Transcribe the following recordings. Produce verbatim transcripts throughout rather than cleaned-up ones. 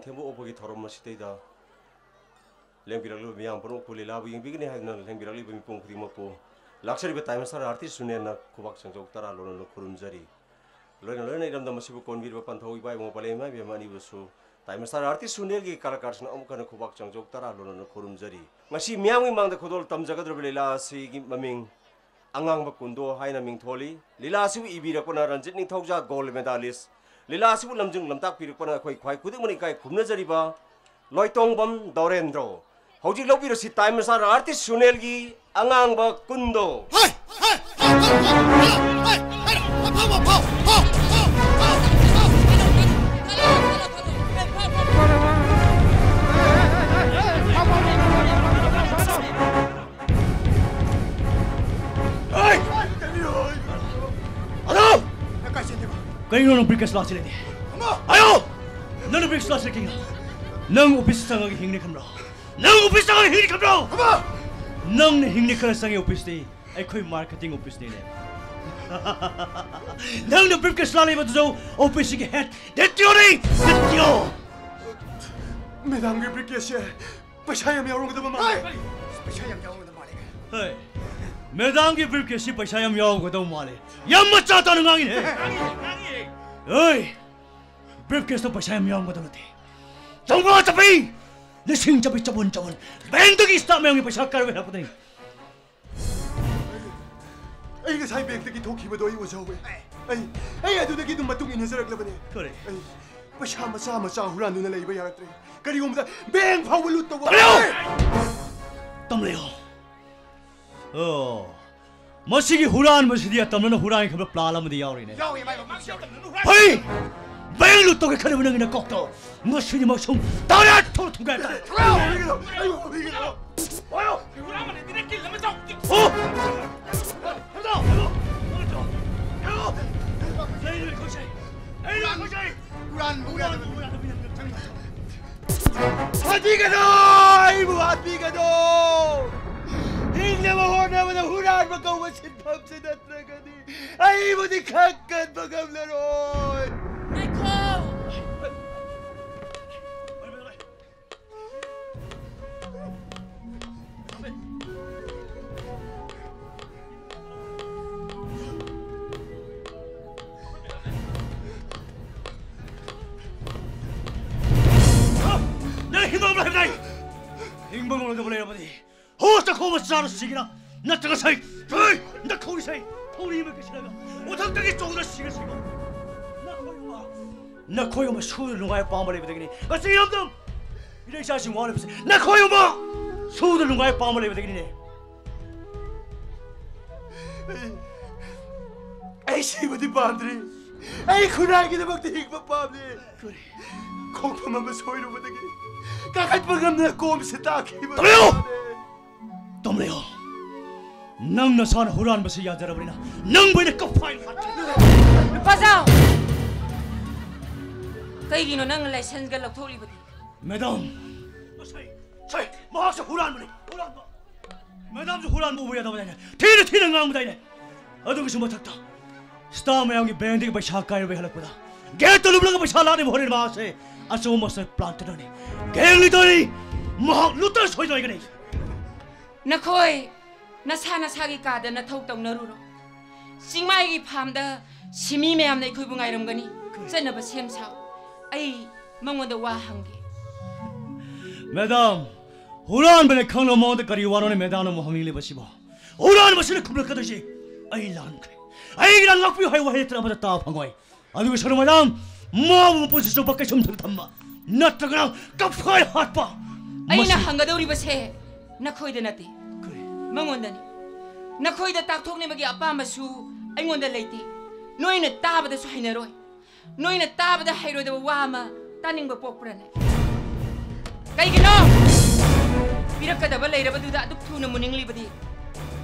ꯊꯦꯝꯕ ꯑꯣꯛꯄꯒꯤ ꯊꯧꯔꯝ ꯑꯁꯤꯗꯩꯗ ꯂꯦꯡꯕꯤꯔꯛꯂꯤꯕ ꯃꯤꯌꯥꯝ ꯄꯨꯝꯅꯃꯛꯄꯨ, ꯂꯤꯂꯥꯕꯨ ꯌꯦꯡꯕꯤꯒꯅꯤ ꯍꯥꯏꯗꯨꯅ ꯂꯦꯡꯕꯤꯔꯛꯂꯤꯕ ꯃꯤꯄꯨꯝ ꯈꯨꯗꯤꯡꯃꯛꯄꯨ, ꯂꯥꯛꯆꯔꯤꯕ ꯇꯥꯏꯝ ꯁ꯭ꯇꯥꯔ ꯑꯥꯔꯇꯤꯁ ꯌꯨꯅꯤꯌꯟꯅ ꯈꯨꯕꯥꯛ ꯆꯪꯖꯧ ꯇꯔꯥ ꯂꯣꯟꯅꯅ ꯈꯨꯔꯨꯝꯖꯔꯤ꯫ ꯂꯣꯏꯅ ꯂꯣꯏꯅ ꯏꯔꯝꯗꯝ ꯑꯁꯤꯕꯨ ꯀꯣꯟꯕꯤꯔꯤꯕ ꯄꯟꯊꯧ ꯏꯄꯥ ꯏꯕꯨꯡꯉꯣ ꯄꯂꯦꯝ ꯏꯃꯥ ꯏꯕꯦꯝꯃ ꯑꯅꯤꯕꯨꯁꯨ ꯇꯥꯏꯝ ꯁ꯭ꯇꯥꯔ ꯑꯥꯔꯇꯤꯁ ꯌꯨꯅꯤꯌꯟꯒꯤ ꯀꯂꯥꯀꯥꯔꯁꯤꯡꯅ ꯑꯃꯨꯛ ꯍꯟꯅ ꯈꯨꯕꯥꯛ ꯆꯪꯖꯧ ꯇꯔꯥ ꯂꯣꯟꯅꯅ ꯈꯨꯔꯨꯝꯖꯔꯤ꯫ ꯉꯁꯤ ꯃꯤꯌꯥꯝꯒꯤ ꯃꯥꯡꯗ ꯈꯨꯗꯣꯜ ꯇꯝꯖꯒꯗꯧꯔꯤꯕ ꯂꯤꯂꯥ ꯑꯁꯤꯒꯤ ꯃꯃꯤꯡ ꯑꯉꯥꯡꯕ ꯀꯨꯟꯗꯣ ꯍꯥꯏꯅ ꯃꯤꯡꯊꯣꯜꯂꯤ꯫ ꯂꯤꯂꯥ ꯑꯁꯤꯕꯨ ꯏꯕꯤꯔꯛꯄꯅ ꯔꯟꯖꯤꯠ ꯅꯤꯡꯊꯧꯖꯥ, ꯒꯣꯜꯗ ꯃꯦꯗꯥꯂꯤꯁ꯫ ꯂꯤꯂꯥ ꯑꯁꯤꯕꯨ ꯂꯝꯖꯤꯡ ꯂꯝꯇꯥꯛꯄꯤꯔꯛꯄꯅ ꯑꯩꯈꯣꯏ ꯈ꯭ꯋꯥꯏ ꯈꯨꯗꯤꯡꯃꯛꯅ ꯏꯀꯥꯏ ꯈꯨꯝꯅꯖꯔꯤꯕ ꯂꯣꯏꯇꯣꯡꯕꯝ ꯗꯧꯔꯦꯟꯗ꯭ꯔꯣ꯫ ꯍꯧꯖꯤꯛ ꯂꯧꯕꯤꯔꯁꯤ ꯇꯥꯏꯝ ꯁ꯭ꯇꯥꯔ ꯑꯥꯔꯇꯤꯁ ꯌꯨꯅꯤꯌꯟꯒꯤ ꯑꯉꯥꯡꯕ ꯀꯨꯟꯗꯣ꯫ ꯀꯔꯤꯅꯣ ꯅꯪ ꯕ꯭ꯔꯤꯐꯀꯦꯁ ꯂꯥꯛꯁꯤꯜꯂꯗꯤ? ꯍꯥꯏꯌꯣ! ꯅꯪꯅ ꯕ꯭ꯔꯤꯐꯀꯦꯁ ꯂꯥꯛꯁꯤꯜꯂꯦ ꯀꯩꯅꯣ? ꯅꯪ ꯑꯣꯐꯤꯁ ꯆꯪꯉꯒ ꯍꯤꯡꯅꯤ ꯈꯟꯕ꯭ꯔꯣ? ꯅꯪ ꯑꯣꯐꯤꯁ ꯆꯪꯉꯒ ꯍꯤꯡꯅꯤ ꯈꯟꯕ꯭ꯔꯣ? ꯅꯪꯅ ꯍꯤꯡꯅꯤ ꯈꯜꯂ ꯆꯪꯉꯤ ꯑꯣꯐꯤꯁꯇꯤ꯫ ꯑꯩꯈꯣꯏ ꯃꯥꯔꯀꯦꯇꯤꯡ ꯑꯣꯐꯤꯁꯅꯤꯅꯦ꯫ ꯅꯪꯅ ꯕ꯭ꯔꯤꯐꯀꯦꯁ ꯂꯥꯛꯂꯤꯕꯗꯨꯁꯨ ꯑꯣꯐꯤꯁꯀꯤ ꯍꯦꯗ ꯗꯦꯇꯤꯑꯣꯅꯤ, ꯗꯦꯇꯤꯑꯣ! ꯃꯦꯗꯥꯝꯒꯤ ꯕ꯭ꯔꯤꯐꯀꯦꯁꯁꯦ ꯄꯩꯁꯥ ꯌꯥꯝ ꯌꯥꯎꯔꯝꯒꯗꯕ ꯃꯥꯜꯂꯦ꯫ ꯄꯩꯁꯥ ꯌꯥꯝ ꯌꯥꯎꯔꯝꯒꯗꯕ ꯃꯥꯜꯂꯦ꯫ ꯍꯣꯏ꯫ ꯃꯦꯗꯥꯝꯒꯤ ꯕ꯭ꯔꯤꯐꯀꯦꯁꯁꯤ ꯄꯩꯁꯥ ꯌꯥꯝ ꯌꯥꯎꯔꯝꯒꯗꯕ ꯃꯥꯜꯂꯦ꯫ ꯌꯥꯝ ꯃꯆꯥ ꯇꯥꯅ ꯉꯥꯡꯉꯤꯅꯦ꯫ ꯍꯣꯏ꯫ ꯕ꯭ꯔꯤꯐꯀꯦꯁꯇꯣ ꯄꯩꯁꯥ ꯌꯥꯝ ꯌꯥꯎꯔꯝꯒꯗꯕ ꯅꯠꯇꯦ꯫ ꯆꯥꯝꯃꯉꯥ ꯆꯠꯄꯤ! ꯂꯤꯁꯤꯡ ꯆꯠꯄꯤ ꯆꯄꯣꯟ ꯆꯄꯣꯟ꯫ ꯕꯦꯡꯛꯇꯒꯤ ꯁ꯭ꯇꯥꯐ ꯃꯌꯥꯝꯒꯤ ꯄꯩꯁꯥ ꯀꯥꯔꯣꯏ ꯍꯥꯏꯔꯛꯄꯗꯒꯤ꯫ ꯑꯩ ꯉꯁꯥꯏ ꯕꯦꯡꯛꯇꯒꯤ ꯊꯣꯛꯈꯤꯕꯗꯣ ꯑꯩ ꯎꯖꯍꯧꯋꯦ꯫ ꯑꯩ, ꯑꯩ ꯑꯗꯨꯗꯒꯤ ꯑꯗꯨꯝ ꯃꯇꯨꯡ ꯏꯟꯅꯖꯔꯛꯂꯕꯅꯦ꯫ ꯀꯔꯤ? ꯑꯩ ꯄꯩꯁꯥ ꯃꯆꯥ ꯃꯆꯥ ꯍꯨꯔꯥꯟꯗꯨꯅ ꯂꯩꯕ ꯌꯥꯔꯛꯇ꯭ꯔꯦ꯫ ꯀꯔꯤꯒꯨꯝꯕꯗ ꯕꯦꯡꯛ ꯐꯥꯎꯕ ꯂꯨꯠ ꯇꯧꯕ ꯇꯝꯂꯦꯌꯣ! ꯇꯝꯂꯦꯌꯣ! ꯑꯣ, ꯃꯁꯤꯒꯤ ꯍꯨꯔꯥꯟꯕꯁꯤꯗꯤ ꯑꯇꯝꯅꯅ ꯍꯨꯔꯥꯟꯈꯤꯕ ꯄ꯭ꯂꯥꯟ ꯑꯃꯗꯤ ꯌꯥꯎꯔꯤꯅꯦ꯫ ꯌꯥꯎꯋꯦ, ꯃꯥꯏ ꯃꯃꯤꯡꯁꯨ ꯌꯥꯎꯔꯤ꯫ ꯐꯩ! ꯕꯦꯡꯛ ꯂꯨꯠ ꯇꯧꯒꯦ ꯈꯜꯂꯤꯕ ꯅꯪꯒꯤ ꯅꯀꯣꯛꯇꯣ ꯉꯁꯤꯗꯤ ꯃꯁꯨꯝ ꯇꯔꯦꯠ ꯊꯣꯛꯅ ꯊꯨꯒꯥꯏ ꯇꯥꯔꯦ꯫ ꯍꯨꯔꯥꯟꯕꯅ ꯗꯤꯅꯦ ꯀꯤꯜ ꯑꯃ ꯆꯥꯎ꯫ ꯑꯣ! ꯍꯨꯔꯥꯟꯕ ꯌꯥꯗꯕ ꯃꯤ꯫ ꯍꯥꯠꯄꯤꯒꯅꯨ! ꯑꯩꯕꯨ ꯍꯥꯠꯄꯤꯒꯅꯨ! ꯍꯤꯡꯅꯕ ꯍꯣꯠꯅꯕꯗ ꯍꯨꯔꯥꯟꯕ ꯀꯧꯕ ꯁꯤꯟꯐꯝꯁꯤ ꯅꯠꯇ꯭ꯔꯒꯗꯤ ꯑꯩꯕꯨꯗꯤ ꯈꯪ ꯀꯟꯕ ꯉꯝꯂꯔꯣꯏ! ꯉꯥꯏꯈꯣ! ꯍꯤꯡꯕ ꯉꯝꯂꯣꯏꯗꯕ ꯂꯩꯔꯕꯗꯤ ꯍꯣ ꯆꯈꯣ ꯃꯆꯥꯅ ꯁꯤꯒꯦꯔꯥ? ꯅꯠꯇ꯭ꯔꯒ ꯁꯩ ꯍꯩ! ꯅꯈꯧꯔꯤ ꯁꯩ ꯊꯧꯔꯤ ꯑꯃ ꯀꯤꯁꯤꯜꯂꯒ ꯃꯊꯛꯇꯒꯤ ꯆꯣꯡꯗꯨꯅ ꯁꯤꯒ ꯁꯤꯒꯣ꯫ ꯅꯈꯣꯏ ꯑꯃ ꯅꯈꯣꯏ ꯑꯃ ꯁꯨꯗ ꯅꯨꯡꯉꯥꯏ ꯄꯥꯝꯕ ꯂꯩꯕꯗꯒꯤꯅꯤ ꯉꯁꯤ ꯏꯔꯝꯗꯝ ꯏꯔꯩ ꯏꯆꯥꯁꯤꯡ ꯋꯥꯔꯤꯕꯁꯦ꯫ ꯅꯈꯣꯏ ꯑꯃ ꯁꯨꯗ ꯅꯨꯡꯉꯥꯏ ꯄꯥꯝꯕ ꯂꯩꯕꯗꯒꯤꯅꯤꯅꯦ꯫ ꯑꯩ ꯁꯤꯕꯗꯤ ꯄꯥꯝꯗ꯭ꯔꯤ꯫ ꯑꯩ ꯈꯨꯟꯅꯥꯏꯒꯤꯗꯃꯛꯇ ꯍꯤꯡꯕ ꯄꯥꯝꯂꯤ꯫ ꯈꯣꯡꯐꯝ ꯑꯃ ꯁꯣꯏꯔꯨꯕꯗꯒꯤ ꯀꯥꯈꯠꯄ ꯉꯝꯗꯅ ꯀꯣꯝꯁꯤ ꯇꯥꯈꯤꯕ ꯇꯝꯂꯤꯌꯣ! ꯇꯥꯔꯦ꯫ ꯇꯝꯂꯤꯌꯣ! ꯅꯪ ꯅꯁꯥꯅ ꯍꯨꯔꯥꯟꯕꯁꯤ ꯌꯥꯖꯔꯕꯅꯤꯅ ꯅꯪꯕꯨ ꯑꯩꯅ ꯀꯞꯐꯥꯏꯅ ꯍꯥꯠꯀꯅꯤ꯫ ꯅꯨꯄꯥꯖꯥꯎ! ꯀꯩꯒꯤꯅꯣ ꯅꯪꯅ ꯂꯥꯏꯁꯦꯟꯁꯒ ꯂꯧꯊꯣꯛꯂꯤꯕꯗꯤ? ꯃꯦꯗꯥꯝ! ꯁꯩ! ꯁꯩ! ꯃꯍꯥꯛꯁꯦ ꯍꯨꯔꯥꯟꯕꯅꯤ! ꯍꯨꯔꯥꯟꯕ! ꯃꯦꯗꯥꯝꯁꯨ ꯍꯨꯔꯥꯟꯕ ꯎꯕ ꯌꯥꯗꯕꯗꯥꯏꯅꯦ? ꯊꯤꯅ ꯊꯤꯅ ꯉꯥꯡꯕꯗꯥꯏꯅꯦ? ꯑꯗꯨꯒꯤꯁꯨ ꯃꯊꯛꯇ ꯁ꯭ꯇꯥꯐ ꯃꯌꯥꯝꯒꯤ ꯕꯦꯡꯗꯒꯤ ꯄꯩꯁꯥ ꯀꯥꯏꯔꯨꯕꯩ ꯍꯜꯂꯛꯄꯗ ꯒꯦꯠꯇ ꯂꯨꯞꯂꯒ ꯄꯩꯁꯥ ꯂꯥꯛꯅꯕ ꯍꯣꯠꯅꯔꯤꯕ ꯃꯍꯥꯛꯁꯦ ꯑꯆꯧꯕ ꯃꯥꯁꯇꯔ ꯄ꯭ꯂꯥꯟ ꯇꯠꯂꯅꯤ꯫ ꯒꯦꯡ ꯂꯤꯗꯔꯅꯤ꯫ ꯃꯍꯥꯛ ꯂꯨꯇꯔ ꯁꯣꯏꯗꯅ ꯑꯣꯏꯒꯅꯤ꯫ ꯅꯈꯣꯏ ꯅꯁꯥ ꯅꯁꯥꯒꯤ ꯀꯥꯗ ꯅꯊꯧ ꯇꯧꯅꯔꯨꯔꯣ꯫ ꯆꯤꯡꯃꯥꯏꯒꯤ ꯐꯥꯝꯗ ꯁꯤꯃꯤ ꯃꯌꯥꯝꯅ ꯑꯩꯈꯣꯏꯕꯨ ꯉꯥꯏꯔꯝꯒꯅꯤ꯫ ꯆꯠꯅꯕ ꯁꯦꯝ ꯁꯥꯎ꯫ ꯑꯩ ꯃꯉꯣꯟꯗ ꯋꯥ ꯍꯪꯒꯦ꯫ ꯃꯦꯗꯥꯝ, ꯍꯨꯔꯥꯟꯕꯅ ꯈꯪꯂꯕ ꯃꯉꯣꯟꯗ ꯀꯔꯤ ꯋꯥꯅꯣꯅꯦ ꯃꯦꯗꯥꯝꯅ ꯑꯃꯨꯛ ꯍꯪꯅꯤꯡꯂꯤꯕꯁꯤꯕꯣ? ꯍꯨꯔꯥꯟꯕꯁꯤꯅ ꯈꯨꯝꯂꯛꯀꯗꯣꯏꯁꯦ "ꯑꯩ ꯂꯥꯟꯈ꯭ꯔꯦ, ꯑꯩꯒꯤ ꯏꯔꯥꯟ ꯉꯥꯛꯄꯤꯌꯨ" ꯍꯥꯏ ꯋꯥꯍꯩ ꯅꯠꯇꯅ ꯑꯃꯠꯇ ꯇꯥꯕ ꯐꯪꯉꯣꯏ꯫ ꯑꯗꯨꯒ ꯁꯔꯨ ꯃꯦꯗꯥꯝ, ꯃꯥꯕꯨ ꯃꯄꯨꯟꯁꯤ ꯆꯨꯞꯄ ꯀꯩꯁꯨꯝꯗ ꯊꯝꯕ ꯅꯠꯇ꯭ꯔꯒꯅ ꯀꯞꯐꯥꯏ ꯍꯥꯠꯄ꯫ ꯑꯩꯅ ꯃꯁꯤ ꯍꯪꯒꯗꯧꯔꯤꯕꯁꯦ ꯅꯈꯣꯏꯗ ꯅꯠꯇꯦ, ꯀꯔꯤ? ꯃꯉꯣꯟꯗꯅꯤ꯫ ꯅꯈꯣꯏꯗ ꯇꯥꯛꯊꯣꯛꯅꯕꯒꯤ ꯑꯄꯥꯝꯕꯁꯨ ꯑꯩꯉꯣꯟꯗ ꯂꯩꯇꯦ꯫ ꯅꯣꯏꯅ ꯇꯥꯕꯗꯁꯨ ꯍꯩꯅꯔꯣꯏ꯫ ꯅꯣꯏꯅ ꯇꯥꯕꯗ ꯍꯩꯔꯣꯏꯗꯕ ꯋꯥ ꯑꯃ ꯇꯥꯅꯤꯡꯕ ꯄꯣꯛꯄ꯭ꯔꯅꯦ? ꯀꯩꯒꯤꯅꯣ ꯄꯤꯔꯛꯀꯗꯕ ꯂꯩꯔꯕꯗꯨꯗ ꯑꯗꯨꯛ ꯊꯨꯅ ꯃꯨꯅꯤꯡꯂꯤꯕꯗꯤ?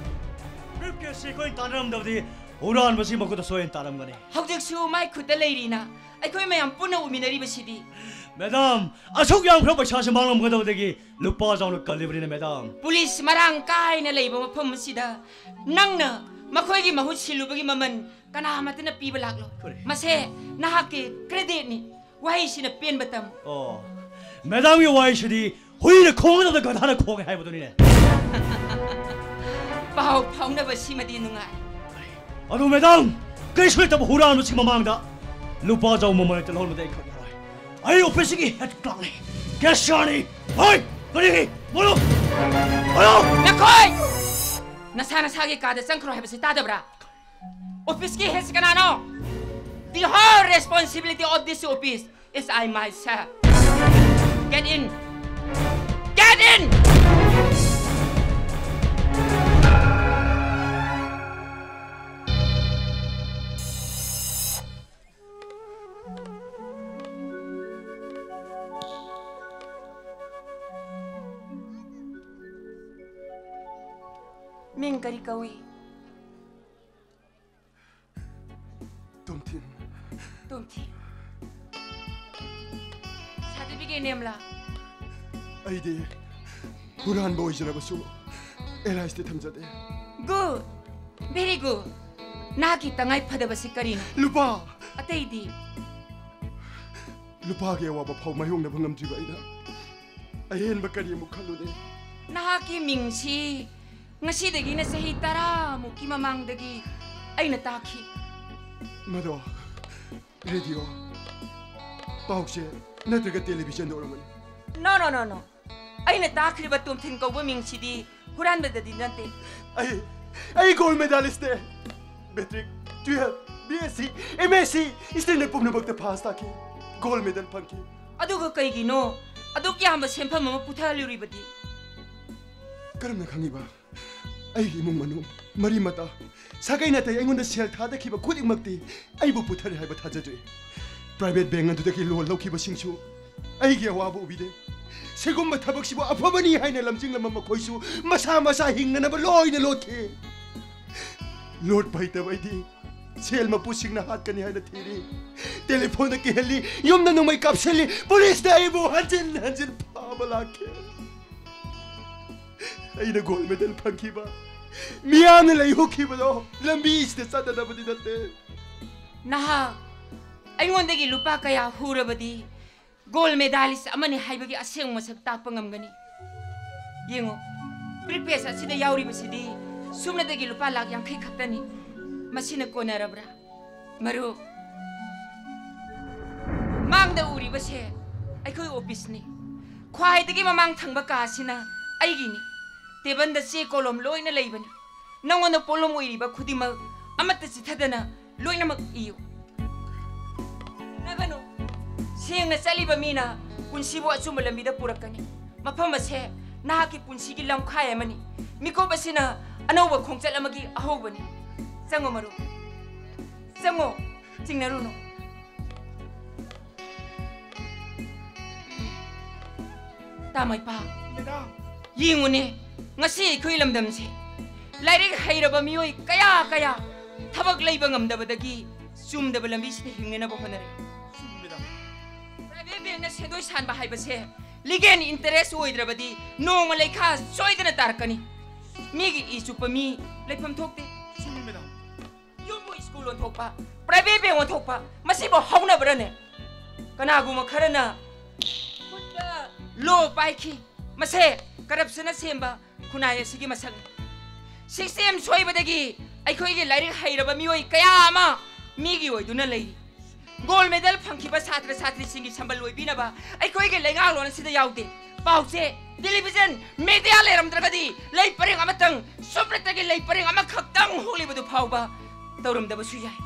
ꯕ꯭ꯔꯤꯐ ꯀꯦꯁꯁꯤ ꯑꯩꯈꯣꯏꯅ ꯇꯥꯟꯅꯔꯝꯗꯕꯗꯤ ꯍꯨꯔꯥꯟꯕꯁꯤ ꯃꯈꯨꯠꯇ ꯁꯣꯏꯗꯅ ꯇꯥꯔꯝꯒꯅꯤ꯫ ꯍꯧꯖꯤꯛꯁꯨ ꯃꯥꯏ ꯈꯨꯠꯇ ꯂꯩꯔꯤꯅ ꯑꯩꯈꯣꯏ ꯃꯌꯥꯝ ꯄꯨꯟꯅ ꯎꯃꯤꯟꯅꯔꯤꯕꯁꯤꯗꯤ꯫ ꯃꯦꯗꯥꯝ, ꯑꯁꯨꯛ ꯌꯥꯝꯈ꯭ꯔꯕ ꯄꯩꯁꯥꯁꯤ ꯃꯥꯡꯂꯝꯒꯗꯕꯗꯒꯤ ꯂꯨꯄꯥ ꯆꯥꯎꯅ ꯀꯜꯂꯤꯕꯅꯤꯅ ꯃꯦꯗꯥꯝ꯫ ꯄꯨꯂꯤꯁ ꯃꯔꯥꯡ ꯀꯥꯏꯅ ꯂꯩꯕ ꯃꯐꯝ ꯑꯁꯤꯗ ꯅꯪꯅ ꯃꯈꯣꯏꯒꯤ ꯃꯍꯨꯠ ꯁꯤꯜꯂꯨꯕꯒꯤ ꯃꯃꯜ ꯀꯅꯥꯃꯠꯇꯅ ꯄꯤꯕ ꯂꯥꯛꯂꯣꯏ꯫ ꯀꯔꯤ? ꯃꯁꯦ ꯅꯍꯥꯛꯀꯤ ꯀ꯭ꯔꯦꯗꯤꯠꯅꯤ꯫ ꯋꯥꯍꯩꯁꯤꯅ ꯄꯦꯟꯕ ꯇꯝꯃꯨ꯫ ꯑꯣ, ꯃꯦꯗꯥꯝꯒꯤ ꯋꯥꯍꯩꯁꯤꯗꯤ ꯍꯨꯏꯅ ꯈꯣꯡꯒꯗꯕꯗ ꯒꯙꯥꯅ ꯈꯣꯡꯉꯦ ꯍꯥꯏꯕꯗꯨꯅꯤꯅꯦ꯫ ꯄꯥꯎ ꯐꯥꯎꯅꯕꯁꯤꯃꯗꯤ ꯅꯨꯡꯉꯥꯏ꯫ ꯑꯗꯨ ꯃꯦꯗꯥꯝ, ꯀꯩꯁꯨ ꯂꯩꯇꯕ ꯍꯨꯔꯥꯟꯕꯁꯤꯒꯤ ꯃꯃꯥꯡꯗ ꯂꯨꯄꯥ ꯆꯍꯨꯝ ꯃꯃꯜ ꯂꯩꯇ ꯂꯧꯍꯟꯕꯗꯤ ꯑꯩ ꯈꯪ ꯌꯥꯔꯣꯏ꯫ ꯑꯩ ꯑꯣꯐꯤꯁꯁꯤꯒꯤ ꯍꯦꯗ ꯀ꯭ꯂꯥꯔꯛꯅꯤ, ꯀꯦꯁꯤꯌꯔꯅꯤ꯫ ꯍꯣꯏ! ꯀꯔꯤꯒꯤ? ꯃꯣꯂꯣ! ꯃꯣꯂꯣ! ꯅꯈꯣꯏ! ꯅꯁꯥ ꯅꯁꯥꯒꯤ ꯀꯥꯗ ꯆꯪꯈ꯭ꯔꯣ ꯍꯥꯏꯕꯁꯤ ꯇꯥꯗꯕ꯭ꯔꯥ? ꯑꯣꯐꯤꯁꯀꯤ ꯍꯦꯗꯁꯤ ꯀꯅꯥꯅꯣ? The whole responsibility of this office is I myself. Get in! Get in! ꯃꯤꯡ ꯀꯔꯤ ꯀꯧꯏ? ꯇꯣꯝꯊꯤꯟ꯫ ꯇꯣꯝꯊꯤꯟ꯫ ꯁꯥꯔꯇꯤꯐꯤꯀꯦꯠ ꯅꯦꯝꯂꯥ? ꯑꯩꯗꯤ ꯍꯨꯔꯥꯟꯕ ꯑꯣꯏꯖꯔꯕꯁꯨ ꯑꯦꯂꯥꯏꯁꯇꯤ ꯊꯝꯖꯗꯦ꯫ Good. Very good. ꯅꯍꯥꯛꯀꯤ ꯇꯉꯥꯏ ꯐꯗꯕꯁꯤ ꯀꯔꯤꯅꯣ? ꯂꯨꯄꯥ! ꯑꯇꯩꯗꯤ? ꯂꯨꯄꯥꯒꯤ ꯑꯋꯥꯕ ꯐꯥꯎ ꯃꯥꯌꯣꯛꯅꯕ ꯉꯝꯗ꯭ꯔꯤꯕ ꯑꯩꯅ ꯑꯍꯦꯟꯕ ꯀꯔꯤ ꯑꯃꯨꯛ ꯈꯜꯂꯨꯅꯤ? ꯅꯍꯥꯛꯀꯤ ꯃꯤꯡꯁꯤ ꯉꯁꯤꯗꯒꯤꯅ ꯆꯍꯤ ꯇꯔꯥꯃꯨꯛꯀꯤ ꯃꯃꯥꯡꯗꯒꯤ ꯑꯩꯅ ꯇꯥꯈꯤ꯫ ꯃꯗꯣ ꯔꯦꯗꯤꯑꯣ, ꯄꯥꯎꯆꯦ ꯅꯠꯇ꯭ꯔꯒ ꯇꯦꯂꯤꯚꯤꯖꯟꯗ ꯑꯣꯏꯔꯝꯒꯅꯤ꯫ No, no, no, no. ꯑꯩꯅ ꯇꯥꯈ꯭ꯔꯤꯕ ꯇꯣꯝꯊꯤꯟ ꯀꯧꯕ ꯃꯤꯡꯁꯤꯗꯤ ꯍꯨꯔꯥꯟꯕꯗꯗꯤ ꯅꯠꯇꯦ꯫ ꯑꯩ, ꯑꯩ ꯒꯣꯜ ꯃꯦꯗꯥꯂꯤꯁꯅꯦ꯫ ꯃꯦꯇ꯭ꯔꯤꯛ, ꯇꯨꯌꯦꯜꯐ, B S C, M S C, standard ꯄꯨꯝꯅꯃꯛꯇ ꯄꯥꯁ ꯇꯥꯈꯤ꯫ ꯒꯣꯜ ꯃꯦꯗꯜ ꯐꯪꯈꯤ꯫ ꯑꯗꯨꯒ ꯀꯩꯒꯤꯅꯣ ꯑꯗꯨꯛ ꯌꯥꯝꯕ ꯁꯦꯟꯐꯝ ꯑꯃ ꯄꯨꯊꯍꯜꯂꯨꯔꯤꯕꯗꯤ? ꯀꯔꯝꯅ ꯈꯪꯉꯤꯕ? ꯑꯩꯒꯤ ꯏꯃꯨꯡ ꯃꯅꯨꯡ, ꯃꯔꯤ ꯃꯇꯥ, ꯁꯥꯒꯩ ꯅꯥꯇꯩ ꯑꯩꯉꯣꯟꯗ ꯁꯦꯜ ꯊꯥꯗꯈꯤꯕ ꯈꯨꯗꯤꯡꯃꯛꯇꯤ ꯑꯩꯕꯨ ꯄꯨꯊꯔꯦ ꯍꯥꯏꯕ ꯊꯥꯖꯗ꯭ꯔꯤ꯫ ꯄ꯭ꯔꯥꯏꯚꯦꯠ ꯕꯦꯡꯛ ꯑꯗꯨꯗꯒꯤ ꯂꯣꯟ ꯂꯧꯈꯤꯕꯁꯤꯡꯁꯨ ꯑꯩꯒꯤ ꯑꯋꯥꯕ ꯎꯕꯤꯗꯦ꯫ ꯁꯤꯒꯨꯝꯕ ꯊꯕꯛꯁꯤꯕꯨ ꯑꯐꯕꯅꯤ ꯍꯥꯏꯅ ꯂꯝꯖꯤꯡꯂꯝꯕ ꯃꯈꯣꯏꯁꯨ ꯃꯁꯥ ꯃꯁꯥ ꯍꯤꯡꯅꯅꯕ ꯂꯣꯏꯅ ꯂꯣꯠꯈꯤ꯫ ꯂꯣꯠꯄ ꯍꯩꯇꯕ ꯑꯩꯗꯤ ꯁꯦꯜ ꯃꯄꯨꯁꯤꯡꯅ ꯍꯥꯠꯀꯅꯤ ꯍꯥꯏꯅ ꯊꯤꯔꯤ꯫ ꯇꯦꯂꯤꯐꯣꯟꯗ ꯀꯤꯍꯜꯂꯤ, ꯌꯨꯝꯗ ꯅꯣꯡꯃꯩ ꯀꯥꯞꯁꯤꯜꯂꯤ, ꯄꯨꯂꯤꯁꯅ ꯑꯩꯕꯨ ꯍꯟꯖꯤꯟ ꯍꯟꯖꯤꯟ ꯐꯥꯕ ꯂꯥꯛꯈꯤ꯫ ꯑꯩꯅ ꯒꯣꯜ ꯃꯦꯗꯜ ꯐꯪꯈꯤꯕ, ꯃꯤꯌꯥꯝꯅ ꯂꯩꯍꯧꯈꯤꯕꯗꯣ ꯂꯝꯕꯤꯁꯤꯗ ꯆꯠꯅꯅꯕꯗꯤ ꯅꯠꯇꯦ꯫ ꯅꯍꯥꯛ ꯑꯩꯉꯣꯟꯗꯒꯤ ꯂꯨꯄꯥ ꯀꯌꯥ ꯍꯨꯔꯕꯗꯤ ꯒꯣꯜ ꯃꯦꯗꯥꯂꯤꯁ ꯑꯃꯅꯤ ꯍꯥꯏꯕꯒꯤ ꯑꯁꯦꯡꯕ ꯃꯁꯛ ꯇꯥꯛꯄ ꯉꯝꯒꯅꯤ? ꯌꯦꯡꯉꯨ, ꯕ꯭ꯔꯤꯐꯀꯦꯁ ꯑꯁꯤꯗ ꯌꯥꯎꯔꯤꯕꯁꯤꯗꯤ ꯁꯨꯞꯅꯇꯒꯤ ꯂꯨꯄꯥ ꯂꯥꯈ ꯌꯥꯡꯈꯩ ꯈꯛꯇꯅꯤ꯫ ꯃꯁꯤꯅ ꯀꯣꯟꯅꯔꯕ꯭ꯔꯥ? ꯃꯔꯨꯞ, ꯃꯥꯡꯗ ꯎꯔꯤꯕꯁꯦ ꯑꯩꯈꯣꯏ ꯑꯣꯐꯤꯁꯅꯤ꯫ ꯈ꯭ꯋꯥꯏꯗꯒꯤ ꯃꯃꯥꯡ ꯊꯪꯕ ꯀꯥꯁꯤꯅ ꯑꯩꯒꯤꯅꯤ꯫ ꯇꯦꯕꯜꯗ ꯆꯦ ꯀꯣꯂꯣꯝ ꯂꯣꯏꯅ ꯂꯩꯕꯅꯤ꯫ ꯅꯉꯣꯟꯗ ꯄꯣꯠꯂꯨꯝ ꯑꯣꯏꯔꯤꯕ ꯈꯨꯗꯤꯡꯃꯛ ꯑꯃꯠꯇ ꯆꯤꯊꯗꯅ ꯂꯣꯏꯅꯃꯛ ꯏꯌꯨ꯫ ꯆꯤꯡꯅꯒꯅꯨ꯫ ꯁꯦꯡꯅ ꯆꯠꯂꯤꯕ ꯃꯤꯅ ꯄꯨꯟꯁꯤꯕꯨ ꯑꯆꯨꯝꯕ ꯂꯝꯕꯤꯗ ꯄꯨꯔꯛꯀꯅꯤ꯫ ꯃꯐꯝ ꯑꯁꯦ ꯅꯍꯥꯛꯀꯤ ꯄꯨꯟꯁꯤꯒꯤ ꯂꯝꯈꯥꯏ ꯑꯃꯅꯤ꯫ ꯃꯤꯀꯨꯞ ꯑꯁꯤꯅ ꯑꯅꯧꯕ ꯈꯣꯡꯆꯠ ꯑꯃꯒꯤ ꯑꯍꯧꯕꯅꯤ꯫ ꯆꯪꯉꯣ ꯃꯔꯨꯞ, ꯆꯪꯉꯣ, ꯆꯤꯡꯅꯔꯨꯅꯨ꯫ ꯇꯥꯃꯩꯄꯥ, ꯃꯦꯗꯥꯝ꯫ ꯌꯦꯡꯉꯨꯅꯦ, ꯉꯁꯤ ꯑꯩꯈꯣꯏ ꯂꯝꯗꯝꯁꯦ ꯂꯥꯏꯔꯤꯛ ꯍꯩꯔꯕ ꯃꯤꯑꯣꯏ ꯀꯌꯥ ꯀꯌꯥ ꯊꯕꯛ ꯂꯩꯕ ꯉꯝꯗꯕꯗꯒꯤ ꯆꯨꯝꯗꯕ ꯂꯝꯕꯤꯁꯤꯗ ꯍꯤꯡꯅꯅꯕ ꯍꯣꯠꯅꯔꯦ꯫ ꯆꯨꯝꯃꯤ, ꯃꯦꯗꯥꯝ꯫ ꯄ꯭ꯔꯥꯏꯚꯦꯠ ꯕꯦꯡꯅ ꯁꯦꯟꯗꯣꯏ ꯁꯥꯟꯕ ꯍꯥꯏꯕꯁꯦ ꯂꯤꯒꯦꯜ ꯏꯟꯇꯔꯦꯁ ꯑꯣꯏꯗ꯭ꯔꯕꯗꯤ ꯅꯣꯡꯃ ꯂꯩꯈꯥ ꯁꯣꯏꯗꯅ ꯇꯥꯔꯛꯀꯅꯤ꯫ ꯃꯤꯒꯤ ꯏ ꯆꯨꯞꯄ ꯃꯤ ꯂꯩꯐꯝ ꯊꯣꯛꯇꯦ꯫ ꯆꯨꯝꯃꯤ, ꯃꯦꯗꯥꯝ꯫ ꯌꯨꯝꯕꯨ ꯁ꯭ꯀꯨꯜ ꯑꯣꯟꯊꯣꯛꯄ, ꯄ꯭ꯔꯥꯏꯚꯦꯠ ꯕꯦꯡ ꯑꯣꯟꯊꯣꯛꯄ, ꯃꯁꯤꯕꯨ ꯍꯧꯅꯕ꯭ꯔꯅꯦ? ꯀꯅꯥꯒꯨꯝꯕ ꯈꯔꯅ ꯈꯨꯠꯇ ꯂꯣ ꯄꯥꯏꯈꯤ꯫ ꯃꯁꯦ ꯀꯔꯞꯁꯟꯅ ꯁꯦꯝꯕ ꯈꯨꯟꯅꯥꯏ ꯑꯁꯤꯒꯤ ꯃꯁꯛꯅꯤ꯫ ꯁꯤꯁꯇꯦꯝ ꯁꯣꯏꯕꯗꯒꯤ ꯑꯩꯈꯣꯏꯒꯤ ꯂꯥꯏꯔꯤꯛ ꯍꯩꯔꯕ ꯃꯤꯑꯣꯏ ꯀꯌꯥ ꯑꯃ ꯃꯤꯒꯤ ꯑꯣꯏꯗꯨꯅ ꯂꯩꯔꯤ꯫ ꯒꯣꯜ ꯃꯦꯗꯜ ꯐꯪꯈꯤꯕ ꯁꯥꯇ꯭ꯔ ꯁꯥꯇ꯭ꯔꯤꯁꯤꯡꯒꯤ ꯁꯝꯕꯜ ꯑꯣꯏꯕꯤꯅꯕ ꯑꯩꯈꯣꯏꯒꯤ ꯂꯩꯉꯥꯛꯂꯣꯟ ꯑꯁꯤꯗ ꯌꯥꯎꯗꯦ꯫ ꯄꯥꯎ ꯆꯦ, ꯇꯦꯂꯤꯚꯤꯖꯟ, ꯃꯦꯗꯤꯌꯥ ꯂꯩꯔꯝꯗ꯭ꯔꯒꯗꯤ ꯂꯩ ꯄꯔꯦꯡ ꯑꯃꯇꯪ, ꯁꯨꯞꯅꯇꯒꯤ ꯂꯩ ꯄꯔꯦꯡ ꯑꯃꯈꯛꯇꯪ ꯍꯣꯡꯂꯤꯕꯗꯨ ꯐꯥꯎꯕ ꯇꯧꯔꯝꯗꯕꯁꯨ ꯌꯥꯏ꯫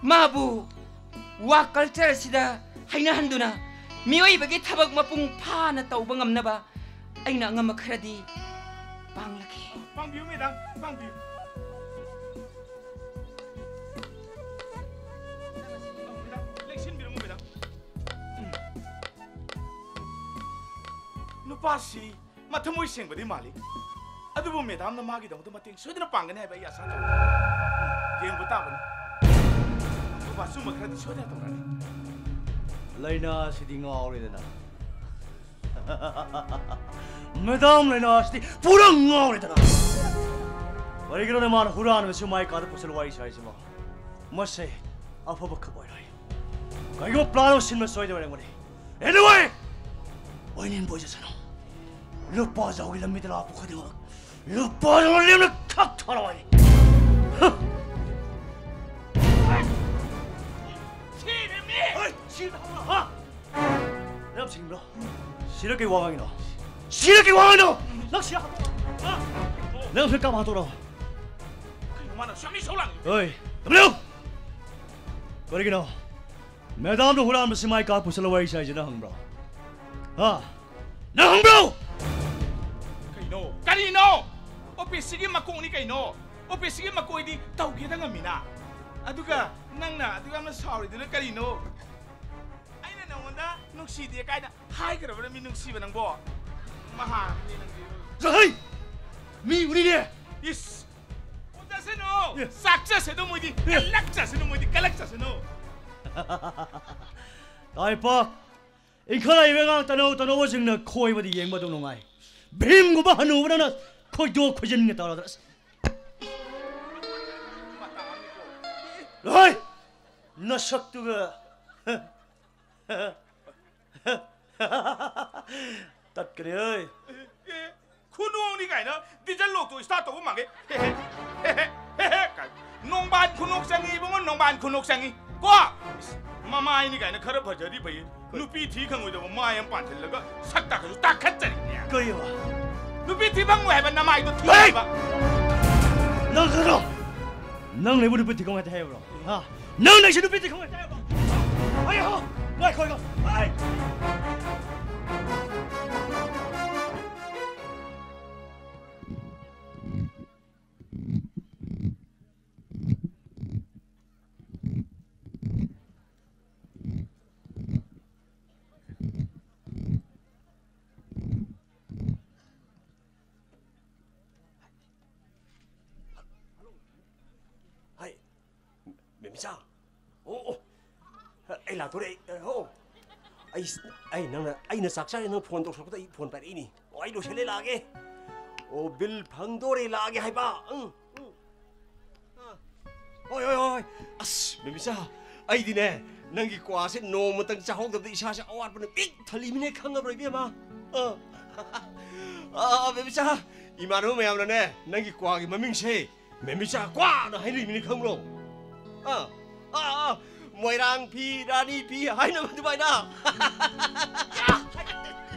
ꯃꯥꯕꯨ ꯋꯥ ꯀꯜꯆꯔ ꯑꯁꯤꯗ ꯍꯩꯅꯍꯟꯗꯨꯅ ꯃꯤꯑꯣꯏꯕꯒꯤ ꯊꯕꯛ ꯃꯄꯨꯡ ꯐꯥꯅ ꯇꯧꯕ ꯉꯝꯅꯕ ꯑꯩꯅ ꯑꯉꯝꯕ ꯈꯔꯗꯤ ꯄꯥꯡꯂꯒꯦ꯫ ꯄꯥꯡꯕꯤꯌꯨ, ꯃꯦꯗꯥꯝ, ꯄꯥꯡꯕꯤꯌꯨ꯫ ꯂꯦꯡꯁꯤꯟꯕꯤꯔꯝꯃꯨ, ꯃꯦꯗꯥꯝ꯫ ꯎꯝ꯫ ꯅꯨꯄꯥꯁꯤ ꯃꯊꯃꯣꯏ ꯁꯦꯡꯕꯗꯤ ꯃꯥꯜꯂꯤ, ꯑꯗꯨꯕꯨ ꯃꯦꯗꯥꯝꯅ ꯃꯥꯒꯤꯗꯃꯛꯇ ꯃꯇꯦꯡ ꯁꯣꯏꯗꯅ ꯄꯥꯡꯒꯅꯤ ꯍꯥꯏꯕ ꯑꯩ ꯑꯁꯥ ꯇꯧꯏ꯫ ꯌꯦꯡꯕ ꯇꯥꯕꯅꯤ꯫ ꯑꯐꯕ ꯑꯆꯨꯝꯕ ꯈꯔꯗꯤ ꯁꯣꯏꯗꯅ ꯇꯧꯔꯛꯑꯅꯤ꯫ ꯂꯥꯏꯅꯥꯁꯤꯗꯤ ꯉꯥꯎꯔꯦꯗꯅ꯫ ꯃꯦꯗꯥꯝ, ꯂꯥꯏꯅꯥꯁꯤꯗꯤ ꯄꯨꯔꯥ ꯉꯥꯎꯔꯦꯗꯅ꯫ ꯀꯔꯤꯒꯤꯅꯣꯅꯦ ꯃꯥꯅ ꯍꯨꯔꯥꯟꯕꯁꯨ ꯃꯥꯏ ꯀꯥꯗ ꯄꯨꯁꯜꯂ ꯋꯥꯔꯤ ꯁꯥꯔꯤꯁꯤꯕꯣ? ꯃꯁꯦ ꯑꯐꯕ ꯈꯛ ꯑꯣꯏꯔꯣꯏ꯫ ꯀꯔꯤꯒꯨꯝꯕ ꯄ꯭ꯂꯥꯟ ꯑꯃ ꯁꯤꯟꯕ ꯁꯣꯏꯗꯅ ꯑꯣꯏꯔꯝꯒꯅꯤ꯫ Anyway, ꯑꯣꯏꯅꯤꯡꯕ ꯑꯣꯏꯖꯁꯅꯨ꯫ ꯂꯨꯄꯥ ꯖꯥꯎꯒꯤ ꯂꯝꯕꯤꯗ ꯂꯥꯛꯄ ꯈꯨꯗꯤꯡꯃꯛ ꯂꯨꯄꯥ ꯖꯥꯎꯅ ꯂꯦꯝꯅ ꯈꯛ ꯊꯥꯔꯛꯑꯣꯏ꯫ ꯍꯩ, ꯁꯤꯗ ꯍꯧꯔ, ꯍꯥ? ꯅꯪ ꯁꯤꯡꯕ꯭ꯔꯣ? ꯁꯤꯗ ꯀꯩ ꯋꯥ ꯉꯥꯡꯉꯤꯅꯣ? ꯁꯤꯗ ꯀꯩ ꯋꯥ ꯉꯥꯡꯉꯤꯅꯣ? ꯅꯪ ꯁꯤꯗ ꯍꯥꯠꯇꯣꯛꯑꯣ꯫ ꯍꯥ? ꯅꯪ ꯐ꯭ꯂꯤꯞ ꯀꯥꯞ ꯍꯥꯠꯇꯣꯛꯑꯣ꯫ ꯀꯩꯅꯣ ꯃꯥꯅ ꯁꯨꯝ ꯏꯁꯧ ꯂꯥꯡꯉꯤ? ꯑꯣꯏ, ꯇꯨꯃꯤꯟ ꯂꯩꯌꯨ! ꯀꯔꯤꯒꯤꯅꯣ? ꯃꯦꯗꯥꯝꯅ ꯍꯨꯔꯥꯟꯕꯁꯤ ꯃꯥꯏ ꯀꯥ ꯄꯨꯁꯜꯂ ꯋꯥꯔꯤ ꯁꯥꯏꯁꯦ ꯅꯪ ꯍꯪꯕ꯭ꯔꯣ? ꯍꯥ? ꯅꯪ ꯍꯪꯕ꯭ꯔꯣ? ꯀꯩꯅꯣ? ꯀꯔꯤꯅꯣ? ꯑꯣꯐꯤꯁꯁꯤꯒꯤ ꯃꯀꯣꯛꯅꯤ ꯀꯩꯅꯣ? ꯑꯣꯐꯤꯁꯁꯤꯒꯤ ꯃꯀꯣꯏꯗꯤ ꯇꯧꯒꯦꯗ ꯉꯝꯃꯤꯅ꯫ ꯑꯗꯨꯒ ꯅꯪꯅ ꯑꯗꯨ ꯌꯥꯝꯅ ꯁꯥꯎꯔꯤꯗꯨꯅ ꯀꯔꯤꯅꯣ? ꯑꯩꯅ ꯅꯉꯣꯟꯗ ꯅꯨꯡꯁꯤꯗꯦ ꯀꯥꯏꯅ ꯍꯥꯏꯈ꯭ꯔꯕꯅ ꯃꯤ ꯅꯨꯡꯁꯤꯕ ꯅꯪꯕꯣ? ꯃꯍꯥꯔꯅꯤ ꯅꯪꯗꯤ꯫ ꯆꯠꯍꯩ! ꯃꯤ ꯎꯔꯤꯅꯦ! ꯏꯁ! ꯄꯣꯠ ꯆꯠꯁꯅꯨ! ꯑꯦ꯫ ꯆꯥꯛ ꯆꯠꯁꯅꯨ ꯃꯣꯏꯗꯤ! ꯑꯦ꯫ ꯀꯂꯛ ꯆꯠꯁꯅꯨ ꯃꯣꯏꯗꯤ! ꯀꯂꯛ ꯆꯠꯁꯅꯨ! ꯇꯥꯏꯄꯥꯛ! ꯏꯟꯈꯠꯂꯛꯏꯕ ꯑꯉꯥꯡ ꯇꯅꯧ ꯇꯅꯧꯕꯁꯤꯡꯅ ꯈꯣꯏꯕꯗꯤ ꯌꯦꯡꯕ ꯑꯗꯨꯝ ꯅꯨꯡꯉꯥꯏ꯫ ꯚꯤꯝꯒꯨꯝꯕ ꯍꯅꯨꯕꯅ ꯈꯣꯏꯗꯣꯛ ꯈꯣꯏꯖꯤꯟꯒ ꯇꯧꯔꯗꯅ ꯑꯁ! ꯂꯣꯏ! ꯅꯁꯛꯇꯨꯒ! ꯇꯠꯈ꯭ꯔꯦ, ꯍꯣꯏ꯫ ꯑꯦ, ꯈꯨꯅꯣꯛꯅꯤ ꯀꯥꯏꯅ ꯗꯤꯖꯜ ꯂꯣꯛꯇꯣ ꯁ꯭ꯇꯥꯔꯠ ꯇꯧꯕ ꯃꯥꯟꯒꯩ꯫ ꯍꯦ, ꯍꯦ, ꯍꯦ, ꯍꯦ, ꯍꯦ, ꯍꯦ ꯀꯥꯏ꯫ ꯅꯣꯡꯕꯥꯟ ꯈꯨꯅꯣꯛ ꯆꯪꯉꯤ ꯏꯕꯨꯡꯉꯣ, ꯅꯣꯡꯕꯥꯟ ꯈꯨꯅꯣꯛ ꯆꯪꯉꯤ꯫ ꯀꯣ? ꯏꯁ, ꯃꯃꯥꯏꯅꯤ ꯀꯥꯏꯅ ꯈꯔ ꯐꯖꯔꯤ ꯐꯩꯌꯦ꯫ ꯅꯨꯄꯤ ꯊꯤ ꯈꯪꯉꯣꯏꯗꯕ ꯃꯥꯏ ꯑꯃ ꯄꯥꯟꯁꯤꯜꯂꯒ ꯁꯛ ꯇꯥꯛꯈꯠꯁꯨ ꯇꯥꯛꯈꯠꯆꯔꯤꯅꯦ꯫ ꯀꯩꯕ? ꯅꯨꯄꯤ ꯊꯤ ꯐꯪꯉꯣꯏ ꯍꯥꯏꯕ ꯅꯃꯥꯏꯗꯣ ꯊꯤ ꯍꯦ! ꯍꯥꯏꯕ꯫ ꯅꯪ ꯈꯪꯗ꯭ꯔꯣ? ꯅꯪ ꯅꯩꯕꯨ ꯅꯨꯄꯤ ꯊꯤ ꯈꯪꯉꯣꯏ ꯍꯥꯏꯕ꯭ꯔꯣ? ꯍꯥ? ꯅꯪ ꯅꯩꯁꯦ ꯅꯨꯄꯤ ꯊꯤ ꯈꯪꯉꯣꯏ ꯍꯥꯏꯕ꯭ꯔꯣ? ꯑꯩ ꯍꯣ! ꯉꯥꯏꯈꯣ, ꯉꯥꯏꯈꯣ꯫ ꯑꯩ! ꯍꯥꯏ, ꯃꯦꯃꯤꯆꯥ꯫ ꯑꯣ, ꯑꯣ꯫ ꯑꯩ ꯂꯥꯛꯇꯣꯔꯦ, ꯑꯩ, ꯑꯣ꯫ ꯑꯩ, ꯑꯩ ꯅꯪꯅ, ꯑꯩꯅ ꯆꯥꯛ ꯆꯥꯔꯦ, ꯅꯪ ꯐꯣꯟ ꯇꯧꯁꯜꯂꯛꯄꯗ ꯑꯩ ꯐꯣꯟ ꯄꯥꯏꯔꯛꯏꯅꯤ꯫ ꯑꯣ, ꯑꯩ ꯂꯣꯏꯁꯜꯂꯦ, ꯂꯥꯛꯑꯒꯦ꯫ ꯑꯣ, ꯕꯤꯜ ꯐꯪꯗꯣꯔꯦ, ꯂꯥꯛꯑꯒꯦ ꯍꯥꯏꯕ꯫ ꯎꯝ, ꯎꯝ꯫ ꯑꯥ꯫ ꯍꯣꯏ, ꯍꯣꯏ, ꯍꯣꯏ, ꯍꯣꯏ꯫ ꯑꯁ, ꯕꯦꯝꯕꯤꯆꯥ, ꯑꯩꯗꯤꯅꯦ, ꯅꯪꯒꯤ ꯀ꯭ꯋꯥꯁꯦ ꯅꯣꯡꯃꯇꯪ ꯆꯥꯍꯧꯗꯕꯗ ꯏꯁꯥꯁꯦ ꯑꯋꯥꯠꯄꯅ ꯄꯤꯛ ꯊꯜꯂꯤꯃꯤꯅꯦ, ꯈꯪꯉꯕ꯭ꯔꯣ, ꯏꯕꯦꯝꯃ? ꯑꯥ꯫ ꯑꯥ, ꯕꯦꯝꯕꯤꯆꯥ, ꯏꯃꯥꯟꯅꯕ ꯃꯌꯥꯝꯅꯅꯦ, ꯅꯪꯒꯤ ꯀ꯭ꯋꯥꯒꯤ ꯃꯃꯤꯡꯁꯦ ꯃꯦꯃꯤꯆꯥ ꯀ꯭ꯋꯥꯅ ꯍꯥꯏꯅꯔꯤꯃꯤꯅꯦ, ꯈꯪꯕ꯭ꯔꯣ? ꯑꯥ, ꯑꯥ, ꯑꯥ, ꯃꯣꯏꯔꯥꯡ ꯐꯤ, ꯔꯥꯅꯤ ꯐꯤ ꯍꯥꯏꯅꯕ ꯑꯗꯨꯃꯥꯏꯅ꯫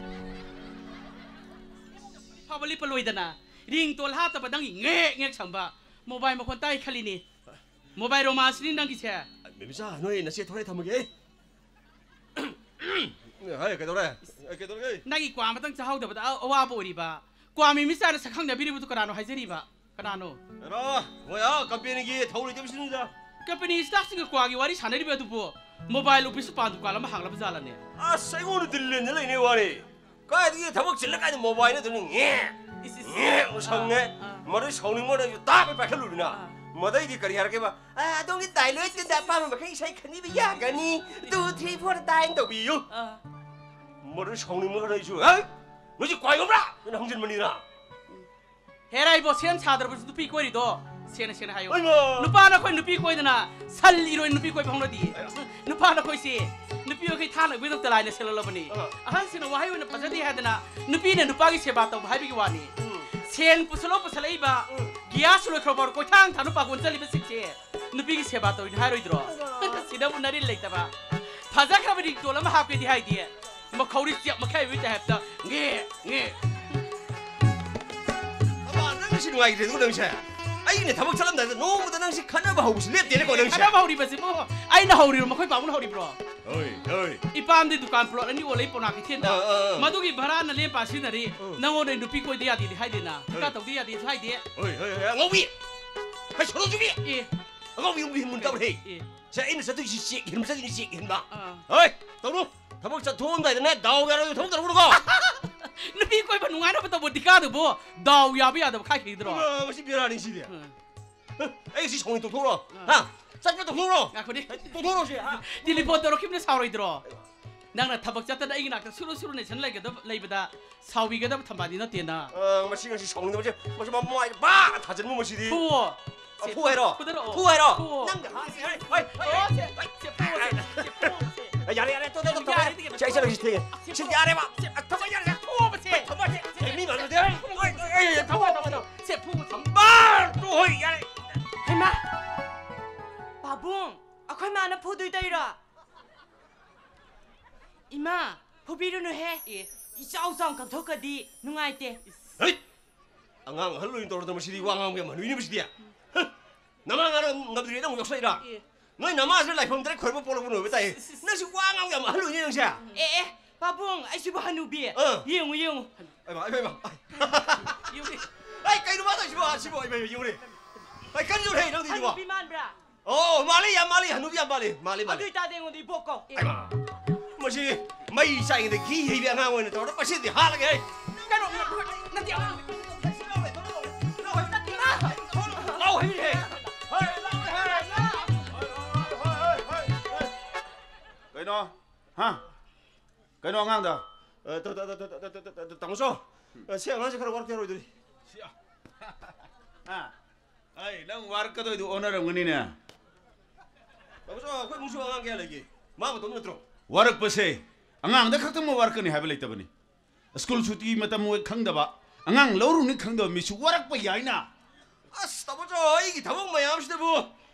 ꯐꯕ ꯂꯤꯞꯄ ꯂꯣꯏꯗꯅ ꯔꯤꯡꯇꯣꯟ ꯍꯥꯞꯇꯕ ꯅꯪꯒꯤ ꯉꯦꯛ ꯉꯦꯛ ꯁꯝꯕ ꯃꯣꯕꯥꯏꯜ ꯃꯈꯣꯟ ꯇꯥꯏ ꯈꯜꯂꯤꯅꯤ꯫ ꯃꯣꯕꯥꯏꯜ ꯔꯣꯃꯥꯟꯁꯅꯤ ꯅꯪꯒꯤꯁꯦ꯫ ꯃꯦꯃꯤꯆꯥ, ꯅꯣꯏ ꯅꯆꯦ ꯊꯣꯔꯦ, ꯊꯝꯃꯒꯦ꯫ ꯍꯥꯏ, ꯀꯩꯗꯧꯔꯦ? ꯑꯦ, ꯀꯩꯗꯧꯔꯒꯦ? ꯅꯪꯒꯤ ꯀ꯭ꯋꯥ ꯑꯃꯇꯪ ꯆꯥꯍꯧꯗꯕꯗ ꯑ-, ꯑꯋꯥꯕ ꯑꯣꯏꯔꯤꯕ꯫ ꯀ꯭ꯋꯥ ꯃꯦꯃꯤꯆꯥꯅ ꯁꯛꯈꯪꯅꯕꯤꯔꯤꯕꯗꯨ ꯀꯅꯥꯅꯣ ꯍꯥꯏꯖꯔꯤꯕ? ꯀꯅꯥꯅꯣ? ꯍꯦꯔꯥ, ꯃꯣꯏ ꯑꯥ ꯀꯝꯄꯦꯅꯤꯒꯤ ꯊꯧ ꯂꯩꯇꯕꯁꯤꯡꯗꯨꯗ꯫ ꯀꯝꯄꯦꯅꯤ ꯁ꯭ꯇꯥꯐꯁꯤꯡꯒ ꯀ꯭ꯋꯥꯒꯤ ꯋꯥꯔꯤ ꯁꯥꯟꯅꯔꯤꯕ ꯑꯗꯨꯕꯨ ꯃꯣꯕꯥꯏꯜ ꯑꯣꯐꯤꯁ ꯄꯥꯟ ꯗꯨꯀꯥꯟ ꯑꯃ ꯍꯥꯡꯂꯕ ꯖꯥꯠꯂꯅꯦ? ꯑꯁ, ꯑꯩꯉꯣꯟꯗ ꯗꯤꯜ ꯂꯦꯟꯅ ꯂꯩꯅꯦ ꯋꯥꯅꯤ꯫ ꯀꯥꯏꯗꯒꯤ ꯊꯕꯛ ꯆꯤꯜꯂ ꯀꯥꯏꯗ ꯃꯣꯕꯥꯏꯜ ꯑꯗꯨꯅꯤ ꯉꯦ, ꯏꯁ, ꯏꯁ, ꯉꯦ, ꯏꯁ꯫ ꯁꯪꯉꯦ꯫ ꯑꯥ, ꯑꯥ꯫ ꯃꯗꯨ ꯁꯥꯎꯅꯤꯡꯕꯅ ꯑꯩꯁꯨ ꯇꯥꯞ ꯍꯦꯛ ꯄꯥꯏꯈꯠꯂꯨꯗꯅ꯫ ꯑꯥ꯫ ꯃꯗꯩꯗꯤ ꯀꯔꯤ ꯍꯥꯏꯔꯛꯀꯦꯕ? "ꯑꯥ, ꯑꯗꯣꯝꯒꯤ ꯗꯥꯏꯂꯣꯏꯠꯇꯨꯗ ꯑꯄꯥꯝꯕ ꯃꯈꯩ ꯏꯁꯩ ꯈꯟꯕꯤꯕ ꯌꯥꯒꯅꯤ꯫ Two, three, four, nine ꯇꯧꯕꯤꯌꯨ꯫" ꯑꯥ꯫ ꯃꯗꯨ ꯁꯥꯎꯅꯤꯡꯕꯅ ꯑꯩꯁꯨ, "ꯍꯩ, ꯅꯣꯏꯁꯤ ꯀ꯭ꯋꯥ ꯌꯣꯟꯕ꯭ꯔꯥ?" ꯍꯥꯏꯅ ꯍꯪꯖꯤꯟꯕꯅꯤꯅ꯫ ꯍꯦꯔꯥ ꯏꯕꯣ, ꯁꯦꯝ ꯁꯥꯗ꯭ꯔꯕꯁꯨ ꯅꯨꯄꯤ ꯀꯣꯏꯔꯤꯗꯣ? ꯁꯦꯡꯅ ꯁꯦꯡꯅ ꯍꯥꯏꯌꯨ꯫ ꯍꯣꯏꯃ! ꯅꯨꯄꯥ ꯅꯈꯣꯏ ꯅꯨꯄꯤ ꯀꯣꯏꯗꯅ ꯁꯟ ꯏꯔꯣꯏ ꯅꯨꯄꯤ ꯀꯣꯏꯕ ꯍꯧꯅꯗꯤꯌꯦ꯫ ꯑꯌꯥ! ꯅꯨꯄꯥ ꯅꯈꯣꯏꯁꯦ ꯅꯨꯄꯤ ꯃꯈꯩ ꯊꯥꯅꯕꯒꯤꯗꯃꯛꯇ ꯂꯥꯏꯅ ꯁꯦꯜꯍꯜꯂꯕꯅꯤ꯫ ꯑꯥ꯫ ꯑꯍꯟꯁꯤꯡꯅ ꯋꯥꯍꯩ ꯑꯣꯏꯅ ꯐꯖꯗꯦ ꯍꯥꯏꯗꯅ ꯅꯨꯄꯤꯅ ꯅꯨꯄꯥꯒꯤ ꯁꯦꯕꯥ ꯇꯧꯕ ꯍꯥꯏꯕꯒꯤ ꯋꯥꯅꯤ꯫ ꯎꯝ꯫ ꯁꯦꯟ ꯄꯨꯁꯜꯂꯣ ꯄꯨꯁꯜꯂꯛꯏꯕ, ꯎꯝ꯫ ꯒ꯭ꯌꯥꯁ ꯂꯣꯏꯈ꯭ꯔꯕ ꯀꯣꯏꯊꯥꯡ ꯊꯥꯡꯅ ꯄꯥꯡꯒꯣꯟ ꯆꯠꯂꯤꯕꯁꯤꯡꯁꯦ ꯅꯨꯄꯤꯒꯤ ꯁꯦꯕꯥ ꯇꯧꯔꯤꯅꯤ ꯍꯥꯏꯔꯣꯏꯗ꯭ꯔꯣ? ꯑꯥ꯫ ꯁꯤꯗꯕꯨ ꯅꯔꯤꯜ ꯂꯩꯇꯕ꯫ ꯐꯖꯈ꯭ꯔꯕ ꯔꯤꯡꯇꯣꯟ ꯑꯃ ꯍꯥꯞꯀꯦꯗꯤ ꯍꯥꯏꯗꯦ꯫ ꯃꯈꯧꯔꯤ ꯆꯦꯞ ꯃꯈꯥꯏꯕꯒꯤ ꯇꯥꯏꯞꯇ ꯉꯦ, ꯉꯦ꯫ ꯑꯃ, ꯅꯪꯁꯤ ꯅꯨꯡꯉꯥꯏꯈ꯭ꯔꯦ, ꯑꯗꯨꯒ ꯅꯪꯁꯦ꯫ ꯑꯩꯅ ꯊꯕꯛ ꯆꯠꯂꯝꯗꯥꯏꯗ ꯅꯣꯡꯃꯗ ꯅꯪꯁꯤ ꯈꯠꯅꯕ ꯍꯧꯕꯁꯤ ꯂꯦꯞꯇꯦꯅꯦꯀꯣ, ꯅꯪꯁꯦ꯫ ꯈꯠꯅꯕ ꯍꯧꯔꯤꯕꯁꯤꯕꯨ ꯑꯩꯅ ꯍꯧꯔꯤꯔꯣ, ꯃꯈꯣꯏ ꯄꯥꯕꯨꯡꯅ ꯍꯧꯔꯤꯕ꯭ꯔꯣ? ꯍꯣꯏ, ꯍꯣꯏ꯫ ꯏꯄꯥꯝꯗꯤ ꯗꯨꯀꯥꯟ ꯄ꯭ꯂꯣꯠ ꯑꯅꯤ ꯑꯣꯜꯂꯦ ꯄꯣꯅꯥ ꯀꯩꯊꯦꯜꯗ꯫ ꯑꯥ, ꯑꯥ, ꯑꯥ꯫ ꯃꯗꯨꯒꯤ ꯚꯔꯥꯅ ꯂꯦꯝ ꯄꯥ ꯁꯤꯖꯤꯟꯅꯔꯤ꯫ ꯑꯥ꯫ ꯅꯪꯉꯣꯟꯗ ꯅꯨꯄꯤ ꯀꯣꯏꯗ ꯌꯥꯗꯦꯗꯤ ꯍꯥꯏꯗꯦꯅ, ꯍꯣꯏ꯫ ꯀꯥ ꯇꯧꯗ ꯌꯥꯗꯦꯁꯨ ꯍꯥꯏꯗꯦ꯫ ꯍꯣꯏ, ꯍꯣꯏ, ꯍꯣꯏ, ꯑꯉꯥꯎꯕꯤ! ꯍꯩ, ꯁꯣꯅꯣꯆꯨꯕꯤ! ꯑꯦ꯫ ꯑꯉꯥꯎꯕꯤ ꯑꯃꯒꯤ ꯃꯨꯟ ꯇꯧꯔꯦ꯫ ꯑꯦ꯫ ꯁꯦ, ꯑꯩꯅ ꯆꯠꯇꯣꯏꯁꯤ ꯆꯦꯛ ꯍꯦꯟꯕ ꯆꯠꯇꯣꯏꯅꯤ, ꯆꯦꯛ ꯍꯦꯟꯕ꯫ ꯑꯥ꯫ ꯍꯣꯏ, ꯇꯧꯅꯨ꯫ ꯊꯕꯛ ꯆꯠꯊꯣꯛꯑꯝꯗꯥꯏꯗꯅꯦ, ꯗꯥꯎ ꯌꯥꯔꯣꯏ ꯊꯕꯛ ꯇꯧꯔꯛꯀꯅꯨꯀꯣ꯫ ꯅꯨꯄꯤ ꯀꯣꯏꯕ ꯅꯨꯡꯉꯥꯏꯅꯕ ꯇꯧꯕ ꯗꯤꯀꯥꯗꯨꯕꯨ ꯗꯥꯎ ꯌꯥꯕ ꯌꯥꯗꯕ ꯈꯥꯏꯈꯤꯗ꯭ꯔꯣ? ꯑ, ꯃꯁꯤ ꯕꯦꯔꯥꯅꯤ ꯁꯤꯗꯤ꯫ ꯑ꯫ ꯑ, ꯑꯩ ꯁꯤ ꯁꯥꯎꯅꯤꯡ ꯇꯣꯛꯊꯣꯛꯎꯔꯣ? ꯑ꯫ ꯍꯥ? ꯆꯠꯄ ꯇꯣꯛꯊꯣꯛꯎꯔꯣ? ꯉꯥꯏꯈꯣꯅꯦ꯫ ꯇꯣꯛꯊꯣꯛꯎꯔꯣ ꯁꯤ, ꯍꯥ? ꯇꯦꯂꯤꯐꯣꯟ ꯇꯧꯔꯛꯈꯤꯕꯅ ꯁꯥꯎꯔꯣꯏꯗ꯭ꯔꯣ? ꯅꯪꯅ ꯊꯕꯛ ꯆꯠꯇꯅ ꯑꯩꯒꯤ ꯅꯥꯛꯇ ꯁꯨꯔꯨ ꯁꯨꯔꯨ ꯅꯩꯁꯟ ꯂꯩꯒꯗꯕ, ꯂꯩꯕꯗ ꯁꯥꯎꯕꯤꯒꯗꯕ ꯊꯝꯕꯥꯗꯤ ꯅꯠꯇꯦꯅ꯫ ꯑ, ꯃꯁꯤ ꯉꯁꯤ ꯁꯥꯎꯅꯤꯡꯗꯕꯁꯦ, ꯃꯁꯤ ꯃꯃꯥꯏ ꯄꯥꯛ ꯊꯥꯖꯤꯟꯕ ꯃꯁꯤꯗꯤ꯫ ꯐꯨꯋꯣ꯫ ꯑ, ꯁꯦ, ꯐꯨ ꯍꯥꯏꯔꯣ? ꯐꯨꯗꯔꯛꯑꯣ꯫ ꯐꯨ ꯍꯥꯏꯔꯣ? ꯐꯨꯋꯣ꯫ ꯅꯪꯒ ꯍꯥꯏ, ꯍꯥꯏ, ꯍꯥꯏ, ꯍꯥꯏ, ꯑꯣ, ꯁꯦ, ꯁꯦ, ꯐꯨꯋꯣ, ꯁꯦ, ꯁꯦ, ꯐꯨꯋꯣ, ꯁꯦ꯫ ꯑ, ꯌꯥꯔꯦ, ꯌꯥꯔꯦ, ꯇꯣ, ꯇꯣ, ꯇꯣ, ꯇꯣ, ꯌꯥꯔꯦ, ꯁꯦ, ꯑꯩ ꯆꯠꯂꯒꯦ, ꯁꯦ, ꯊꯦꯡꯉꯦ꯫ ꯁꯦ, ꯁꯤ ꯌꯥꯔꯦꯕ꯫ ꯑ, ꯊꯝꯃꯣ, ꯌꯥꯔꯦ, ꯁꯦ, ꯊꯝꯃꯣ, ꯁꯦ, ꯁꯦ, ꯃꯤ ꯃꯥꯟꯅꯗꯦ꯫ ꯁꯦ, ꯊꯝꯃꯣ, ꯊꯝꯃꯣ, ꯊꯝꯃꯣ꯫ ꯁꯦ, ꯐꯨꯋꯣ, ꯁꯦ꯫ ꯕꯥ! ꯇꯣ, ꯍꯣꯏ, ꯌꯥꯔꯦ꯫ ꯍꯩꯃꯥ! ꯄꯥꯕꯨꯡ! ꯑꯩꯈꯣꯏ ꯃꯥꯅ ꯐꯨꯗꯣꯏ ꯇꯧꯔꯤꯔꯣ? ꯏꯃꯥ, ꯐꯨꯕꯤꯔꯨꯅꯨꯍꯦ꯫ ꯑꯦ, ꯏꯆꯥꯎ ꯆꯥꯎꯅ ꯀꯛꯊꯣꯛꯈ꯭ꯔꯗꯤ ꯅꯨꯡꯉꯥꯏꯇꯦ꯫ ꯍꯩꯠ! ꯑꯉꯥꯡ ꯑꯍꯜ ꯑꯣꯏꯅ ꯇꯧꯔꯗꯅ ꯃꯁꯤꯗꯤ ꯋꯥ ꯉꯥꯡꯕ ꯌꯥꯝ ꯍꯟꯅꯨꯏꯅꯦ ꯃꯁꯤꯗꯤ꯫ ꯍ! ꯅꯃꯥ ꯉꯥꯡ ꯉꯝꯗ꯭ꯔꯤꯉꯩꯗ ꯑꯃꯨꯛ ꯌꯥꯎꯁꯜꯂꯛꯏꯔꯥ? ꯑꯦ꯫ ꯅꯣꯏ ꯅꯃꯥꯁꯤꯅ ꯂꯥꯏꯐꯝ ꯇꯔꯦꯠ ꯈꯣꯏꯔꯝꯕ ꯄꯣꯛꯂꯛꯄ ꯅꯣꯏꯕ ꯇꯥꯏ꯫ ꯏꯁ, ꯏꯁ, ꯏꯁ꯫ ꯅꯪꯁꯤ ꯋꯥ ꯉꯥꯡꯕ ꯌꯥꯝ ꯑꯍꯜ ꯑꯣꯏꯅꯦ ꯅꯪꯁꯦ꯫ ꯑꯦ, ꯑꯦ, ꯄꯥꯕꯨꯡ, ꯑꯩꯁꯤꯕꯨ ꯍꯅꯨꯕꯤ꯫ ꯑꯥ꯫ ꯌꯦꯡꯉꯨ, ꯌꯦꯡꯉꯨ꯫ ꯑꯩꯃ, ꯑꯩꯃ, ꯑꯩꯃ꯫ ꯌꯦꯡꯉꯨꯅꯦ꯫ ꯑꯩ ꯀꯩꯅꯣ ꯃꯥ ꯇꯧꯏꯁꯤꯕꯣ? ꯁꯤꯕꯣ, ꯑꯩꯃ, ꯌꯦꯡꯉꯨꯅꯦ꯫ ꯑꯩ ꯀꯔꯤꯅꯣ ꯍꯦ ꯅꯪ ꯇꯧꯏꯗꯨꯕꯣ? ꯍꯅꯨꯕꯤ ꯃꯥꯟꯕ꯭ꯔꯥ? ꯑꯣ, ꯃꯥꯜꯂꯤ, ꯌꯥꯝ ꯃꯥꯜꯂꯤ, ꯍꯅꯨꯕꯤ ꯌꯥꯝ ꯃꯥꯜꯂꯤ, ꯃꯥꯜꯂꯤ, ꯃꯥꯜꯂꯤ꯫ ꯑꯗꯨ ꯑꯣꯏꯇꯥꯔꯗꯤ ꯑꯩꯉꯣꯟꯗ ꯏꯕꯣꯛ ꯀꯧ꯫ ꯑꯩꯃ, ꯃꯁꯤ ꯃꯩ ꯆꯥꯛꯏꯉꯩꯗ ꯘꯤ ꯍꯩꯕꯤ ꯑꯉꯥꯡ ꯑꯣꯏꯅ ꯇꯧꯔ ꯃꯁꯤꯗꯤ ꯍꯥꯠꯂꯒꯦ ꯑꯩ꯫ ꯀꯩꯅꯣ, ꯅꯠꯇꯦ, ꯑꯉꯥꯡ꯫ ꯂꯥꯎ ꯍꯩꯕꯤ ꯍꯦ꯫ ꯀꯩꯅꯣ? ꯍꯥ? ꯀꯩꯅꯣ ꯑꯉꯥꯡꯗ? ꯑ, ꯇ-, ꯇ-, ꯇ-, ꯇ-, ꯇ-, ꯇ-, ꯇ-, ꯇꯥꯃꯣ ꯆꯧ, ꯑ, ꯁꯤ ꯑꯉꯥꯡꯁꯦ ꯈꯔ ꯋꯥꯔꯛꯇ ꯌꯥꯔꯣꯏꯗꯣꯔꯤ꯫ ꯁꯤ, ꯑ, ꯑꯩ ꯅꯪ ꯋꯥꯔꯛꯀꯗꯣꯏꯗꯣ ꯑꯣꯟꯅꯔꯝꯒꯅꯤꯅꯦ꯫ ꯇꯥꯃꯣ ꯆꯧ, ꯑꯩꯈꯣꯏ ꯏꯃꯨꯡꯁꯨ ꯑꯉꯥꯡ ꯀꯌꯥ ꯂꯩꯒꯦ? ꯃꯥ ꯃꯇꯣꯝ ꯅꯠꯇ꯭ꯔꯣ? ꯋꯥꯔꯛꯄꯁꯦ ꯑꯉꯥꯡꯗ ꯈꯛꯇꯃꯛ ꯋꯥꯔꯛꯀꯅꯤ ꯍꯥꯏꯕ ꯂꯩꯇꯕꯅꯤ꯫ ꯁ꯭ꯀꯨꯜ ꯁꯨꯇꯤ ꯃꯇꯝ ꯑꯣꯏ ꯈꯪꯗꯕ, ꯑꯉꯥꯡ ꯂꯧꯔꯨꯅꯤ ꯈꯪꯗꯕ ꯃꯤꯁꯨ ꯋꯥꯔꯛꯄ ꯌꯥꯏꯅ꯫ ꯑꯁ, ꯇꯥꯃꯣ ꯆꯧ, ꯑꯩꯒꯤ ꯊꯕꯛ ꯃꯌꯥꯝꯁꯤꯗꯕꯨ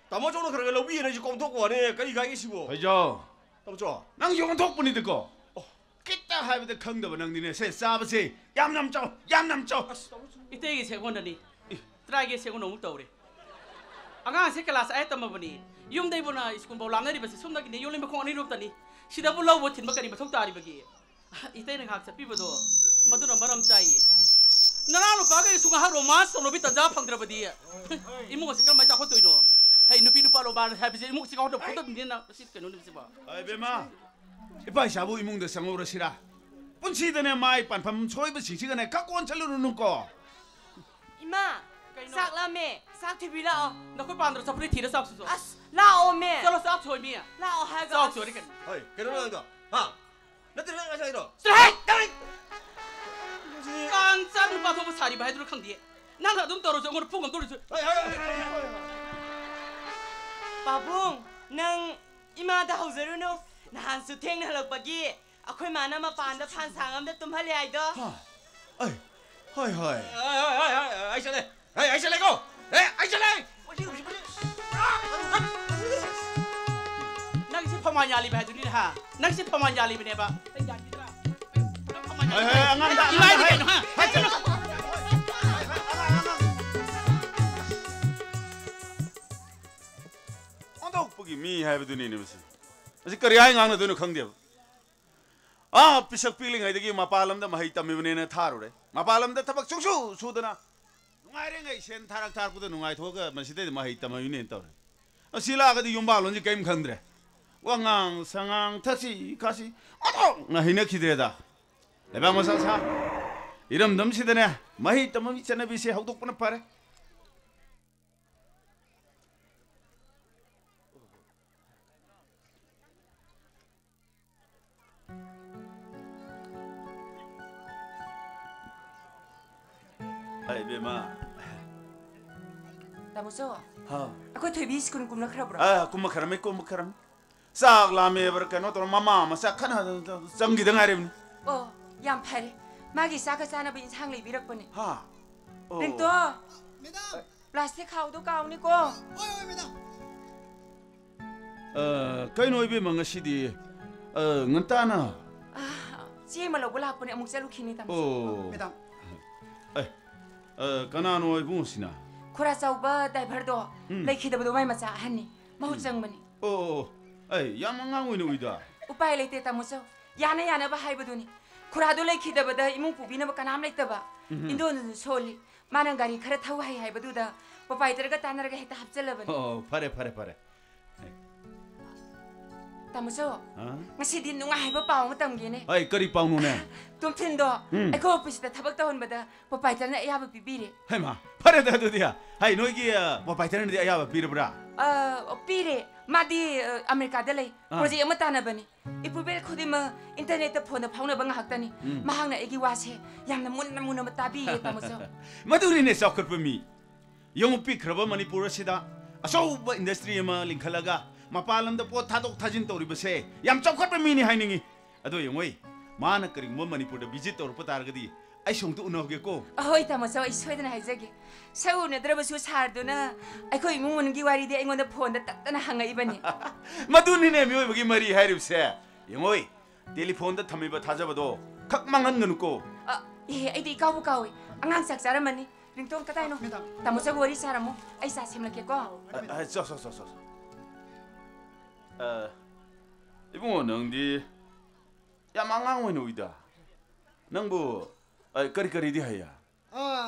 ꯇꯥꯃꯣ ꯆꯧꯅ ꯈꯔ ꯈꯔ ꯂꯧꯕꯤꯌꯦꯅ ꯑꯩꯁꯨ ꯀꯣꯝꯊꯣꯛꯄ ꯋꯥꯅꯦ꯫ ꯀꯔꯤ ꯀꯥꯏꯒꯦ ꯁꯤꯕꯨ? ꯍꯣꯏꯖꯧ꯫ ꯇꯥꯃꯣ ꯆꯧ꯫ ꯅꯪ ꯌꯣꯟꯊꯣꯛꯄꯅꯤꯗꯀꯣ꯫ ꯑꯣ꯫ ꯈꯤꯠꯇ ꯍꯥꯏꯕꯗ ꯈꯪꯗꯕ ꯅꯪꯗꯤꯅꯦ꯫ ꯁꯦ, ꯆꯥꯕꯁꯦ ꯌꯥꯝ ꯌꯥꯝ ꯆꯥꯎ, ꯌꯥꯝ ꯌꯥꯝ ꯆꯥꯎ꯫ ꯑꯁ, ꯇꯥꯃꯣ ꯆꯧ꯫ ꯏꯇꯩꯒꯤ ꯁꯦꯒꯣꯟꯗꯅꯤ꯫ ꯏ꯫ ꯇꯔꯥꯏꯒꯤ ꯁꯦꯒꯣꯟ ꯑꯃꯨꯛ ꯇꯧꯔꯦ꯫ ꯑꯉꯥꯡꯁꯦ ꯀ꯭ꯂꯥꯁ ꯑꯥꯏꯠ ꯇꯝꯃꯕꯅꯤ꯫ ꯌꯨꯝꯗꯩꯕꯨꯅ ꯁ꯭ꯀꯨꯜꯐꯥꯎ ꯂꯥꯞꯅꯔꯤꯕꯁꯦ ꯁꯨꯝꯗꯒꯤꯅꯦ ꯌꯣꯜꯂꯤ ꯃꯈꯣꯡ ꯑꯅꯤꯔꯣꯝꯇꯅꯤ꯫ ꯁꯤꯗꯕꯨ ꯂꯧꯕ ꯊꯤꯟꯕ ꯀꯔꯤ ꯃꯊꯧ ꯇꯥꯔꯤꯕꯒꯦ? ꯏꯇꯩꯅ ꯉꯥꯏꯍꯥꯛ ꯆꯠꯄꯤꯕꯗꯣ ꯃꯗꯨꯅ ꯃꯔꯝ ꯆꯥꯏꯌꯦ꯫ ꯅꯅꯥꯎ ꯅꯨꯄꯥꯒ ꯁꯨꯝ ꯉꯥꯏꯍꯥꯛ ꯔꯣꯃꯥꯟꯁ ꯇꯧꯅꯕꯒꯤ ꯇꯟꯖꯥ ꯐꯪꯗ꯭ꯔꯕꯗꯤ ꯏꯃꯨꯡ ꯑꯁꯤ ꯀꯔꯝꯍꯥꯏꯅ ꯆꯥꯎꯈꯠꯇꯣꯏꯅꯣ? ꯍꯩ, ꯅꯨꯄꯤ ꯅꯨꯄꯥ ꯔꯣꯃꯥꯟꯁ ꯍꯥꯏꯕꯁꯦ ꯏꯃꯨꯡ ꯑꯁꯤ ꯆꯥꯎꯈꯠꯅꯕ ꯈꯣꯠꯇꯕꯅꯤꯅ ꯃꯁꯤ ꯀꯩꯅꯣꯅꯦ ꯁꯤꯕꯣ? ꯑꯩ ꯕꯦꯝꯃ, ꯏꯄꯥ ꯏꯆꯥꯕꯨ ꯏꯃꯨꯡꯗ ꯆꯪꯍꯧꯔꯁꯤꯔꯥ? ꯄꯨꯟꯁꯤꯗꯅꯦ ꯃꯥꯏ ꯄꯥꯟꯐꯝ ꯁꯣꯏꯕꯁꯤꯡꯁꯤꯒꯅꯦ ꯈꯛ ꯀꯣꯟꯁꯤꯜꯂꯨꯔꯨꯅꯨꯀꯣ꯫ ꯏꯃꯥ, ꯀꯩꯅꯣ? ꯆꯥꯛ ꯂꯥꯝꯃꯦ꯫ ꯆꯥꯛ ꯊꯤꯕꯤꯔꯛꯑꯣ꯫ ꯅꯈꯣꯏ ꯄꯥꯟꯗ꯭ꯔꯣ? ꯆꯐꯨꯗ ꯊꯤꯔ ꯆꯥꯎ ꯆꯣ꯫ ꯑꯁ, ꯂꯥꯛꯑꯣꯃꯦ꯫ ꯆꯠꯂꯣ, ꯆꯥꯛ ꯊꯣꯡꯉꯤ꯫ ꯂꯥꯛꯑꯣ ꯍꯥꯏꯔꯒ ꯆꯥꯎ ꯑꯁ꯫ ꯆꯣꯔꯤ ꯀꯩꯅꯣ? ꯍꯣꯏ, ꯀꯩꯅꯣ ꯅꯪꯗꯣ? ꯍꯥ? ꯅꯠꯇꯦ, ꯅꯪ ꯉꯁꯥꯏꯗꯣ? ꯆꯠꯂꯣꯍꯦ! ꯀꯥꯟ ꯆꯥꯕ ꯅꯨꯄꯥ ꯊꯣꯛꯄ ꯁꯥꯔꯤꯕ ꯍꯥꯏꯗꯨꯅ ꯈꯪꯗꯦ꯫ ꯅꯪꯅ ꯑꯗꯨꯝ ꯇꯧꯔꯁꯨ ꯑꯩꯉꯣꯟꯗ ꯐꯨ ꯉꯝꯗꯧꯔꯁꯨ꯫ ꯍꯣꯏ, ꯍꯣꯏ, ꯍꯣꯏ, ꯍꯣꯏ, ꯍꯣꯏ, ꯍꯣꯏ꯫ ꯄꯥꯕꯨꯡ, ꯅꯪ ꯏꯃꯥꯗ ꯍꯧꯖꯔꯨꯅꯨ꯫ ꯅꯍꯥꯟꯁꯨ ꯊꯦꯡꯅ ꯍꯜꯂꯛꯄꯒꯤ ꯑꯩꯈꯣꯏ ꯃꯥꯅ ꯃꯄꯥꯟꯗ ꯐꯥꯟ ꯁꯥꯡ ꯑꯝꯗ ꯇꯨꯝꯍꯜꯂꯦ ꯍꯥꯏꯗꯣ꯫ ꯍꯥ? ꯑꯩ, ꯍꯣꯏ, ꯍꯣꯏ꯫ ꯑꯩ, ꯑꯩ, ꯑꯩ, ꯑꯩ, ꯑꯩ ꯆꯠꯂꯦ꯫ ꯑꯩ, ꯑꯩ ꯆꯠꯂꯦꯀꯣ꯫ ꯑꯦ, ꯑꯩ ꯆꯠꯂꯦ꯫ ꯄꯥꯟ ꯌꯥꯜꯂꯤꯕ ꯍꯥꯏꯗꯨꯅꯤ, ꯍꯥ? ꯅꯪꯁꯦ ꯄꯥꯟ ꯌꯥꯜꯂꯤꯕꯅꯦꯕ꯫ ꯑꯩ ꯌꯥꯟꯕꯤꯗ꯭ꯔꯥ? ꯅꯪ ꯄꯥꯟ ꯌꯥꯜꯂꯤꯕ꯫ ꯍꯣꯏ, ꯍꯣꯏ, ꯑꯉꯥꯡꯗ, ꯏꯃꯥꯏꯗꯤ ꯑꯉꯥꯡꯗ, ꯀꯩꯅꯣ, ꯍꯥ? ꯍꯣꯏ, ꯆꯠꯂꯣ꯫ ꯑꯣꯟꯊꯣꯛꯄꯒꯤ ꯃꯤ ꯍꯥꯏꯕꯗꯨꯅꯤꯅꯦ ꯃꯁꯤ꯫ ꯃꯁꯤ ꯀꯔꯤ ꯍꯥꯏ ꯉꯥꯡꯅꯗꯣꯏꯅꯣ ꯈꯪꯗꯦꯕ꯫ ꯑꯥ, ꯄꯤꯁꯛ ꯄꯤꯛꯂꯤꯉꯩꯗꯒꯤ ꯃꯄꯥꯟ ꯂꯝꯗ ꯃꯍꯩ ꯇꯝꯃꯤꯕꯅꯦꯅ ꯊꯥꯔꯨꯔꯦ꯫ ꯃꯄꯥꯟ ꯂꯝꯗ ꯊꯕꯛ ꯁꯨꯡꯁꯨ ꯁꯨꯗꯅ ꯅꯨꯡꯉꯥꯏꯔꯤꯉꯩ ꯁꯦꯟ ꯊꯥꯔꯛ ꯊꯥꯔꯛꯄꯗ ꯅꯨꯡꯉꯥꯏꯊꯣꯛꯑꯒ ꯃꯁꯤꯗꯩꯗ ꯃꯍꯩ ꯇꯝꯃꯃꯤꯅꯦꯅ ꯇꯧꯔꯦ꯫ ꯑꯁꯤ ꯂꯥꯛꯑꯒꯗꯤ ꯌꯨꯝꯕꯥꯜꯂꯣꯟꯁꯤ ꯀꯔꯤꯝ ꯈꯪꯗ꯭ꯔꯦ꯫ ꯋꯥꯉꯥꯡ ꯁꯉꯥꯡ ꯊꯛꯁꯤ ꯈꯥꯁꯤ ꯑꯣꯟꯊꯣꯛꯅ ꯍꯩꯅꯈꯤꯗ꯭ꯔꯦꯗ꯫ ꯂꯩꯕꯥꯛ ꯃꯆꯥ ꯁꯥ ꯏꯔꯝꯗꯝꯁꯤꯗꯅꯦ ꯃꯍꯩ ꯇꯝꯕꯒꯤ ꯆꯠꯅꯕꯤꯁꯦ ꯍꯧꯗꯣꯛꯄꯅ ꯐꯔꯦ꯫ ꯑꯩ ꯏꯕꯦꯝꯃ꯫ ꯇꯥꯃꯣꯆꯧ, ꯍꯥꯎ꯫ ꯑꯩꯈꯣꯏ ꯊꯣꯏꯕꯤ ꯁ꯭ꯀꯨꯜ ꯀꯨꯝꯅꯈ꯭ꯔꯕ꯭ꯔꯣ? ꯑ, ꯀꯨꯝꯃꯛꯈ꯭ꯔꯃꯤ, ꯀꯨꯝꯃꯛꯈ꯭ꯔꯃꯤ꯫ ꯆꯥꯛ ꯂꯥꯝꯃꯦꯕ꯭ꯔꯥ ꯀꯩꯅꯣ ꯇꯧꯔ ꯃꯃꯥ ꯃꯆꯥ ꯈꯠꯅ ꯆꯪꯈꯤꯗ ꯉꯥꯏꯔꯤꯕꯅꯤ꯫ ꯑꯣ, ꯌꯥꯝ ꯐꯔꯦ꯫ ꯃꯥꯒꯤ ꯆꯥꯛꯀ ꯆꯥꯅꯕ ꯏꯟꯁꯥꯡ ꯂꯩꯕꯤꯔꯛꯄꯅꯦ꯫ ꯍꯥ? ꯑꯣ꯫ ꯔꯤꯡꯇꯣ, ꯄ꯭ꯂꯥꯁꯇꯤꯛ ꯈꯥꯎꯗꯣ ꯀꯥꯎꯅꯤꯀꯣ꯫ ꯑ, ꯀꯩꯅꯣ ꯏꯕꯦꯝꯃ ꯉꯁꯤꯗꯤ, ꯑ, ꯉꯟꯇꯥꯅ? ꯑ, ꯆꯦ ꯑꯃ ꯂꯧꯕ ꯂꯥꯛꯄꯅꯦ, ꯑꯃꯨꯛ ꯆꯠꯂꯨꯈꯤꯅꯤ, ꯇꯥꯃꯣ꯫ ꯑꯣ꯫ ꯃꯦꯗꯥꯝ꯫ ꯑꯦ, ꯑ, ꯀꯅꯥꯅꯣ ꯏꯕꯨꯡꯉꯣꯁꯤꯅ? ꯈꯨꯔꯥ ꯆꯥꯎꯕ ꯗ꯭ꯔꯥꯏꯚꯔꯗꯣ, ꯎꯝ꯫ ꯂꯩꯈꯤꯗꯕꯗꯣ ꯃꯥꯏ ꯃꯆꯥ ꯑꯍꯟꯅꯤ꯫ ꯃꯍꯨꯠ ꯆꯪꯕꯅꯤ꯫ ꯑꯣ, ꯑꯣ, ꯑꯣ꯫ ꯑꯩ ꯌꯥꯝ ꯑꯉꯥꯡ ꯑꯣꯏꯅ ꯎꯏꯗ꯫ ꯎꯄꯥꯏ ꯂꯩꯇꯦ, ꯇꯥꯃꯣꯆꯧ꯫ ꯌꯥꯅ ꯌꯥꯅꯕ ꯍꯥꯏꯕꯗꯨꯅꯤ꯫ ꯈꯨꯔꯥꯗꯣ ꯂꯩꯈꯤꯗꯕꯗ ꯏꯃꯨꯡ ꯄꯨꯕꯤꯅꯕ ꯀꯅꯥꯝ ꯂꯩꯇꯕ꯫ ꯎꯝ꯫ ꯏꯟꯗꯣꯟꯗꯨꯁꯨ ꯁꯣꯜꯂꯤ꯫ ꯃꯥꯅ ꯒꯥꯔꯤ ꯈꯔ ꯊꯧ ꯍꯩ ꯍꯥꯏꯕꯗꯨꯗ ꯄ꯭ꯔꯣꯄꯥꯏꯇꯔꯒ ꯇꯥꯟꯅꯔꯒ ꯍꯦꯛꯇ ꯍꯥꯞꯆꯜꯂꯕꯅꯤ꯫ ꯑꯣ, ꯐꯔꯦ, ꯐꯔꯦ, ꯐꯔꯦ꯫ ꯇꯥꯃꯣꯆꯧ, ꯑ? ꯉꯁꯤꯗꯤ ꯅꯨꯡꯉꯥꯏꯕ ꯄꯥꯎ ꯑꯃ ꯇꯝꯒꯦꯅꯦ꯫ ꯑꯩ ꯀꯔꯤ ꯄꯥꯎꯅꯣꯅꯦ? ꯇꯣꯝꯊꯤꯟꯗꯣ ꯎꯝ꯫ ꯑꯩꯈꯣꯏ ꯑꯣꯐꯤꯁꯇ ꯊꯕꯛ ꯇꯧꯍꯟꯕꯗ ꯄ꯭ꯔꯣꯄꯥꯏꯇꯔꯅ ꯑꯌꯥꯕ ꯄꯤꯕꯤꯔꯦ꯫ ꯍꯩꯃꯥ, ꯐꯔꯦꯗ ꯑꯗꯨꯗꯤ꯫ ꯍꯥꯏ, ꯅꯣꯏꯒꯤ, ꯑ, ꯄ꯭ꯔꯣꯄꯥꯏꯇꯔꯅꯗꯤ ꯑꯌꯥꯕ ꯄꯤꯔꯕ꯭ꯔꯥ? ꯑ, ꯄꯤꯔꯦ꯫ ꯃꯥꯗꯤ, ꯑ, ꯑꯃꯦꯔꯤꯀꯥꯗ ꯂꯩ꯫ ꯑꯥ꯫ ꯄ꯭ꯔꯣꯖꯦꯛ ꯑꯃ ꯇꯥꯟꯅꯕꯅꯤ꯫ ꯏꯝꯄ꯭ꯔꯨꯚꯃꯦꯟ ꯈꯨꯗꯤꯡꯃꯛ ꯏꯟꯇꯔꯅꯦꯠꯇ ꯐꯣꯟꯗ ꯐꯥꯎꯅꯕ ꯉꯥꯏꯍꯥꯛꯇꯅꯤ꯫ ꯎꯝ꯫ ꯃꯍꯥꯛꯅ ꯑꯩꯒꯤ ꯋꯥꯁꯦ ꯌꯥꯝꯅ ꯃꯨꯟꯅ ꯃꯨꯟꯅ ꯇꯥꯕꯤꯌꯦ, ꯇꯥꯃꯣꯆꯧ꯫ ꯃꯗꯨꯅꯤꯅꯦ ꯆꯥꯎꯈꯠꯄ ꯃꯤ꯫ ꯌꯦꯡꯉꯨ, ꯄꯤꯛꯈ꯭ꯔꯕ ꯃꯅꯤꯄꯨꯔ ꯑꯁꯤꯗ ꯑꯆꯧꯕ ꯏꯟꯗꯁꯇ꯭ꯔꯤ ꯑꯃ ꯂꯤꯡꯈꯠꯂꯒ ꯃꯄꯥꯟ ꯂꯝꯗ ꯄꯣꯠ ꯊꯥꯗꯣꯛ ꯊꯥꯖꯤꯟ ꯇꯧꯔꯤꯕꯁꯦ ꯌꯥꯝ ꯆꯥꯎꯈꯠꯄ ꯃꯤꯅꯤ ꯍꯥꯏꯅꯤꯡꯉꯤ꯫ ꯑꯗꯣ ꯌꯦꯡꯉꯣꯏ, ꯃꯥꯅ ꯀꯔꯤꯒꯨꯝꯕ ꯃꯅꯤꯄꯨꯔꯗ ꯚꯤꯖꯤꯠ ꯇꯧꯔꯛꯄ ꯇꯥꯔꯒꯗꯤ ꯑꯩ ꯁꯣꯝꯇ ꯎꯅꯍꯧꯒꯦꯀꯣ꯫ ꯑꯍꯣꯏ, ꯇꯥꯃꯣ ꯆꯧ, ꯑꯩ ꯁꯣꯏꯗꯅ ꯍꯥꯏꯖꯒꯦ꯫ ꯁꯛ ꯎꯅꯗ꯭ꯔꯕꯁꯨ ꯁꯥꯔꯗꯨꯅ ꯑꯩꯈꯣꯏ ꯏꯃꯨꯡ ꯃꯅꯨꯡꯒꯤ ꯋꯥꯔꯤꯗꯤ ꯑꯩꯉꯣꯟꯗ ꯐꯣꯟꯗ ꯇꯠꯇꯅ ꯍꯪꯉꯛꯏꯕꯅꯤ꯫ ꯃꯗꯨꯅꯤꯅꯦ ꯃꯤꯑꯣꯏꯕꯒꯤ ꯃꯔꯤ ꯍꯥꯏꯔꯤꯕꯁꯦ꯫ ꯌꯦꯡꯉꯣꯏ, ꯇꯦꯂꯤꯐꯣꯟꯗ ꯊꯝꯃꯤꯕ ꯊꯥꯖꯕꯗꯣ ꯈꯛ ꯃꯥꯡꯍꯟꯒꯅꯨꯀꯣ꯫ ꯑ, ꯑꯦ, ꯑꯩꯗꯤ ꯏꯀꯥꯎꯕꯨ ꯀꯥꯎꯏ꯫ ꯑꯉꯥꯡ ꯆꯥꯛ ꯆꯥꯔꯝꯃꯅꯤ꯫ ꯔꯤꯡꯇꯣꯟ ꯀꯗꯥꯏꯅꯣ? ꯃꯦꯗꯥꯝ꯫ ꯇꯥꯃꯣ ꯆꯧꯒ ꯋꯥꯔꯤ ꯁꯥꯔꯝꯃꯣ꯫ ꯑꯩ ꯆꯥ ꯁꯦꯝꯂꯛꯀꯦꯀꯣ꯫ ꯑ, ꯑ, ꯆꯣ, ꯆꯣ, ꯆꯣ, ꯆꯣ, ꯆꯣ꯫ ꯑ, ꯏꯕꯨꯡꯉꯣ, ꯅꯪꯗꯤ ꯌꯥꯝ ꯑꯉꯥꯡ ꯑꯣꯏꯅ ꯎꯏꯗ꯫ ꯅꯪꯕꯨ, ꯑ, ꯀꯔꯤ ꯀꯔꯤꯗꯤ ꯍꯩꯌꯦ? ꯑ,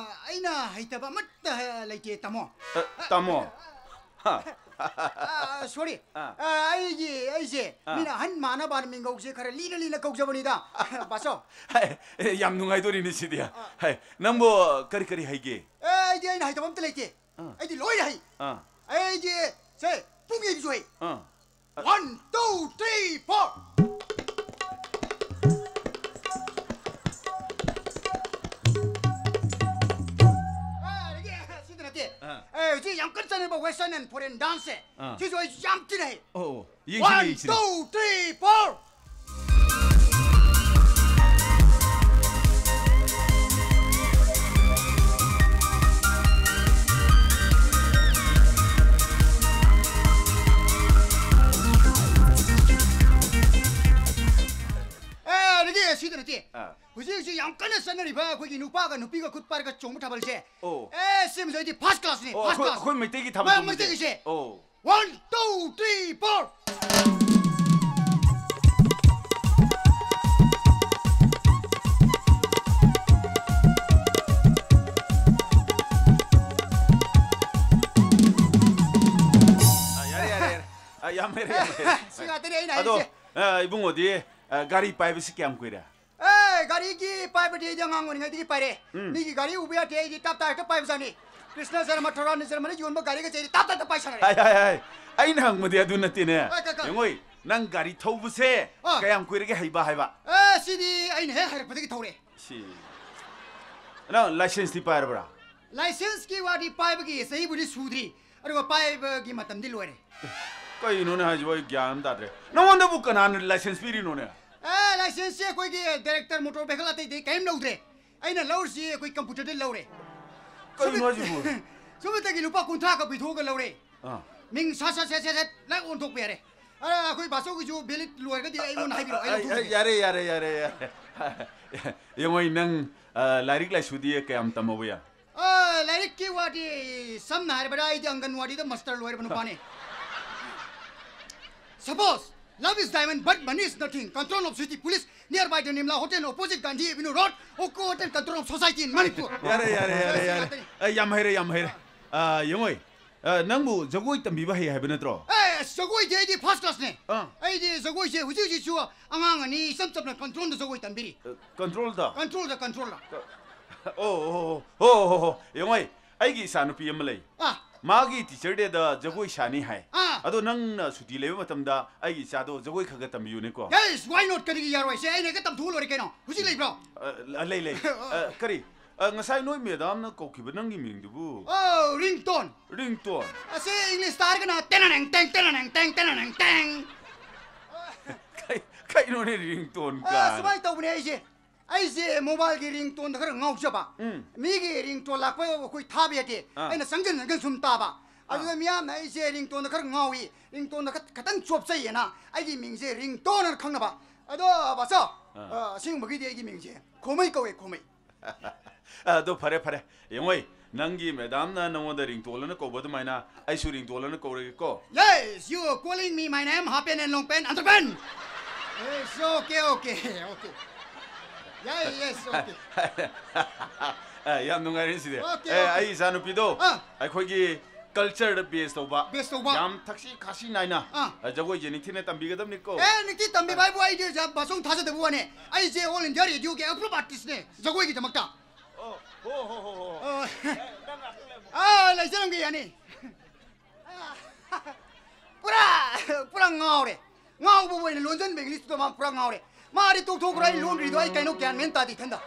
ꯑꯩꯅ ꯍꯩꯇꯕ ꯑꯃꯠꯇ, ꯑ, ꯂꯩꯇꯦ, ꯇꯥꯃꯣ꯫ ꯑ, ꯇꯥꯃꯣ? ꯍꯥ? ꯑ, sorry꯫ ꯑ꯫ ꯑ, ꯑꯩꯒꯤ, ꯑꯩꯁꯦ ꯑ꯫ ꯃꯤꯅ ꯑꯍꯟ ꯃꯥꯟꯅꯕꯅ ꯃꯤꯡꯒꯧꯁꯦ ꯈꯔ ꯂꯤꯅ ꯂꯤꯅ ꯀꯧꯖꯕꯅꯤꯗ꯫ ꯕꯥꯆꯧ꯫ ꯍꯥꯏ, ꯑꯦ, ꯌꯥꯝ ꯅꯨꯡꯉꯥꯏꯗꯣꯔꯤꯅꯦ ꯁꯤꯗꯤ꯫ ꯑ꯫ ꯍꯥꯏ, ꯅꯪꯕꯨ ꯀꯔꯤ ꯀꯔꯤ ꯍꯩꯒꯦ? ꯑꯦ, ꯑꯩꯗꯤ ꯑꯩꯅ ꯍꯩꯇꯕ ꯑꯝꯇ ꯂꯩꯇꯦ꯫ ꯑ꯫ ꯑꯩꯗꯤ ꯂꯣꯏꯅ ꯍꯩ꯫ ꯑ꯫ ꯑꯩꯗꯤ, ꯁꯦ, ꯄꯨꯡ ꯌꯩꯕꯁꯨ ꯍꯩ꯫ ꯑ꯫ One, two, three, four. ꯑꯦ, ꯑꯗꯒꯤ, ꯁꯤꯗ ꯅꯠꯇꯦ꯫ ꯑ꯫ ꯑꯦ, ꯍꯧꯖꯤꯛ ꯌꯥꯝ ꯀꯟꯅ ꯆꯠꯅꯔꯤꯕ Western and Foreign dance ꯁꯦ꯫ ꯑ꯫ ꯁꯤꯁꯨ ꯑꯩ ꯌꯥꯝ ꯊꯤꯅ ꯍꯩ꯫ ꯑꯣ, ꯑꯣ꯫ ꯌꯦꯡꯁꯤꯅꯦ, One, ꯌꯦꯡꯁꯤꯅꯦ꯫ Two, three, four. ꯑꯦ, ꯑꯗꯒꯤ ꯁꯤꯗ ꯅꯠꯇꯦ꯫ ꯑꯥ꯫ ꯍꯧꯖꯤꯛ ꯍꯧꯖꯤꯛ ꯌꯥꯝ ꯀꯟꯅ ꯆꯠꯅꯔꯤꯕ ꯑꯩꯈꯣꯏꯒꯤ ꯅꯨꯄꯥꯒ ꯅꯨꯄꯤꯒ ꯈꯨꯠ ꯄꯥꯏꯔꯒ ꯆꯣꯡꯕ ꯊꯥꯕꯜꯁꯦ꯫ ꯑꯣ꯫ ꯑꯦ, ꯁꯤꯃꯁꯨ ꯑꯩꯗꯤ first class ꯅꯤ, ꯑꯣ, first ꯑꯩꯈꯣꯏ, class꯫ ꯑꯩꯈꯣꯏ ꯃꯩꯇꯩꯒꯤ ꯊꯥꯕꯜ ꯃ-, ꯆꯣꯡꯕꯁꯦ꯫ ꯃꯩꯇꯩꯒꯤꯁꯦ꯫ ꯑꯣ꯫ One, two, three, four. ꯑ, ꯌꯥꯔꯦ, ꯌꯥꯔꯦ, ꯌꯥꯔꯦ꯫ ꯑ, ꯌꯥꯝ ꯍꯩꯔꯦ, ꯌꯥꯝ ꯍꯩꯔꯦ꯫ ꯁꯤ ꯉꯥꯛꯇꯅꯦ ꯑꯩꯅ ꯑꯗꯣ, ꯍꯥꯏꯔꯤꯁꯦ꯫ ꯑ, ꯏꯕꯨꯡꯉꯣꯗꯤ, ꯑ, ꯒꯥꯔꯤ ꯄꯥꯏꯕꯁꯤ ꯀꯌꯥꯝ ꯀꯨꯏꯔꯦ? ꯑꯦ, ꯒꯥꯔꯤꯒꯤ ꯄꯥꯏꯕꯗꯤ ꯑꯩꯗꯤ ꯑꯉꯥꯡ ꯑꯣꯏꯔꯤꯉꯩꯗꯒꯤ ꯄꯥꯏꯔꯦ꯫ ꯎꯝ꯫ ꯃꯤꯒꯤ ꯒꯥꯔꯤ ꯎꯕ ꯌꯥꯗꯦ, ꯑꯩꯗꯤ ꯇꯥꯞ ꯇꯥꯞ ꯍꯦꯛꯇ ꯄꯥꯏꯕꯖꯥꯠꯅꯤ꯫ ꯀ꯭ꯔꯤꯁꯅ ꯖꯔꯃ, ꯊꯧꯔꯥꯅꯤ ꯖꯔꯃꯅ ꯌꯣꯟꯕ ꯒꯥꯔꯤꯒꯁꯦ ꯑꯩꯗꯤ ꯇꯥꯞ ꯇꯥꯞꯇ ꯄꯥꯏ ꯁꯥꯟꯅꯔꯦ꯫ ꯍꯥꯏ, ꯍꯥꯏ, ꯍꯥꯏ꯫ ꯑꯩꯅ ꯍꯪꯕꯗꯤ ꯑꯗꯨ ꯅꯠꯇꯦꯅꯦ꯫ ꯑꯦ, ꯀ-, ꯀ-, ꯌꯦꯡꯉꯣꯏ, ꯅꯪ ꯒꯥꯔꯤ ꯊꯧꯕꯁꯦ ꯑꯥ꯫ ꯀꯌꯥꯝ ꯀꯨꯏꯔꯒꯦ ꯍꯩꯕ ꯍꯥꯏꯕ? ꯑꯦ, ꯁꯤꯗꯤ ꯑꯩꯅ ꯍꯦꯛ ꯍꯩꯔꯛꯄꯗꯒꯤ ꯊꯧꯔꯦ꯫ ꯁꯤ꯫ ꯅꯪ license ꯇꯤ ꯄꯥꯏꯔꯕ꯭ꯔꯥ? License ꯀꯤ ꯋꯥꯗꯤ ꯄꯥꯏꯕꯒꯤ ꯆꯍꯤꯕꯨꯗꯤ ꯁꯨꯗ꯭ꯔꯤ, ꯑꯗꯨꯒ ꯄꯥꯏꯕꯒꯤ ꯃꯇꯝꯗꯤ ꯂꯣꯏꯔꯦ꯫ ꯀꯩꯅꯣꯅꯦ ꯍꯥꯏꯁꯤꯕꯣ? ꯑꯩ ꯒ꯭ꯌꯥꯟ ꯑꯃ ꯇꯥꯗ꯭ꯔꯦ꯫ ꯅꯉꯣꯟꯗꯕꯨ ꯀꯅꯥꯅ license ꯄꯤꯔꯤꯅꯣꯅꯦ? ꯑꯦ, license ꯁꯦ ꯑꯩꯈꯣꯏꯒꯤ director motor vehicle ꯑꯇꯩꯗꯤ ꯀꯔꯤꯝ ꯂꯧꯗ꯭ꯔꯦ꯫ ꯑꯩꯅ ꯂꯧꯔꯤꯁꯤ ꯑꯩꯈꯣꯏ ꯀꯝꯄ꯭ꯌꯨꯇꯔꯗ ꯂꯧꯔꯦ꯫ ꯀꯩꯅꯣ ꯍꯥꯏꯁꯤꯕꯨ? ꯁꯨꯞꯅꯇꯒꯤ ꯂꯨꯄꯥ ꯀꯨꯟꯊ꯭ꯔꯥ ꯈꯛ ꯄꯤꯊꯣꯛꯑꯒ ꯂꯧꯔꯦ꯫ ꯑꯥ꯫ ꯃꯤꯡ ꯁꯠ ꯁꯠ ꯁꯠ ꯁꯠ ꯁꯠ ꯂꯣꯏ ꯑꯣꯟꯊꯣꯛꯄ ꯌꯥꯔꯦ꯫ ꯑ, ꯑꯩꯈꯣꯏ ꯕꯥꯆꯧꯒꯤꯁꯨ ꯚꯦꯂꯤꯠ ꯂꯣꯏꯔꯒꯗꯤ ꯑꯩꯉꯣꯟꯗ ꯍꯥꯏꯕꯤꯔꯛꯑꯣ, ꯑꯩ ꯑ, ꯑ, ꯂꯧꯊꯣꯛꯄꯤꯒꯦ꯫ ꯌꯥꯔꯦ, ꯌꯥꯔꯦ, ꯌꯥꯔꯦ, ꯌꯥꯔꯦ꯫ ꯌꯦꯡꯉꯣ, ꯅꯪ, ꯑ, ꯂꯥꯏꯔꯤꯛ ꯂꯥꯏꯁꯨꯗꯤ ꯀꯌꯥꯝ ꯇꯝꯃꯕ ꯌꯥ? ꯑ, ꯂꯥꯏꯔꯤꯛꯀꯤ ꯋꯥꯗꯤ ꯁꯝꯅ ꯍꯥꯏꯔꯕꯗ ꯑꯩꯗꯤ ꯑꯪꯒꯟꯋꯥꯗꯤꯗ ꯃꯥꯁꯇꯔ ꯂꯣꯏꯔꯕ ꯅꯨꯄꯥꯅꯤ꯫ Suppose love is diamond but money is nothing. Control of city police nearby the Nimla Hotel opposite Gandhi Avenue Road. Okay, hotel control of society in Manipur. ꯌꯥꯔꯦ, ꯌꯥꯔꯦ, ꯌꯥꯔꯦ, ꯁꯤ ꯌꯥꯔꯦ꯫ ꯉꯥꯛꯇꯅꯤ꯫ ꯑ, ꯌꯥꯝ ꯍꯩꯔꯦ, ꯌꯥꯝ ꯍꯩꯔꯦ꯫ ꯑ, ꯌꯦꯡꯉꯣ, ꯑ, ꯅꯪꯕꯨ ꯖꯒꯣꯏ ꯇꯝꯕꯤꯕ ꯍꯩ ꯍꯥꯏꯕ ꯅꯠꯇ꯭ꯔꯣ? ꯑꯦ, ꯖꯒꯣꯏꯗꯤ ꯑꯩꯗꯤ ꯐꯥꯔꯁ ꯀ꯭ꯂꯥꯁꯅꯦ꯫ ꯑꯥ꯫ ꯑꯩꯗꯤ ꯖꯒꯣꯏꯁꯦ ꯍꯧꯖꯤꯛ ꯍꯧꯖꯤꯛꯁꯨ ꯑꯉꯥꯡ ꯑꯅꯤ ꯏꯆꯝ ꯆꯝꯅ ꯀꯟꯇ꯭ꯔꯣꯜꯗ ꯖꯒꯣꯏ ꯇꯝꯕꯤꯔꯤ꯫ ꯑ, ꯀꯟꯇ꯭ꯔꯣꯜꯗ? ꯀꯟꯇ꯭ꯔꯣꯜꯗ, ꯀꯟꯇ꯭ꯔꯣꯜꯗ꯫ ꯑꯣ, ꯑꯣ, ꯑꯣ, ꯑꯣ, ꯑꯣ, ꯑꯣ꯫ ꯌꯦꯡꯉꯣ, ꯑꯩꯒꯤ ꯏꯆꯥ ꯅꯨꯄꯤ ꯑꯃ ꯂꯩ꯫ ꯑꯥ꯫ ꯃꯥꯒꯤ ꯇꯤꯆꯔ ꯗꯦꯗ ꯖꯒꯣꯏ ꯁꯥꯅꯤ ꯍꯥꯏ꯫ ꯑꯥ꯫ ꯑꯗꯣ ꯅꯪꯅ ꯁꯨꯇꯤ ꯂꯩꯕ ꯃꯇꯝꯗ ꯑꯩꯒꯤ ꯏꯆꯥꯗꯣ ꯖꯒꯣꯏ ꯈꯔ ꯈꯔ ꯇꯝꯕꯤꯌꯨꯅꯦꯀꯣ꯫ Yes, why not? ꯀꯔꯤꯒꯤ ꯌꯥꯔꯣꯏ? ꯁꯦ, ꯑꯩꯅ ꯍꯦꯛꯇ ꯇꯝꯊꯣꯛꯑ ꯂꯣꯏꯔꯦ ꯀꯩꯅꯣ꯫ ꯍꯧꯖꯤꯛ ꯂꯩꯕ꯭ꯔꯣ? ꯑ, ꯂꯩ, ꯂꯩ꯫ ꯑ, ꯀꯔꯤ? ꯑ, ꯉꯁꯥꯏ ꯅꯣꯏ ꯃꯦꯗꯥꯝꯅ ꯀꯧꯈꯤꯕ ꯅꯪꯒꯤ ꯃꯤꯡꯗꯨꯕꯨ? ꯑꯣ, ringtone꯫ Ringtone꯫ ꯑꯁꯤ ꯏꯪꯂꯤꯁꯇ ꯍꯥꯏꯔꯒꯅ ꯇꯦꯅꯅꯦꯡ ꯇꯦꯡ, ꯇꯦꯅꯅꯦꯡ ꯇꯦꯡ, ꯇꯦꯅꯅꯦꯡ ꯇꯦꯡ꯫ ꯀꯩ-, ꯀꯩꯅꯣꯅꯦ ringtone ꯑ, ꯀꯥꯏꯅ? ꯁꯨꯃꯥꯏꯅ ꯇꯧꯕꯅꯦ ꯑꯩꯁꯦ꯫ ꯑꯩꯁꯦ mobileꯒꯤ ringtoneꯗ ꯈꯔ ꯉꯥꯎꯖꯕ꯫ ꯎꯝ꯫ ꯃꯤꯒꯤ ringtone ꯂꯥꯛꯄ ꯑꯩꯈꯣꯏ ꯊꯥꯕ ꯌꯥꯗꯦ꯫ ꯑꯥ꯫ ꯑꯩꯅ ꯆꯪꯁꯤꯟ ꯆꯪꯁꯤꯟ ꯁꯨꯝ ꯇꯥꯕ꯫ ꯑꯗꯨꯗ ꯃꯤꯌꯥꯝꯅ ꯑꯩꯁꯦ ringtoneꯗ ꯈꯔ ꯉꯥꯎꯏ, ringtoneꯗ ꯈꯠ-, ꯈꯇꯪ ꯆꯣꯞꯆꯩꯌꯦꯅ ꯑꯩꯒꯤ ꯃꯤꯡꯁꯦ ringtone ꯑꯅ ꯈꯪꯅꯕ꯫ ꯑꯗꯣ ꯕꯥꯆꯧ, ꯑꯥ꯫ ꯑ, ꯑꯁꯦꯡꯕꯒꯤꯗꯤ ꯑꯩꯒꯤ ꯃꯤꯡꯁꯦ ꯈꯣꯃꯩ ꯀꯧꯋꯦ, ꯈꯣꯃꯩ꯫ ꯑꯗꯣ ꯐꯔꯦ, ꯐꯔꯦ꯫ ꯌꯦꯡꯉꯣꯏ, ꯅꯪꯒꯤ ꯃꯦꯗꯥꯝꯅ ꯅꯪꯉꯣꯟꯗ ringtone ꯑꯅ ꯀꯧꯕ ꯑꯗꯨꯃꯥꯏꯅ ꯑꯩꯁꯨ ringtone ꯑꯅ ꯀꯧꯔꯒꯦꯀꯣ꯫ Yes, you are calling me my name, half pant and long pant, underpant. Yes, okay, okay, okay. Yeah, yes, okay. ꯑ, ꯌꯥꯝ ꯅꯨꯡꯉꯥꯏꯔꯦ ꯁꯤꯗꯤ꯫ Okay, ꯑꯦ, okay. ꯑꯩ ꯏꯆꯥꯅꯨꯄꯤꯗꯣ ꯑꯥ꯫ ꯑꯩꯈꯣꯏꯒꯤ cultureꯗ base ꯇꯧꯕ, Base ꯇꯧꯕ꯫ ꯌꯥꯝ ꯊꯛꯁꯤ ꯈꯥꯁꯤ ꯅꯥꯏꯅ, ꯑꯥ꯫ ꯑ, ꯖꯒꯣꯏꯁꯦ ꯅꯤꯡꯊꯤꯅ ꯇꯝꯕꯤꯒꯗꯕꯅꯤꯀꯣ꯫ ꯑꯦ, ꯅꯤꯡꯊꯤ ꯇꯝꯕꯤꯕ ꯍꯥꯏꯕꯨ ꯑꯩꯗꯤ ꯑꯣꯖꯥ ꯕꯥꯆꯧ ꯊꯥꯖꯗꯕ ꯋꯥꯅꯦ꯫ ꯑꯩꯁꯦ All India Radioꯒꯤ approve artistꯅꯦ ꯖꯒꯣꯏꯒꯤꯗꯃꯛꯇ꯫ ꯑꯣ, ꯍꯣ, ꯍꯣ, ꯍꯣ, ꯍꯣ꯫ ꯑꯣ꯫ ꯑꯥ, ꯂꯩꯖꯔꯝꯒꯦ, ꯌꯥꯅꯤ꯫ ꯄꯨꯔꯥ, ꯄꯨꯔꯥ ꯉꯥꯎꯔꯦ꯫ ꯉꯥꯎꯕꯕꯨ ꯑꯣꯏꯅ ꯂꯣꯟꯖꯟꯕ Englishꯇꯨꯗ ꯃꯥ ꯄꯨꯔꯥ ꯉꯥꯎꯔꯦ꯫ ꯃꯥꯗꯤ ꯇꯣꯛꯊꯣꯛꯈ꯭ꯔꯣ, ꯑꯩ ꯂꯣꯟꯗ꯭ꯔꯤꯗꯣ ꯑꯩ ꯀꯩꯅꯣ ꯒ꯭ꯌꯥꯟ ꯃꯦꯟ ꯇꯥꯗꯦ ꯏꯊꯟꯗ꯫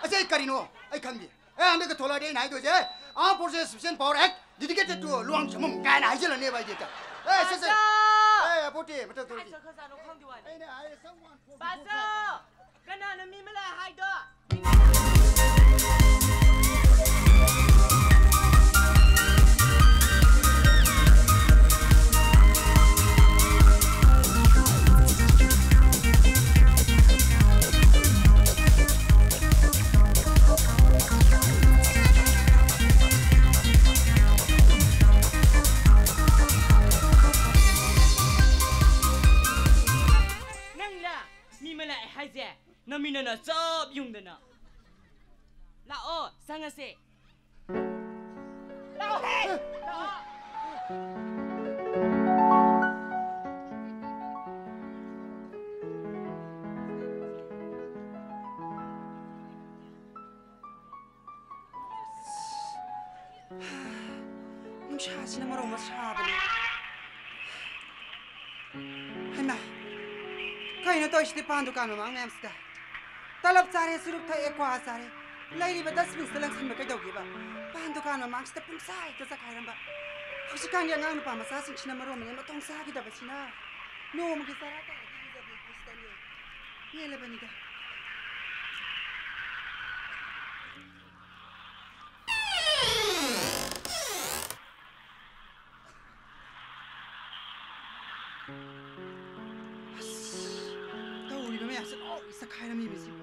ꯑꯁꯤ ꯑꯩ ꯀꯔꯤꯅꯣ? ꯑꯩ ꯈꯪꯗꯦ꯫ ꯑꯦ, ꯍꯟꯗꯛꯀ ꯊꯣꯛꯂꯛꯑꯗꯤ ꯑꯩꯅ ꯍꯥꯏꯗꯣꯏꯁꯦ, "Armed Forces Special Power Act dedicated to Luang Shamum" ꯀꯥꯏꯅ ꯍꯥꯏꯖꯤꯜꯂꯅꯦꯕ ꯑꯩꯗꯤ ꯍꯦꯛꯇ꯫ ꯑꯦ, ꯁꯦ, ꯁꯦ꯫ ꯕꯥꯆꯧ! ꯑꯦ, ꯄꯣꯠꯇꯤ, ꯃꯊꯛ ꯊꯣꯛꯂꯛꯀꯦ꯫ ꯀꯥꯏ ꯆꯠꯈ꯭ꯔꯖꯥꯠꯅꯣ ꯈꯪꯗꯦ ꯋꯥꯅꯤ꯫ ꯑꯩꯅ ꯍꯥꯏꯔꯦ, "Someone for the ꯕꯥꯆꯧ! good." ꯀꯅꯥꯅꯣ ꯃꯤ ꯑꯃ ꯂꯥꯛꯑꯦ ꯍꯥꯏꯗꯣ? ꯆꯞ ꯌꯨꯡꯗꯅ꯫ ꯂꯥꯛꯑꯣ, ꯆꯪꯉꯁꯦ꯫ ꯂꯥꯛꯑꯣꯍꯦ! ꯂꯥꯛꯑꯣ! ꯅꯨꯡꯁꯥꯁꯤꯅ ꯃꯔꯣꯝ ꯑꯃ ꯁꯥꯕꯅꯦ꯫ ꯍꯩꯃꯥ, ꯀꯩꯅꯣ ꯇꯧꯔꯤꯁꯤꯗꯤ ꯄꯥꯟ ꯗꯨꯀꯥꯟ ꯃꯃꯥꯡ ꯃꯌꯥꯝꯁꯤꯗ? ꯇꯂꯞ ꯆꯥꯔꯦ, ꯆꯨꯔꯨꯞ ꯊꯛꯑꯦ, ꯀ꯭ꯋꯥ ꯆꯥꯔꯦ꯫ ꯂꯩꯔꯤꯕ dustbinꯁꯤꯗ ꯂꯪꯁꯟꯕ ꯀꯩꯗꯧꯒꯦꯕ? ꯄꯥꯟ ꯗꯨꯀꯥꯟ ꯃꯃꯥꯡꯁꯤꯗ ꯄꯨꯡꯆꯥꯏꯗ ꯆꯈꯥꯏꯔꯝꯕ꯫ ꯍꯧꯖꯤꯛꯀꯥꯟꯒꯤ ꯑꯉꯥꯡ ꯅꯨꯄꯥ ꯃꯆꯥꯁꯤꯡꯁꯤꯅ ꯃꯔꯣꯝ ꯑꯃ ꯃꯇꯣꯡ ꯆꯥꯈꯤꯗꯕꯁꯤꯅ꯫ ꯅꯣꯡꯃꯒꯤ ꯆꯔꯥ ꯇꯥꯔꯗꯤ ꯂꯨꯖꯕ ꯏꯕꯨꯁꯤꯗꯅꯦ꯫ ꯄꯦꯜꯂꯕꯅꯤꯗ꯫ ꯑꯁ, ꯇꯧꯔꯤꯕ ꯃꯌꯥꯝꯁꯦ ꯂꯣꯏ ꯆꯈꯥꯏꯔꯝꯃꯤꯕ ꯁꯤꯕꯨ꯫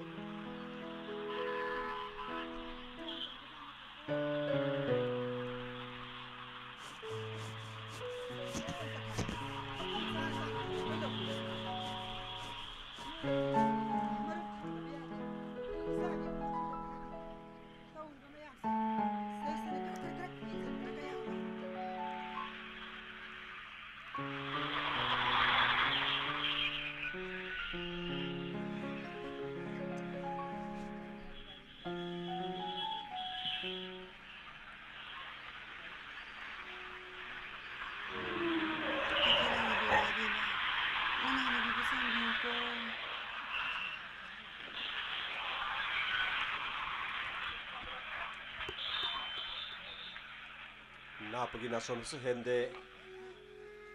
ꯅꯥꯞꯄꯒꯤ ꯅꯥꯁꯣꯝꯁꯨ ꯍꯦꯟꯗꯦ,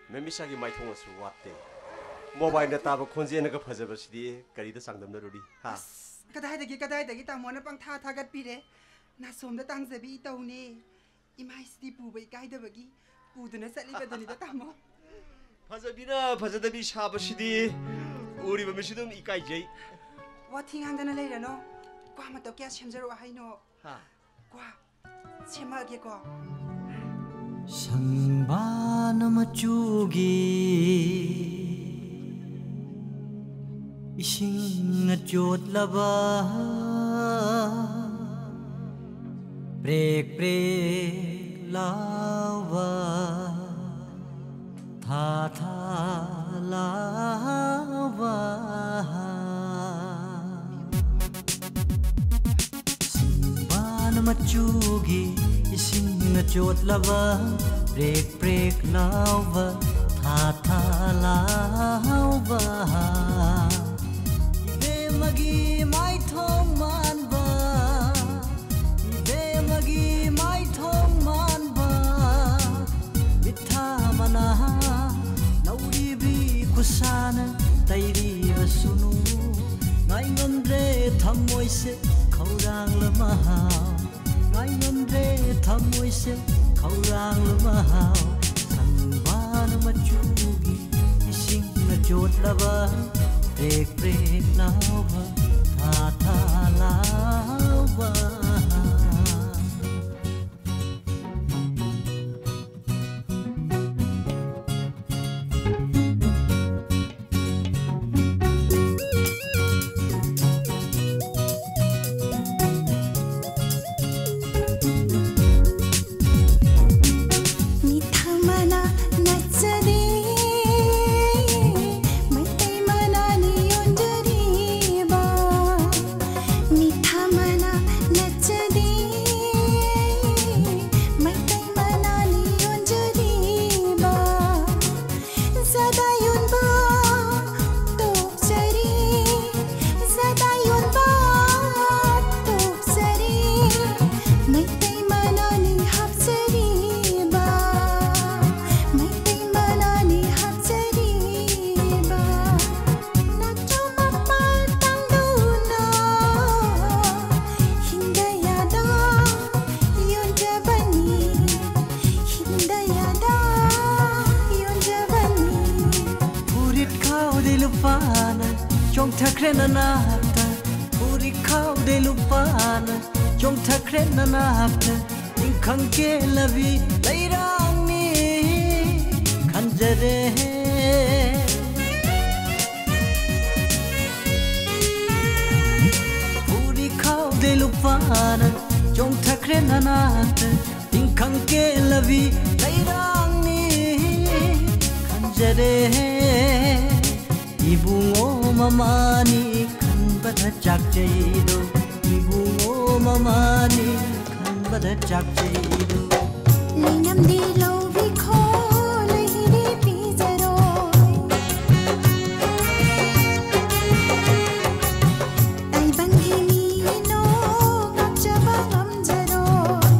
ꯃꯦꯝ ꯏꯁꯥꯒꯤ ꯃꯥꯏꯊꯣꯡꯅꯁꯨ ꯋꯥꯠꯇꯦ꯫ ꯃꯣꯕꯥꯏꯜꯗ ꯇꯥꯕ ꯈꯣꯟꯖꯦꯜꯅꯒ ꯐꯖꯕꯁꯤꯗꯤ ꯀꯔꯤꯗ ꯆꯥꯡꯗꯝꯅꯔꯨꯅꯤ? ꯍꯥ? ꯑꯁ, ꯀꯗꯥꯏꯗꯒꯤ, ꯀꯗꯥꯏꯗꯒꯤ ꯇꯥꯃꯣꯅ ꯄꯪꯊꯥ ꯊꯥꯒꯠꯄꯤꯔꯦ꯫ ꯅꯥꯁꯣꯝꯗ ꯇꯥꯡꯖꯕꯤ ꯏꯇꯧꯅꯦ꯫ ꯏꯃꯥꯏꯁꯤꯗꯤ ꯄꯨꯕ ꯏꯀꯥꯏꯗꯕꯒꯤ ꯄꯨꯗꯨꯅ ꯆꯠꯂꯤꯕꯗꯨꯅꯤꯗ, ꯇꯥꯃꯣ꯫ ꯐꯖꯕꯤꯅ ꯐꯖꯗꯕꯤ ꯁꯥꯕꯁꯤꯗꯤ ꯎꯔꯤꯕ ꯃꯤꯁꯨ ꯑꯗꯨꯝ ꯏꯀꯥꯏꯖꯩ꯫ ꯋꯥꯊꯤ ꯉꯥꯡꯗꯅ ꯂꯩꯔꯅꯣ꯫ ꯀ꯭ꯋꯥ ꯃꯇꯧ ꯀꯌꯥ ꯁꯦꯝꯖꯔꯛꯑꯣ ꯍꯥꯏꯅꯣ? ꯍꯥ? ꯀ꯭ꯋꯥ ꯁꯦꯝꯃꯛꯑꯒꯦꯀꯣ꯫ ꯁꯪꯕꯥꯅ ꯃꯆꯨꯒꯤ ꯏꯁꯤꯡꯅ ꯆꯣꯠꯂꯕ, ꯄ꯭ꯔꯦꯛ ꯄ꯭ꯔꯦꯛ ꯂꯥꯎꯕ, ꯊꯥ ꯊꯥ ꯂꯥꯎꯕ, ꯁꯤꯡꯕꯥꯟ ꯃꯆꯨꯒꯤ ꯏꯁꯤꯡꯅ ꯆꯣꯠꯂꯕ, ꯄ꯭ꯔꯦꯛ ꯄ꯭ꯔꯦꯛ ꯂꯥꯎꯕ, ꯊꯥ ꯊꯥ ꯂꯥꯎꯕ꯫ ꯏꯕꯦꯝꯃꯒꯤ ꯃꯥꯏꯊꯣꯡ ꯃꯥꯟꯕ, ꯏꯕꯦꯝꯃꯒꯤ ꯃꯥꯏꯊꯣꯡ ꯃꯥꯟꯕ, ꯃꯤꯊꯥ ꯃꯅꯥ ꯅꯧꯔꯤꯕꯤ ꯈꯨꯁꯥꯅ ꯇꯩꯔꯤꯕꯁꯨꯅꯨ꯫ ꯉꯥꯏꯉꯝꯗ꯭ꯔꯦ ꯊꯃꯣꯏꯁꯦ ꯈꯧꯔꯥꯡꯂ ꯃꯍꯥꯎ, ꯉꯥꯏꯉꯝꯗ꯭ꯔꯦ ꯊꯃꯣꯏꯁꯦ ꯈꯧꯔꯥꯡꯂ ꯃꯍꯥꯎ꯫ ꯁꯪꯕꯥꯟ ꯃꯆꯨꯒꯤ ꯏꯁꯤꯡꯅ ꯆꯣꯠꯂꯕ, ꯄ꯭ꯔꯦꯛ ꯄ꯭ꯔꯦꯛ ꯂꯥꯎꯕ, ꯊꯥ ꯊꯥ ꯂꯥꯎꯕ꯫ ꯃꯤꯊꯥ ꯃꯅꯥ ꯅꯠꯆꯗꯦ, ꯃꯩꯇꯩ ꯃꯅꯥꯅꯤ ꯌꯣꯟꯖꯔꯤꯕ꯫ ꯃꯤꯊꯥ ꯃꯅꯥ ꯅꯠꯆꯗꯦ, ꯃꯩꯇꯩ ꯃꯅꯥꯅꯤ ꯌꯣꯟꯖꯔꯤꯕ꯫ ꯖꯥꯗꯥ ꯌꯣꯟꯕ ꯇꯣꯛꯆꯔꯤ, ꯖꯥꯗꯥ ꯌꯣꯟꯕ ꯇꯣꯛꯆꯔꯤ, ꯃꯩꯇꯩ ꯃꯅꯥꯅꯤ ꯍꯥꯞꯆꯔꯤꯕ, ꯃꯩꯇꯩ ꯃꯅꯥꯅꯤ ꯍꯥꯞꯆꯔꯤꯕ꯫ ꯅꯠꯇ꯭ꯔꯣ ꯃꯄꯥꯜ ꯇꯥꯡꯗꯨꯅ ꯍꯤꯡꯗ ꯌꯥꯗ ꯌꯣꯟꯖꯕꯅꯤ, ꯍꯤꯡꯗ ꯌꯥꯗ ꯌꯣꯟꯖꯕꯅꯤ꯫ ꯐꯨꯔꯤꯠ ꯈꯥꯎꯗꯩ ꯂꯨꯄꯥꯅ ꯆꯣꯡꯊꯈ꯭ꯔꯦ ꯅꯅꯥꯛꯇ, ꯐꯨꯔꯤꯠ ꯈꯥꯎꯗꯩ ꯂꯨꯄꯥꯅ ꯆꯣꯡꯊꯈ꯭ꯔꯦ ꯅꯅꯥꯛꯇ꯫ ꯅꯤꯡꯈꯪ ꯀꯦꯜꯂꯕꯤ ꯂꯩꯔꯥꯡꯅꯤ ꯈꯟꯖꯔꯦ꯫ ꯅꯥꯅ ꯆꯣꯡꯊꯈ꯭ꯔꯦ ꯅꯅꯥꯛꯇ, ꯇꯤꯡꯈꯪ ꯀꯦꯜꯂꯕꯤ ꯂꯩꯔꯥꯡꯅꯤ ꯈꯟꯖꯔꯦ꯫ ꯏꯕꯨꯡꯉꯣ ꯃꯃꯥꯅꯤ ꯈꯟꯕꯗ ꯆꯥꯛꯆꯩꯗꯣ, ꯏꯕꯨꯡꯉꯣ ꯃꯃꯥꯅꯤ ꯈꯟꯕꯗ ꯆꯥꯛꯆꯩꯗꯣ꯫ ꯂꯩꯅꯝꯗꯤ ꯂꯧꯕꯤꯈꯣ, ꯂꯩꯍꯤꯗꯤ ꯄꯤꯖꯔꯣꯏ꯫ ꯇꯥꯏꯕꯪꯒꯤ ꯃꯤꯅꯣ ꯉꯥꯛꯆꯕ ꯉꯝꯖꯔꯣꯏ꯫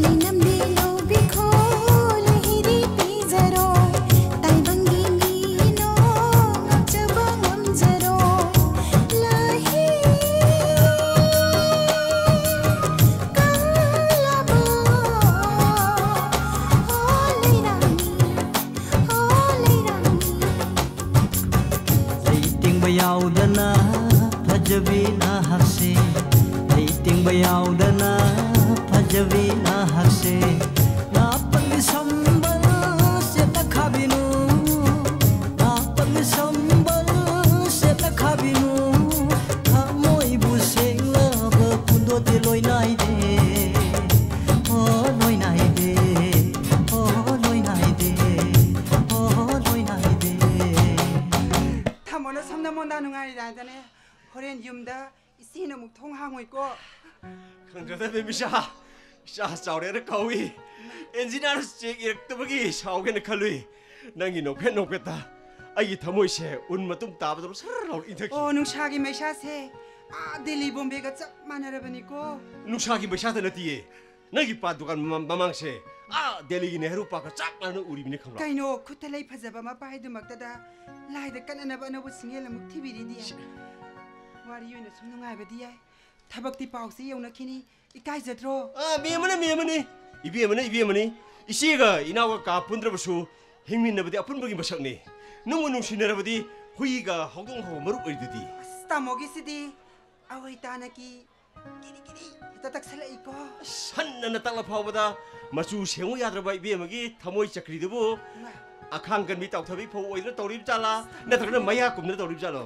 ꯂꯩꯅꯝꯗꯤ ꯂꯧꯕꯤꯈꯣ, ꯂꯩꯍꯤꯗꯤ ꯄꯤꯖꯔꯣꯏ꯫ ꯇꯥꯏꯕꯪꯒꯤ ꯃꯤꯅꯣ ꯉꯥꯛꯆꯕ ꯉꯝꯖꯔꯣꯏ꯫ ꯂꯩꯍꯤ ꯀꯪꯂꯕ ꯍꯣ ꯂꯩꯔꯥꯡꯅꯤ, ꯍꯣ ꯂꯩꯔꯥꯡꯅꯤ꯫ ꯂꯩ ꯇꯦꯡꯕ ꯌꯥꯎꯗꯅ ꯐꯖꯕꯤ ꯅꯍꯥꯛꯁꯦ, ꯂꯩ ꯇꯦꯡꯕ ꯌꯥꯎꯗꯅ ꯐꯖꯕꯤ ꯅꯍꯥꯛꯁꯦ, ꯅꯥꯄꯪꯒꯤ ꯁꯝꯕꯜ ꯁꯦꯠꯅ ꯈꯥꯕꯤꯅꯨ, ꯅꯥꯄꯪꯒꯤ ꯁꯝꯕꯜ ꯁꯦꯠꯅ ꯈꯥꯕꯤꯅꯨ, ꯊꯃꯣꯏꯕꯨ ꯁꯦꯡꯂꯕ ꯈꯨꯗꯣꯠꯇꯤ ꯂꯣꯏ ꯅꯥꯏꯗꯦ, ꯑꯣ ꯂꯣꯏ ꯅꯥꯏꯗꯦ, ꯑꯣ ꯂꯣꯏ ꯅꯥꯏꯗꯦ, ꯑꯣ ꯂꯣꯏ ꯅꯥꯏꯗꯦ꯫ ꯊꯝꯃꯣꯅ ꯁꯝꯅ ꯃꯣꯟꯗꯥ ꯅꯨꯡꯉꯥꯏꯔꯤꯗꯥꯗꯅꯦ꯫ ꯍꯣꯔꯦꯟ ꯌꯨꯝꯗ ꯏꯆꯦꯅ ꯑꯃꯨꯛ ꯊꯣꯡ ꯍꯥꯡꯉꯣꯏꯀꯣ꯫ ꯈꯪꯖꯗꯕ ꯃꯤꯁꯥ, ꯏꯆꯥ ꯆꯥꯎꯔꯦꯅ ꯀꯧꯏ꯫ ꯑꯦꯟꯖꯤꯅꯤꯌꯥꯔ ꯆꯦꯛ ꯏꯔꯛꯇꯕꯒꯤ ꯁꯥꯎꯒꯦꯅ ꯈꯜꯂꯨꯏ꯫ ꯅꯪꯒꯤ ꯅꯣꯛꯐꯦꯠ ꯅꯣꯛꯐꯦꯠꯇ ꯑꯩꯒꯤ ꯊꯃꯣꯏꯁꯦ ꯎꯟ ꯃꯇꯨꯝ ꯇꯥꯕꯗꯧꯅ ꯁꯔ ꯂꯥꯎꯔ ꯏꯪꯊꯈꯤ꯫ ꯑꯣ, ꯅꯨꯡꯁꯥꯒꯤ ꯃꯩꯁꯥꯁꯦ ꯑꯥ ꯗꯦꯜꯂꯤ ꯕꯣꯝꯕꯦꯒ ꯆꯞ ꯃꯥꯟꯅꯔꯕꯅꯤꯀꯣ꯫ ꯅꯨꯡꯁꯥꯒꯤ ꯃꯩꯁꯥꯗ ꯅꯠꯇꯤꯌꯦ, ꯅꯪꯒꯤ ꯄꯥ ꯗꯨꯀꯥꯟ ꯃꯃꯥꯡ-, ꯃꯃꯥꯡꯁꯦ ꯑꯥ ꯗꯦꯜꯂꯤꯒꯤ ꯅꯦꯍꯔꯨ ꯄꯥꯔꯛꯀ ꯆꯞ ꯃꯥꯟꯅꯅ ꯎꯔꯤꯕꯅꯤ ꯈꯪꯕ꯭ꯔꯥ? ꯀꯩꯅꯣ, ꯈꯨꯠꯇ ꯂꯩ ꯐꯖꯕ ꯑꯃ ꯄꯥꯏꯗꯨꯃꯛꯇꯗ ꯂꯥꯏꯗ ꯀꯠꯅꯅꯕ ꯑꯅꯧꯕ ꯁꯤꯡꯍꯦꯜ ꯑꯃꯨꯛ ꯊꯤꯕꯤꯔꯤꯗꯤ꯫ ꯋꯥꯔꯤ ꯑꯣꯏꯅ ꯁꯨꯝ ꯅꯨꯡꯉꯥꯏꯕꯗꯤ ꯌꯥꯏ, ꯊꯕꯛꯇꯤ ꯄꯥꯎꯁꯦ ꯌꯧꯅꯈꯤꯅꯤ꯫ ꯏꯀꯥꯏꯖꯗ꯭ꯔꯣ? ꯑꯥ, ꯃꯦꯝꯃꯅꯤ, ꯃꯦꯝꯃꯅꯤ꯫ ꯏꯕꯦꯝꯃꯅ ꯏꯕꯦꯝꯃꯅꯤ꯫ ꯏꯆꯦꯒ ꯏꯅꯥꯎꯒ ꯀꯥ ꯄꯨꯟꯗ꯭ꯔꯕꯁꯨ ꯍꯤꯡꯃꯤꯟꯅꯕꯗꯤ ꯑꯄꯨꯟꯕꯒꯤ ꯃꯁꯛꯅꯤ꯫ ꯅꯨꯡꯕꯨ ꯅꯨꯡꯁꯤꯅꯔꯕꯗꯤ ꯍꯨꯏꯒ ꯍꯧꯗꯣꯡ ꯐꯥꯎꯕ ꯃꯔꯨꯞ ꯑꯣꯏꯔꯤꯗꯨꯗꯤ꯫ ꯑꯁ, ꯇꯥꯃꯣꯒꯤꯁꯤꯗꯤ ꯑꯋꯩ ꯇꯥꯅꯒꯤ ꯀꯤꯔꯤ ꯀꯤꯔꯤ ꯍꯦꯛꯇ ꯇꯛꯁꯜꯂꯛꯏꯀꯣ꯫ ꯑꯁ, ꯍꯟꯅꯅ ꯇꯛꯂ ꯐꯥꯎꯕꯗ ꯃꯆꯨ ꯁꯦꯡꯉꯨ ꯌꯥꯗ꯭ꯔꯕ ꯏꯕꯦꯝꯃꯒꯤ ꯊꯃꯣꯏ ꯆꯀ꯭ꯔꯤꯗꯨꯕꯨ ꯏꯃꯥ꯫ ꯑꯈꯥꯡ ꯀꯟꯕꯤ ꯇꯥꯎꯊꯕꯤ ꯐꯧ ꯑꯣꯏꯗꯨꯅ ꯇꯧꯔꯤꯕ ꯖꯥꯠꯂꯥ? ꯅꯠꯇ꯭ꯔꯒꯅ ꯃꯌꯥ ꯀꯨꯝꯗꯅ ꯇꯧꯔꯤꯕ ꯖꯥꯠꯂꯣ?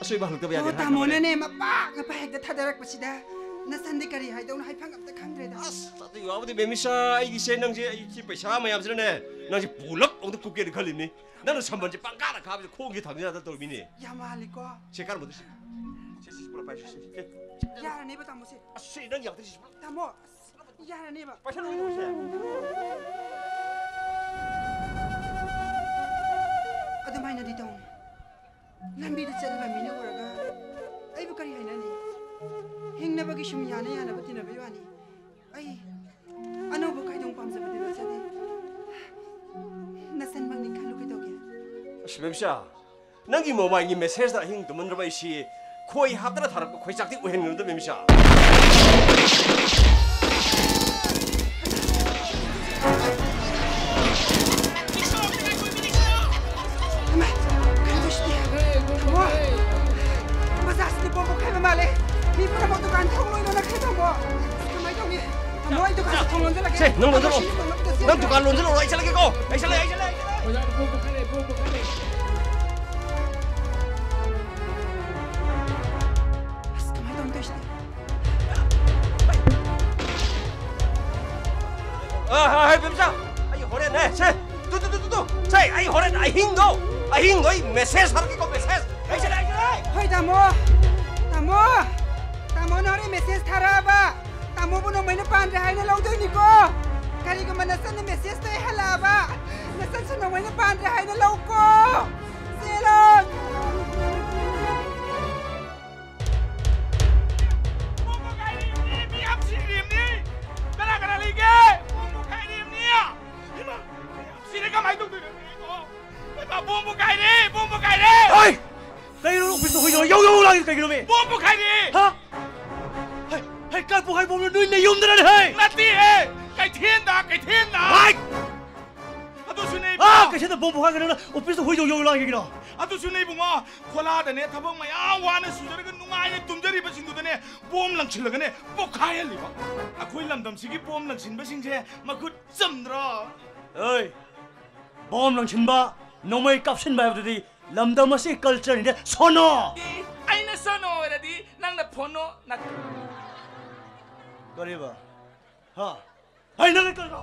ꯑꯁꯣꯏꯕ ꯍꯜꯂꯛꯇꯕ ꯌꯥꯗꯦ ꯑꯣ, ꯍꯥꯏꯈ꯭ꯔꯕꯅꯦ꯫ ꯇꯥꯃꯣꯅꯅꯦ ꯃꯄꯥ ꯃꯄꯥ ꯍꯦꯛꯇ ꯊꯥꯗꯔꯛꯄꯁꯤꯗ ꯅꯆꯟꯗꯤ ꯀꯔꯤ ꯍꯥꯏꯗꯧꯅꯣ ꯍꯥꯏꯐꯝ ꯑꯝꯇ ꯈꯪꯗ꯭ꯔꯦꯗ꯫ ꯑꯁ, ꯑꯗꯨ ꯌꯥꯎꯕꯗꯤ ꯕꯦꯃꯤꯁꯥ, ꯑꯩꯒꯤꯁꯦ ꯅꯪꯁꯦ, ꯑꯩ ꯁꯤ ꯄꯩꯁꯥ ꯃꯌꯥꯝꯁꯤꯅꯅꯦ ꯅꯪꯁꯦ ꯄꯨꯂꯞ ꯑꯃꯨꯛꯇ ꯀꯨꯞꯀꯦꯅ ꯈꯜꯂꯤꯕꯅꯤ꯫ ꯅꯪꯅ ꯁꯝꯕꯜꯁꯦ ꯄꯪꯀꯥꯗ ꯀꯥꯕꯁꯦ ꯈꯣꯡꯁꯦ ꯊꯥꯡꯖꯤꯟ ꯌꯥꯗ ꯇꯧꯔꯤꯃꯤꯅꯦ꯫ ꯌꯥꯝ ꯃꯥꯜꯂꯤꯀꯣ꯫ ꯁꯦ, ꯀꯔꯝꯕꯗ ꯁꯤ? ꯁꯦ, ꯁꯤ, ꯁꯤ ꯄꯨꯂꯞ ꯄꯥꯏꯁꯤ, ꯁꯦ, ꯁꯦ꯫ ꯌꯥꯔꯅꯦꯕ ꯇꯥꯃꯣꯁꯦ꯫ ꯑꯁ, ꯁꯤ ꯅꯪ ꯌꯥꯗ꯭ꯔꯦ, ꯁꯤ ꯄꯨꯂꯞ꯫ ꯇꯥꯃꯣ, ꯑꯁ, ꯌꯥꯔꯅꯦꯕ꯫ ꯄꯥꯏꯁꯜꯂꯨ, ꯁꯦ꯫ ꯑꯗꯨꯃꯥꯏꯅꯗꯤ ꯇꯧꯅꯨ꯫ ꯂꯝꯕꯤꯗ ꯆꯠꯂꯤꯕ ꯃꯤꯅ ꯎꯔꯒ ꯑꯩꯕꯨ ꯀꯔꯤ ꯍꯥꯏꯅꯅꯤ? ꯍꯤꯡꯅꯕꯒꯤ ꯁꯨꯝ ꯌꯥꯅ ꯌꯥꯅꯕ ꯇꯤꯟꯅꯕꯩ ꯋꯥꯅꯤ꯫ ꯑꯩ ꯑꯅꯧꯕ ꯀꯥꯏꯗꯣꯡ ꯄꯥꯝꯖꯕꯗꯤ ꯅꯠꯆꯗꯦ꯫ ꯅꯆꯟꯃꯛꯅꯤ ꯈꯜꯂꯨ ꯀꯩꯗꯧꯒꯦ? ꯑꯁ, ꯕꯦꯝꯆꯥ, ꯅꯪꯒꯤ ꯃꯣꯕꯥꯏꯜꯒꯤ ꯃꯦꯁꯦꯖꯇ ꯑꯍꯤꯡ ꯇꯨꯝꯃꯟꯗ꯭ꯔꯕ ꯑꯩꯁꯤ ꯈꯣꯏ ꯍꯥꯞꯇꯅ ꯊꯥꯔꯛꯄ ꯈꯣꯏꯆꯥꯛꯇꯤ ꯑꯣꯏꯍꯟꯒꯅꯨꯗ, ꯕꯦꯝꯆꯥ꯫ ꯏꯃꯥ, ꯀꯩꯅꯣ ꯇꯧꯏꯁꯤꯗꯤ? ꯇꯥꯃꯣ, ꯕꯖꯥꯔꯁꯤꯗꯤ ꯕꯣꯝ ꯄꯣꯈꯥꯏꯕ ꯃꯥꯜꯂꯦ꯫ ꯃꯤ ꯄꯨꯝꯅꯃꯛ ꯗꯨꯀꯥꯟ ꯊꯣꯡ ꯂꯣꯏ ꯂꯣꯟꯅꯈ꯭ꯔꯦ, ꯇꯥꯃꯣ꯫ ꯑꯁ, ꯀꯃꯥꯏꯅ ꯇꯧꯅꯤ? ꯇꯥꯃꯣ, ꯑꯩ ꯗꯨꯀꯥꯟꯁꯤ ꯊꯣꯡ ꯂꯣꯟꯖꯜꯂꯒꯦ꯫ ꯁꯦ, ꯅꯪ ꯂꯣꯟꯖꯜꯂꯣ꯫ ꯇꯥꯃꯣ, ꯁꯤꯁꯨ ꯇꯣꯡꯅꯕ ꯇꯧꯁꯤ꯫ ꯅꯪ ꯗꯨꯀꯥꯟ ꯂꯣꯟꯖꯜꯂꯣ, ꯑꯩ ꯆꯠꯂꯒꯦꯀꯣ꯫ ꯑꯩ ꯆꯠꯂꯦ, ꯑꯩ ꯆꯠꯂꯦ, ꯑꯩ ꯆꯠꯂꯦ꯫ ꯕꯖꯥꯔꯗ ꯕꯣꯝ ꯄꯣꯈꯥꯏꯔꯦ, ꯕꯣꯝ ꯄꯣꯈꯥꯏꯔꯦ꯫ ꯑꯁ, ꯀꯃꯥꯏꯅ ꯇꯧꯅꯤ ꯇꯧꯔꯤꯁꯤꯗꯤ? ꯑ, ꯍ, ꯍ, ꯕꯦꯝꯆꯥ, ꯑꯩ ꯍꯣꯔꯦꯟꯅꯦ, ꯁꯦ, ꯇꯨ, ꯇꯨ, ꯇꯨ, ꯇꯨ, ꯇꯨ, ꯁꯦ, ꯑꯩ ꯍꯣꯔꯦꯟ ꯑꯍꯤꯡꯗꯣ, ꯑꯍꯤꯡꯗꯣ ꯑꯩ ꯃꯦꯁꯦꯖ ꯊꯥꯔꯛꯀꯦꯀꯣ, ꯃꯦꯁꯦꯖ꯫ ꯑꯩ ꯁꯤꯗ, ꯑꯩ ꯁꯤꯗ, ꯑꯩ꯫ ꯍꯣꯏ, ꯇꯥꯃꯣ, ꯇꯥꯃꯣ, ꯇꯥꯃꯣꯅ ꯍꯣꯔꯦꯟ ꯃꯦꯁꯦꯖ ꯊꯥꯔꯛꯑꯕ, ꯇꯥꯃꯣꯕꯨ ꯅꯣꯡꯃꯩꯅ ꯄꯥꯟꯗ꯭ꯔꯦ ꯍꯥꯏꯅ ꯂꯧꯗꯣꯏꯅꯤꯀꯣ꯫ ꯀꯔꯤꯒꯨꯝꯕ ꯅꯆꯟꯅ ꯃꯦꯁꯦꯖꯇꯣ ꯍꯦꯛ ꯍꯜꯂꯛꯑꯕ, ꯅꯆꯟꯁꯨ ꯅꯣꯡꯃꯩꯅ ꯄꯥꯟꯗ꯭ꯔꯦ ꯍꯥꯏꯅ ꯂꯧꯀꯣ꯫ ꯆꯦꯜꯂꯣ꯫ ꯕꯣꯝ ꯄꯣꯈꯥꯏꯔꯤꯕꯅꯤ, ꯃꯤ ꯌꯥꯝ ꯁꯤꯔꯤꯕꯅꯤ꯫ ꯀꯅꯥ ꯀꯅꯥ ꯂꯩꯒꯦ? ꯕꯣꯝ ꯄꯣꯈꯥꯏꯔꯤꯕꯅꯤ꯫ ꯏꯃꯥ, ꯃꯤ ꯌꯥꯝ ꯁꯤꯔꯦ, ꯀꯃꯥꯏ ꯇꯧꯗꯣꯏꯅꯣ? ꯏꯃꯥ, ꯕꯣꯝ ꯄꯣꯈꯥꯏꯔꯦ, ꯕꯣꯝ ꯄꯣꯈꯥꯏꯔꯦ꯫ ꯍꯣꯏ! ꯀꯩꯅꯣ ꯑꯣꯐꯤꯁꯇ ꯍꯨꯏꯗꯧꯅ ꯌꯧ ꯌꯧ ꯂꯥꯡꯉꯤꯗꯣ ꯀꯩꯒꯤꯅꯣꯃꯤ? ꯕꯣꯝ ꯄꯣꯈꯥꯏꯔꯦ꯫ ꯍꯥ? ꯍꯩ, ꯍꯩ, ꯀꯥꯏ ꯄꯣꯈꯥꯏ ꯕꯣꯝꯅꯣ? ꯅꯣꯏ ꯅꯌꯨꯝꯗꯔꯅꯦ, ꯍꯩ? ꯅꯠꯇꯦꯍꯦ, ꯀꯩꯊꯦꯜꯗ, ꯀꯩꯊꯦꯜꯗ꯫ ꯍꯥꯏ! ꯑꯗꯨꯁꯨꯅꯦ, ꯑꯥ, ꯏꯕꯨꯡꯉꯣ꯫ ꯀꯩꯊꯦꯜꯗ ꯕꯣꯝ ꯄꯣꯈꯥꯏꯒꯅꯣꯅ ꯑꯣꯐꯤꯁꯇ ꯍꯨꯏꯗꯧ ꯌꯧ ꯂꯥꯡꯉꯤ ꯀꯩꯒꯤꯅꯣ? ꯑꯗꯨꯁꯨꯅꯦ, ꯏꯕꯨꯡꯉꯣ, ꯈꯣꯂꯥꯗꯅꯦ ꯊꯕꯛ ꯃꯌꯥꯝ ꯋꯥꯅ ꯁꯨꯖꯔꯒ ꯅꯨꯡꯉꯥꯏꯅ ꯇꯨꯝꯖꯔꯤꯕꯁꯤꯡꯗꯨꯗꯅꯦ ꯕꯣꯝ ꯂꯪꯁꯤꯜꯂꯒꯅꯦ ꯄꯣꯈꯥꯏꯍꯜꯂꯤꯕ꯫ ꯑꯩꯈꯣꯏ ꯂꯝꯗꯝꯁꯤꯒꯤ ꯕꯣꯝ ꯂꯪꯁꯤꯟꯕꯁꯤꯡꯁꯦ ꯃꯈꯨꯠ ꯆꯝꯗ꯭ꯔꯣ? ꯑꯣꯏ, ꯕꯣꯝ ꯂꯪꯁꯤꯟꯕ, ꯅꯣꯡꯃꯩ ꯀꯥꯞꯁꯤꯟꯕ ꯍꯥꯏꯕꯗꯨꯗꯤ ꯂꯝꯗꯝ ꯑꯁꯤꯒꯤ ꯀꯜꯆꯔꯅꯤꯗ, ꯁꯣꯅꯣ! ꯑꯦ, ꯑꯩꯅ ꯁꯣꯅꯣ ꯑꯣꯏꯔꯗꯤ ꯅꯪꯅ ꯐꯣꯅꯣ ꯅꯠꯇ꯭ꯔꯣ? ꯀꯔꯤꯕ? ꯍꯥ? ꯑꯩ ꯅꯪꯅ ꯀꯔꯤꯅꯣ?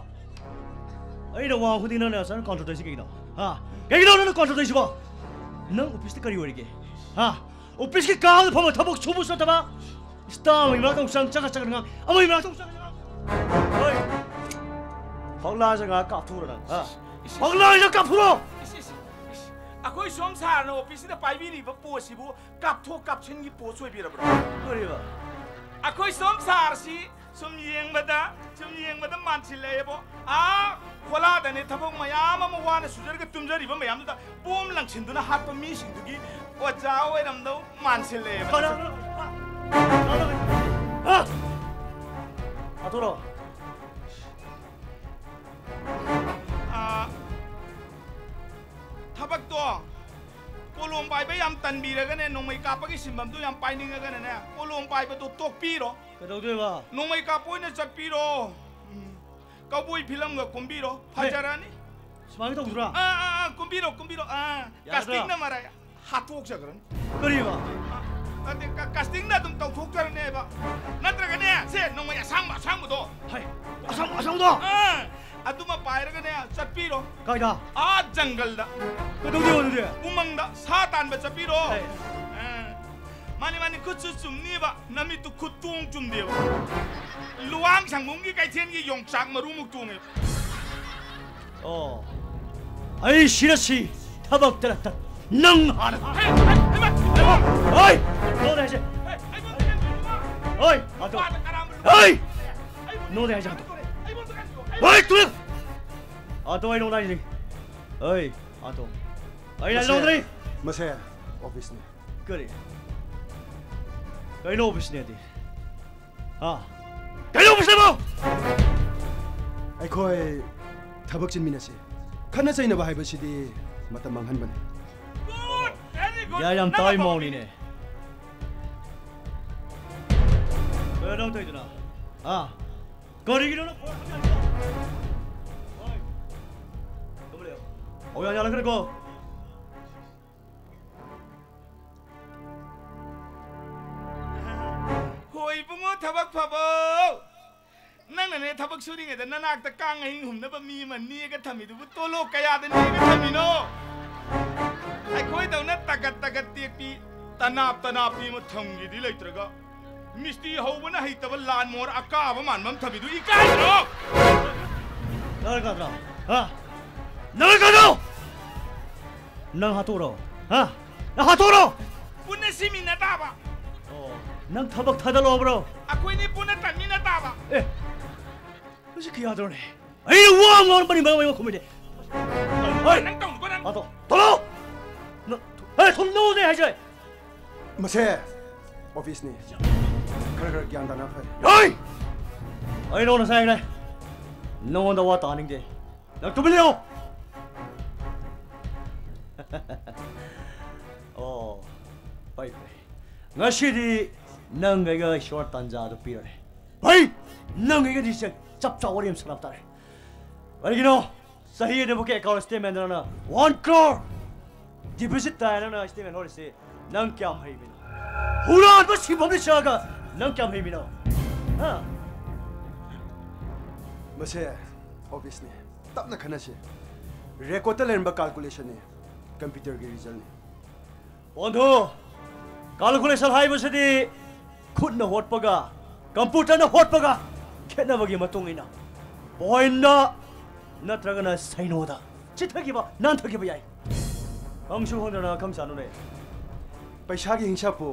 ꯑꯩꯅ ꯋꯥ ꯈꯨꯗꯤꯡ ꯅꯪꯅ ꯁꯨꯃꯥꯏꯅ ꯀꯥꯎꯟꯇꯔ ꯇꯧꯔꯤꯁꯤ ꯀꯩꯒꯤꯅꯣ? ꯍꯥ? ꯀꯩꯒꯤꯅꯣ ꯅꯪꯅ ꯀꯥꯎꯟꯇꯔ ꯇꯧꯔꯤꯁꯤꯕꯣ? ꯅꯪ ꯑꯣꯐꯤꯁꯀꯤ ꯀꯔꯤ ꯑꯣꯏꯔꯤꯒꯦ? ꯍꯥ? ꯑꯣꯐꯤꯁꯀꯤ ꯀꯥꯗ ꯐꯝꯃ ꯊꯕꯛ ꯁꯨꯕꯁꯨ ꯅꯠꯇꯕ, ꯁ꯭ꯇꯥꯐ ꯑꯃꯒꯤ ꯃꯅꯥꯛꯇ ꯑꯃꯨꯛ ꯆꯪ, ꯆꯪꯉ ꯆꯪꯉ ꯉꯥꯡ, ꯑꯃꯒꯤ ꯃꯅꯥꯛꯇ ꯑꯃꯨꯛ ꯆꯪꯉ ꯆꯪꯉ ꯉꯥꯡ꯫ ꯍꯣꯏ꯫ ꯐꯛꯂꯥꯡꯁꯦ ꯉꯥꯏꯍꯥꯛ ꯀꯥꯞꯊꯣꯛꯎꯔꯣ ꯅꯪ, ꯍꯥ? ꯐꯛꯂꯥꯡꯁꯦ ꯀꯥꯞꯊꯣꯛꯎꯔꯣ! ꯏꯁ, ꯏꯁ, ꯏꯁ꯫ ꯑꯩꯈꯣꯏ ꯁꯣꯝ ꯁꯥꯔꯅ ꯑꯣꯐꯤꯁꯁꯤꯗ ꯄꯥꯏꯕꯤꯔꯤꯕ ꯄꯣꯠꯁꯤꯕꯨ ꯀꯥꯞꯊꯣꯛ ꯀꯥꯞꯁꯤꯟꯒꯤ ꯄꯣꯠꯁꯨ ꯑꯣꯏꯕꯤꯔꯕ꯭ꯔꯣ? ꯀꯔꯤꯕ? ꯑꯩꯈꯣꯏ ꯁꯣꯝ ꯁꯥꯔꯁꯤ ꯁꯨꯝ ꯌꯦꯡꯕꯗ, ꯁꯨꯝ ꯌꯦꯡꯕꯗ ꯃꯥꯟꯁꯤꯜꯂꯛꯑꯦꯕꯣ꯫ ꯑꯥ ꯈꯣꯂꯥꯗꯅꯦ ꯊꯕꯛ ꯃꯌꯥꯝ ꯑꯃ ꯋꯥꯅ ꯁꯨꯖꯔꯒ ꯇꯨꯝꯖꯔꯤꯕ ꯃꯌꯥꯝꯗꯨꯗ ꯕꯣꯝ ꯂꯪꯁꯤꯟꯗꯨꯅ ꯍꯥꯠꯄ ꯃꯤꯁꯤꯡꯗꯨꯒꯤ ꯑꯣꯖꯥ ꯑꯣꯏꯔꯝꯗꯧ ꯃꯥꯟꯁꯤꯜꯂꯛꯑꯦꯕ꯫ ꯀꯅꯥ? ꯀꯅꯥ? ꯑꯥ! ꯍꯥꯠꯇꯣꯔꯣ? ꯑꯥ, ꯊꯕꯛꯇꯣ ꯄꯣꯂꯣꯝ ꯄꯥꯏꯕ ꯌꯥꯝ ꯇꯟꯕꯤꯔꯒꯅꯦ, ꯅꯣꯡꯃꯩ ꯀꯥꯞꯄꯒꯤ ꯁꯤꯟꯐꯝꯗꯣ ꯌꯥꯝ ꯄꯥꯏꯅꯤꯡꯉꯒꯅꯅꯦ, ꯄꯣꯂꯣꯝ ꯄꯥꯏꯕꯗꯣ ꯇꯣꯛꯄꯤꯔꯣ꯫ ꯀꯩꯗꯧꯗꯣꯏꯕ? ꯅꯣꯡꯃꯩ ꯀꯥꯞꯄ ꯑꯣꯏꯅ ꯆꯠꯄꯤꯔꯣ꯫ ꯎꯝ, ꯀꯧꯕꯣꯏ ꯐꯤꯂꯝꯒ ꯀꯨꯝꯕꯤꯔꯣ, ꯍꯦ, ꯐꯖꯔꯅꯤ꯫ ꯁꯨꯃꯥꯏꯅ ꯇꯧꯗ꯭ꯔꯥ? ꯑꯥ, ꯑꯥ, ꯑꯥ, ꯀꯨꯝꯕꯤꯔꯣ, ꯀꯨꯝꯕꯤꯔꯣ꯫ ꯑꯥ, ꯌꯥꯒꯗ꯭ꯔꯥ? ꯀꯥꯁꯇꯤꯡꯅ ꯃꯔꯥꯏ ꯍꯥꯠꯇꯣꯛꯆꯈ꯭ꯔꯅꯤ꯫ ꯀꯔꯤꯕ? ꯑꯥ, ꯅꯠꯇꯦ, ꯀ-, ꯀꯥꯁꯇꯤꯡꯅ ꯑꯗꯨꯝ ꯇꯧꯊꯣꯛꯆꯔꯅꯦꯕ꯫ ꯅꯠꯇ꯭ꯔꯒꯅꯦ, ꯁꯦ, ꯅꯣꯡꯃꯩ ꯑꯁꯥꯡꯕ, ꯑꯁꯥꯡꯕꯗꯣ꯫ ꯍꯩ, ꯑꯁꯥꯡ-, ꯑꯁꯥꯡꯕꯗꯣ? ꯑꯥ, ꯑꯗꯨꯃ ꯄꯥꯏꯔꯒꯅꯦ, ꯆꯠꯄꯤꯔꯣ꯫ ꯀꯥꯏꯗ? ꯑꯥ, ꯖꯪꯒꯜꯗ꯫ ꯀꯩꯗꯧꯗꯣꯏꯕ ꯑꯗꯨꯗꯤ? ꯎꯃꯪꯗ ꯁꯥ ꯇꯥꯟꯕ ꯆꯠꯄꯤꯔꯣ꯫ ꯍꯩ꯫ ꯑꯥ, ꯃꯥꯅꯤ, ꯃꯥꯅꯤ, ꯈꯨꯠꯁꯨ ꯆꯨꯝꯅꯤꯕ, ꯅꯃꯤꯠꯇꯨ ꯈꯨꯠꯇꯣꯡ ꯆꯨꯝꯗꯦꯕ꯫ ꯂꯨꯋꯥꯡ ꯁꯪꯕꯨꯝꯒꯤ ꯀꯩꯊꯦꯜꯒꯤ ꯌꯣꯡꯆꯥꯛ ꯃꯔꯨꯃꯨꯛ ꯇꯣꯡꯉꯦꯕ꯫ ꯑꯣ, ꯑꯩ ꯁꯤꯔꯁꯤ ꯊꯕꯛꯇ ꯅꯠꯇ ꯅꯪ ꯍꯥꯟꯅ꯫ ꯍꯦ, ꯍꯦ, ꯍꯦ, ꯍꯦ, ꯍꯦ꯫ ꯍꯣꯏ! ꯅꯣꯡꯗ ꯍꯥꯏꯁꯦ꯫ ꯍꯦ, ꯑꯩꯉꯣꯟꯗ ꯀꯔꯤꯅꯣ? ꯍꯣꯏ! ꯑꯗꯣ꯫ ꯅꯨꯄꯥꯗ ꯀꯔꯥꯝꯕ ꯂꯨꯄꯥ ꯍꯣꯏ! ꯂꯩꯇꯦ꯫ ꯑꯩꯉꯣꯟꯗ ꯅꯣꯡꯗ ꯍꯥꯏꯁꯦ꯫ ꯑꯩꯉꯣꯟꯗ ꯀꯔꯤꯅꯣ? ꯑꯩꯉꯣꯟꯗ ꯀꯔꯤꯅꯣ? ꯍꯣꯏ! ꯇꯨ! ꯑꯗꯣ ꯑꯩ ꯅꯣꯡꯗ ꯍꯥꯏꯁꯤꯅꯤ꯫ ꯍꯣꯏ! ꯑꯗꯣ꯫ ꯑꯩ ꯃꯁꯦ, ꯂꯧꯗ꯭ꯔꯤ꯫ ꯃꯁꯦ ꯑꯣꯐꯤꯁꯅꯤ꯫ ꯀꯔꯤ? ꯀꯩꯅꯣ ꯑꯣꯐꯤꯁꯅꯦꯗꯤ? ꯍꯥ? ꯀꯩꯅꯣ ꯑꯣꯐꯤꯁꯅꯦꯕꯣ? ꯑꯩꯈꯣꯏ ꯊꯕꯛ ꯆꯤꯟꯃꯤꯟꯅꯁꯤ꯫ ꯈꯠꯅ ꯆꯩꯅꯕ ꯍꯥꯏꯕꯁꯤꯗꯤ ꯃꯇꯝ ꯃꯥꯡꯍꯟꯕꯅꯤ꯫ Good! Very good! ꯌꯥ, ꯌꯥꯝ ꯅꯪ ꯇꯥꯏ ꯑꯐꯕ ꯃꯑꯣꯡꯅꯤꯅꯦ꯫ ꯀꯩꯅꯣ ꯅꯪ ꯇꯧꯔꯤꯗꯨꯅ? ꯍꯥ? ꯀꯔꯤꯒꯤꯅꯣ ꯅꯪ ꯐꯣꯟ ꯄꯥꯏꯈꯠꯂꯤꯗꯣ? ꯍꯣꯏ꯫ ꯀꯩꯗꯧꯕ ꯂꯩ? ꯑꯣ, ꯌꯥ, ꯌꯥꯔꯛꯀꯅꯤꯀꯣ꯫ ꯍꯣꯏ, ꯏꯕꯨꯡꯉꯣ, ꯊꯕꯛ ꯐꯕꯧ꯫ ꯅꯪꯅꯅꯦ ꯊꯕꯛ ꯁꯨꯔꯤꯉꯩꯗ ꯅꯅꯥꯛꯇ ꯀꯥꯡ ꯑꯍꯤꯡ ꯍꯨꯝꯅꯕ ꯃꯤ ꯑꯃ ꯅꯦꯛꯑꯒ ꯊꯝꯃꯤꯗꯨꯕꯨ ꯇꯣꯂꯣꯞ ꯀꯌꯥꯗ ꯅꯦꯛꯑꯒ ꯊꯝꯃꯤꯅꯣ? ꯑꯩꯈꯣꯏꯗꯧꯅ ꯇꯒꯠ ꯇꯒꯠ ꯇꯦꯛꯄꯤ, ꯇꯅꯥꯞ ꯇꯅꯥꯞꯄꯤ ꯑꯃ ꯊꯝꯒꯦꯗꯤ ꯂꯩꯇ꯭ꯔꯒ, ꯃꯤꯁꯇ꯭ꯔꯤ ꯍꯧꯕꯅ ꯍꯩꯇꯕ ꯂꯥꯟ ꯃꯣꯍꯣꯔ ꯑꯀꯥꯕ ꯃꯥꯟꯕ ꯑꯃ ꯊꯝꯃꯤꯗꯨ ꯏꯀꯥꯏꯗ꯭ꯔꯣ? ꯅꯪ ꯀꯗ꯭ꯔꯣ? ꯍꯥ? ꯅꯪ ꯀꯗ꯭ꯔꯣ? ꯅꯪ ꯍꯥꯠꯇꯣꯛꯔꯣ꯫ ꯍꯥ? ꯅꯪ ꯍꯥꯠꯇꯣꯛꯔꯣ! ꯄꯨꯟꯅ ꯁꯤꯃꯤꯟꯅ ꯇꯥꯕ꯫ ꯑꯣ, ꯅꯪ ꯊꯕꯛ ꯊꯥꯗꯣꯛꯂꯛꯑꯕ꯭ꯔꯣ? ꯑꯩꯈꯣꯏꯅꯤ ꯄꯨꯟꯅ ꯇꯟꯃꯤꯟꯅ ꯇꯥꯕ꯫ ꯑꯦ, ꯃꯁꯤ ꯀꯌꯥꯗꯧꯔꯦ? ꯑꯩꯅ ꯋꯥ ꯉꯥꯡꯕꯅꯤ ꯃꯔꯝ ꯑꯃ ꯈꯨꯝꯃꯤꯅꯦ꯫ ꯍꯣꯏ! ꯅꯪ ꯇꯧꯅꯨꯀꯣ ꯅꯪ꯫ ꯍꯥꯠꯇꯣꯛ-, ꯊꯣꯛꯂꯛꯑꯣ! ꯅꯪ, ꯍꯦ, ꯊꯣꯛꯂꯛꯑꯣꯅꯦ ꯍꯥꯏꯁꯦ! ꯃꯁꯦ ꯑꯣꯐꯤꯁꯅꯤ꯫ ꯈꯔ ꯈꯔ ꯒ꯭ꯌꯥꯟ ꯇꯥꯅ ꯐꯩ꯫ ꯍꯣꯏ! ꯑꯩ ꯅꯉꯣꯟꯗ ꯉꯁꯥꯏ ꯍꯥꯏꯈ꯭ꯔꯦ꯫ ꯅꯉꯣꯟꯗ ꯋꯥ ꯇꯥꯅꯤꯡꯗꯦ꯫ ꯅꯪ ꯇꯨꯃꯤꯟ ꯂꯩꯌꯣ! ꯑꯣ, ꯐꯩ, ꯐꯩ꯫ ꯉꯁꯤꯗꯤ ꯅꯪ ꯑꯩꯒ ꯏꯁꯣꯔ ꯇꯥꯟꯖꯥꯗꯨ ꯄꯤꯔꯅꯤ꯫ ꯐꯩ! ꯅꯪ ꯑꯩꯒꯗꯤ ꯆꯞ ꯆꯥꯕ ꯋꯥꯔꯤ ꯑꯃ ꯁꯥꯟꯅꯕ ꯇꯥꯔꯦ꯫ ꯀꯔꯤꯒꯤꯅꯣ? ꯆꯍꯤ ꯑꯅꯤꯃꯨꯛꯀꯤ account statement ꯅꯪꯅ one crore deficit ꯇꯥꯏ ꯅꯪꯅ statement ꯍꯣꯜꯂꯤꯁꯤ꯫ ꯅꯪ ꯀꯌꯥꯝ ꯍꯩꯕꯅꯣ? ꯍꯨꯔꯥꯟꯕ ꯁꯤꯟꯐꯝꯗ ꯆꯪꯉꯒ ꯅꯪ ꯀꯌꯥꯝ ꯍꯩꯕꯅꯣ? ꯍꯥ? ꯃꯁꯦ ꯑꯣꯐꯤꯁꯅꯤ꯫ ꯇꯞꯅ ꯈꯟꯅꯁꯤ꯫ ꯔꯦꯀꯣꯔꯗꯇ ꯂꯩꯔꯝꯕ ꯀꯥꯜꯀꯨꯂꯦꯁꯟꯅꯤ꯫ ꯀꯝꯄ꯭ꯌꯨꯇꯔꯒꯤ ꯔꯤꯖꯜꯅꯤ꯫ ꯕꯣꯟꯙꯨ, ꯀꯥꯜꯀꯨꯂꯦꯁꯟ ꯍꯥꯏꯕꯁꯤꯗꯤ ꯈꯨꯠꯅ ꯍꯣꯠꯄꯒ ꯀꯝꯄ꯭ꯌꯨꯇꯔꯅ ꯍꯣꯠꯄꯒ ꯈꯦꯠꯅꯕꯒꯤ ꯃꯇꯨꯡ ꯏꯟꯅ ꯄꯣꯏꯟꯗ ꯅꯠꯇ꯭ꯔꯒꯅ ꯁꯩꯅꯣꯗ ꯆꯤꯊꯈꯤꯕ, ꯅꯥꯟꯊꯈꯤꯕ ꯌꯥꯏ꯫ ꯈꯪꯁꯨ ꯈꯪꯗꯅ ꯈꯪꯁꯥꯅꯨꯅꯦ꯫ ꯄꯩꯁꯥꯒꯤ ꯍꯤꯡꯁꯥꯞꯄꯨ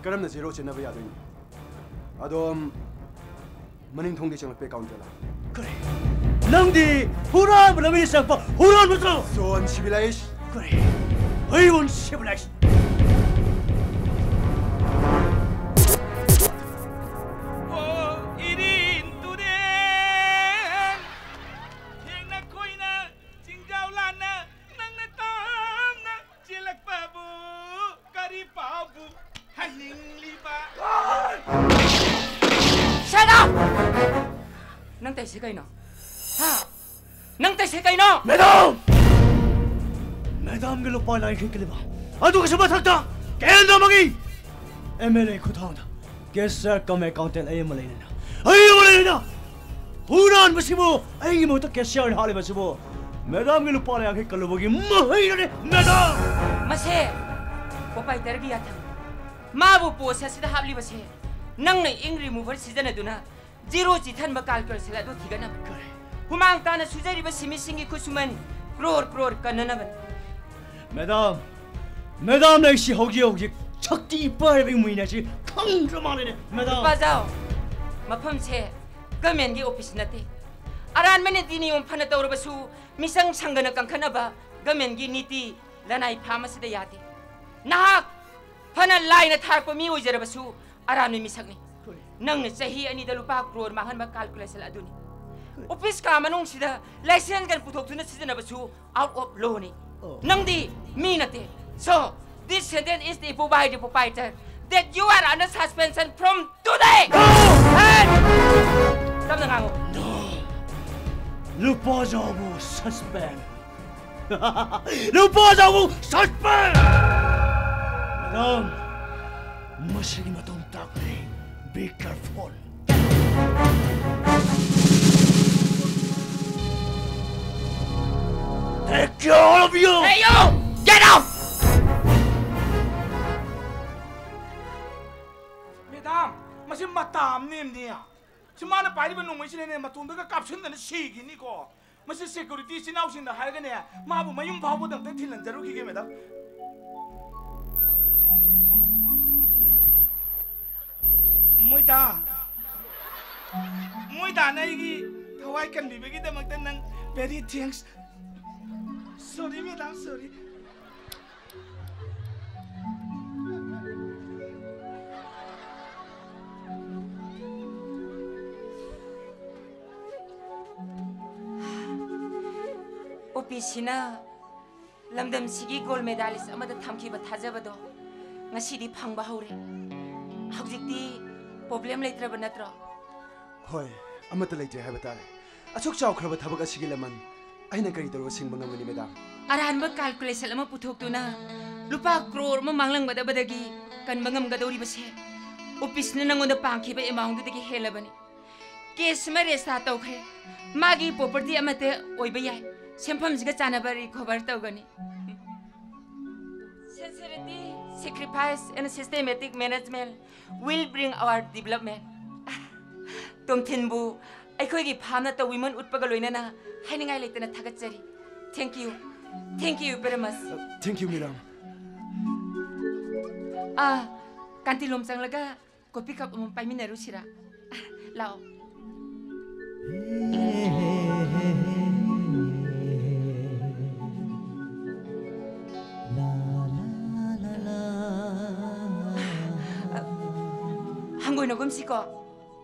ꯀꯔꯝꯅ ꯖꯦꯔꯣ ꯆꯦꯟꯅꯕ ꯌꯥꯗꯣꯏꯅꯣ? ꯑꯗꯣꯝ ꯃꯅꯤꯡ ꯊꯣꯡꯗꯒꯤ ꯆꯪꯂꯛꯄ ꯑꯦꯀꯥꯎꯟꯇꯦꯂꯥ? ꯀꯔꯤ? ꯅꯪꯗꯤ ꯍꯨꯔꯥꯟꯕ ꯂꯝꯕꯤꯗ ꯆꯪꯂꯛꯄ ꯍꯨꯔꯥꯟꯕ ꯅꯠꯇ꯭ꯔꯣ? So uncivilized. ꯀꯔꯤ? ꯑꯩꯕꯨ uncivilized? ꯑꯣ, ꯏꯔꯤꯟ ꯇꯨꯔꯦꯟ, ꯊꯦꯡꯅ ꯈꯣꯏꯅ ꯆꯤꯡꯖꯥꯎ ꯂꯥꯟꯅ ꯅꯪꯅ ꯇꯥꯝꯅ ꯆꯦꯜꯂꯛꯄꯕꯨ ꯀꯔꯤ ꯄꯥꯎꯕꯨ ꯍꯥꯏꯅꯤꯡꯂꯤꯕ? Shut up! ꯅꯪ ꯇꯧꯏꯁꯦ ꯀꯩꯅꯣ? ꯍꯥ? ꯅꯪ ꯇꯧꯏꯁꯦ ꯀꯩꯅꯣ? ꯃꯦꯗꯥꯝ! ꯃꯦꯗꯥꯝꯒꯤ ꯂꯨꯄꯥ ꯂꯥꯛ ꯌꯥꯡꯈꯩ ꯀꯜꯂꯤꯕ, ꯑꯗꯨꯒꯤꯁꯨ ꯃꯊꯛꯇ ꯀꯦꯟꯗ꯭ꯔ ꯑꯃꯒꯤ ꯑꯦꯝ ꯑꯦꯜ ꯑꯦ ꯈꯨꯠꯊꯥꯡꯗ ꯀꯦꯁꯤꯌꯔ ꯀꯝ ꯑꯦꯀꯥꯎꯟꯇꯦꯟ ꯑꯩ ꯑꯃ ꯂꯩꯅꯅ, ꯑꯩ ꯑꯃ ꯂꯩꯅ ꯍꯨꯔꯥꯟꯕꯁꯤꯕꯨ ꯑꯩꯒꯤ ꯃꯍꯨꯠꯇ ꯀꯦꯁꯤꯌꯔ ꯑꯣꯏꯅ ꯍꯥꯠꯂꯤꯕꯁꯤꯕꯨ ꯃꯦꯗꯥꯝꯒꯤ ꯂꯨꯄꯥ ꯂꯥꯛ ꯌꯥꯡꯈꯩ ꯀꯜꯂꯨꯕꯒꯤ ꯃꯍꯩꯅꯅꯦ, ꯃꯦꯗꯥꯝ! ꯃꯁꯦ ꯄꯣꯄꯥꯏꯇꯔꯒꯤ ꯌꯥꯊꯪ꯫ ꯃꯥꯕꯨ ꯄꯣꯁ ꯑꯁꯤꯗ ꯍꯥꯞꯂꯤꯕꯁꯦ ꯅꯪꯅ ꯏꯪ ꯔꯤꯃꯨꯚꯔ ꯁꯤꯖꯤꯟꯅꯗꯨꯅ ꯖꯤꯔꯣ ꯆꯤꯊꯟꯕ ꯀꯥꯜꯀꯨꯂꯦꯁꯟ ꯑꯗꯨ ꯊꯤꯒꯠꯅꯕ꯫ ꯀꯔꯤ? ꯍꯨꯃꯥꯡ ꯇꯥꯅ ꯁꯨꯖꯔꯤꯕ ꯁꯤꯟꯃꯤꯁꯤꯡꯒꯤ ꯈꯨꯠꯁꯨꯃꯟ ꯀ꯭ꯔꯣꯔ ꯀ꯭ꯔꯣꯔ ꯀꯟꯅꯅꯕꯅꯤ꯫ ꯃꯦꯗꯥꯝ, ꯃꯦꯗꯥꯝꯅ ꯑꯩꯁꯤ ꯍꯧꯖꯤꯛ ꯍꯧꯖꯤꯛ ꯁꯛꯇꯤ ꯄꯥꯏꯔꯕ ꯏꯃꯨꯡꯅ ꯑꯁꯤ ꯈꯪꯗ꯭ꯔ ꯃꯥꯜꯂꯦꯅꯦ, ꯃꯦꯗꯥꯝ꯫ ꯅꯨꯄꯥꯖꯥꯎ, ꯃꯐꯝꯁꯦ ꯒꯃꯦꯟꯒꯤ ꯑꯣꯐꯤꯁ ꯅꯠꯇꯦ꯫ ꯑꯔꯥꯟꯕ ꯅꯤꯇꯤ ꯅꯤꯌꯣꯝ ꯐꯅ ꯇꯧꯔꯕꯁꯨ, ꯃꯤꯆꯪ ꯁꯪꯒꯅ ꯀꯟꯈꯠꯅꯕ ꯒꯃꯦꯟꯒꯤ ꯅꯤꯇꯤ ꯂꯅꯥꯏ ꯐꯥꯝ ꯑꯁꯤꯗ ꯌꯥꯗꯦ꯫ ꯅꯍꯥꯛ ꯐꯅ ꯂꯥꯏꯅ ꯊꯥꯔꯛꯄ ꯃꯤ ꯑꯣꯏꯖꯔꯕꯁꯨ, ꯑꯔꯥꯟꯕ ꯃꯤꯁꯛꯅꯤ꯫ ꯍꯣꯏ꯫ ꯅꯪꯅ ꯆꯍꯤ ꯑꯅꯤꯗ ꯂꯨꯄꯥ ꯀ꯭ꯔꯣꯔ ꯃꯥꯡꯍꯟꯕ ꯀꯥꯜꯀꯨꯂꯦꯁꯟ ꯑꯗꯨꯅꯤ꯫ ꯍꯣꯏ꯫ ꯑꯣꯐꯤꯁ ꯀꯥ ꯃꯅꯨꯡꯁꯤꯗ ꯂꯥꯏꯁꯦꯟꯁ ꯀꯟ ꯄꯨꯊꯣꯛꯇꯨꯅ ꯁꯤꯖꯤꯟꯅꯕꯁꯨ ꯑꯥꯎꯠ ꯑꯣꯐ ꯂꯣꯅꯤ꯫ ꯑꯣ꯫ ꯅꯪꯗꯤ ꯃꯤ ꯅꯠꯇꯦ꯫ So, this sentence is issued by the proprietor that you are under suspension from today. No! ꯍꯦ! ꯇꯞꯅ ꯉꯥꯡꯉꯨ꯫ No! ꯂꯨꯄꯥ ꯖꯥꯎꯕꯨ ꯁꯁꯄꯦꯟ꯫ ꯂꯨꯄꯥ ꯖꯥꯎꯕꯨ ꯁꯁꯄꯦꯟ! ꯃꯦꯗꯥꯝ, ꯃꯁꯤꯒꯤ ꯃꯇꯣꯝ ꯇꯥꯛꯂꯤ꯫ Be careful. Take care, all of you! Hey, you! Get out! Madam, ꯃꯁꯤ ꯃꯇꯥ ꯑꯃ ꯅꯦꯝꯅꯤ꯫ ꯁꯤ ꯃꯥꯅ ꯄꯥꯏꯔꯤꯕ ꯅꯣꯡꯃꯩꯁꯤꯅꯅꯦ, ꯃꯇꯣꯝꯗꯒ ꯀꯥꯞꯁꯤꯟꯗꯅ ꯁꯤꯈꯤꯅꯤꯀꯣ꯫ ꯃꯁꯤ ꯁꯦꯀ꯭ꯌꯨꯔꯤꯇꯤ ꯏꯆꯤꯟ ꯏꯅꯥꯎꯁꯤꯡꯗ ꯍꯥꯏꯔꯒꯅꯦ, ꯃꯥꯕꯨ ꯃꯌꯨꯝ ꯐꯥꯎꯕꯗ ꯑꯝꯇꯪ ꯊꯤꯜꯍꯟꯖꯔꯨꯈꯤꯒꯦ, ꯃꯦꯗꯥꯝ꯫ ꯃꯣꯏꯗꯥ, ꯃꯣꯏꯗꯥꯅ ꯑꯩꯒꯤ ꯊꯋꯥꯏ ꯀꯟꯕꯤꯕꯒꯤꯗꯃꯛꯇ ꯅꯪ very thanks. Sorry, madam, sorry. ꯑꯣ ꯄꯤ ꯁꯤꯅ ꯂꯝꯗꯝꯁꯤꯒꯤ ꯒꯣꯜ ꯃꯦꯗꯥꯂꯤꯁ ꯑꯃꯗ ꯊꯝꯈꯤꯕ ꯊꯥꯖꯕꯗꯣ ꯉꯁꯤꯗꯤ ꯐꯪꯕ ꯍꯧꯔꯦ꯫ ꯍꯧꯖꯤꯛꯇꯤ ꯄ꯭ꯔꯣꯕ꯭ꯂꯦꯝ ꯂꯩꯇ꯭ꯔꯕ ꯅꯠꯇ꯭ꯔꯣ? ꯍꯣꯏ, ꯑꯃꯠꯇ ꯂꯩꯇ꯭ꯔꯦ ꯍꯥꯏꯕ ꯇꯥꯔꯦ꯫ ꯑꯁꯨꯛ ꯆꯥꯎꯈ꯭ꯔꯕ ꯊꯕꯛ ꯑꯁꯤꯒꯤ ꯂꯃꯟ ꯑꯩꯅ ꯀꯔꯤ ꯇꯧꯔꯒ ꯁꯤꯡꯕ ꯉꯝꯒꯅꯤ, ꯃꯦꯗꯥꯝ? ꯑꯔꯥꯟꯕ ꯀꯥꯜꯀꯨꯂꯦꯁꯟ ꯑꯃ ꯄꯨꯊꯣꯛꯇꯨꯅ ꯂꯨꯄꯥ ꯀ꯭ꯔꯣꯔ ꯑꯃ ꯃꯥꯡꯂꯝꯒꯗꯕꯗꯒꯤ ꯀꯟꯕ ꯉꯝꯒꯗꯧꯔꯤꯕꯁꯦ ꯑꯣ ꯄꯤ ꯁꯤꯅ ꯅꯪꯉꯣꯟꯗ ꯄꯥꯡꯈꯤꯕ ꯑꯦꯃꯥꯎꯟꯗꯨꯗꯒꯤ ꯍꯦꯜꯂꯕꯅꯤ꯫ ꯀꯦꯁ ꯑꯃ ꯔꯦꯖꯤꯁꯇꯥꯔ ꯇꯧꯈ꯭ꯔꯦ꯫ ꯃꯥꯒꯤ ꯄ꯭ꯔꯣꯄꯔꯇꯤ ꯑꯃꯠꯇ ꯑꯣꯏꯕ ꯌꯥꯏ꯫ ꯁꯦꯟꯐꯝꯁꯤꯒ ꯆꯥꯟꯅꯕ ꯔꯤꯀꯣꯚꯔ ꯇꯧꯒꯅꯤ꯫ Sincerity, sacrifice and systematic management will bring our development. ꯇꯣꯝꯊꯤꯟꯕꯨ ꯑꯩꯈꯣꯏꯒꯤ ꯐꯥꯝꯅ ꯇꯧꯕꯤꯃꯜ ꯎꯠꯄꯒ ꯂꯣꯏꯅꯅ ꯍꯥꯏꯅꯤꯡꯉꯥꯏ ꯂꯩꯇꯅ ꯊꯥꯒꯠꯆꯔꯤ꯫ Thank you. Thank you very much. Thank you, madam. ꯑꯥ, ꯀꯥꯟꯇꯤꯂꯣꯝ ꯆꯪꯂꯒ ꯀꯣꯐꯤ ꯀꯞ ꯑꯃ ꯄꯥꯏꯃꯤꯟꯅꯔꯨꯁꯤꯔꯥ? ꯂꯥꯛꯑꯣ꯫ ꯍꯪꯒꯣꯏꯅꯒꯨꯝꯁꯤꯀꯣ꯫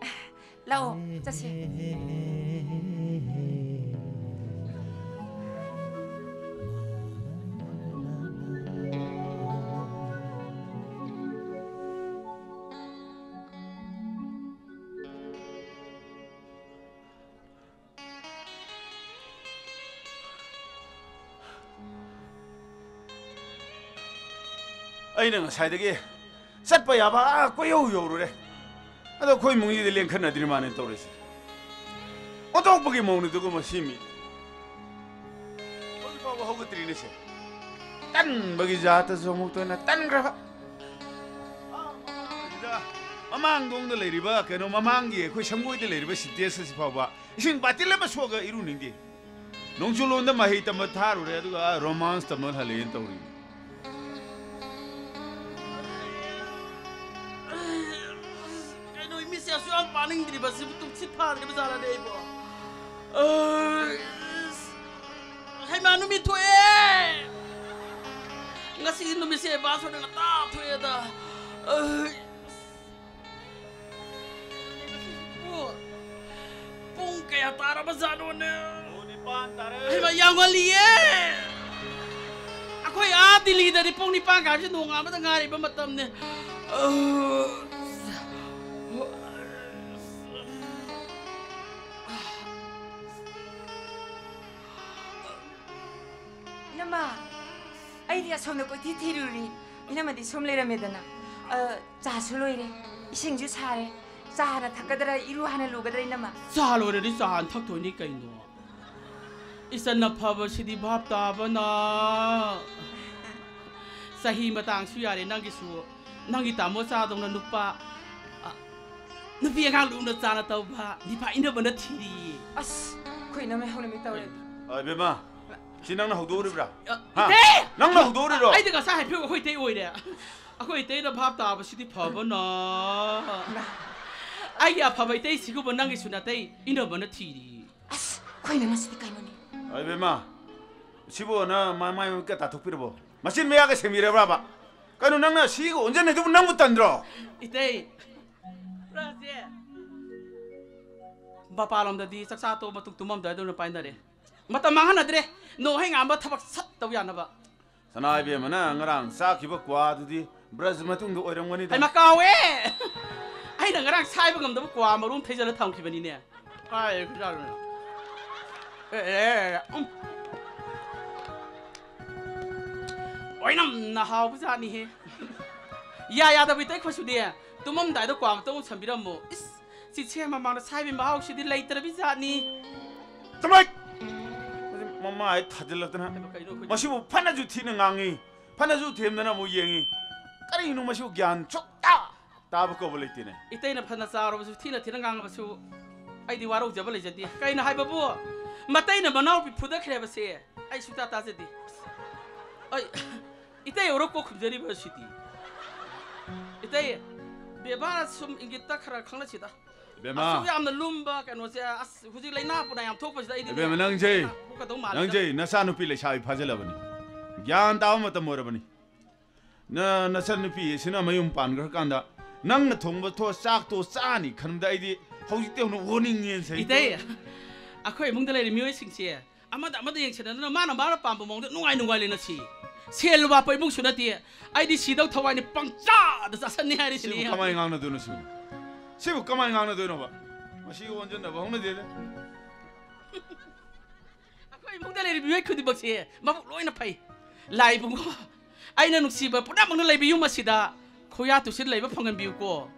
ꯂꯥꯛꯑꯣ, ꯆꯠꯁꯦ꯫ ꯑꯩꯅ ꯉꯁꯥꯏꯗꯒꯤ ꯆꯠꯄ ꯌꯥꯕ ꯑꯥ ꯀꯣꯏꯌꯧ ꯌꯧꯔꯨꯔꯦ꯫ ꯑꯗꯣ ꯑꯩꯈꯣꯏ ꯏꯃꯨꯡꯁꯤꯗꯤ ꯂꯦꯡꯈꯠꯅꯗ꯭ꯔꯤ ꯃꯥꯅꯦ ꯇꯧꯔꯤꯁꯦ꯫ ꯑꯣꯟꯊꯣꯛꯄꯒꯤ ꯃꯧꯅꯤꯗꯨꯒ ꯃꯁꯤ ꯃꯤ꯫ ꯍꯧꯖꯤꯛ ꯐꯥꯎꯕ ꯍꯧꯒꯠꯇ꯭ꯔꯤꯅꯦ ꯁꯦ꯫ ꯇꯟꯕꯒꯤ ꯖꯥꯠꯇꯁꯨ ꯑꯃꯨꯛꯇ ꯑꯣꯏꯅ ꯇꯟꯈ꯭ꯔꯕ꯫ ꯃꯃꯥꯡꯗꯣꯡꯗ ꯂꯩꯔꯤꯕ, ꯀꯩꯅꯣ, ꯃꯃꯥꯡꯒꯤ ꯑꯩꯈꯣꯏ ꯁꯪꯒꯣꯏꯗ ꯂꯩꯔꯤꯕ ꯁꯤꯟꯇꯦꯛꯁ ꯑꯁꯤ ꯐꯥꯎꯕ ꯏꯁꯤꯡ ꯕꯥꯇꯤꯜ ꯑꯃ ꯁꯣꯛꯑꯒ ꯏꯔꯨꯅꯤꯡꯗꯦ꯫ ꯅꯣꯡꯆꯨꯂꯣꯟꯗ ꯃꯍꯩ ꯇꯝꯕ ꯊꯥꯔꯨꯔꯦ, ꯑꯗꯨꯒ ꯑꯥ ꯔꯣꯃꯥꯟꯁ ꯇꯝꯕ ꯍꯜꯂꯛꯑꯦꯅ ꯇꯧꯔꯤ꯫ ꯀꯩꯅꯣ, ꯃꯤꯠꯁꯦ ꯑꯁꯨꯛ ꯌꯥꯝ ꯄꯥꯅꯤꯡꯗ꯭ꯔꯤꯕꯁꯤꯕꯨ ꯇꯨꯝꯁꯤꯠ ꯐꯥꯗ꯭ꯔꯤꯕ ꯖꯥꯠꯂꯅꯦ ꯑꯩꯕꯣ? ꯑꯁ, ꯍꯩꯃꯥ, ꯅꯨꯃꯤꯠ ꯊꯣꯛꯑꯦ! ꯉꯁꯤꯒꯤ ꯅꯨꯃꯤꯠꯁꯦ ꯑꯦꯗꯚꯥꯟꯁ ꯑꯣꯏꯅ ꯉꯟꯇꯥ ꯊꯣꯛꯑꯦꯗ꯫ ꯑꯁ꯫ ꯑꯣ, ꯄꯨꯡ ꯀꯌꯥ ꯇꯥꯔꯕ ꯖꯥꯠꯅꯣꯅꯦ? ꯄꯨꯡ ꯅꯤꯄꯥꯟ ꯇꯥꯔꯦ꯫ ꯍꯩꯃꯥ, ꯌꯥꯝ ꯉꯜꯂꯤꯌꯦ꯫ ꯑꯩꯈꯣꯏ ꯑꯥ ꯗꯤꯜꯂꯤꯗꯗꯤ ꯄꯨꯡ ꯅꯤꯄꯥꯟ ꯀꯥꯏꯕꯁꯤ ꯅꯣꯡꯉꯥꯟꯕꯗ ꯉꯥꯏꯔꯤꯕ ꯃꯇꯝꯅꯦ꯫ ꯑ, ꯏꯅꯝꯃ, ꯑꯩꯗꯤ ꯑꯁꯣꯝꯗ ꯀꯣꯏꯊꯤ ꯊꯤꯔꯨꯔꯤ꯫ ꯏꯅꯝꯃꯗꯤ ꯁꯣꯝ ꯂꯩꯔꯝꯃꯦꯗꯅ꯫ ꯑ, ꯆꯥꯁꯨ ꯂꯣꯏꯔꯦ, ꯏꯁꯤꯡꯁꯨ ꯁꯥꯔꯦ꯫ ꯆꯥ ꯍꯥꯟꯅ ꯊꯛꯀꯗ꯭ꯔꯥ, ꯏꯔꯨ ꯍꯥꯟꯅ ꯂꯨꯒꯗ꯭ꯔꯥ, ꯏꯅꯝꯃ? ꯆꯥ ꯂꯣꯏꯔꯗꯤ ꯆꯥ ꯍꯥꯟꯅ ꯊꯛꯇꯣꯏꯅꯤ ꯀꯩꯅꯣ꯫ ꯏꯆꯟꯅ ꯐꯕꯁꯤꯗꯤ ꯚꯥꯞ ꯇꯥꯕꯅ꯫ ꯆꯍꯤ ꯃꯇꯥꯡꯁꯨ ꯌꯥꯔꯦ ꯅꯪꯒꯤꯁꯨ꯫ ꯅꯪꯒꯤ ꯇꯥꯃꯣ ꯆꯥꯗꯧꯅ ꯅꯨꯄꯥ, ꯑ, ꯅꯨꯄꯤ ꯑꯉꯥꯡ ꯂꯨꯅ ꯆꯥꯅ ꯇꯧꯕ ꯅꯤꯄꯥ ꯏꯅꯕꯅ ꯊꯤꯔꯤꯌꯦ꯫ ꯑꯁ, ꯑꯩꯈꯣꯏ ꯏꯅꯝꯃꯩ ꯍꯧꯅꯕꯤ ꯇꯧꯔꯦ꯫ ꯑ, ꯏꯕꯦꯝꯃ, ꯁꯤ ꯅꯪꯅ ꯍꯧꯗꯣꯛꯎꯔꯤꯕ꯭ꯔꯥ? ꯑ, ꯍꯥ? ꯏꯇꯩ! ꯅꯪꯅ ꯍꯧꯗꯣꯛꯎꯔꯤꯔꯣ? ꯑꯩꯗꯤ ꯉꯁꯥꯏ ꯍꯥꯏꯐꯦꯠ ꯑꯩꯈꯣꯏ ꯏꯇꯩ ꯑꯣꯏꯔꯦ꯫ ꯑꯩꯈꯣꯏ ꯏꯇꯩꯅ ꯚꯥꯞ ꯇꯥꯕꯁꯤꯗꯤ ꯐꯕꯅ꯫ ꯑꯩꯒꯤ ꯑꯐꯕ ꯏꯇꯩ ꯁꯤꯒꯨꯝꯕ ꯅꯪꯒꯤꯁꯨ ꯅꯥꯇꯩ ꯏꯅꯕꯅ ꯊꯤꯔꯤ꯫ ꯑꯁ, ꯑꯩꯈꯣꯏꯅ ꯉꯁꯤꯗꯤ ꯀꯩꯅꯣꯅꯦ? ꯑꯩ ꯕꯦꯝꯃ, ꯁꯤꯕꯨ ꯅ ꯃꯥꯏ ꯃꯥꯏ ꯃꯃꯤꯠꯀ ꯇꯥꯊꯣꯛꯄꯤꯔꯕꯣ? ꯃꯆꯤꯟ ꯃꯌꯥꯒ ꯁꯦꯝꯕꯤꯔꯕ꯭ꯔꯕ? ꯀꯩꯅꯣ, ꯅꯪꯅ ꯁꯤꯒ ꯑꯣꯟꯁꯤꯟꯅꯩꯗꯨꯕꯨ ꯅꯪꯕꯨ ꯇꯟꯗ꯭ꯔꯣ? ꯏꯇꯩ, ꯄꯨꯔꯥꯁꯦ ꯃꯄꯥꯟꯂꯣꯝꯗꯗꯤ ꯆꯥꯛꯆꯥ ꯇꯣꯛꯑ ꯃꯇꯨꯡ ꯇꯨꯝꯃꯝꯗꯥꯏꯗꯧꯅ ꯄꯥꯏꯅꯔꯦ꯫ ꯃꯇꯝ ꯃꯥꯡꯍꯟꯅꯗ꯭ꯔꯦ꯫ ꯅꯣꯡ ꯍꯩ ꯉꯥꯟꯕ ꯊꯕꯛ ꯁꯠ ꯇꯧ ꯌꯥꯅꯕ꯫ ꯁꯅꯥ ꯏꯕꯦꯝꯃꯅ ꯉꯔꯥꯡ ꯆꯥꯈꯤꯕ ꯀ꯭ꯋꯥꯗꯨꯗꯤ ꯕ꯭ꯔꯖ ꯃꯇꯨꯡꯗ ꯑꯣꯏꯔꯝꯒꯅꯤꯗ꯫ ꯍꯩꯃꯥ, ꯀꯥꯎꯋꯦ꯫ ꯑꯩꯅ ꯉꯔꯥꯡ ꯁꯥꯏꯕ ꯉꯝꯗꯕ ꯀ꯭ꯋꯥ ꯃꯔꯨꯝ ꯊꯩꯖꯜꯂ ꯊꯝꯈꯤꯕꯅꯤꯅꯦ꯫ ꯀꯥꯏ ꯈꯨꯖꯥꯠꯅꯣ? ꯑꯦ, ꯑꯦ, ꯑꯦ, ꯎꯝ꯫ ꯑꯣꯏꯅꯝꯅ ꯍꯥꯎꯕꯖꯥꯠꯅꯤꯍꯦ꯫ ꯌꯥ ꯌꯥꯗꯕ ꯏꯇꯩ ꯈꯣꯏꯁꯨꯅꯦ, ꯇꯨꯝꯃꯝꯗꯥꯏꯗ ꯀ꯭ꯋꯥ ꯑꯃꯇ ꯎꯁꯟꯕꯤꯔꯝꯃꯣ꯫ ꯏꯁ, ꯆꯤꯊꯦ ꯃꯃꯥꯡꯗ ꯁꯥꯏꯕꯤ ꯃꯍꯥꯎꯁꯤꯗꯤ ꯂꯩꯇ꯭ꯔꯕꯤ ꯖꯥꯠꯅꯤ꯫ ꯆꯃꯩ! ꯃꯁꯤ ꯃꯃꯥꯏ ꯊꯥꯖꯤꯜꯂꯛꯇꯅ꯫ ꯀꯩꯅꯣ ꯑꯩꯈꯣꯏ ꯃꯁꯤꯕꯨ ꯐꯅꯁꯨ ꯊꯤꯅ ꯉꯥꯡꯉꯤ, ꯐꯅꯁꯨ ꯊꯦꯝꯗꯅ ꯑꯃꯨꯛ ꯌꯦꯡꯉꯤ꯫ ꯀꯔꯤꯅꯣ ꯃꯁꯤꯕꯨ ꯒ꯭ꯌꯥꯟ ꯁꯨꯛꯇ ꯇꯥꯕ ꯀꯧꯕ ꯂꯩꯇꯦꯅꯦ꯫ ꯏꯇꯩꯅ ꯐꯅ ꯆꯥꯎꯔꯕꯁꯨ, ꯊꯤꯅ ꯊꯤꯅ ꯉꯥꯡꯉꯕꯁꯨ, ꯑꯩꯗꯤ ꯋꯥꯔꯧꯖꯕ ꯂꯩꯖꯗꯦ꯫ ꯀꯩꯅꯣ ꯍꯥꯏꯕꯕꯨ, ꯃꯇꯩꯅ ꯃꯅꯥꯎꯄꯤ ꯐꯨꯗꯈ꯭ꯔꯦ ꯍꯥꯏꯕꯁꯦ ꯑꯩ ꯁꯨꯛꯇꯥ ꯇꯥꯖꯗꯦ꯫ ꯑꯩ ꯏꯇꯩ ꯑꯣꯏꯔ ꯀꯣꯛ ꯈꯨꯝꯖꯔꯤꯕ ꯁꯤꯗꯤ꯫ ꯏꯇꯩ, ꯕꯦꯕꯥꯔ ꯁꯨꯝ ꯏꯪꯒꯤꯠꯇ ꯈꯔ ꯈꯪꯅꯁꯤꯗ꯫ ꯏꯕꯦꯝꯃ, ꯑꯁꯨꯛ ꯌꯥꯝꯅ ꯂꯨꯝꯕ ꯀꯩꯅꯣꯁꯦ, ꯑꯁ, ꯍꯧꯖꯤꯛ ꯂꯩꯅꯥ ꯄꯨꯅꯥ ꯌꯥꯝ ꯊꯣꯛꯄꯁꯤꯗ ꯑꯩꯗꯤ ꯏꯕꯦꯝꯃ, ꯅꯪꯁꯦ, ꯄꯣꯛꯀꯗꯧ ꯃꯥꯜꯂꯦ꯫ ꯅꯪꯁꯦ, ꯅꯆꯥꯅꯨꯄꯤ ꯂꯩꯁꯥꯕꯤ ꯐꯥꯖꯤꯜꯂꯕꯅꯤ꯫ ꯒ꯭ꯌꯥꯟ ꯇꯥꯕ ꯃꯇꯝ ꯑꯣꯏꯔꯕꯅꯤ꯫ ꯅ ꯅꯆꯟꯅꯨꯄꯤ ꯑꯁꯤꯅ ꯃꯌꯨꯝ ꯄꯥꯟꯈ꯭ꯔꯀꯥꯟꯗ ꯅꯪꯅ ꯊꯣꯡꯕ ꯊꯣ-, ꯆꯥꯛꯇꯣ ꯆꯥꯅꯤ ꯈꯟꯕꯗ ꯑꯩꯗꯤ ꯍꯧꯖꯤꯛꯇꯤ ꯍꯧꯅ ꯑꯣꯅꯤꯡꯉꯦꯅ ꯁꯩ꯫ ꯏꯇꯩ, ꯑꯩꯈꯣꯏ ꯏꯃꯨꯡꯗ ꯂꯩꯔꯤꯕ ꯃꯤꯑꯣꯏꯁꯤꯡꯁꯦ ꯑꯃꯗ ꯑꯃꯗ ꯌꯦꯡꯁꯤꯟꯅꯗꯅ ꯃꯥꯅ ꯃꯥꯅ ꯄꯥꯝꯕ ꯃꯑꯣꯡꯗ ꯅꯨꯡꯉꯥꯏ ꯅꯨꯡꯉꯥꯏ ꯂꯩꯅꯁꯤ꯫ ꯁꯦꯜ ꯂꯨꯄꯥ ꯄꯩꯕꯨꯡꯁꯨ ꯅꯠꯇꯦ꯫ ꯑꯩꯗꯤ ꯁꯤꯗꯧ ꯊꯋꯥꯏꯅꯤ, ꯄꯪꯆꯥꯗ ꯆꯥꯁꯟꯅꯤ ꯍꯥꯏꯔꯤꯁꯤꯅꯤ꯫ ꯁꯤꯕꯨ ꯀꯃꯥꯏꯅ ꯉꯥꯡꯅꯗꯣꯏꯅꯣ ꯁꯤꯕꯨ? ꯁꯤꯕꯨ ꯀꯃꯥꯏꯅ ꯉꯥꯡꯅꯗꯣꯏꯅꯣꯕ? ꯃꯁꯤ ꯑꯣꯟꯁꯤꯟꯅꯕ ꯍꯧꯅꯗꯦꯗ꯫ ꯑꯩꯈꯣꯏ ꯏꯃꯨꯡꯗ ꯂꯩꯔꯤꯕ ꯃꯤꯑꯣꯏ ꯈꯨꯗꯤꯡꯃꯛꯁꯦ ꯃꯕꯨꯛ ꯂꯣꯏꯅ ꯐꯩ꯫ ꯂꯥꯏ ꯏꯕꯨꯡꯉꯣ, ꯑꯩꯅ ꯅꯨꯡꯁꯤꯕ ꯄꯨꯝꯅꯃꯛꯅ ꯂꯩꯕ ꯌꯨꯝ ꯑꯁꯤꯗ ꯈꯨꯌꯥ ꯇꯨꯁꯤꯟ ꯂꯩꯕ ꯐꯪꯍꯟꯕꯤꯌꯨꯀꯣ꯫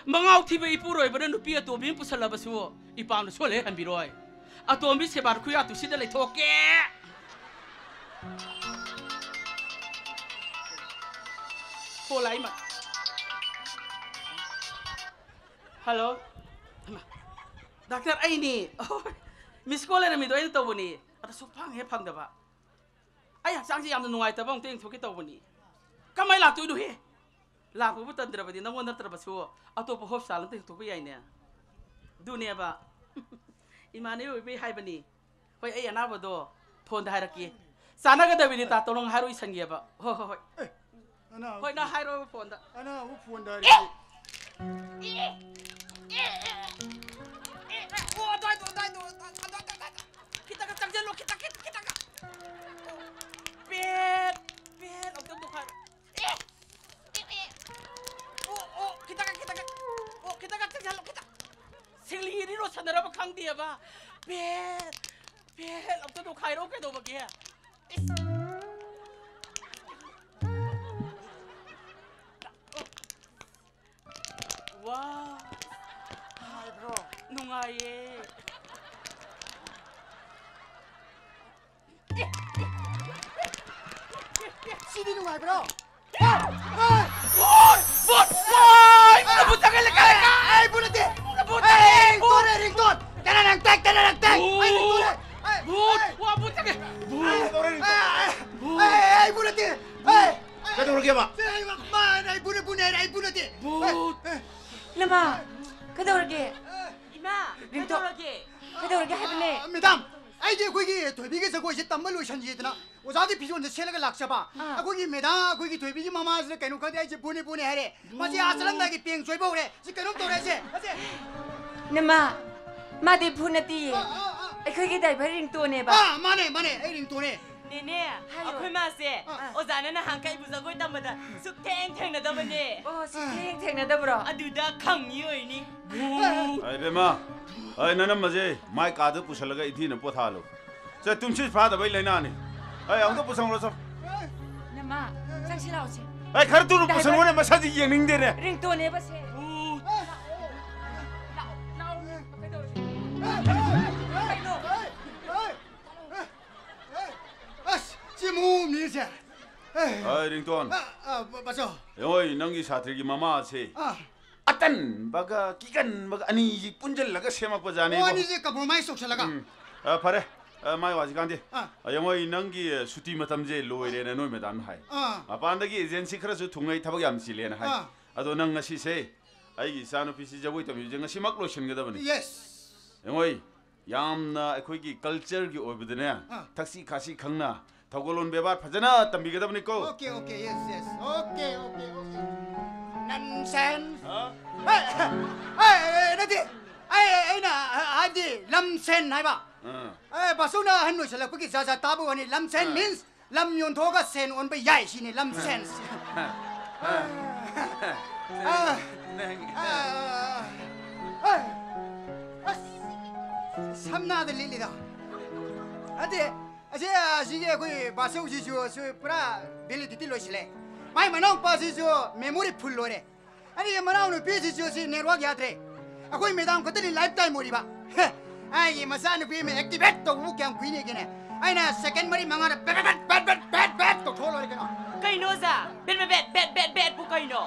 ꯃꯉꯥꯎ ꯊꯤꯕ ꯏꯄꯨꯔꯣꯏꯕꯅ ꯅꯨꯄꯤ ꯑꯇꯣꯝꯕꯤ ꯑꯃ ꯄꯨꯁꯜꯂꯕꯁꯨ ꯏꯄꯥꯝꯅ ꯁꯣꯜꯂꯦ ꯍꯟꯕꯤꯔꯣꯏ꯫ ꯑꯇꯣꯝꯕꯤ ꯁꯦꯕꯥꯗ ꯈꯨꯌꯥ ꯇꯨꯁꯤꯟꯗ ꯂꯩꯊꯣꯛꯀꯦ꯫ ꯐꯣꯟ ꯂꯥꯛꯏꯃ꯫ ꯍꯜꯂꯣ꯫ ꯍꯩꯃꯥ, ꯗꯥꯛꯇꯔ ꯑꯩꯅꯤ꯫ ꯑꯣ, ꯃꯤꯁ ꯀꯣꯜ ꯂꯩꯔꯝꯃꯤꯗꯣ ꯑꯩꯅ ꯇꯧꯕꯅꯤ꯫ ꯑꯗ ꯁꯨꯛꯐꯪ ꯍꯦꯛ ꯐꯪꯗꯕ꯫ ꯑꯩ ꯍꯛꯆꯥꯡꯁꯦ ꯌꯥꯝꯅ ꯅꯨꯡꯉꯥꯏꯇꯕ, ꯑꯃꯨꯛꯇ ꯌꯦꯡꯊꯣꯛꯀꯦ ꯇꯧꯕꯅꯤ꯫ ꯀꯃꯥꯏ ꯂꯥꯛꯇꯣꯏꯅꯣꯍꯦ? ꯂꯥꯛꯄꯕꯨ ꯇꯟꯗ꯭ꯔꯕꯗꯤ ꯅꯪꯉꯣꯟꯗ ꯅꯠꯇ꯭ꯔꯕꯁꯨ ꯑꯇꯣꯞꯄ ꯍꯣꯁꯄꯤꯇꯥꯜ ꯑꯝꯇ ꯌꯦꯡꯊꯣꯛꯄ ꯌꯥꯏꯅꯦ꯫ ꯑꯗꯨꯅꯦꯕ꯫ ꯏꯃꯥꯟꯅꯕꯤ ꯑꯣꯏꯕꯩ ꯍꯥꯏꯕꯅꯤ꯫ ꯍꯣꯏ, ꯑꯩ ꯑꯅꯥꯕꯗꯣ ꯐꯣꯟꯗ ꯍꯥꯏꯔꯛꯀꯦ꯫ ꯆꯥꯟꯅꯒꯗꯕꯤꯗꯤ ꯇꯥ ꯇꯧꯔꯣ ꯍꯥꯏꯔꯣ ꯏꯁꯟꯒꯦꯕ꯫ ꯍꯣꯏ, ꯍꯣꯏ, ꯍꯣꯏ꯫ ꯑꯦ, ꯑꯅꯥꯕ ꯍꯣꯏ, ꯅꯪ ꯐꯣꯟ-, ꯍꯥꯏꯔꯣꯕ ꯐꯣꯟꯗ꯫ ꯑꯅꯥꯕ ꯐꯣꯟꯗ ꯑꯦ! ꯍꯥꯏꯔꯛꯀꯦ꯫ ꯑꯦ! ꯑꯦ! ꯑꯦ! ꯑꯦ! ꯑꯣ, ꯑꯗ꯭ꯋꯥꯏꯗꯣ, ꯑꯗ꯭ꯋꯥꯏꯗꯣ, ꯑꯗ꯭ꯋꯥꯏꯗꯣ, ꯑꯗ꯭ꯋꯥꯏꯗꯣ, ꯑꯗ꯭ꯋꯥꯏꯗꯣ꯫ ꯈꯤꯇꯪꯒ ꯆꯪꯁꯤꯜꯂꯣ, ꯈꯤꯇꯪ, ꯈꯤꯇꯪ, ꯈꯤꯇꯪꯒ꯫ ꯄꯦꯠ! ꯄꯦꯠ! ꯑꯝꯇ ꯇꯣꯈꯥꯏꯔꯣ꯫ ꯑꯦ! ꯑꯦ! ꯑꯦ! ꯑꯣ, ꯑꯣ, ꯈꯤꯇꯪꯒ, ꯈꯤꯇꯪꯒ꯫ ꯑꯣ, ꯈꯤꯇꯪꯒ ꯆꯪꯁꯤꯜꯂꯣ, ꯈꯤꯇꯪ꯫ ꯁꯤꯡꯂꯤꯔꯤꯔꯣ ꯁꯥꯟꯅꯔꯕ ꯈꯪꯗꯦꯕ꯫ ꯄꯦꯠ! ꯄꯦꯠ! ꯑꯝꯇ ꯇꯣꯈꯥꯏꯔꯣ ꯀꯩꯗꯧꯕꯒꯦ? ꯏꯁ! ꯋꯥ! ꯅꯨꯡꯉꯥꯏꯕ꯭ꯔꯣ? ꯅꯨꯡꯉꯥꯏꯌꯦ꯫ ꯁꯤꯗꯤ ꯅꯨꯡꯉꯥꯏꯕ꯭ꯔꯣ? ꯍꯦ! ꯍꯦ! ꯚꯨꯠ! ꯚꯨꯠ! ꯋꯥꯏ! ꯅꯕꯨ ꯇꯪꯒꯜ ꯂꯩꯀꯥꯏ! ꯑꯩ ꯚꯨꯠ ꯅꯠꯇꯦ! ꯅꯕꯨ ꯑꯩ ꯇꯪꯒꯜ ꯚꯨꯠ! ꯔꯤꯡꯇꯣꯟꯅꯦ, ꯔꯤꯡꯇꯣꯟ! ꯇꯦꯔꯦꯔꯦꯡ ꯇꯦꯛ, ꯇꯦꯔꯦꯔꯦꯡ ꯇꯦꯛ! ꯑꯩ ꯔꯤꯡꯇꯣꯟꯅꯦ! ꯚꯨꯠ! ꯑꯩ, ꯚꯨꯠ! ꯑꯩ, ꯋꯥ, ꯚꯨꯠ ꯇꯪꯒꯜ! ꯚꯨꯠ! ꯑꯩ, ꯑꯩ, ꯑꯩ, ꯑꯩ ꯚꯨꯠ ꯅꯠꯇꯦ! ꯑꯩ, ꯑꯩ, ꯀꯩꯗꯧꯔꯒꯦꯕ? ꯑꯩ, ꯑꯩ, ꯃꯥ, ꯑꯩ ꯚꯨꯠꯅꯦ, ꯚꯨꯠꯅꯦ ꯍꯥꯏꯔꯦ, ꯑꯩ ꯚꯨꯠ ꯅꯠꯇꯦ! ꯚꯨꯠ! ꯑꯩ, ꯑꯩ, ꯅꯃꯥ, ꯀꯩꯗꯧꯔꯒꯦ? ꯏꯃꯥ, ꯔꯤꯡꯇꯣꯟ, ꯀꯩꯗꯧꯔꯒꯦ? ꯀꯩꯗꯧꯔꯒꯦ ꯍꯥꯏꯕꯅꯦ? ꯑ, ꯃꯦꯗꯥꯝ, ꯑꯩꯗꯤ ꯑꯩꯈꯣꯏꯒꯤ ꯊꯣꯏꯕꯤꯒꯤ ꯖꯒꯣꯏꯁꯦ ꯇꯝꯕ ꯂꯣꯏꯁꯟꯁꯦꯗꯅ ꯑꯣꯖꯥꯒꯤ ꯐꯤꯖꯣꯜꯁꯦ ꯁꯦꯠꯂꯒ ꯂꯥꯛꯆꯕ꯫ ꯑꯥ꯫ ꯑꯩꯈꯣꯏꯒꯤ ꯃꯦꯗꯥꯝ, ꯑꯩꯈꯣꯏꯒꯤ ꯊꯣꯏꯕꯤꯒꯤ ꯃꯃꯥꯁꯤꯅ ꯀꯩꯅꯣ ꯈꯪꯗꯦ, ꯑꯩꯁꯦ ꯕꯨꯅꯦ ꯕꯨꯅꯦ ꯍꯥꯏꯔꯦ꯫ ꯃꯁꯤ ꯑꯥ ꯆꯠꯂꯝꯗꯥꯏꯒꯤ ꯄꯦꯡ ꯆꯣꯏꯕ ꯍꯧꯔꯦ꯫ ꯁꯤ ꯀꯩꯅꯣꯝ ꯇꯧꯔꯦ, ꯑꯩꯁꯦ, ꯑꯩꯁꯦ꯫ ꯅꯃꯥ, ꯃꯥꯗꯤ ꯚꯨꯠ ꯅꯠꯇꯤꯌꯦ꯫ ꯑꯥ, ꯑꯥ, ꯑꯥ꯫ ꯑꯩꯈꯣꯏꯒꯤ ꯗ꯭ꯔꯥꯏꯚꯔ ꯔꯤꯡꯇꯣꯟꯅꯦꯕ꯫ ꯑꯥ, ꯃꯥꯅꯦ, ꯃꯥꯅꯦ, ꯑꯩ ꯔꯤꯡꯇꯣꯟꯅꯦ꯫ ꯅꯦꯅꯦ, ꯍꯥꯏꯌꯣ꯫ ꯑꯩꯈꯣꯏ ꯃꯥꯁꯦ ꯑꯥ꯫ ꯑꯣꯖꯥꯅ ꯅꯍꯥꯟꯈꯩ ꯏꯕꯨ ꯖꯒꯣꯏ ꯇꯝꯕꯗ ꯁꯨꯛꯊꯦꯡ ꯊꯦꯡꯅꯗꯕꯅꯦ꯫ ꯑꯣ, ꯁꯨꯛꯊꯦꯡ ꯊꯦꯡꯅꯗꯕ꯭ꯔꯣ? ꯑꯗꯨꯗ ꯈꯪꯉꯤ ꯑꯣꯏꯅꯤ꯫ ꯚꯨꯠ! ꯑꯩ ꯕꯦꯝꯃ, ꯑꯩ ꯅꯅꯝꯃꯁꯦ ꯃꯥꯏ ꯀꯥꯗ ꯄꯨꯁꯜꯂꯒ ꯏꯟꯊꯤꯅ ꯄꯣꯊꯥꯍꯜꯂꯨ꯫ ꯁꯦ, ꯇꯨꯝꯁꯤꯠ ꯐꯥꯗꯕꯩ ꯂꯥꯏꯅꯥꯅꯤ꯫ ꯑꯩ ꯑꯃꯨꯛꯇ ꯄꯨꯁꯟꯈ꯭ꯔꯣ, ꯆꯣ꯫ ꯅꯃꯥ, ꯆꯪꯁꯤ ꯂꯥꯛꯑꯣꯁꯦ꯫ ꯑꯩ ꯈꯔ ꯊꯨꯅ ꯗ꯭ꯔꯥꯏꯚꯔ ꯄꯨꯁꯟꯈ꯭ꯔꯣꯅꯦ, ꯃꯁꯛꯁꯤ ꯌꯦꯡꯅꯤꯡꯗꯦꯅꯦ꯫ ꯔꯤꯡꯇꯣꯟꯅꯦꯕ ꯁꯦ꯫ ꯂꯥꯛꯑꯣ, ꯂꯥꯛꯑꯣ, ꯀꯩꯗꯧꯔꯒꯦ? ꯀꯩꯅꯣ? ꯑꯁ, ꯁꯤ ꯃꯑꯣꯡ ꯑꯃꯅꯤ ꯁꯦ꯫ ꯑꯩ, ꯔꯤꯡꯇꯣꯟ꯫ ꯑ, ꯑ, ꯕ-, ꯕꯥꯆꯧ꯫ ꯌꯦꯡꯉꯣ, ꯅꯪꯒꯤ ꯁꯥꯇ꯭ꯔꯒꯤ ꯃꯃꯥꯁꯦ꯫ ꯑꯥ꯫ ꯑꯇꯟꯕꯒ ꯀꯤꯒꯟꯕꯒ ꯑꯅꯤꯁꯤ ꯄꯨꯟꯁꯤꯜꯂꯒ ꯁꯦꯝꯃꯛꯄ ꯖꯥꯠꯅꯤꯕꯣ꯫ ꯑꯣ, ꯑꯅꯤꯁꯦ compromise ꯇꯧꯁꯜꯂꯒ꯫ ꯎꯝ꯫ ꯑ, ꯐꯔꯦ꯫ ꯑ, ꯃꯥꯏ ꯋꯥꯁꯤ ꯀꯥꯟꯗꯦ꯫ ꯑꯥ꯫ ꯑ, ꯌꯦꯡꯉꯣ, ꯑꯩ ꯅꯪꯒꯤ, ꯑ, ꯁꯨꯇꯤ ꯃꯇꯝꯁꯦ ꯂꯣꯏꯔꯦꯅ ꯅꯣꯏ ꯃꯦꯗꯥꯝꯅ ꯍꯥꯏ꯫ ꯑꯥ꯫ ꯃꯄꯥꯟꯗꯒꯤ ꯑꯦꯖꯦꯟꯁꯤ ꯈꯔꯁꯨ ꯊꯨꯡꯉꯩ, ꯊꯕꯛ ꯌꯥꯝ ꯆꯤꯜꯂꯦꯅ ꯍꯥꯏ꯫ ꯑꯥ꯫ ꯑꯗꯣ ꯅꯪ ꯉꯁꯤꯁꯦ ꯑꯩꯒꯤ ꯏꯆꯥꯅꯨꯄꯤꯁꯤ ꯖꯒꯣꯏ ꯇꯝꯕꯤꯕꯁꯦ ꯉꯁꯤꯃꯛ ꯂꯣꯏꯁꯤꯟꯒꯗꯕꯅꯤ꯫ Yes꯫ ꯌꯦꯡꯉꯣ, ꯌꯥꯝꯅ ꯑꯩꯈꯣꯏꯒꯤ culture ꯒꯤ ꯑꯣꯏꯕꯗꯅꯦ, ꯑꯥ꯫ ꯊꯛꯁꯤ ꯈꯥꯁꯤ ꯈꯪꯅ ꯊꯧꯒꯜꯂꯣꯟ ꯕꯦꯕꯥꯔ ꯐꯖꯅ ꯇꯝꯕꯤꯒꯗꯕꯅꯤꯀꯣ꯫ Okay, okay, yes, yes. Okay, okay, okay. Nonsense. ꯍꯥ? ꯑꯦ, ꯑꯦ, ꯑꯦ, ꯅꯠꯇꯦ꯫ ꯑꯩ, ꯑꯩꯅ ꯍꯥꯏꯕꯗꯤ ꯂꯝꯁꯦꯟ ꯍꯥꯏꯕ꯫ ꯑꯥ꯫ ꯑꯦ, ꯕꯥꯁꯨꯅ ꯑꯍꯟ ꯑꯣꯏꯁꯜꯂꯛꯄꯒꯤ ꯖꯥꯠ ꯖꯥꯠ ꯇꯥꯕ ꯋꯥꯅꯤ꯫ ꯂꯝꯁꯦꯟ ꯑꯥ꯫ Means ꯂꯝ ꯌꯣꯟꯊꯣꯛꯑꯒ ꯁꯦꯟ ꯑꯣꯟꯕ ꯌꯥꯏ ꯁꯤꯅꯤ, ꯂꯝꯁꯦꯟ꯫ ꯑꯥ꯫ ꯑꯥ꯫ ꯅꯪ ꯑꯥ꯫ ꯑꯥ꯫ ꯑꯁ, ꯁꯝꯅꯥꯗ ꯂꯤꯠꯂꯤꯗꯣ꯫ ꯅꯠꯇꯦ, ꯑꯁꯤ, ꯑꯁꯤꯒꯤ ꯑꯩꯈꯣꯏ ꯕꯥꯁꯧꯁꯤꯁꯨ, ꯁꯨ ꯄꯨꯔꯥ validity ꯂꯣꯏꯁꯤꯜꯂꯦ꯫ ꯃꯥꯏ ꯃꯅꯥꯎꯄꯥꯁꯤꯁꯨ memory full ꯂꯣꯏꯔꯦ꯫ ꯑꯩꯒꯤ ꯃꯅꯥꯎꯅꯨꯄꯤꯁꯤꯁꯨ ꯁꯤ network ꯌꯥꯗ꯭ꯔꯦ꯫ ꯑꯩꯈꯣꯏ ꯃꯦꯗꯥꯝ ꯈꯛꯇꯅꯤ lifetime ꯑꯣꯏꯔꯤꯕ꯫ ꯍꯦ, ꯑꯩꯒꯤ ꯃꯆꯥꯅꯨꯄꯤ ꯑꯃ activate ꯇꯧꯕꯕꯨ ꯀꯌꯥꯝ ꯀꯨꯏꯅꯦꯒꯦꯅꯦ? ꯑꯩꯅ second ꯃꯔꯤ ꯃꯉꯥꯗ ꯕꯦꯠ, ꯕꯦꯠ, ꯕꯦꯠ ꯇꯧꯊꯣꯛꯑ ꯂꯣꯏꯔꯦ ꯀꯩꯅꯣ꯫ ꯀꯩꯅꯣ ꯑꯣꯖꯥ? ꯕꯦꯠ, ꯕꯦꯠ, ꯕꯦꯠ, ꯕꯦꯠ, ꯕꯦꯠ, ꯕꯦꯠꯄꯨ ꯀꯩꯅꯣ?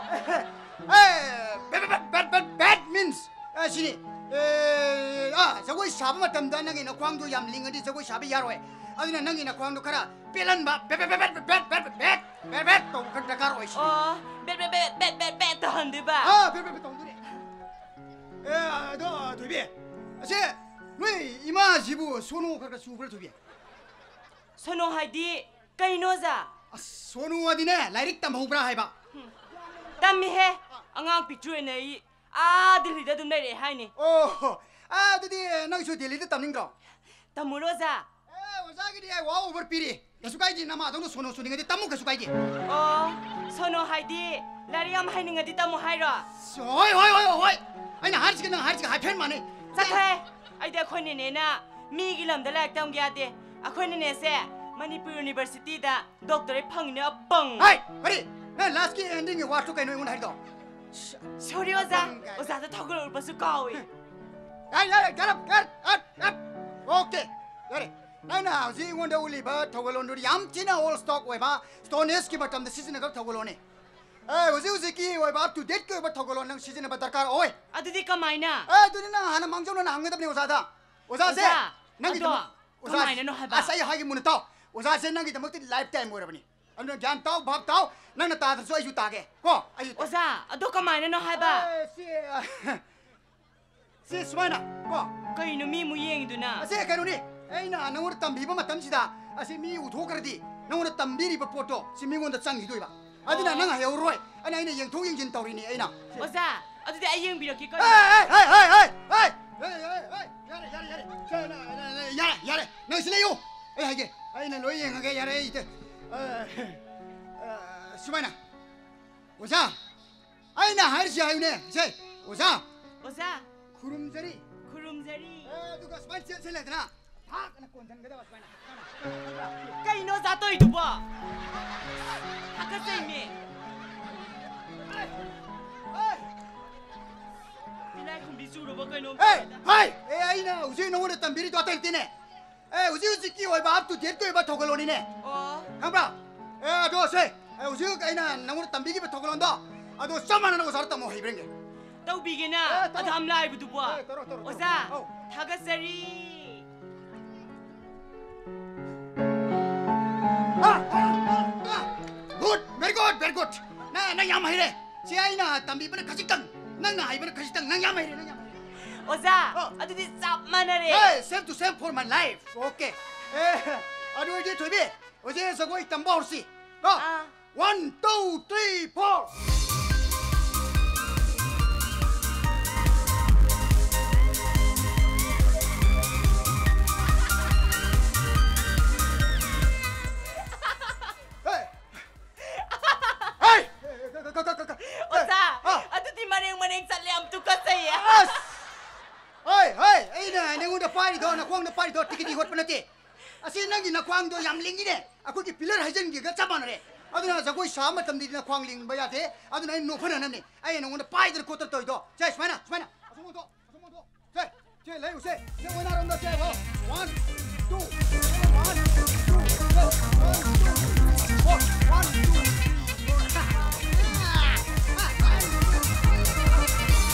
ꯑꯦ, ꯕꯦꯠ, ꯕꯦꯠ, ꯕꯦꯠ, ꯕꯦꯠ, ꯕꯦꯠ, ꯕꯦꯠ means, ꯑ, ꯁꯤꯅꯤ꯫ ꯑꯦ, ꯑ, ꯖꯒꯣꯏ ꯁꯥꯕ ꯃꯇꯝꯗ ꯅꯪꯒꯤ ꯅꯈ꯭ꯋꯥꯡꯗꯣ ꯌꯥꯝ ꯂꯤꯡꯉꯗꯤ ꯖꯒꯣꯏ ꯁꯥꯕ ꯌꯥꯔꯣꯏ꯫ ꯑꯗꯨꯅ ꯅꯪꯒꯤ ꯅꯈ꯭ꯋꯥꯡꯗꯣ ꯈꯔ ꯄꯦꯜꯍꯟꯕ, ꯕꯦꯠ, ꯕꯦꯠ, ꯕꯦꯠ, ꯕꯦꯠ, ꯕꯦꯠ, ꯕꯦꯠ, ꯕꯦꯠ, ꯕꯦꯠ, ꯕꯦꯠ ꯇꯧꯕ ꯈꯔ ꯗꯔꯀꯥꯔ ꯑꯣꯏ ꯁꯤꯅꯤ꯫ ꯑꯣ, ꯕꯦꯠ, ꯕꯦꯠ, ꯕꯦꯠ, ꯕꯦꯠ, ꯕꯦꯠ, ꯕꯦꯠ ꯇꯧꯍꯟꯗꯣꯏꯕ? ꯑ, ꯕꯦꯠ, ꯕꯦꯠ, ꯕꯦꯠ ꯇꯧꯗꯣꯏꯅꯦ꯫ ꯑꯦ, ꯑꯗꯣ, ꯊꯣꯏꯕꯤ, ꯑꯁꯦ ꯅꯣꯏ ꯏꯃꯥꯁꯤꯕꯨ ꯁꯣꯅꯣ ꯈꯔ ꯈꯔ ꯆꯨꯕ꯭ꯔꯥ, ꯊꯣꯏꯕꯤ? ꯁꯣꯅꯣ ꯍꯥꯏꯗꯤ ꯀꯩꯅꯣ, ꯑꯣꯖꯥ? ꯑꯁ, ꯁꯣꯅꯨ ꯑꯗꯤꯅꯦ, ꯂꯥꯏꯔꯤꯛ ꯇꯝꯍꯧꯕ꯭ꯔꯥ ꯍꯥꯏꯕ? ꯍꯨꯝ꯫ ꯇꯝꯃꯤꯍꯦ꯫ ꯑꯉꯥꯡ ꯄꯤꯛꯇ꯭ꯔꯨ ꯑꯣꯏꯅ ꯑꯩ ꯑꯥ ꯗꯤꯜꯂꯤꯗ ꯑꯗꯨꯝ ꯂꯩꯔꯛꯑꯦ ꯍꯥꯏꯅꯤ꯫ ꯑꯣ, ꯑꯥ, ꯑꯗꯨꯗꯤ ꯅꯪꯁꯨ ꯗꯤꯜꯂꯤꯗ ꯇꯝꯅꯤꯡꯗ꯭ꯔꯣ? ꯇꯝꯃꯨꯔꯣ, ꯑꯣꯖꯥ? ꯑꯦ, ꯑꯣꯖꯥꯒꯤꯗꯤ ꯑꯩ ꯋꯥ ꯑꯣꯚꯔ ꯄꯤꯔꯤ꯫ ꯀꯩꯁꯨ ꯀꯥꯏꯗꯦ, ꯅꯃꯥꯗꯧꯅ ꯁꯣꯅꯨ ꯁꯨꯅꯤꯡꯉꯗꯤ ꯇꯝꯃꯨ, ꯀꯩꯁꯨ ꯀꯥꯏꯗꯦ꯫ ꯑꯣ, ꯁꯣꯅꯣ ꯍꯥꯏꯗꯤ ꯂꯥꯏꯔꯤꯛ ꯌꯥꯝ ꯍꯩꯅꯤꯡꯉꯗꯤ ꯇꯝꯃꯨ ꯍꯥꯏꯔꯣ? ꯍꯣꯏ, ꯍꯣꯏ, ꯍꯣꯏ, ꯍꯣꯏ꯫ ꯑꯩꯅ ꯍꯥꯏꯔꯤꯁꯤꯒ ꯅꯪ ꯍꯥꯏꯔꯤꯁꯤꯒ ꯍꯥꯏꯐꯦꯠ ꯃꯥꯟꯅꯩ꯫ ꯆꯠꯊꯣꯍꯦ! ꯑꯩꯗꯤ ꯑꯩꯈꯣꯏ ꯅꯦꯅꯦꯅ ꯃꯤꯒꯤ ꯂꯝꯗ ꯂꯥꯏꯔꯤꯛ ꯇꯝꯒꯦ ꯌꯥꯗꯦ꯫ ꯑꯩꯈꯣꯏ ꯅꯦꯅꯦꯁꯦ ꯃꯅꯤꯄꯨꯔ ꯌꯨꯅꯤꯚꯔꯁꯤꯇꯤꯗ doctorate ꯐꯪꯉꯤꯅꯦ, ꯑꯄꯪ꯫ ꯍꯥꯏ! ꯀꯔꯤ? ꯅꯪ last ꯀꯤ ending ꯒꯤ word ꯇꯨ ꯀꯩꯅꯣ ꯑꯩꯉꯣꯟꯗ ꯍꯥꯏꯔꯤꯗꯣ? Sorry, ꯑꯣꯖꯥ꯫ ꯑꯄꯪ ꯀꯥꯏꯅ꯫ ꯑꯣꯖꯥꯗ ꯊꯧꯒꯜ ꯎꯠꯄꯁꯨ ꯀꯥꯎꯏ꯫ ꯌꯥꯔꯦ, ꯌꯥꯔꯦ, get up, get up, up, up. Okay, ꯌꯥꯔꯦ꯫ ꯅꯪꯅ ꯍꯧꯖꯤꯛ ꯑꯩꯉꯣꯟꯗ ꯎꯠꯂꯤꯕ ꯊꯧꯒꯜꯂꯣꯟꯗꯨꯗꯤ ꯌꯥꯝ ꯊꯤꯅ old stock ꯑꯣꯏꯕ, Stone Age ꯀꯤ ꯃꯇꯝꯗ ꯁꯤꯖꯤꯟꯅꯈ꯭ꯔꯕ ꯊꯧꯒꯜꯂꯣꯟꯅꯤ꯫ ꯑꯦ, ꯍꯧꯖꯤꯛ ꯍꯧꯖꯤꯛꯀꯤ ꯑꯣꯏꯕ, up to date ꯀꯤ ꯑꯣꯏꯕ ꯊꯧꯒꯜꯂꯣꯟ ꯅꯪ ꯁꯤꯖꯤꯟꯅꯕ ꯗꯔꯀꯥꯔ ꯑꯣꯏ꯫ ꯑꯗꯨꯗꯤ ꯀꯃꯥꯏꯅ? ꯑꯦ, ꯑꯗꯨꯗꯤ ꯅꯪ ꯍꯥꯟꯅ ꯃꯥꯡꯖꯧꯅꯅ ꯍꯪꯒꯗꯕꯅꯤ ꯑꯣꯖꯥꯗ꯫ ꯑꯣꯖꯥꯁꯦ, ꯑꯣꯖꯥ, ꯅꯪꯒꯤ ꯑꯗꯣ ꯊꯕꯛ ꯑꯣꯖꯥ, ꯀꯃꯥꯏꯅꯅꯣ ꯍꯥꯏꯕ? ꯑꯁ, ꯑꯩ ꯍꯥꯏꯒꯦ ꯃꯨꯟꯅ ꯇꯥꯎ꯫ ꯑꯣꯖꯥꯁꯦ ꯅꯪꯒꯤꯗꯃꯛꯇꯤ life time ꯑꯣꯏꯔꯕꯅꯤ꯫ ꯑꯗꯨꯅ ꯒ꯭ꯌꯥꯟ ꯇꯥꯎ, ꯚꯥꯞ ꯇꯥꯎ꯫ ꯅꯪꯅ ꯇꯥꯗ꯭ꯔꯁꯨ ꯑꯩꯁꯨ ꯇꯥꯒꯦ꯫ ꯀꯣ? ꯑꯩꯁꯨ ꯇꯥ- ꯑꯣꯖꯥ, ꯑꯗꯣ ꯀꯃꯥꯏꯅꯅꯣ ꯍꯥꯏꯕ? ꯑꯦ, ꯁꯤ, ꯑ, ꯁꯤ ꯁꯨꯃꯥꯏꯅ, ꯀꯣ? ꯀꯩꯅꯣ ꯃꯤ ꯑꯃꯨꯛ ꯌꯦꯡꯉꯤꯗꯨꯅ? ꯑꯁꯤ ꯀꯩꯅꯣꯅꯤ, ꯑꯩꯅ ꯅꯪꯉꯣꯟꯗ ꯇꯝꯕꯤꯕ ꯃꯇꯝꯁꯤꯗ ꯑꯁꯤ ꯃꯤ ꯎꯊꯣꯛꯈ꯭ꯔꯗꯤ ꯅꯪꯉꯣꯟꯗ ꯇꯝꯕꯤꯔꯤꯕ ꯄꯣꯠꯇꯣ ꯁꯤ ꯃꯤꯉꯣꯟꯗ ꯆꯪꯈꯤꯗꯣꯏꯕ꯫ ꯑꯗꯨꯅ ꯑꯣ꯫ ꯅꯪ ꯍꯩꯍꯧꯔꯣꯏ꯫ ꯑꯩꯅ, ꯑꯩꯅ ꯌꯦꯡꯊꯣꯛ ꯌꯦꯡꯁꯤꯟ ꯇꯧꯔꯤꯅꯤ ꯑꯩꯅ꯫ ꯑꯣꯖꯥ, ꯑꯗꯨꯗꯤ ꯑꯩ ꯌꯦꯡꯕꯤꯔꯛꯀꯦ ꯀꯩꯅꯣ? ꯍꯦ, ꯍꯦ, ꯍꯦ, ꯍꯦ, ꯍꯦ! ꯌꯥꯔꯦ, ꯌꯥꯔꯦ, ꯌꯥꯔꯦ꯫ ꯁꯦ, ꯅ-, ꯅ-, ꯅ-, ꯌꯥꯔꯦ, ꯌꯥꯔꯦ꯫ ꯅꯪ ꯁꯤ ꯂꯩꯌꯨ꯫ ꯑꯩ ꯍꯥꯏꯒꯦ꯫ ꯑꯩꯅ ꯂꯣꯏ ꯌꯦꯡꯉꯒꯦ, ꯌꯥꯔꯦ, ꯑꯩ ꯏꯇ-, ꯑ, ꯑ, ꯁꯨꯃꯥꯏꯅ꯫ ꯑꯣꯖꯥ, ꯑꯩꯅ ꯍꯥꯏꯔꯤꯁꯤ ꯍꯥꯏꯌꯨꯅꯦ, ꯁꯦ, ꯑꯣꯖꯥ꯫ ꯑꯣꯖꯥ꯫ ꯈꯨꯔꯨꯝꯖꯔꯤ꯫ ꯈꯨꯔꯨꯝꯖꯔꯤ꯫ ꯑꯦ, ꯑꯗꯨꯒ ꯁꯨꯃꯥꯏꯅ ꯆꯦꯟꯁꯤꯜꯂꯦꯗꯅ, ꯊꯥꯛ ꯑꯅ ꯀꯣꯟꯁꯤꯟꯒꯗꯕ ꯁꯨꯃꯥꯏꯅ꯫ ꯀꯩꯅꯣ ꯑꯣꯖꯥ ꯇꯧꯔꯤꯗꯨꯕꯣ? ꯍꯥꯀꯠꯆꯩꯃꯦ꯫ ꯑꯦ, ꯑꯦ꯫ ꯇꯤꯜꯂꯥꯏꯈꯨꯝꯕꯤ ꯆꯨꯔꯕ ꯀꯩꯅꯣꯝ ꯑꯦ, ꯇꯧꯔꯦꯗ꯫ ꯍꯥꯏ! ꯑꯦ, ꯑꯩꯅ ꯍꯧꯖꯤꯛ ꯅꯉꯣꯟꯗ ꯇꯝꯕꯤꯔꯤꯗꯣ ꯑꯇꯩ ꯅꯠꯇꯦꯅꯦ꯫ ꯑꯦ, ꯍꯧꯖꯤꯛ ꯍꯧꯖꯤꯛꯀꯤ ꯑꯣꯏꯕ up to date ꯀꯤ ꯑꯣꯏꯕ ꯊꯧꯒꯜꯂꯣꯟꯅꯤꯅꯦ꯫ ꯑꯣ꯫ ꯈꯪꯕ꯭ꯔꯥ? ꯑꯦ, ꯑꯗꯣ ꯁꯦ, ꯑꯦ, ꯍꯧꯖꯤꯛ ꯑꯩꯅ ꯅꯉꯣꯟꯗ ꯇꯝꯕꯤꯈꯤꯕ ꯊꯧꯒꯜꯂꯣꯟꯗꯣ, ꯑꯗꯣ ꯆꯞ ꯃꯥꯟꯅꯅ ꯑꯣꯖꯥꯗ ꯇꯝꯃꯣ ꯍꯩꯕ꯭ꯔꯥ ꯌꯦꯡꯒꯦ꯫ ꯇꯧꯕꯤꯒꯦꯅ? ꯑꯦ, ꯇꯧꯔꯣ꯫ ꯑꯗꯨ ꯌꯥꯝ ꯂꯥꯏꯕꯗꯨꯕꯣ꯫ ꯑꯦ, ꯇꯧꯔꯣ, ꯇꯧꯔꯣ, ꯇꯧꯔꯣ꯫ ꯑꯣꯖꯥ, ꯑꯧ꯫ ꯊꯥꯒꯠꯆꯔꯤ꯫ ꯑꯥ, ꯑꯥ, ꯑꯥ, ꯑꯥ꯫ Good, very good, very good. ꯅꯪ, ꯅꯪ ꯌꯥꯝ ꯍꯩꯔꯦ꯫ ꯁꯤ ꯑꯩꯅ ꯇꯝꯕꯤꯕꯅ ꯈꯖꯤꯛꯇꯪ, ꯅꯪꯅ ꯍꯩꯕꯅ ꯈꯖꯤꯛꯇꯪ꯫ ꯅꯪ ꯌꯥꯝ ꯍꯩꯔꯦ, ꯅꯪ ꯌꯥꯝ ꯍꯩꯔꯦ꯫ ꯑꯣꯖꯥ, ꯑꯥ꯫ ꯑꯗꯨꯗꯤ ꯆꯞ ꯃꯥꯟꯅꯔꯦ꯫ Hey, same to same for my life. Okay. ꯑꯦ, ꯑꯗꯨ ꯑꯣꯏꯔꯗꯤ ꯊꯣꯏꯕꯤ, ꯍꯧꯖꯤꯛ ꯖꯒꯣꯏ ꯇꯝꯕ ꯍꯧꯔꯁꯤ꯫ ꯀꯣ? ꯑꯥ꯫ One, two, three, four. Hey! Hey! ꯑꯣꯖꯥ, ꯑꯥ! ꯑꯗꯨꯗꯤ ꯃꯔꯦꯡ ꯃꯔꯦꯡ ꯆꯠꯂꯦ, ꯌꯥꯝ ꯇꯨꯀꯠꯆꯩꯌꯦ꯫ ꯑꯁ! ꯍꯣꯏ, ꯍꯣꯏ, ꯑꯩꯅ ꯅꯉꯣꯟꯗ ꯄꯥꯏꯔꯤꯗꯣ, ꯅꯈꯣꯡꯗ ꯄꯥꯏꯔꯤꯗꯣ ꯇꯤꯀꯤꯗꯤ ꯍꯣꯠꯄ ꯅꯠꯇꯦ꯫ ꯑꯁꯤ ꯅꯪꯒꯤ ꯅꯈ꯭ꯋꯥꯡꯗꯣ ꯌꯥꯝ ꯂꯤꯡꯉꯤꯅꯦ꯫ ꯑꯩꯈꯣꯏꯒꯤ pillar ꯍꯩꯖꯤꯟꯒꯤꯒ ꯆꯞ ꯃꯥꯟꯅꯔꯦ꯫ ꯑꯗꯨꯅ ꯖꯒꯣꯏ ꯁꯥꯕ ꯃꯇꯝꯗꯗꯤ ꯅꯈ꯭ꯋꯥꯡ ꯂꯤꯡꯕ ꯌꯥꯗꯦ꯫ ꯑꯗꯨꯅ ꯑꯩꯅ ꯅꯣꯛꯐꯅꯅꯕꯅꯦ꯫ ꯑꯩꯅ ꯅꯉꯣꯟꯗ ꯄꯥꯏꯗꯅ ꯈꯣꯠꯇꯅ ꯇꯧꯔꯤꯗꯣ꯫ ꯁꯦ, ꯁꯨꯃꯥꯏꯅ, ꯁꯨꯃꯥꯏꯅ꯫ ꯑꯁꯣꯝ ꯑꯣꯟꯊꯣꯛ, ꯑꯁꯣꯝ ꯑꯣꯟꯊꯣꯛ꯫ ꯁꯦ, ꯁꯦ, ꯂꯩꯌꯨ, ꯁꯦ꯫ ꯁꯦ, ꯑꯣꯏꯅꯥꯔꯣꯝꯗ ꯁꯦ, ꯍꯣ꯫ One, two, one, two, ꯁꯦ, one, two, ꯍꯣ, one, two, three, ꯍꯣ꯫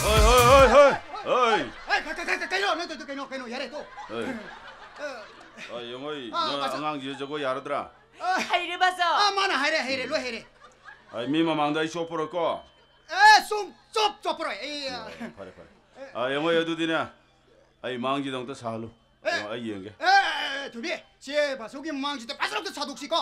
ꯍꯣꯏ, ꯍꯣꯏ, ꯍꯣꯏ, ꯍꯣꯏ, ꯍꯣꯏ꯫ ꯍꯦ, ꯀ-, ꯀ-, ꯀ-, ꯀ-, ꯀꯩꯅꯣ? ꯅꯣꯏ ꯇꯧꯔꯤꯗꯣ ꯀꯩꯅꯣ? ꯀꯩꯅꯣ? ꯌꯥꯔꯦ, ꯇꯣꯛ꯫ ꯍꯣꯏ꯫ ꯑ, ꯑꯉꯥꯡꯁꯤ ꯖꯒꯣꯏ ꯌꯥꯔꯗ꯭ꯔꯥ? ꯍꯩꯔꯦ, ꯕꯥꯆꯧ꯫ ꯑꯥ, ꯃꯥꯅ ꯍꯩꯔꯦ, ꯍꯩꯔꯦ, ꯂꯣꯏ ꯍꯩꯔꯦ꯫ ꯑꯩ ꯃꯤ ꯃꯃꯥꯡꯗ ꯑꯩ ꯆꯣꯞꯄꯔꯣꯏꯀꯣ꯫ ꯑꯦ, ꯁꯨꯝ ꯆꯣꯞ ꯆꯣꯞꯄꯔꯣꯏ꯫ ꯑꯩ, ꯑ, ꯐꯔꯦ, ꯐꯔꯦ꯫ ꯑ, ꯌꯦꯡꯉꯣ, ꯑꯗꯨꯗꯤꯅꯦ, ꯑꯩ ꯃꯥꯡꯁꯤꯗ ꯑꯝꯇ ꯁꯥꯍꯜꯂꯨ꯫ ꯑꯦ꯫ ꯑ, ꯑꯩ ꯌꯦꯡꯒꯦ꯫ ꯑꯦ, ꯑꯦ, ꯑꯦ, ꯊꯣꯏꯕꯤ, ꯁꯦ ꯕꯥꯆꯧꯒꯤ ꯃꯃꯥꯡꯁꯤꯗ ꯐꯖꯅ ꯑꯝꯇ ꯁꯥꯗꯣꯛꯁꯤꯀꯣ꯫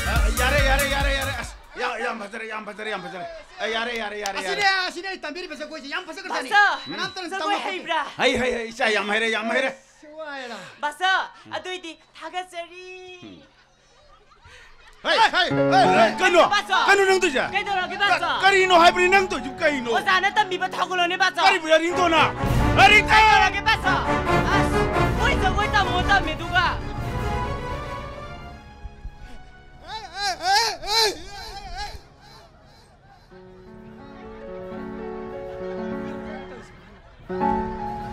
ꯑ, ꯌꯥꯔꯦ, ꯌꯥꯔꯦ, ꯌꯥꯔꯦ, ꯌꯥꯔꯦ꯫ ꯑꯁ, ꯌꯥ-, ꯌꯥꯝ ꯐꯖꯔꯦ, ꯌꯥꯝ ꯐꯖꯔꯦ, ꯌꯥꯝ ꯐꯖꯔꯦ꯫ ꯑ, ꯌꯥꯔꯦ, ꯌꯥꯔꯦ, ꯌꯥꯔꯦ, ꯑꯁꯤꯅꯦ, ꯌꯥꯔꯦ꯫ ꯑꯁꯤꯅꯦ ꯑꯩ ꯇꯝꯕꯤꯔꯤꯕ ꯖꯒꯣꯏꯁꯦ꯫ ꯌꯥꯝ ꯐꯖꯈ꯭ꯔꯖꯥꯠꯅꯤ꯫ ꯕꯥꯆꯧ, ꯀꯅꯥꯝꯇꯅ ꯖꯒꯣꯏ ꯇꯝꯃꯛꯇꯦ꯫ ꯍꯩꯕ꯭ꯔꯥ? ꯍꯩ, ꯍꯩ, ꯍꯩ, ꯏꯆꯥ, ꯌꯥꯝ ꯍꯩꯔꯦ, ꯌꯥꯝ ꯍꯩꯔꯦ꯫ ꯁꯤ ꯋꯥꯏꯗ꯫ ꯕꯥꯆꯧ, ꯑꯗꯨꯏꯗꯤ ꯊꯥꯒꯠꯆꯔꯤ꯫ ꯎꯝ꯫ ꯍꯩ, ꯍꯩ, ꯍꯩ, ꯍꯩ, ꯀꯩꯅꯣ? ꯕꯥꯆꯧ! ꯀꯩꯅꯣ ꯅꯪ ꯇꯧꯏꯁꯦ? ꯀꯩꯗꯧꯔꯒꯦ, ꯕꯥꯆꯧ? ꯀ-, ꯀꯔꯤꯅꯣ ꯍꯥꯏꯕꯅꯤ ꯅꯪ ꯇꯧꯏꯁꯤꯕꯨ ꯀꯩꯅꯣ? ꯑꯣꯖꯥꯅ ꯇꯝꯕꯤꯕ ꯊꯧꯒꯜꯂꯣꯅꯦ, ꯕꯥꯆꯧ꯫ ꯀꯔꯤꯕꯨ ꯌꯥꯅꯤꯡꯗꯣꯅ? ꯀꯔꯤ ꯇꯧ-? ꯀꯩꯗꯧꯔꯒꯦ, ꯕꯥꯆꯧ? ꯑꯁ, ꯃꯣꯏ ꯖꯒꯣꯏ ꯇꯝꯃꯣ ꯇꯝꯃꯦ, ꯑꯗꯨꯒ꯫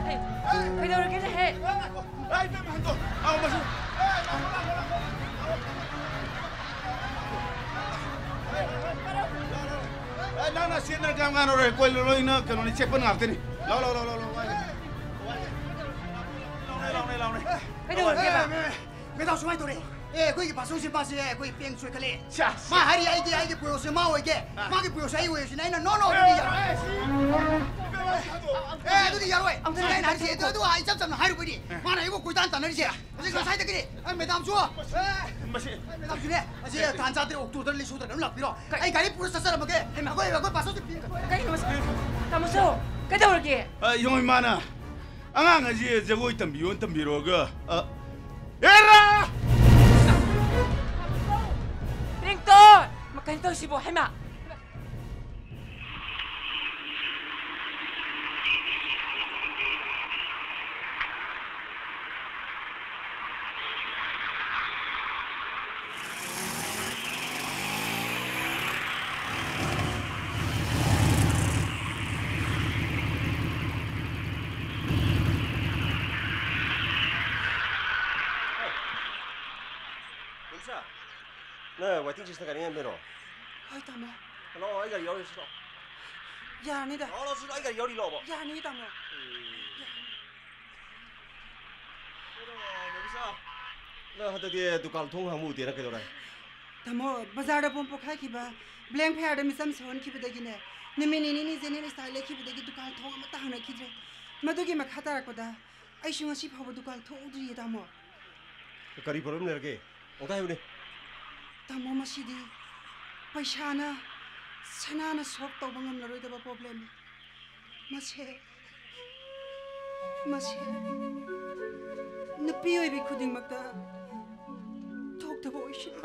ꯍꯦ, ꯀꯩꯗꯧꯔꯒꯦꯅꯦꯍꯦ? ꯑꯩ ꯏꯕꯦꯝꯃ ꯍꯟꯗꯣ-, ꯑꯥ, ꯃꯁꯤ-, ꯑꯦ, ꯅꯪꯅ ꯆꯦꯟꯗꯅ ꯀꯌꯥꯝ ꯀꯥꯟꯅꯔꯣꯏ? ꯑꯩꯈꯣꯏ ꯂꯣꯏꯅ ꯀꯩꯅꯣꯅꯤ, ꯆꯦꯛꯄꯟ ꯉꯥꯛꯇꯅꯤ꯫ ꯂꯥꯎ, ꯂꯥꯎ, ꯂꯥꯎ, ꯂꯥꯎ, ꯂꯥꯎ, ꯋꯥꯏ꯫ ꯂꯥꯎꯅꯦ, ꯂꯥꯎꯅꯦ, ꯂꯥꯎꯅꯦ꯫ ꯀꯩꯗꯧꯔꯒꯦꯕ? ꯑꯦ, ꯃꯦ-, ꯃꯦꯗꯥꯝ, ꯁꯨꯃꯥꯏꯅ ꯇꯧꯔꯦ꯫ ꯑꯦ, ꯑꯩꯈꯣꯏꯒꯤ ꯕꯥꯆꯧꯁꯦ, ꯃꯥꯁꯦ ꯑꯩꯈꯣꯏ ꯄꯦꯡ ꯆꯣꯏꯈꯠꯂꯛꯑꯦ꯫ ꯁꯦꯁ꯫ ꯃꯥ ꯍꯥꯏꯔꯤ, "ꯑꯩꯒꯤ, ꯑꯩꯒꯤ ꯄꯣꯌꯣꯁꯦ ꯃꯥ ꯑꯣꯏꯒꯦ, ꯑꯥ꯫ ꯃꯥꯒꯤ ꯄꯣꯌꯣꯁꯦ ꯑꯩ ꯑꯣꯏꯔꯁꯤꯅ"꯫ ꯑꯩꯅ, "No, no, ꯑꯗꯨꯗꯤ ꯌꯥꯔꯣꯏ꯫ ꯑꯦ, ꯁꯤ-, ꯑꯦ, ꯑꯗꯨꯗꯤ ꯌꯥꯔꯣꯏ"꯫ ꯑꯗꯨꯅ ꯑꯩꯅ ꯍꯥꯏꯔꯤꯁꯦ, ꯑꯗꯨ, ꯑꯗꯨ ꯏꯆꯝ ꯆꯝꯅ ꯍꯥꯏꯔꯨꯕꯩꯗꯤ꯫ ꯑꯦ꯫ ꯃꯥꯅ ꯑꯩꯕꯨ ꯀꯣꯏꯇꯥꯟ ꯇꯥꯟꯅꯔꯤꯁꯦ꯫ ꯍꯧꯖꯤꯛ ꯉꯁꯥꯏꯗꯒꯤꯗꯤ, ꯑꯦ, ꯃꯦꯗꯥꯝꯁꯨ, ꯑꯦ, ꯃꯁꯤ-, ꯑꯦ, ꯃꯦꯗꯥꯝꯁꯨꯅꯦ, ꯑꯁꯤ ꯇꯥꯟ ꯆꯥꯗ꯭ꯔꯦ, ꯑꯣꯛꯇꯣꯗ ꯂꯩꯁꯨꯗ꯭ꯔꯦ, ꯑꯗꯨꯝ ꯂꯥꯛꯄꯤꯔꯣ꯫ ꯀꯩ-, ꯑꯩ ꯒꯥꯔꯤ ꯄꯨꯔ ꯆꯠꯆꯔꯝꯃꯒꯦ꯫ ꯍꯩꯃꯥ, ꯑꯩꯈꯣꯏ, ꯑꯩꯈꯣꯏ ꯕꯥꯆꯧꯁꯦ ꯄꯤ-, ꯀꯩꯅꯣ ꯃꯁꯤ? ꯇꯥꯃꯣꯁꯨ, ꯀꯩꯗꯧꯔꯒꯦ? ꯑ, ꯌꯦꯡꯉꯣ, ꯏꯃꯥꯅ ꯑꯉꯥꯡ ꯑꯁꯤ ꯖꯒꯣꯏ ꯇꯝꯕꯤꯌꯣꯅ ꯇꯝꯕꯤꯔꯣꯒ, ꯑ, ꯑꯦꯔꯥ! ꯄꯦꯡꯇꯣꯟ! ꯃ-, ꯀꯩꯅꯣ ꯇꯧꯔꯤꯁꯤꯕꯣ? ꯍꯩꯃꯥ! ꯅꯪ waiting shed ꯒꯥꯔꯤ ꯉꯥꯏꯔꯝꯗꯣꯏꯔꯣ? ꯍꯣꯏ, ꯇꯥꯃꯣ꯫ ꯂꯥꯛꯑꯣ, ꯑꯩ ꯒꯥꯔꯤ ꯌꯥꯎꯔꯤ, ꯁꯤ ꯂꯥꯛꯑꯣ꯫ ꯌꯥꯔꯅꯤꯗ꯫ ꯂꯥꯛꯑꯣ, ꯂꯥꯛꯑꯣ, ꯁꯤ ꯂꯥꯛꯑꯣ, ꯑꯩ ꯒꯥꯔꯤ ꯌꯥꯎꯔꯤ, ꯂꯥꯛꯑꯣꯕ꯫ ꯌꯥꯔꯅꯤ, ꯇꯥꯃꯣ꯫ ꯀꯩꯅꯣ, ꯃꯦꯕꯤꯁꯥ, ꯅꯪ ꯍꯟꯗꯛꯇꯤ ꯗꯨꯀꯥꯟ ꯊꯣꯡ ꯍꯥꯡꯕ ꯎꯗꯦꯅ, ꯀꯩꯗꯧꯔꯦ? ꯇꯥꯃꯣ, ꯕꯖꯥꯔꯗ ꯕꯣꯝ ꯄꯣꯈꯥꯏꯈꯤꯕ, blank fireꯗ ꯃꯤꯆꯝ ꯁꯣꯛꯍꯟꯈꯤꯕꯗꯒꯤꯅꯦ, ꯅꯨꯃꯤꯠ ꯅꯤꯅꯤꯅꯤ general strike ꯂꯩꯈꯤꯕꯗꯒꯤ ꯗꯨꯀꯥꯟ ꯊꯣꯡ ꯑꯃꯠꯇ ꯍꯥꯡꯅꯈꯤꯗ꯭ꯔꯦ꯫ ꯃꯗꯨꯒꯤ ꯃꯈꯥ ꯇꯥꯔꯛꯄꯗ ꯑꯩꯁꯨ ꯉꯁꯤ ꯐꯥꯎꯕ ꯗꯨꯀꯥꯟ ꯊꯣꯛꯎꯗ꯭ꯔꯤꯌꯦ, ꯇꯥꯃꯣ꯫ ꯀꯔꯤ problem ꯂꯩꯔꯒꯦ? ꯑꯃꯨꯛꯇ ꯍꯥꯏꯌꯨꯅꯦ꯫ ꯇꯥꯃꯣ, ꯃꯁꯤꯗꯤ ꯄꯩꯁꯥꯅ, ꯁꯅꯥꯅ solve ꯇꯧꯕ ꯉꯝꯂꯔꯣꯏꯗꯕ problemꯅꯤ꯫ ꯃꯁꯦ, ꯃꯁꯦ ꯅꯨꯄꯤ ꯑꯣꯏꯕꯤ ꯈꯨꯗꯤꯡꯃꯛꯇ ꯊꯣꯛꯇꯕ ꯑꯣꯏꯁꯅꯨ꯫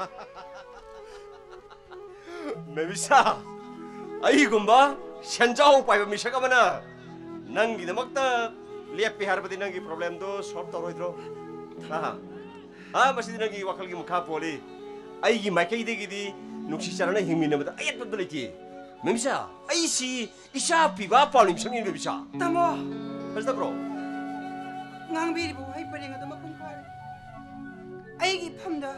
ꯃꯦꯕꯤꯁꯥ, ꯑꯩꯒꯨꯝꯕ ꯁꯦꯟꯖꯥꯎ ꯄꯥꯏꯕ ꯃꯤꯁꯛ ꯑꯃꯅ ꯅꯪꯒꯤꯗꯃꯛꯇ ꯂꯦꯞꯄꯦ ꯍꯥꯏꯔꯕꯗꯤ ꯅꯪꯒꯤ problemꯗꯣ solve ꯇꯧꯔꯣꯏꯗ꯭ꯔꯣ? ꯍꯥ? ꯍꯥ? ꯃꯁꯤꯗꯤ ꯅꯪꯒꯤ ꯋꯥꯈꯜꯒꯤ ꯃꯈꯥ ꯄꯣꯜꯂꯤ꯫ ꯑꯩꯒꯤ ꯃꯥꯏꯀꯩꯗꯒꯤꯗꯤ ꯅꯨꯡꯁꯤ ꯆꯥꯟꯅꯅ ꯍꯤꯡꯃꯤꯟꯅꯕꯗ ꯑꯌꯦꯠꯄ ꯑꯝꯇ ꯂꯩꯇꯦ꯫ ꯃꯦꯕꯤꯁꯥ, ꯑꯩꯁꯤ ꯏꯆꯥ ꯄꯤꯕ ꯄꯥꯎꯅꯤ ꯃꯤꯁꯛꯅꯤ, ꯃꯦꯕꯤꯁꯥ꯫ ꯇꯥꯃꯣ! ꯐꯖꯗꯕ꯭ꯔꯣ? ꯉꯥꯡꯕꯤꯔꯤꯕ ꯋꯥꯍꯩ ꯄꯔꯦꯡ ꯑꯗꯨ ꯃꯄꯨꯡ ꯐꯥꯔꯦ꯫ ꯑꯩꯒꯤ ꯏꯐꯝꯗ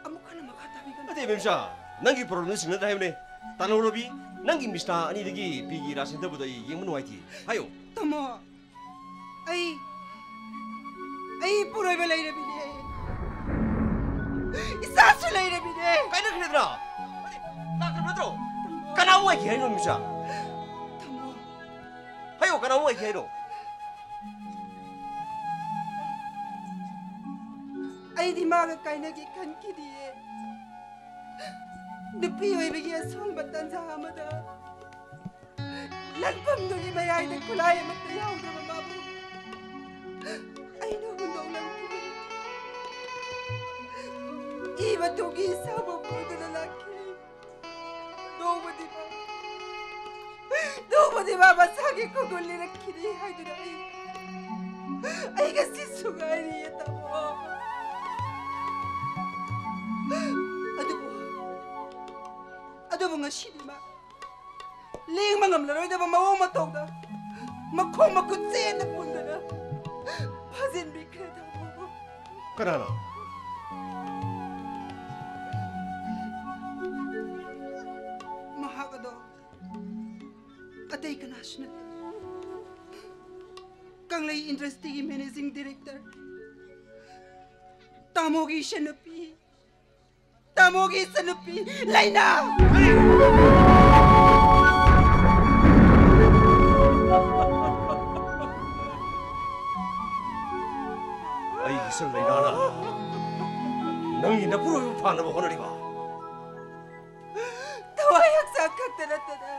ꯑꯃꯨꯛ ꯍꯟꯅ ꯃꯈꯥ ꯇꯥꯕꯤꯒꯅꯨ꯫ ꯅꯠꯇꯦ, ꯃꯦꯝꯆꯥ, ꯅꯪꯒꯤ problemꯗꯨ ꯁꯤꯟꯅꯗ꯭ꯔꯦ ꯍꯥꯏꯕꯅꯦ꯫ ꯇꯥꯅꯧ ꯔꯣꯕꯤ, ꯅꯪꯒꯤ ꯃꯤꯁꯅꯥ ꯑꯅꯤꯗꯒꯤ ꯄꯤꯒꯤ ꯏꯔꯥ ꯁꯤꯟꯊꯕꯗꯣ ꯑꯩ ꯌꯦꯡꯕ ꯅꯨꯡꯉꯥꯏꯇꯦ꯫ ꯍꯥꯏꯌꯣ꯫ ꯇꯥꯃꯣ, ꯑꯩ, ꯑꯩ ꯏꯄꯨꯔꯣꯏꯕ ꯂꯩꯔꯕꯤꯅꯦ꯫ ꯏꯆꯥꯁꯨ ꯂꯩꯔꯕꯤꯅꯦ꯫ ꯀꯥꯏꯅꯈ꯭ꯔꯦꯗꯅ? ꯂꯥꯛꯇ꯭ꯔꯕ ꯅꯠꯇ꯭ꯔꯣ? ꯀꯅꯥ ꯑꯃꯨꯛ ꯉꯥꯏꯈꯤ ꯍꯥꯏꯅꯣ, ꯃꯦꯝꯆꯥ? ꯇꯥꯃꯣ꯫ ꯍꯥꯏꯌꯣ, ꯀꯅꯥ ꯑꯃꯨꯛ ꯉꯥꯏꯈꯤ ꯍꯥꯏꯅꯣ? ꯑꯩꯗꯤ ꯃꯥꯒ ꯀꯥꯏꯅꯒꯦ ꯈꯟꯈꯤꯗꯤꯌꯦ꯫ ꯅꯨꯄꯤ ꯑꯣꯏꯕꯒꯤ ꯑꯁꯣꯟꯕ ꯇꯟꯖꯥ ꯑꯃꯗ ꯂꯥꯟꯐꯝꯗꯨꯒꯤ ꯃꯌꯥꯏꯗ ꯈꯨꯠꯂꯥꯏ ꯑꯃꯠꯇ ꯌꯥꯎꯗꯕ ꯃꯥꯕꯨ ꯑꯩꯅ ꯍꯨꯟꯗꯣꯛꯂꯝꯈꯤꯕꯅꯤ꯫ ꯏꯕ ꯊꯨꯝꯒꯤ ꯏꯁꯥꯕꯨ ꯄꯨꯗꯨꯅ ꯂꯥꯛꯈꯤ꯫ ꯅꯣꯡꯃꯗꯤ ꯃꯥ, ꯅꯣꯡꯃꯗꯤ ꯃꯥ ꯃꯁꯥꯒꯤ ꯈꯨꯡꯒꯨꯜ ꯂꯤꯔꯛꯈꯤꯅꯤ ꯍꯥꯏꯗꯨꯅ ꯑꯩ, ꯑꯩ ꯉꯁꯤꯁꯨ ꯉꯥꯏꯔꯤꯌꯦ, ꯇꯥꯃꯣ꯫ ꯑꯗꯨꯕꯨ, ꯑꯗꯨꯕꯨ ꯉꯁꯤꯗꯤ ꯃꯥ ꯂꯦꯡꯕ ꯉꯝꯂꯔꯣꯏꯗꯕ ꯃꯑꯣꯡ ꯃꯇꯧꯗ ꯃꯈꯣꯡ ꯃꯈꯨꯠ ꯆꯦꯠꯅ ꯄꯨꯟꯗꯅ ꯐꯥꯖꯤꯟꯕꯤꯈ꯭ꯔꯦ, ꯇꯥꯃꯣ꯫ ꯀꯅꯥꯅꯣ? ꯑꯇꯩ ꯀꯅꯥꯁꯨ ꯅꯠꯇꯦ, ꯀꯪꯂꯩ ꯏꯟꯗꯁꯇ꯭ꯔꯤꯒꯤ ꯃꯦꯅꯦꯖꯤꯡ ꯗꯤꯔꯦꯛꯇꯔ, ꯇꯥꯃꯣꯒꯤ ꯏꯆꯟꯅꯨꯄꯤ, ꯇꯥꯃꯣꯒꯤ ꯏꯆꯟꯅꯨꯄꯤ ꯂꯩꯅꯥ꯫ ꯑꯩꯒꯤ ꯏꯆꯟ ꯂꯩꯅꯥꯅ ꯅꯪꯒꯤ ꯅꯄꯨꯔꯣꯏꯕ ꯐꯥꯅꯕ ꯍꯣꯠꯅꯔꯤꯕ? ꯊꯋꯥꯏ ꯍꯛꯆꯥꯡ ꯈꯛꯇ ꯅꯠꯇꯅ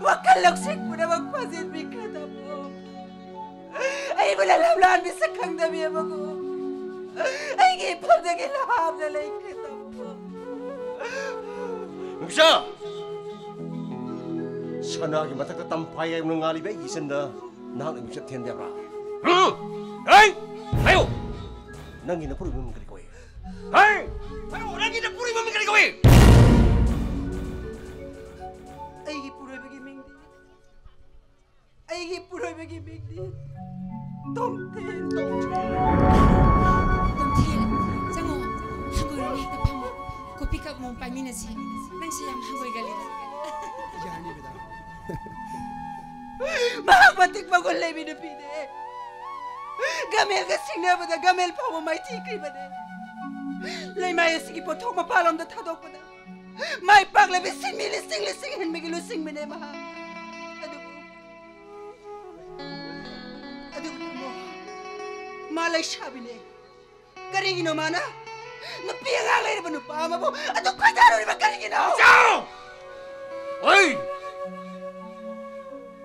ꯋꯥꯈꯜ ꯂꯧꯁꯤꯡ ꯄꯨꯝꯅꯃꯛ ꯐꯥꯖꯤꯟꯕꯤꯈ꯭ꯔꯦ, ꯇꯥꯃꯣ꯫ ꯑꯩꯕꯨ ꯂꯝꯂꯥꯟꯕꯤ ꯁꯛꯈꯪꯗꯕꯤ ꯑꯃꯒꯨꯝ ꯑꯩꯒꯤ ꯏꯐꯝꯗꯒꯤ ꯂꯥꯞꯅ ꯂꯩꯈ꯭ꯔꯦ, ꯇꯥꯃꯣ꯫ ꯅꯨꯄꯤꯁꯥ! ꯁꯅꯥꯒꯤ ꯃꯊꯛꯇ ꯇꯝꯐꯥꯏ ꯍꯥꯏꯕꯅ ꯉꯥꯜꯂꯤꯕ ꯑꯩꯒꯤ ꯏꯆꯟꯗ ꯅꯍꯥꯛꯅ ꯃꯤꯡꯆꯠ ꯊꯤꯍꯟꯕ ꯌꯥꯕ꯭ꯔꯥ? ꯍꯨꯝ? ꯍꯩ! ꯍꯥꯏꯌꯨ! ꯅꯪꯒꯤ ꯅꯄꯨꯔꯣꯏꯕ ꯃꯃꯤꯡ ꯀꯔꯤ ꯀꯧꯏ? ꯍꯩ! ꯍꯥꯏꯌꯨ! ꯅꯪꯒꯤ ꯅꯄꯨꯔꯣꯏꯕ ꯃꯃꯤꯡ ꯀꯔꯤ ꯀꯧꯏ? ꯑꯩꯒꯤ ꯄꯨꯔꯣꯏꯕꯒꯤ ꯃꯤꯡꯗꯤ, ꯑꯩꯒꯤ ꯄꯨꯔꯣꯏꯕꯒꯤ ꯃꯤꯡꯗꯤ ꯇꯣꯝꯊꯤꯟ꯫ ꯇꯣꯝꯊꯤꯟ, ꯆꯪꯉꯣ꯫ ꯍꯪꯒꯣꯏꯔꯨꯅꯨ, ꯍꯦꯛꯇ ꯐꯝꯃꯣ꯫ ꯀꯣꯐꯤ ꯀꯞ ꯑꯃꯃꯝ ꯄꯥꯏꯃꯤꯟꯅꯁꯤ꯫ ꯅꯪꯁꯦ ꯌꯥꯝ ꯍꯪꯒꯣꯏꯒꯜꯂꯤꯗ꯫ ꯌꯥꯅꯤ, ꯃꯦꯗꯥꯝ꯫ ꯃꯍꯥꯛ ꯃꯇꯤꯛ ꯃꯒꯨꯟ ꯂꯩꯕꯤ ꯅꯨꯄꯤꯅꯦ꯫ ꯒꯃꯦꯜꯒ ꯁꯤꯡꯅꯕꯗ ꯒꯃꯦꯜ ꯐꯥꯎꯕ ꯃꯥꯏꯊꯤꯈ꯭ꯔꯤꯕꯅꯦ꯫ ꯂꯩꯃꯥꯏ ꯑꯁꯤꯒꯤ ꯄꯣꯠꯊꯣꯛ ꯃꯄꯥꯟꯂꯣꯝꯗ ꯊꯥꯗꯣꯛꯄꯗ ꯃꯥꯏ ꯄꯥꯛꯂꯕꯤ ꯁꯤꯟꯃꯤ ꯂꯤꯁꯤꯡ ꯂꯤꯁꯤꯡ ꯍꯤꯟꯕꯒꯤ ꯂꯨꯆꯤꯡꯕꯅꯦ ꯃꯍꯥꯛ꯫ ꯑꯗꯨꯕꯨ, ꯑꯗꯨꯕꯨ ꯇꯥꯃꯣ, ꯃꯥ ꯂꯩꯁꯥꯕꯤꯅꯦ꯫ ꯀꯔꯤꯒꯤꯅꯣ ꯃꯥꯅ ꯅꯨꯄꯤ ꯑꯉꯥꯡ ꯂꯩꯔꯕ ꯅꯨꯄꯥ ꯑꯃꯕꯨ ꯑꯗꯨꯛ ꯈꯣꯏꯗꯥꯔꯨꯔꯤꯕ ꯀꯔꯤꯒꯤꯅꯣ? ꯆꯥꯎ! ꯍꯩ!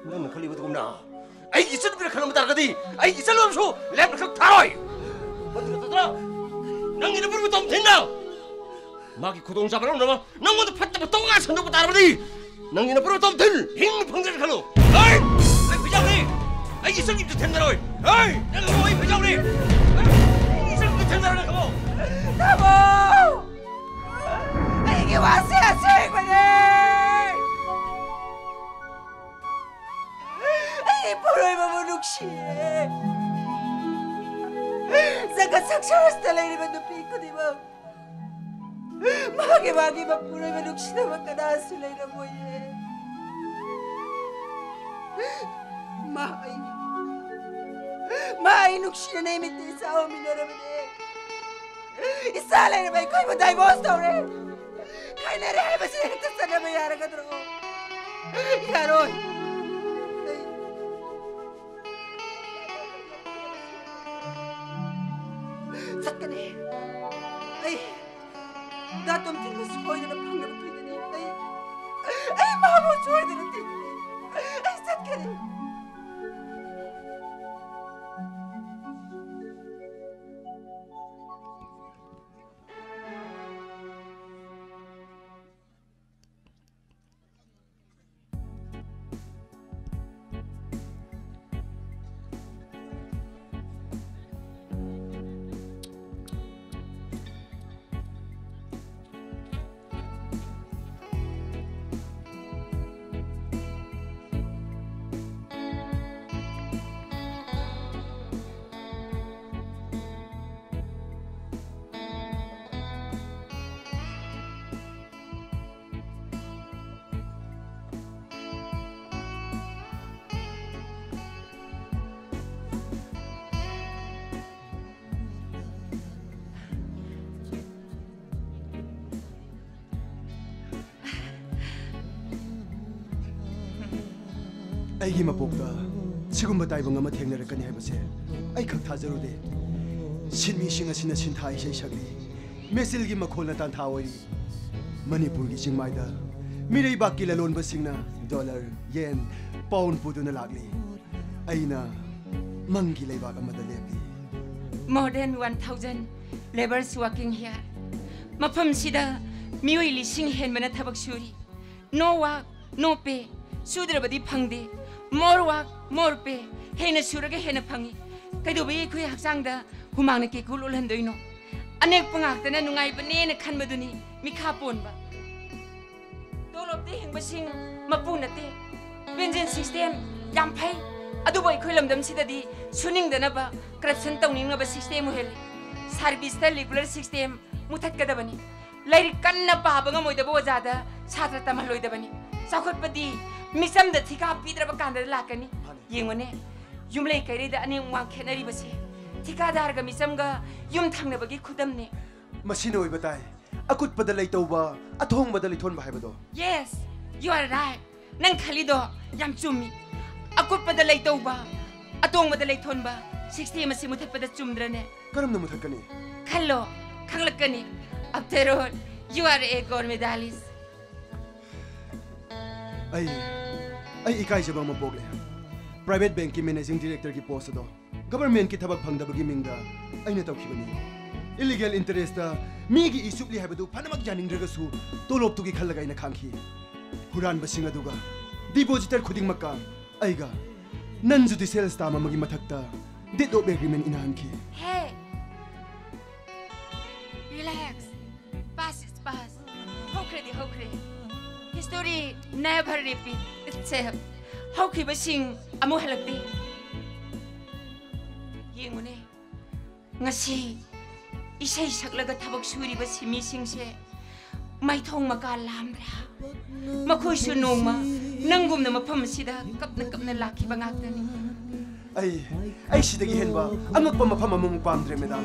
ꯅꯪꯅ ꯈꯜꯂꯤꯕꯗꯨꯒꯨꯝꯅ ꯑꯩꯒꯤ ꯏꯆꯟꯅꯨꯄꯤꯅ ꯈꯪꯂꯝꯕ ꯇꯥꯔꯒꯗꯤ ꯑꯩꯒꯤ ꯏꯆꯜꯂꯣꯝꯁꯨ ꯂꯦꯞꯅꯈꯛ ꯊꯥꯔꯣꯏ꯫ ꯃꯗꯨ ꯅꯠꯇꯗꯅ ꯅꯪꯒꯤ ꯅꯄꯨꯔꯣꯏꯕ ꯇꯣꯝꯊꯤꯟꯅ ꯃꯥꯒꯤ ꯈꯨꯗꯣꯡꯆꯥꯕ ꯂꯧꯅꯕ ꯅꯪꯉꯣꯟꯗ ꯐꯠꯇꯕ ꯇꯧꯉꯥ ꯁꯟꯗꯣꯛꯄ ꯇꯥꯔꯕꯗꯤ ꯅꯪꯒꯤ ꯅꯄꯨꯔꯣꯏꯕ ꯇꯣꯝꯊꯤꯟ ꯍꯤꯡꯅ ꯐꯪꯗ꯭ꯔꯦꯅ ꯈꯜꯂꯨ꯫ ꯍꯩ! ꯑꯩ ꯐꯤꯖꯥꯎꯅꯤ! ꯑꯩꯒꯤ ꯏꯆꯟꯒꯤ ꯏꯝꯇ ꯊꯦꯡꯅꯔꯣꯏ! ꯍꯩ! ꯅꯪ ꯈꯪꯉꯣ, ꯑꯩ ꯐꯤꯖꯥꯎꯅꯤ! ꯑꯩꯒꯤ ꯏꯆꯟꯒꯤ ꯏꯝꯇ ꯊꯦꯡꯅꯔꯣꯏ, ꯅꯪ ꯈꯪꯉꯣ! ꯇꯥꯃꯣ! ꯑꯩꯒꯤ ꯋꯥꯁꯦ ꯑꯁꯦꯡꯕꯅꯦ! ꯑꯩ ꯏꯄꯨꯔꯣꯏꯕꯕꯨ ꯅꯨꯡꯁꯤꯌꯦ꯫ ꯖꯒꯠ ꯁꯪꯁꯥꯔꯁꯤꯗ ꯂꯩꯔꯤꯕ ꯅꯨꯄꯤ ꯈꯨꯗꯤꯡꯃꯛ ꯃꯥꯒꯤ ꯃꯥꯒꯤ ꯃꯄꯨꯔꯣꯏꯕ ꯅꯨꯡꯁꯤꯅꯕ ꯀꯅꯥꯁꯨ ꯂꯩꯔꯝꯃꯣꯏꯌꯦ꯫ ꯃꯥ ꯑꯩ, ꯃꯥ ꯑꯩ ꯅꯨꯡꯁꯤꯅꯅ ꯏꯃꯤꯠꯇ ꯏꯆꯥ ꯑꯣꯟꯃꯤꯟꯅꯔꯕꯅꯦ꯫ ꯏꯆꯥ ꯂꯩꯔꯕ ꯑꯩꯈꯣꯏꯕꯨ divorce ꯇꯧꯔꯦ꯫ ꯈꯥꯏꯅꯔꯦ ꯍꯥꯏꯕꯁꯤ ꯍꯦꯛꯇ ꯆꯠꯅꯕ ꯌꯥꯔꯒꯗ꯭ꯔꯣ? ꯌꯥꯔꯣꯏ꯫ ꯑꯩ ꯆꯠꯀꯅꯤ꯫ ꯑꯩ ꯗꯥ ꯇꯣꯝꯊꯤꯟꯕꯨ ꯁꯣꯏꯗꯅ ꯐꯪꯅꯕ ꯊꯤꯒꯅꯤ꯫ ꯑꯩ, ꯑꯩ ꯃꯍꯥꯛꯄꯨ ꯁꯣꯏꯗꯅ ꯊꯤꯒꯅꯤ꯫ ꯑꯩ ꯆꯠꯀꯅꯤ꯫ ꯑꯩꯒꯤ ꯃꯄꯣꯛꯇ ꯁꯤꯒꯨꯝꯕ ꯇꯥꯏꯕꯪ ꯑꯃ ꯊꯦꯡꯅꯔꯛꯀꯅꯤ ꯍꯥꯏꯕꯁꯦ ꯑꯩ ꯈꯛ ꯊꯥꯖꯔꯨꯗꯦ꯫ ꯁꯤꯟꯃꯤꯁꯤꯡ ꯑꯁꯤꯅ ꯁꯤꯟꯊꯥ ꯏꯁꯩ ꯁꯛꯂꯤ, ꯃꯦꯆꯤꯜꯒꯤ ꯃꯈꯣꯜꯅ ꯇꯥꯟꯊꯥ ꯑꯣꯏꯔꯤ꯫ ꯃꯅꯤꯄꯨꯔꯒꯤ ꯆꯤꯡꯃꯥꯏꯗ ꯃꯤꯔꯩꯕꯥꯛꯀꯤ ꯂꯂꯣꯟꯕꯁꯤꯡꯅ dollar, yen, pound ꯄꯨꯗꯨꯅ ꯂꯥꯛꯂꯤ꯫ ꯑꯩꯅ ꯃꯪꯒꯤ ꯂꯩꯕꯥꯛ ꯑꯃꯗ ꯂꯦꯞꯂꯤ꯫ More than one thousand labours working here. ꯃꯐꯝꯁꯤꯗ ꯃꯤꯑꯣꯏ ꯂꯤꯁꯤꯡ ꯍꯦꯟꯕꯅ ꯊꯕꯛ ꯁꯨꯔꯤ꯫ No work, no pay. ꯁꯨꯗ꯭ꯔꯕꯗꯤ ꯐꯪꯗꯦ꯫ More work, more pay. ꯍꯦꯟꯅ ꯁꯨꯔꯒ ꯍꯦꯟꯅ ꯐꯪꯉꯤ꯫ ꯀꯩꯗꯧꯕꯒꯤ ꯑꯩꯈꯣꯏ ꯍꯛꯆꯥꯡꯗ ꯍꯨꯃꯥꯡꯅ ꯀꯦꯀꯨ ꯂꯣꯜꯍꯟꯗꯣꯏꯅꯣ? ꯑꯅꯦꯛꯄ ꯉꯥꯛꯇꯅ ꯅꯨꯡꯉꯥꯏꯕꯅꯦꯅ ꯈꯟꯕꯗꯨꯅꯤ ꯃꯤꯈꯥ ꯄꯣꯟꯕ꯫ ꯇꯣꯂꯣꯞꯇꯤ ꯍꯤꯡꯕꯁꯤꯡ ꯃꯄꯨ ꯅꯠꯇꯦ꯫ Pension system ꯌꯥꯝ ꯐꯩ, ꯑꯗꯨꯕꯨ ꯑꯩꯈꯣꯏ ꯂꯝꯗꯝꯁꯤꯗꯗꯤ ꯁꯨꯅꯤꯡꯗꯅꯕ, corruption ꯇꯧꯅꯤꯡꯅꯕ system ꯑꯣꯏꯍꯜꯂꯤ꯫ Service ꯇ regular system ꯃꯨꯊꯠꯀꯗꯕꯅꯤ꯫ ꯂꯥꯏꯔꯤꯛ ꯀꯟꯅ ꯄꯥꯕ ꯉꯝꯃꯣꯏꯗꯕ ꯑꯣꯖꯥꯗ ꯁꯥꯇ꯭ꯔ ꯇꯝꯍꯜꯂꯣꯏꯗꯕꯅꯤ꯫ ꯆꯥꯎꯈꯠꯄꯗꯤ ꯃꯤꯆꯝꯗ ꯊꯤꯀꯥ ꯄꯤꯗ꯭ꯔꯕ ꯀꯥꯟꯗꯗ ꯂꯥꯛꯀꯅꯤ꯫ ꯃꯥꯅꯤ꯫ ꯌꯦꯡꯉꯨꯅꯦ, ꯌꯨꯝꯂꯩ ꯀꯩꯔꯩꯗ ꯑꯅꯦꯝ ꯑꯋꯥꯡ ꯈꯦꯠꯅꯔꯤꯕꯁꯦ ꯊꯤꯀꯥꯗꯥꯔꯒ ꯃꯤꯆꯝꯒ ꯌꯨꯝ ꯊꯪꯅꯕꯒꯤ ꯈꯨꯗꯝꯅꯦ꯫ ꯃꯁꯤꯅ ꯑꯣꯏꯕ ꯇꯥꯏ꯫ ꯑꯀꯨꯠꯄꯗ ꯂꯩꯇꯧꯕ, ꯑꯊꯣꯡꯕꯗ ꯂꯩꯊꯣꯟꯕ ꯍꯥꯏꯕꯗꯣ꯫ Yes, you are right. ꯅꯪ ꯈꯜꯂꯤꯗꯣ ꯌꯥꯝ ꯆꯨꯝꯃꯤ꯫ ꯑꯀꯨꯠꯄꯗ ꯂꯩꯇꯧꯕ, ꯑꯇꯣꯡꯕꯗ ꯂꯩꯊꯣꯟꯕ, ꯁꯤꯁꯇꯦꯝ ꯑꯁꯤ ꯃꯨꯊꯠꯄꯗ ꯆꯨꯝꯗ꯭ꯔꯅꯦ? ꯀꯔꯝꯅ ꯃꯨꯊꯠꯀꯅꯤ? ꯈꯜꯂꯣ, ꯈꯪꯂꯛꯀꯅꯤ꯫ After all, you are a gold medalist. ꯑꯩ, ꯑꯩ ꯏꯀꯥꯏꯖꯕ ꯑꯃ ꯄꯣꯛꯂꯦ꯫ Private bankꯀꯤ managing directorꯒꯤ post ꯑꯗꯣ governmentꯀꯤ ꯊꯕꯛ ꯐꯪꯗꯕꯒꯤ ꯃꯤꯡꯗ ꯑꯩꯅ ꯇꯧꯈꯤꯕꯅꯤ꯫ Illegal interestꯇ ꯃꯤꯒꯤ ꯏ ꯆꯨꯞꯂꯤ ꯍꯥꯏꯕꯗꯨ ꯐꯅꯃꯛ ꯌꯥꯅꯤꯡꯗ꯭ꯔꯒꯁꯨ ꯇꯣꯂꯣꯞꯇꯨꯒꯤ ꯈꯜꯂꯒ ꯑꯩꯅ ꯈꯥꯡꯈꯤ꯫ ꯍꯨꯔꯥꯟꯕꯁꯤꯡ ꯑꯗꯨꯒ depositor ꯈꯨꯗꯤꯡꯃꯛꯀ ꯑꯩꯒ non judicial stamp ꯑꯃꯒꯤ ꯃꯊꯛꯇ deed of agreement ꯏꯅꯍꯟꯈꯤ꯫ Hey! Relax. Past is past. ꯍꯧꯈ꯭ꯔꯗꯤ ꯍꯧꯈ꯭ꯔꯦ꯫ History never repeat itself. ꯍꯧꯈꯤꯕꯁꯤꯡ ꯑꯃꯨꯛ ꯍꯜꯂꯛꯇꯦ꯫ ꯌꯦꯡꯉꯨꯅꯦ, ꯉꯁꯤ ꯏꯁꯩ ꯁꯛꯂꯒ ꯊꯕꯛ ꯁꯨꯔꯤꯕ ꯁꯤꯃꯤꯁꯤꯡꯁꯦ ꯃꯥꯏꯊꯣꯡ ꯃꯀꯥ ꯂꯥꯝꯕ꯭ꯔꯥ? ꯃꯈꯣꯏꯁꯨ ꯅꯣꯡꯃ ꯅꯪꯒꯨꯝꯅ ꯃꯐꯝ ꯑꯁꯤꯗ ꯀꯞꯅ ꯀꯞꯅ ꯂꯥꯛꯈꯤꯕ ꯉꯥꯛꯇꯅꯤ꯫ ꯑꯩ, ꯑꯩ ꯁꯤꯗꯒꯤ ꯍꯦꯟꯕ ꯑꯉꯛꯄ ꯃꯐꯝ ꯑꯃꯃꯨꯛ ꯄꯥꯝꯗ꯭ꯔꯦ, madam꯫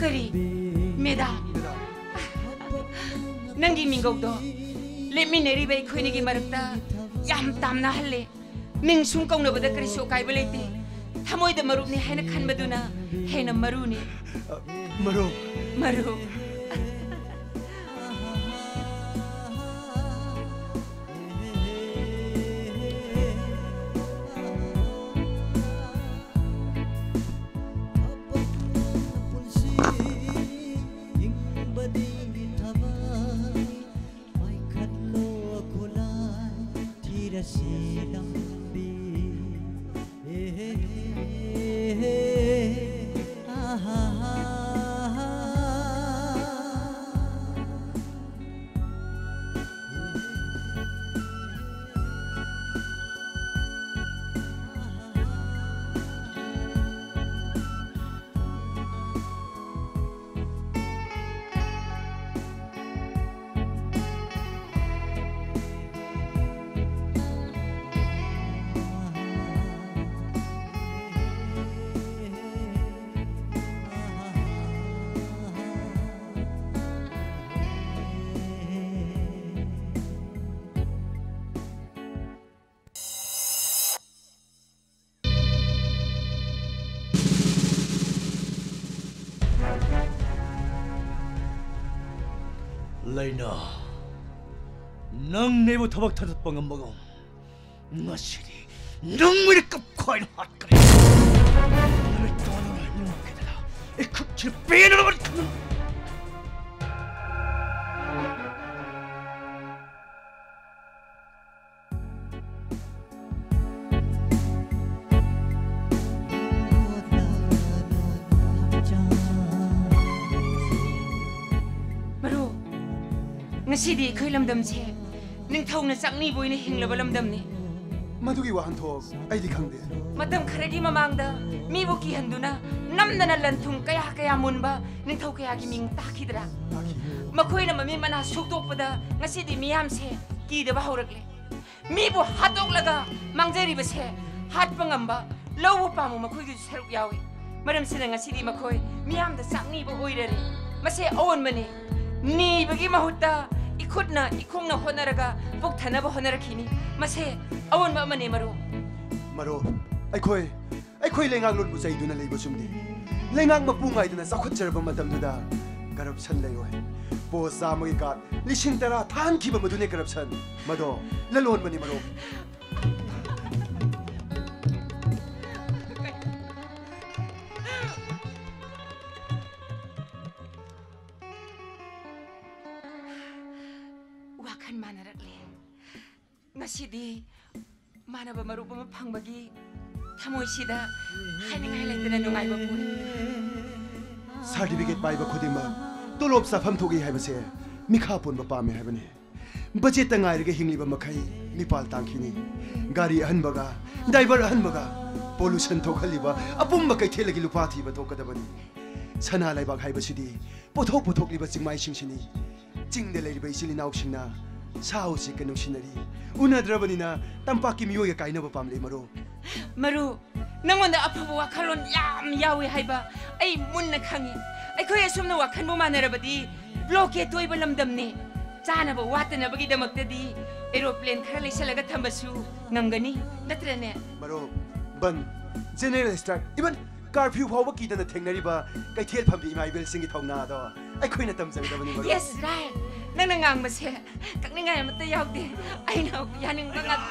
ꯀꯔꯤ? Madam? Madam꯫ ꯅꯪꯒꯤ ꯃꯤꯡꯒꯧꯗꯣ ꯂꯦꯞꯃꯤꯟꯅꯔꯤꯕ ꯑꯩꯈꯣꯏꯅꯤꯒꯤ ꯃꯔꯛꯇ ꯌꯥꯝ ꯇꯥꯝꯅꯍꯜꯂꯦ꯫ ꯃꯤꯡ ꯁꯨꯝ ꯀꯧꯅꯕꯗ ꯀꯔꯤꯁꯨ ꯑꯀꯥꯏꯕ ꯂꯩꯇꯦ꯫ ꯊꯃꯣꯏꯗ ꯃꯔꯨꯞꯅꯤ ꯍꯥꯏꯅ ꯈꯟꯕꯗꯨꯅ ꯍꯦꯟꯅ ꯃꯔꯨꯅꯤ꯫ ꯃꯔꯨꯞ꯫ ꯃꯔꯨꯞ꯫ ꯑꯩꯅ ꯅꯪ ꯅꯩꯕꯨ ꯊꯕꯛ ꯊꯥꯗꯠꯄ ꯉꯝꯕꯒꯨꯝ, ꯉꯁꯤꯗꯤ ꯅꯪ ꯑꯣꯏꯅ ꯀꯞꯈꯥꯏꯅ ꯍꯥꯠꯀꯅꯤ꯫ ꯅꯨꯃꯤꯠ ꯇꯥꯗꯧꯔꯦ, ꯅꯪ ꯀꯩꯗꯧꯔꯦ? ꯑꯩ ꯈꯨꯠꯁꯤ ꯄꯦꯟꯅꯕ ꯊꯝꯃꯨ꯫ ꯃꯔꯨ, ꯉꯁꯤꯗꯤ ꯑꯩꯈꯣꯏ ꯂꯝꯗꯝꯁꯦ ꯅꯤꯡꯊꯧꯅ ꯆꯥꯛꯅꯤꯕ ꯑꯣꯏꯅ ꯍꯤꯡꯂꯕ ꯂꯝꯗꯝꯅꯤ꯫ ꯃꯗꯨꯒꯤ ꯋꯥꯍꯟꯊꯣꯛ ꯑꯩꯗꯤ ꯈꯪꯗꯦ꯫ ꯃꯇꯝ ꯈꯔꯒꯤ ꯃꯃꯥꯡꯗ ꯃꯤꯕꯨ ꯀꯤꯍꯟꯗꯨꯅ ꯅꯝꯗꯅ ꯂꯟ ꯊꯨꯝ ꯀꯌꯥ ꯀꯌꯥ ꯃꯨꯟꯕ ꯅꯤꯡꯊꯧ ꯀꯌꯥꯒꯤ ꯃꯤꯡ ꯇꯥꯈꯤꯗ꯭ꯔꯥ? ꯃꯈꯣꯏꯅ ꯃꯃꯤꯠ ꯃꯅꯥ ꯁꯨꯛꯇꯣꯛꯄꯗ ꯉꯁꯤꯗꯤ ꯃꯤꯌꯥꯝꯁꯦ ꯀꯤꯗꯕ ꯍꯧꯔꯛꯂꯦ꯫ ꯃꯤꯕꯨ ꯍꯥꯠꯇꯣꯛꯂꯒ ꯃꯥꯡꯖꯔꯤꯕꯁꯦ ꯍꯥꯠꯄ ꯉꯝꯕ ꯂꯧꯎ ꯄꯥꯝꯕ ꯃꯈꯣꯏꯒꯤꯁꯨ ꯁꯔꯨꯛ ꯌꯥꯎꯏ꯫ ꯃꯔꯝꯁꯤꯅ ꯉꯁꯤꯗꯤ ꯃꯈꯣꯏ ꯃꯤꯌꯥꯝꯗ ꯆꯥꯛꯅꯤꯕ ꯑꯣꯏꯔꯔꯦ꯫ ꯃꯁꯤ ꯑꯑꯣꯟꯕꯅꯤ꯫ ꯅꯤꯕꯒꯤ ꯃꯍꯨꯠꯇ ꯏꯈꯨꯠꯅ ꯏꯈꯣꯡꯅ ꯍꯣꯠꯅꯔꯒ ꯄꯨꯛ ꯊꯟꯅꯕ ꯍꯣꯠꯅꯔꯛꯈꯤꯅꯤ꯫ ꯃꯁꯤ ꯑꯑꯣꯟꯕ ꯑꯃꯅꯤ, ꯃꯔꯨꯞ꯫ ꯃꯔꯨꯞ, ꯑꯩꯈꯣꯏ ꯑꯩꯈꯣꯏ ꯂꯩꯉꯥꯛꯂꯣꯟꯕꯨ ꯆꯩꯗꯨꯅ ꯂꯩꯕ ꯆꯨꯝꯗꯦ꯫ ꯂꯩꯉꯥꯛ ꯃꯄꯨ ꯉꯥꯏꯗꯅ ꯆꯥꯎꯈꯠꯆꯔꯕ ꯃꯇꯝꯗꯨꯗ ꯀꯔꯞꯁꯟ ꯂꯩꯔꯣꯏ꯫ ꯄꯣꯁ ꯆꯥꯝꯃꯒꯤ ꯀꯥꯔꯗ ꯂꯤꯁꯤꯡ ꯇꯔꯥ ꯊꯥꯍꯟꯈꯤꯕ ꯃꯗꯨꯅꯦ ꯀꯔꯞꯁꯟ꯫ ꯃꯗꯣ ꯂꯂꯣꯟꯕꯅꯤ, ꯃꯔꯨꯞ꯫ ꯋꯥꯈꯜ ꯃꯥꯟꯅꯔꯛꯂꯦ꯫ ꯉꯁꯤꯗꯤ ꯃꯥꯟꯅꯕ ꯃꯔꯨꯞ ꯑꯃ ꯐꯪꯕꯒꯤ ꯊꯃꯣꯏꯁꯤꯗ ꯍꯥꯏꯅꯤꯡꯉꯥꯏ ꯂꯩꯇꯅ ꯅꯨꯡꯉꯥꯏꯕ ꯄꯣꯛꯏ꯫ ꯁꯥꯔꯇꯤꯐꯤꯀꯦꯠ ꯄꯥꯏꯕ ꯈꯨꯗꯤꯡꯃꯛ ꯇꯣꯂꯣꯞ ꯆꯥꯐꯝ ꯊꯣꯛꯏ ꯍꯥꯏꯕꯁꯦ ꯃꯤꯈꯥ ꯄꯣꯟꯕ ꯄꯥꯝꯃꯤ ꯍꯥꯏꯕꯅꯤ꯫ ꯕꯖꯦꯠꯇ ꯉꯥꯏꯔꯒ ꯍꯤꯡꯂꯤꯕ ꯃꯈꯩ ꯃꯤꯄꯥꯜ ꯇꯥꯡꯈꯤꯅꯤ꯫ ꯒꯥꯔꯤ ꯑꯍꯟꯕꯒ, ꯗ꯭ꯔꯥꯏꯚꯔ ꯑꯍꯟꯕꯒ, ꯄꯣꯂꯨꯁꯟ ꯊꯣꯛꯍꯜꯂꯤꯕ ꯑꯄꯨꯝꯕ ꯀꯩꯊꯦꯜꯗꯒꯤ ꯂꯨꯄꯥ ꯊꯤꯕ ꯊꯣꯛꯀꯗꯕꯅꯤ꯫ ꯁꯅꯥ ꯂꯩꯕꯥꯛ ꯍꯥꯏꯕꯁꯤꯗꯤ ꯄꯣꯠꯊꯣꯛ ꯄꯨꯊꯣꯛꯂꯤꯕ ꯆꯤꯡꯃꯥꯏꯁꯤꯡꯁꯤꯅꯤ꯫ ꯆꯤꯡꯗ ꯂꯩꯔꯤꯕ ꯏꯆꯤꯜ ꯏꯅꯥꯎꯁꯤꯡꯅ ꯁꯥ ꯎꯆꯦꯛꯀ ꯅꯨꯡꯁꯤꯅꯔꯤ꯫ ꯎꯅꯗ꯭ꯔꯕꯅꯤꯅ ꯇꯝꯄꯥꯛꯀꯤ ꯃꯤꯑꯣꯏꯒ ꯀꯥꯏꯅꯕ ꯄꯥꯝꯂꯦ, ꯃꯔꯨꯞ꯫ ꯃꯔꯨꯞ, ꯅꯪꯉꯣꯟꯗ ꯑꯐꯕ ꯋꯥꯈꯜꯂꯣꯟ ꯌꯥꯝ ꯌꯥꯎꯏ ꯍꯥꯏꯕ ꯑꯩ ꯃꯨꯟꯅ ꯈꯪꯏ꯫ ꯑꯩꯈꯣꯏ ꯑꯁꯨꯝꯅ ꯋꯥꯈꯜꯕꯨ ꯃꯥꯟꯅꯔꯕꯗꯤ blockade ꯑꯣꯏꯕ ꯂꯝꯗꯝꯅꯤ꯫ ꯆꯥꯅꯕ ꯋꯥꯠꯇꯅꯕꯒꯤꯗꯃꯛꯇꯗꯤ aeroplane ꯈꯔ ꯂꯩꯁꯜꯂꯒ ꯊꯝꯕꯁꯨ ꯉꯝꯒꯅꯤ, ꯅꯠꯇ꯭ꯔꯅꯦ? ꯃꯔꯨꯞ, ꯕꯟ, general strike, even curfew ꯐꯥꯎꯕ ꯀꯤꯗꯅ ꯊꯦꯡꯅꯔꯤꯕ ꯀꯩꯊꯦꯜ ꯐꯝꯕꯤ ꯏꯃꯥ ꯏꯕꯦꯜꯁꯤꯡꯒꯤ ꯊꯧꯅꯥꯗꯣ ꯑꯩꯈꯣꯏꯅ ꯇꯝꯖꯒꯗꯕꯅꯤ, ꯃꯔꯨꯞ꯫ Yes, right. ꯅꯪꯅ ꯉꯥꯡꯕꯁꯦ ꯀꯛꯅꯤꯡꯉꯥꯏ ꯑꯃꯠꯇ ꯌꯥꯎꯗꯦ꯫ ꯑꯩꯅ ꯌꯥꯅꯤꯡꯕ ꯉꯥꯛ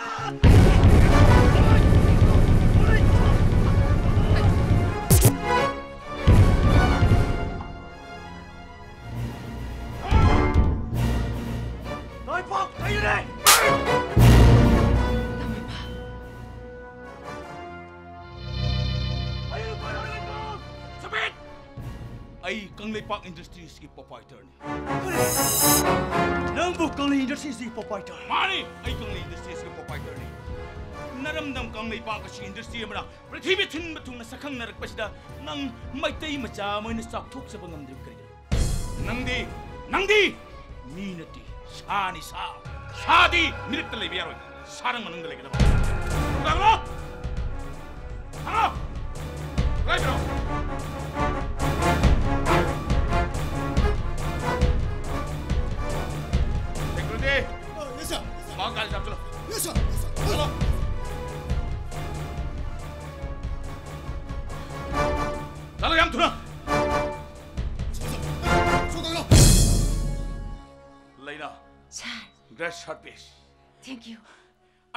ꯅꯣꯏ ꯄꯥꯎ ꯀꯩꯔꯦ? ꯑꯩ ꯀꯪꯂꯩꯄꯥꯛ ꯏꯟꯗꯁꯇ꯭ꯔꯤꯁꯀꯤ ꯄ꯭ꯔꯣꯄꯥꯏꯇꯔꯅꯤ꯫ ꯅꯪꯕꯨ ꯀꯪꯂꯩ ꯏꯟꯗꯁꯇ꯭ꯔꯤꯁꯀꯤ ꯄ꯭ꯔꯣꯄꯥꯏꯇꯔ? ꯃꯥꯅꯤ, ꯑꯩ ꯀꯪꯂꯩ ꯏꯟꯗꯁꯇ꯭ꯔꯤꯁꯀꯤ ꯄ꯭ꯔꯣꯄꯥꯏꯇꯔꯅꯤ꯫ ꯅꯔꯝꯗꯝ ꯀꯪꯂꯩꯄꯥꯛ ꯑꯁꯤ ꯏꯟꯗꯁꯇ꯭ꯔꯤ ꯑꯃꯅ ꯄ꯭ꯔꯤꯊꯤꯕꯤ ꯊꯤꯟꯕ ꯊꯨꯡꯅ ꯁꯛꯈꯪꯅꯔꯛꯄꯁꯤꯗ ꯅꯪ ꯃꯩꯇꯩ ꯃꯆꯥ ꯑꯃ ꯑꯣꯏꯅ ꯆꯥꯎꯊꯣꯛꯆꯕ ꯉꯝꯗ꯭ꯔꯤꯕ ꯀꯔꯤꯒꯤꯅꯣ? ꯅꯪꯗꯤ, ꯅꯪꯗꯤ ꯃꯤ ꯅꯠꯇꯦ, ꯁꯥꯅꯤ, ꯁꯥ꯫ ꯁꯥꯗꯤ ꯃꯤꯔꯛꯇ ꯂꯩꯕ ꯌꯥꯔꯣꯏ, ꯁꯥꯔꯪ ꯃꯅꯨꯡꯗ ꯂꯩꯒꯗꯕ꯫ ꯂꯥꯛꯂꯣ! ꯍꯜꯂꯣ! ꯀꯗꯥꯏꯗꯅꯣ? Security! ꯑ, yes, sir. ꯃꯥ ꯒꯥꯔꯤ ꯆꯥꯝ ꯆꯠꯂꯣ꯫ Yes, sir. Yes, sir. ꯆꯠꯂꯣ꯫ ꯆꯠꯂꯣ, ꯌꯥꯝ ꯊꯨꯅ꯫ Sir, sir. Sir, ꯀꯩꯅꯣ? ꯂꯩꯅꯥ꯫ Sir. Great service. Thank you.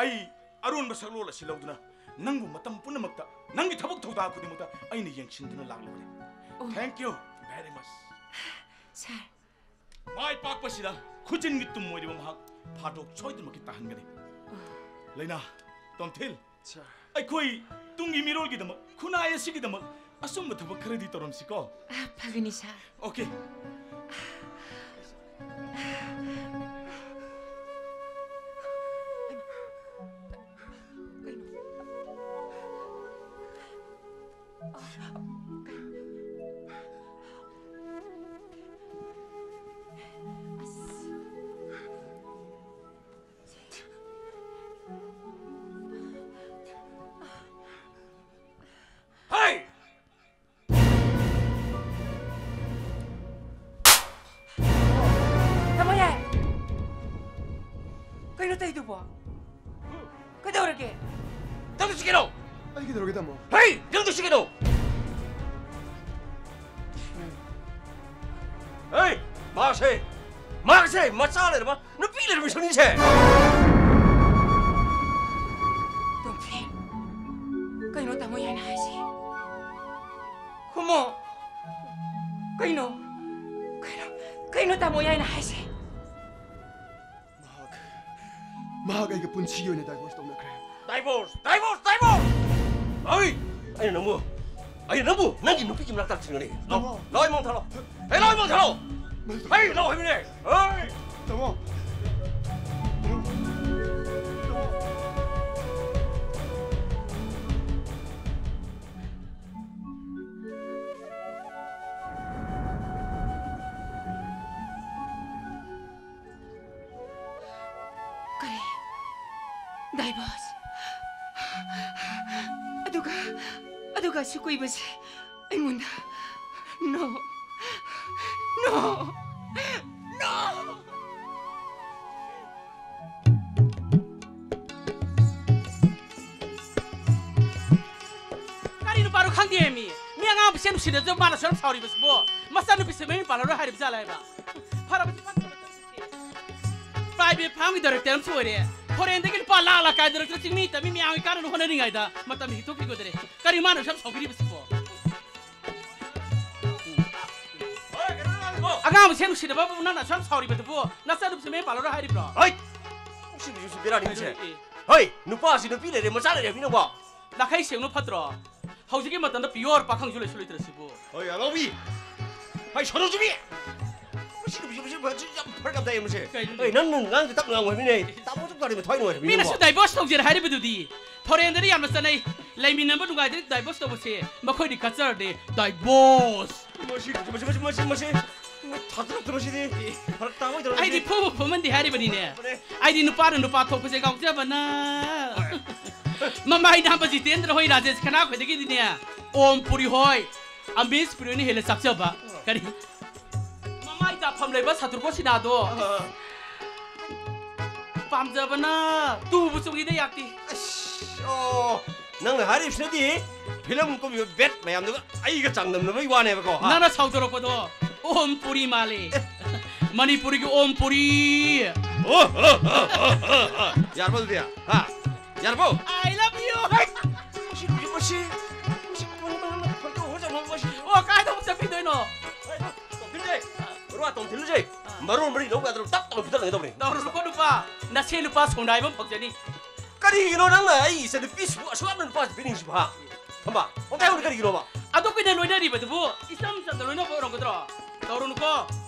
ꯑꯩ ꯑꯔꯣꯟꯕ ꯁꯛꯂꯣꯟ ꯑꯁꯤ ꯂꯧꯗꯨꯅ ꯅꯪꯕꯨ ꯃꯇꯝ ꯄꯨꯝꯅꯃꯛꯇ ꯅꯪꯒꯤ ꯊꯕꯛ ꯊꯧꯗꯥꯡ ꯈꯨꯗꯤꯡꯃꯛꯇ ꯑꯩꯅ ꯌꯦꯡꯁꯤꯟꯗꯨꯅ ꯂꯥꯛꯂꯕꯅꯤ꯫ ꯑꯣ꯫ Thank you very much. Sir. ꯃꯥꯏ ꯄꯥꯛꯄꯁꯤꯗ ꯈꯨꯖꯤꯟꯒꯤ ꯇꯨꯝ ꯑꯣꯏꯔꯤꯕ ꯃꯍꯥꯛ ꯐꯥꯗꯣꯛ ꯁꯣꯏꯗꯅꯃꯛꯀꯤ ꯇꯥꯍꯟꯒꯅꯤ꯫ ꯑꯣ꯫ ꯂꯩꯅꯥ, ꯇꯣꯝꯊꯤꯜ, Sir. ꯑꯩꯈꯣꯏ ꯇꯨꯡꯒꯤ ꯃꯤꯔꯣꯜꯒꯤꯗꯃꯛ, ꯈꯨꯟꯅꯥꯏ ꯑꯁꯤꯒꯤꯗꯃꯛ ꯑꯆꯨꯝꯕ ꯊꯕꯛ ꯈꯔꯗꯤ ꯇꯧꯔꯝꯁꯤꯀꯣ꯫ ꯑ, ꯐꯒꯅꯤ, sir. Okay. Hey! ꯇꯥꯃꯣ ꯌꯥꯏ! ꯀꯩꯅꯣ ꯇꯧꯔꯤꯗꯨꯕꯣ? ꯀꯩꯗꯧꯔꯒꯦ? ꯅꯪꯗꯨ ꯁꯤ ꯀꯩꯅꯣ? ꯑꯩ ꯀꯩꯗꯧꯔꯒꯦ, ꯇꯥꯃꯣ? ꯍꯩ! ꯅꯪꯗꯨ ꯁꯤ ꯀꯩꯅꯣ? ꯍꯩ! ꯃꯥꯁꯦ! ꯃꯥꯁꯦ ꯃꯆꯥ ꯂꯩꯔꯕ ꯅꯨꯄꯤ ꯂꯩꯔꯕ ꯃꯤꯁꯛꯅꯤꯁꯦ꯫ ꯇꯣꯝꯊꯤꯟ, ꯀꯩꯅꯣ ꯇꯥꯃꯣ ꯌꯥꯏꯅ ꯍꯥꯏꯁꯦ? ꯈꯨꯝꯃꯣ꯫ ꯀꯩꯅꯣ? ꯀꯩꯅꯣ? ꯀꯩꯅꯣ ꯇꯥꯃꯣ ꯌꯥꯏꯅ ꯍꯥꯏꯁꯦ? ꯃꯍꯥꯛ, ꯃꯍꯥꯛ ꯑꯩꯒ ꯄꯨꯟꯁꯤꯒꯤ ꯑꯣꯏꯅ divorce ꯇꯧꯅꯈ꯭ꯔꯦ꯫ Divorce! Divorce! Divorce! ꯑꯩ, ꯑꯩꯅ ꯅꯪꯕꯨ, ꯑꯩꯅ ꯅꯪꯕꯨ ꯅꯪꯒꯤ ꯅꯨꯄꯤꯒꯤ ꯃꯅꯥꯛꯇ ꯊꯤꯡꯒꯅꯤ꯫ ꯂꯥꯎ, ꯇꯥꯃꯣ꯫ ꯂꯥꯎ, ꯑꯩ ꯃꯣꯟ ꯊꯥꯂꯣ꯫ ꯑꯩ ꯂꯥꯎ, ꯑꯩ ꯃꯣꯟ ꯊꯥꯂꯣ꯫ ꯃꯗꯨ ꯑꯩ ꯂꯥꯎ ꯍꯥꯏꯕꯅꯦ꯫ ꯑꯩ꯫ ꯇꯥꯃꯣ꯫ ꯀꯔꯤ? Divorce? ꯑꯗꯨꯒ, ꯑꯗꯨꯒ ꯑꯁꯨꯛ ꯀꯨꯏꯕꯁꯦ ꯑꯩꯉꯣꯟꯗ? No. No. No. ꯀꯔꯤ ꯅꯨꯄꯥꯅꯣ ꯈꯪꯗꯦ ꯃꯤ꯫ ꯃꯤ ꯑꯉꯥꯡꯕꯁꯦ ꯅꯨꯡꯁꯤꯅꯗꯕ ꯃꯥꯅ ꯁꯨꯝ ꯁꯥꯎꯔꯤꯕꯁꯤꯕꯣ꯫ ꯃꯆꯥꯅꯨꯄꯤꯁꯦ ꯃꯌꯨꯝ ꯄꯥꯜꯂꯔꯣꯏ ꯍꯥꯏꯔꯤꯕ ꯖꯥꯠꯂ ꯍꯥꯏꯕ? ꯐꯔꯕꯗꯤ ꯐꯠꯇꯕ ꯆꯠꯁꯤꯁꯦ꯫ Private farmꯒꯤ director ꯑꯃꯁꯨ ꯑꯣꯏꯔꯦ꯫ Foreignꯗꯒꯤ ꯂꯨꯄꯥ ꯂꯥꯛ ꯂꯥꯛ ꯀꯥꯏꯗꯔꯛꯇꯅ ꯆꯤꯡꯃꯤ ꯇꯝꯃꯤ ꯃꯌꯥꯝꯒꯤ ꯀꯥꯟꯅꯅꯕ ꯍꯣꯠꯅꯔꯤꯉꯩꯗ ꯃꯇꯝ ꯍꯦꯛꯇꯣꯛꯈꯤꯒꯗꯔꯦ꯫ ꯀꯔꯤ ꯃꯥꯅ ꯁꯨꯝ ꯁꯥꯎꯕꯤꯔꯤꯕꯁꯤꯕꯣ? ꯑꯉꯥꯡ ꯃꯁꯦꯟ ꯅꯨꯡꯁꯤꯅꯕꯕꯨ ꯅꯪꯅ ꯑꯁꯨꯛ ꯌꯥꯝ ꯁꯥꯎꯔꯤꯕꯗꯨꯕꯨ ꯅꯆꯥꯅꯨꯄꯤꯁꯦ ꯃꯌꯨꯝ ꯄꯥꯜꯂꯔꯣꯏ ꯍꯥꯏꯔꯤꯕ꯭ꯔꯣ? ꯍꯩ! ꯁꯤꯕꯨꯁꯨ ꯕꯦꯔꯥꯅꯤ ꯁꯦ꯫ ꯑꯦ꯫ ꯍꯩ! ꯅꯨꯄꯥꯁꯤ ꯅꯨꯄꯤ ꯂꯩꯔꯦ, ꯃꯆꯥ ꯂꯩꯔꯦ ꯍꯥꯏꯕꯅꯤꯅꯀꯣ꯫ ꯅꯥꯈꯩ ꯁꯦꯡꯅ ꯐꯠꯇ꯭ꯔꯣ? ꯍꯧꯖꯤꯛꯀꯤ ꯃꯇꯝꯗ pure ꯄꯥꯈꯪꯁꯨ ꯂꯩꯁꯨ ꯂꯩꯇ꯭ꯔꯁꯤꯕꯨ꯫ ꯍꯣꯏ, ꯑꯂꯧꯕꯤ! ꯍꯩ, ꯁꯣꯅꯣꯆꯨꯕꯤ! ꯃꯁꯤ ꯅꯨꯄꯤꯁꯦ, ꯃꯁꯤ ꯌꯥꯝ ꯐꯔꯛ ꯌꯥꯝ ꯇꯥꯏ ꯃꯁꯤ꯫ ꯀꯩꯅꯣꯅꯦ? ꯍꯩ, ꯅꯪ, ꯅꯪ ꯉꯥꯡꯗ ꯇꯞꯅ ꯉꯥꯡꯉꯨ ꯍꯥꯏꯕꯅꯤꯅꯦ꯫ ꯇꯥꯃꯣ ꯆꯞ ꯆꯥꯔꯦ, ꯃꯊ꯭ꯋꯥꯏ ꯅꯨꯡꯉꯥꯏ ꯍꯥꯏꯕꯅꯤꯅꯦ꯫ ꯃꯤꯅꯁꯨ divorce ꯇꯧꯖꯦꯅ ꯍꯥꯏꯔꯤꯕꯗꯨꯗꯤ꯫ Foreignꯗꯗꯤ ꯌꯥꯝꯅ ꯆꯠꯅꯩ꯫ ꯂꯩꯃꯤꯟꯅꯕ ꯅꯨꯡꯉꯥꯏꯇ꯭ꯔꯗꯤ divorce ꯇꯧꯕꯁꯦ ꯃꯈꯣꯏꯗꯤ cultureꯅꯦ꯫ Divorce! ꯃꯁꯤ, ꯃꯁꯤ, ꯃꯁꯤ, ꯃꯁꯤ, ꯃꯁꯤ, ꯃꯁꯤ ꯊꯥꯖꯔꯛꯇꯕ ꯁꯤꯗꯤ꯫ ꯐꯔꯛ ꯇꯥꯕ ꯑꯣꯏꯗꯧꯔꯕ ꯑꯩꯗꯤ ꯁꯤꯗꯤ꯫ ꯐꯨꯕꯨ ꯐꯨꯃꯟꯗꯦ ꯍꯥꯏꯔꯤꯕꯅꯤꯅꯦ꯫ ꯐꯔꯦ꯫ ꯑꯩꯗꯤ ꯅꯨꯄꯥꯅ ꯅꯨꯄꯥ ꯊꯣꯛꯄꯁꯦ ꯉꯥꯎꯖꯕꯅ꯫ ꯍꯣꯏ꯫ ꯃꯃꯥꯏ ꯅꯥꯟꯕ ꯖꯤꯇꯦꯟꯗ꯭ꯔ ꯍꯣꯏ, ꯔꯥꯖꯦꯁ ꯈꯅꯥ ꯈꯣꯏꯗꯒꯤꯗꯤꯅꯦ, ꯑꯣꯝ ꯄꯨꯔꯤ ꯍꯣꯏ, ꯑꯃꯦꯁ ꯄꯨꯔꯤ ꯍꯣꯏꯅ ꯍꯦꯜꯂꯦ ꯆꯥꯛꯆꯕ꯫ ꯑꯣ꯫ ꯀꯔꯤ? ꯃꯃꯥꯏ ꯇꯥꯐꯝ ꯂꯩꯕ ꯁꯥꯇ꯭ꯔꯨꯀꯣ ꯁꯤꯅꯥꯗꯣ꯫ ꯑꯥ꯫ ꯄꯥꯝꯖꯕꯅ ꯇꯨꯕꯨ ꯆꯨꯡꯉꯤꯗ ꯌꯥꯛꯇꯤ꯫ ꯑꯁ, ꯑꯣ, ꯅꯪꯅ ꯍꯥꯏꯔꯤꯕꯁꯤꯅꯗꯤ ꯐꯤꯂꯝ ꯀꯨꯝꯃꯤꯕ ꯕꯦꯠ ꯃꯌꯥꯝꯗꯨꯒ ꯑꯩꯒ ꯆꯥꯡꯗꯝꯅꯕꯒꯤ ꯋꯥꯅꯦꯕꯀꯣ, ꯍꯥ? ꯅꯪꯅ ꯁꯥꯎꯊꯣꯔꯛꯄꯗꯣ ꯑꯣꯝ ꯄꯨꯔꯤ ꯃꯥꯜꯂꯦ꯫ ꯑꯦ, ꯃꯅꯤꯄꯨꯔꯤꯒꯤ ꯑꯣꯝ ꯄꯨꯔꯤ꯫ ꯌꯥꯔꯕꯣ ꯑꯗꯨꯗꯤ? ꯍꯥ? ꯌꯥꯔꯕꯣ? I love you. ꯃꯁꯤ, ꯃꯁꯤ, ꯃꯁꯤ, ꯃꯁꯤ, ꯃꯁꯤ, ꯃꯁꯤ, ꯃꯁꯤ꯫ ꯑꯣ, ꯀꯥꯏꯗ ꯑꯃꯨꯛ ꯆꯠꯄꯤꯗꯣꯏꯅꯣ? ꯇꯣꯝꯊꯤꯟꯁꯦ, ꯃꯔꯨ ꯇꯣꯝꯊꯤꯟꯁꯦ꯫ ꯃꯔꯣꯟ ꯃꯔꯤ ꯂꯧꯕ ꯌꯥꯗ꯭ꯔꯣ? ꯇꯞ ꯇꯞꯅ ꯐꯨꯊꯠꯂꯒꯦ ꯇꯧꯕꯅꯦ꯫ ꯇꯧꯔꯨꯅꯨꯀꯣ ꯅꯨꯄꯥ, ꯅꯁꯦꯟ ꯅꯨꯄꯥ ꯁꯣꯡꯗꯥꯏꯕ ꯑꯃ ꯐꯪꯖꯅꯤ꯫ ꯀꯔꯤꯒꯤꯅꯣ ꯅꯪꯅ ꯑꯩ ꯏꯆꯟꯅꯨꯄꯤꯁꯤꯕꯨ ꯑꯁꯨꯛ ꯌꯥꯝꯅ ꯅꯨꯄꯥꯁꯤ ꯄꯤꯅꯤꯡꯉꯤꯁꯤꯕꯣ, ꯍꯥ? ꯐꯝꯕꯥꯜ, ꯐꯝꯕꯥꯜ ꯀꯔꯤꯒꯤꯅꯣꯕ? ꯑꯗꯨ ꯀꯨꯏꯅ ꯂꯣꯏꯅꯔꯤꯕꯗꯨꯕꯨ ꯏꯆꯝ ꯆꯝꯅ ꯂꯣꯏꯅꯕ ꯑꯣꯏꯔꯝꯒꯗ꯭ꯔꯣ? ꯇꯧꯔꯨꯅꯨꯀꯣ,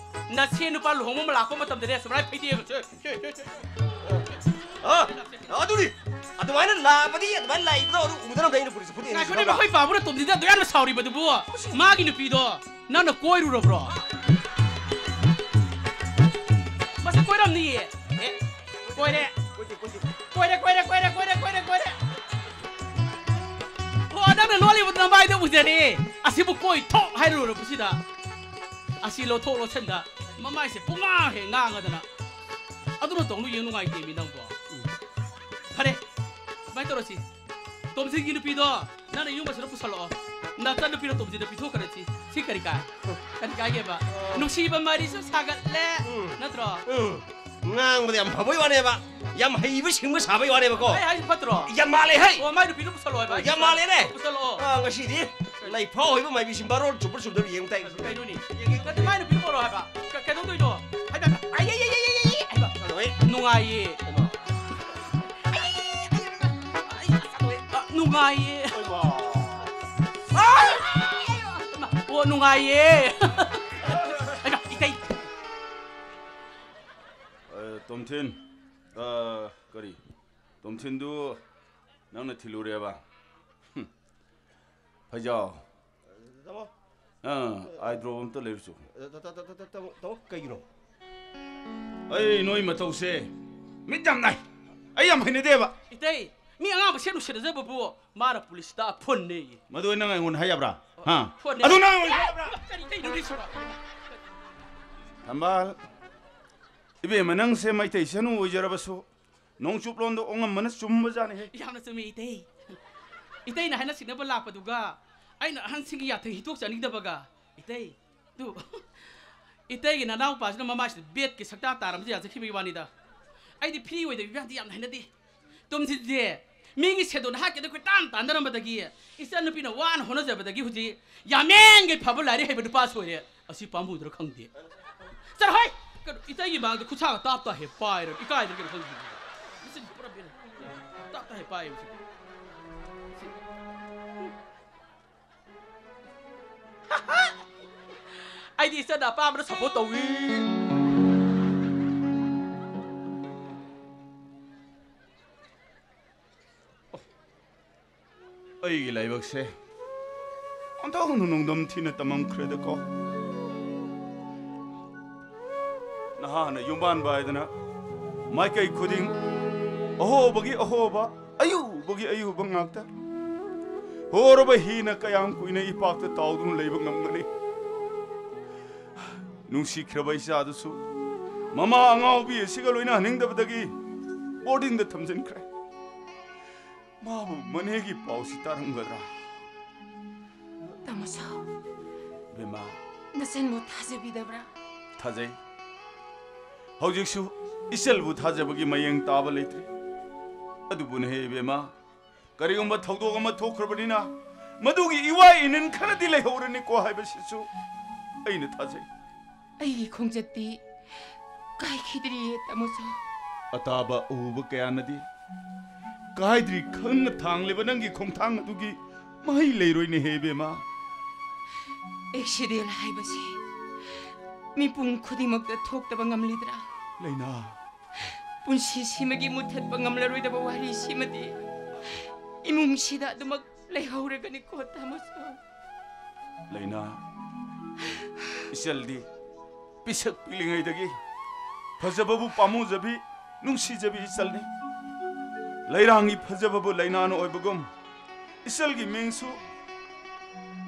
ꯅꯁꯦꯟ ꯅꯨꯄꯥ ꯂꯨꯍꯣꯡꯕ ꯑꯃ ꯂꯥꯛꯄ ꯃꯇꯝꯗꯗꯤ ꯁꯨꯃꯥꯏꯅ ꯐꯩꯗꯦꯛꯑꯒ ꯁꯦ, ꯁꯦ, ꯁꯦ, ꯁꯦ꯫ ꯑ, ꯑꯗꯨꯅꯤ, ꯑꯗꯨꯃꯥꯏꯅ ꯂꯥꯛꯄꯗꯤ, ꯑꯗꯨꯃꯥꯏꯅ ꯂꯥꯛꯏꯕꯗꯣ ꯑꯗꯨ ꯎꯗꯅꯕꯗꯤ ꯑꯩꯅ ꯄꯨꯂꯤꯁꯇ ꯐꯨꯗꯦꯛꯑꯅꯤ ꯉꯥꯏꯈꯣꯅꯦ, ꯁꯤꯕ꯫ ꯃꯈꯣꯏ ꯄꯥꯕꯨꯅ ꯇꯣꯝꯊꯤꯟꯗ ꯑꯗꯨ ꯌꯥꯝꯅ ꯁꯥꯎꯔꯤꯕꯗꯨꯕꯨ, ꯃꯥꯒꯤ ꯅꯨꯄꯤꯗꯣ ꯅꯪꯅ ꯀꯣꯏꯔꯨꯔꯕ꯭ꯔꯣ? ꯃꯁꯤ ꯀꯣꯏꯔꯝꯅꯤꯌꯦ꯫ ꯑꯦ, ꯀꯣꯏꯔꯦ꯫ ꯀꯣꯏꯗꯦ, ꯀꯣꯏꯗꯦ꯫ ꯀꯣꯏꯔꯦ, ꯀꯣꯏꯔꯦ, ꯀꯣꯏꯔꯦ, ꯀꯣꯏꯔꯦ, ꯀꯣꯏꯔꯦ, ꯀꯣꯏꯔꯦ꯫ ꯑꯣ, ꯅꯪꯅ ꯂꯣꯜꯂꯤꯕ ꯅꯃꯥꯏꯗꯣ ꯎꯖꯔꯦ꯫ ꯑꯁꯤꯕꯨ ꯀꯣꯏ ꯊꯣꯛ ꯍꯥꯏꯔꯨꯔꯕꯁꯤꯗ꯫ ꯑꯁꯤ ꯂꯧꯊꯣꯛ ꯂꯧꯁꯟꯗ ꯃꯃꯥꯏꯁꯦ ꯄꯨꯡꯉꯥꯡ ꯍꯦꯛ ꯉꯥꯡꯉꯗꯅ꯫ ꯑꯗꯨꯅ ꯇꯧꯅꯨ, ꯌꯦꯡ ꯅꯨꯡꯉꯥꯏꯇꯦꯃꯤ ꯅꯪꯕꯣ꯫ ꯐꯔꯦ, ꯁꯨꯃꯥꯏꯅ ꯇꯧꯔꯁꯤ꯫ ꯇꯣꯝꯊꯤꯟꯒꯤ ꯅꯨꯄꯤꯗꯣ ꯅꯪꯅ ꯌꯨꯝ ꯑꯁꯤꯗ ꯄꯨꯁꯜꯂꯛꯑꯣ꯫ ꯅꯆꯟ ꯅꯨꯄꯤꯗꯣ ꯇꯣꯝꯊꯤꯟꯗ ꯄꯤꯊꯣꯛꯈ꯭ꯔꯁꯤ꯫ ꯁꯤ ꯀꯔꯤ ꯀꯥꯏ? ꯀꯔꯤ ꯀꯥꯏꯒꯦꯕ? ꯑꯣ꯫ ꯅꯨꯡꯁꯤꯕ ꯃꯔꯤꯁꯨ ꯁꯥꯒꯠꯂꯦ꯫ ꯎꯝ꯫ ꯅꯠꯇ꯭ꯔꯣ? ꯎꯝ꯫ ꯉꯥꯡꯕꯗ ꯌꯥꯝ ꯐꯕꯩ ꯋꯥꯅꯦꯕ꯫ ꯌꯥꯝ ꯍꯩꯕ ꯁꯤꯡꯕ ꯁꯥꯕꯩ ꯋꯥꯅꯦꯕꯀꯣ꯫ ꯑꯩ ꯍꯥꯏꯁꯦ ꯐꯠꯇ꯭ꯔꯣ? ꯌꯥꯝ ꯃꯥꯜꯂꯦ ꯍꯩ꯫ ꯑꯣ, ꯃꯥꯏ ꯅꯨꯄꯤꯗꯣ ꯄꯨꯁꯜꯂꯛꯑꯣ ꯍꯥꯏꯕ꯫ ꯌꯥꯝ ꯃꯥꯜꯂꯦꯅꯦ꯫ ꯄꯨꯁꯜꯂꯛꯑꯣ꯫ ꯑ, ꯉꯁꯤꯗꯤ ꯂꯩꯐꯥꯎ ꯍꯩꯕ ꯃꯥꯏꯕꯤꯁꯤ ꯃꯔꯣꯜ ꯆꯨꯝꯕ꯭ꯔꯥ ꯆꯨꯝꯗꯕ꯭ꯔꯥ ꯌꯦꯡꯉꯨ ꯇꯥꯏ꯫ ꯀꯩꯅꯣꯅꯦ? ꯅꯠꯇꯦ, ꯃꯥꯏ ꯅꯨꯄꯤꯗꯣ ꯄꯨꯔꯛꯑꯣ ꯍꯥꯏꯕ꯫ ꯀ-, ꯀꯩꯗꯧꯗꯣꯏꯅꯣ? ꯍꯥꯏꯕ꯫ ꯑꯩ, ꯑꯩ, ꯑꯩ, ꯑꯩ, ꯑꯩ, ꯑꯩ, ꯍꯥꯏꯕ꯫ ꯀꯩꯗꯧꯋꯦ? ꯅꯨꯡꯉꯥꯏꯌꯦ꯫ ꯀꯩꯅꯣ? ꯑꯩ, ꯑꯩ, ꯑꯩ, ꯑꯩ, ꯑꯩ, ꯑ, ꯅꯨꯡꯉꯥꯏꯌꯦ꯫ ꯀꯩꯅꯣ? ꯑꯣ, ꯅꯨꯡꯉꯥꯏꯌꯦ꯫ ꯍꯥꯏꯕ, ꯏꯇꯩ꯫ ꯑ, ꯇꯣꯝꯊꯤꯟ, ꯑ, ꯀꯔꯤ? ꯇꯣꯝꯊꯤꯟꯗꯨ ꯅꯪꯅ ꯊꯤꯜꯂꯨꯔꯦꯕ? ꯍꯨꯝ꯫ ꯐꯩꯖꯥꯎ꯫ ꯇꯥꯃꯣ꯫ ꯑꯥ, ꯑꯥꯏ ꯗ꯭ꯔꯣꯞ ꯑꯝꯇ ꯂꯩꯔꯨꯆꯣ꯫ ꯇꯥ-, ꯇꯥ-, ꯇꯥ-, ꯇꯥ-, ꯇꯥꯃꯣ, ꯇꯥꯃꯣ, ꯀꯩꯒꯤꯅꯣ? ꯑꯩ ꯅꯣꯏ ꯃꯇꯧꯁꯦ ꯃꯤꯠ ꯌꯥꯝ ꯅꯥꯏ꯫ ꯑꯩ ꯌꯥꯝ ꯍꯩꯅꯗꯦꯕ꯫ ꯏꯇꯩ, ꯃꯤ ꯑꯉꯥꯡ ꯃꯁꯦꯟ ꯅꯨꯡꯁꯤꯅꯖꯕꯕꯨ ꯃꯥꯅ ꯄꯨꯂꯤꯁꯇ ꯐꯨꯟꯅꯦꯌꯦ꯫ ꯃꯗꯨ ꯅꯪ ꯑꯩꯉꯣꯟꯗ ꯍꯥꯏ ꯌꯥꯕ꯭ꯔꯥ? ꯍꯥ? ꯐꯨꯟꯅꯦ꯫ ꯑꯗꯨ ꯅꯪ ꯑꯩꯉꯣꯟꯗ ꯍꯥꯏ ꯌꯥꯕ꯭ꯔꯥ? ꯀꯔꯤ ꯏꯇꯩꯅꯣꯅꯦ ꯁꯤꯕꯣ? ꯊꯝꯕꯥꯜ, ꯏꯕꯦꯝꯃ, ꯅꯪꯁꯦ ꯃꯩꯇꯩ ꯁꯅꯨ ꯑꯣꯏꯖꯔꯕꯁꯨ, ꯅꯣꯡꯆꯨꯞꯂꯣꯝꯗ ꯑꯣꯉꯝꯕꯅ ꯆꯨꯝꯕꯖꯥꯠꯅꯤꯍꯦ꯫ ꯌꯥꯝꯅ ꯆꯨꯝꯃꯤ, ꯏꯇꯩ꯫ ꯏꯇꯩꯅ ꯍꯥꯏꯅ ꯁꯤꯡꯅꯕ ꯂꯥꯛꯄꯗꯨꯒ ꯑꯩꯅ ꯑꯍꯟꯁꯤꯡꯒꯤ ꯌꯥꯊꯪ ꯍꯤꯊꯣꯛꯆꯅꯤꯡꯗꯕꯒ, ꯏꯇꯩ, ꯑꯗꯨ ꯏꯇꯩꯒꯤ ꯅꯅꯥꯎꯄꯥꯁꯤꯅ ꯃꯃꯥꯁꯤꯗ ꯕꯦꯠꯀꯤ ꯁꯛꯇꯥ ꯇꯥꯔꯝꯕꯁꯦ ꯌꯥꯖꯈꯤꯕꯒꯤ ꯋꯥꯅꯤꯗ꯫ ꯑꯩꯗꯤ ꯐ꯭ꯔꯤ ꯑꯣꯏꯗꯕ ꯏꯕꯥꯗꯤ ꯌꯥꯝꯅ ꯍꯩꯅꯗꯦ꯫ ꯇꯨꯝꯁꯤꯟꯁꯦ꯫ ꯃꯤꯒꯤ ꯁꯦꯟꯗꯣꯟ ꯍꯥꯠꯀꯦꯗ ꯑꯩꯈꯣꯏ ꯇꯥꯟ ꯇꯥꯟꯅꯔꯝꯕꯗꯒꯤ ꯏꯆꯟꯅꯨꯄꯤꯅ ꯋꯥꯅ ꯍꯣꯠꯅꯖꯕꯗꯒꯤ ꯍꯧꯖꯤꯛ ꯌꯥꯝꯃꯦꯟꯒꯩ ꯐꯕ ꯂꯥꯏꯔꯤꯛ ꯍꯩꯕ ꯅꯨꯄꯥ ꯁꯣꯏꯔꯦ꯫ ꯑꯁꯤ ꯄꯥꯝꯃꯨꯗ꯭ꯔꯥ ꯈꯪꯗꯦ꯫ ꯆꯠꯂꯣ ꯍꯣꯏ! ꯀꯩꯅꯣ, ꯏꯇꯩꯒꯤ ꯃꯥꯡꯗ ꯈꯨꯠꯁꯥꯒ ꯇꯥꯞ ꯇꯥ ꯍꯦꯛ ꯄꯥꯏꯔ ꯏꯀꯥꯏꯗ꯭ꯔꯥ ꯀꯩꯅꯣ ꯈꯪꯗꯦ꯫ ꯃꯁꯤ ꯄꯨꯔꯥ ꯕꯦꯔꯥ꯫ ꯇꯥꯞ ꯇꯥ ꯍꯦꯛ ꯄꯥꯏꯌꯦ ꯃꯁꯤꯗꯤ꯫ ꯑꯩꯗꯤ ꯏꯆꯟꯅ ꯑꯄꯥꯝꯕꯗ ꯁꯞꯄꯣꯔꯠ ꯇꯧꯏ꯫ ꯑꯩꯒꯤ ꯂꯥꯏꯕꯛꯁꯦ ꯑꯣꯟꯊꯣꯛꯅ ꯅꯣꯡꯗꯝ ꯊꯤꯅ ꯇꯝꯃꯝꯈ꯭ꯔꯦꯗꯀꯣ꯫ ꯅꯍꯥꯅ ꯌꯨꯝꯕꯥꯟꯕ ꯍꯥꯏꯗꯅ ꯃꯥꯏꯀꯩ ꯈꯨꯗꯤꯡ ꯑꯍꯣꯕꯒꯤ ꯑꯍꯣꯕ, ꯑꯌꯨꯕꯒꯤ ꯑꯌꯨꯕ ꯉꯥꯛꯇ꯫ ꯍꯣꯔꯕ ꯍꯤꯅ ꯀꯌꯥꯝ ꯀꯨꯏꯅ ꯏꯄꯥꯛꯇ ꯇꯥꯎꯗꯨꯅ ꯂꯩꯕ ꯉꯝꯒꯅꯤ? ꯅꯨꯡꯁꯤꯈ꯭ꯔꯕ ꯏꯆꯥꯗꯨꯁꯨ ꯃꯃꯥ ꯑꯉꯥꯎꯕꯤ ꯑꯁꯤꯒ ꯂꯣꯏꯅꯍꯟꯅꯤꯡꯗꯕꯗꯒꯤ ꯕꯣꯔꯗꯤꯡꯗ ꯊꯝꯖꯤꯟꯈ꯭ꯔꯦ꯫ ꯃꯥꯕꯨ ꯃꯅꯦꯒꯤ ꯄꯥꯎꯁꯤ ꯇꯥꯔꯝꯒꯗ꯭ꯔꯥ? ꯇꯥꯃꯣ ꯁꯥꯎ꯫ ꯕꯦꯝꯃ꯫ ꯅꯆꯟꯕꯨ ꯊꯥꯖꯕꯤꯗꯕ꯭ꯔꯥ? ꯊꯥꯖꯩ꯫ ꯍꯧꯖꯤꯛꯁꯨ ꯏꯆꯜꯕꯨ ꯊꯥꯖꯕꯒꯤ ꯃꯌꯦꯡ ꯇꯥꯕ ꯂꯩꯇ꯭ꯔꯤ꯫ ꯑꯗꯨꯕꯨꯅꯦꯍꯦ ꯏꯕꯦꯝꯃ, ꯀꯔꯤꯒꯨꯝꯕ ꯊꯧꯗꯣꯛ ꯑꯃ ꯊꯣꯛꯈ꯭ꯔꯕꯅꯤꯅ ꯃꯗꯨꯒꯤ ꯏꯋꯥ ꯏꯅꯤꯟ ꯈꯔꯗꯤ ꯂꯩꯍꯧꯔꯅꯤꯀꯣ ꯍꯥꯏꯕꯁꯤꯁꯨ ꯑꯩꯅ ꯊꯥꯖꯩ꯫ ꯑꯩꯒꯤ ꯈꯣꯡꯆꯠꯇꯤ ꯀꯥꯏꯈꯤꯗ꯭ꯔꯤꯌꯦ, ꯇꯥꯃꯣꯆꯧ꯫ ꯑꯇꯥꯕ ꯑꯎꯕ ꯀꯌꯥꯅꯗꯤ ꯀꯥꯏꯗ꯭ꯔꯤ ꯈꯪꯅ ꯊꯥꯡꯂꯤꯕ ꯅꯪꯒꯤ ꯈꯣꯡꯊꯥꯡ ꯑꯗꯨꯒꯤ ꯃꯍꯩ ꯂꯩꯔꯣꯏꯅꯦꯍꯦ, ꯏꯕꯦꯝꯃ꯫ ꯑꯦꯛꯁꯤꯗꯦꯟ ꯍꯥꯏꯕꯁꯦ ꯃꯤꯄꯨꯝ ꯈꯨꯗꯤꯡꯃꯛꯇ ꯊꯣꯛꯇꯕ ꯉꯝꯂꯤꯗ꯭ꯔꯥ? ꯂꯩꯅꯥ꯫ ꯄꯨꯟꯁꯤꯁꯤꯃꯒꯤ ꯃꯨꯊꯠꯄ ꯉꯝꯂꯔꯣꯏꯗꯕ ꯋꯥꯔꯤꯁꯤꯃꯗꯤ ꯏꯃꯨꯡꯁꯤꯗ ꯑꯗꯨꯃꯛ ꯂꯩꯍꯧꯔꯒꯅꯤꯀꯣ, ꯇꯥꯃꯣꯆꯧ꯫ ꯂꯩꯅꯥ, ꯏꯆꯜꯗꯤ ꯄꯤꯁꯛ ꯄꯤꯛꯂꯤꯉꯩꯗꯒꯤ ꯐꯖꯕꯕꯨ ꯄꯥꯝꯃꯨꯖꯕꯤ, ꯅꯨꯡꯁꯤꯖꯕꯤ ꯏꯆꯜꯅꯤ꯫ ꯂꯩꯔꯥꯡꯒꯤ ꯐꯖꯕꯕꯨ ꯂꯩꯅꯥꯅ ꯑꯣꯏꯕꯒꯨꯝ, ꯏꯆꯜꯒꯤ ꯃꯤꯡꯁꯨ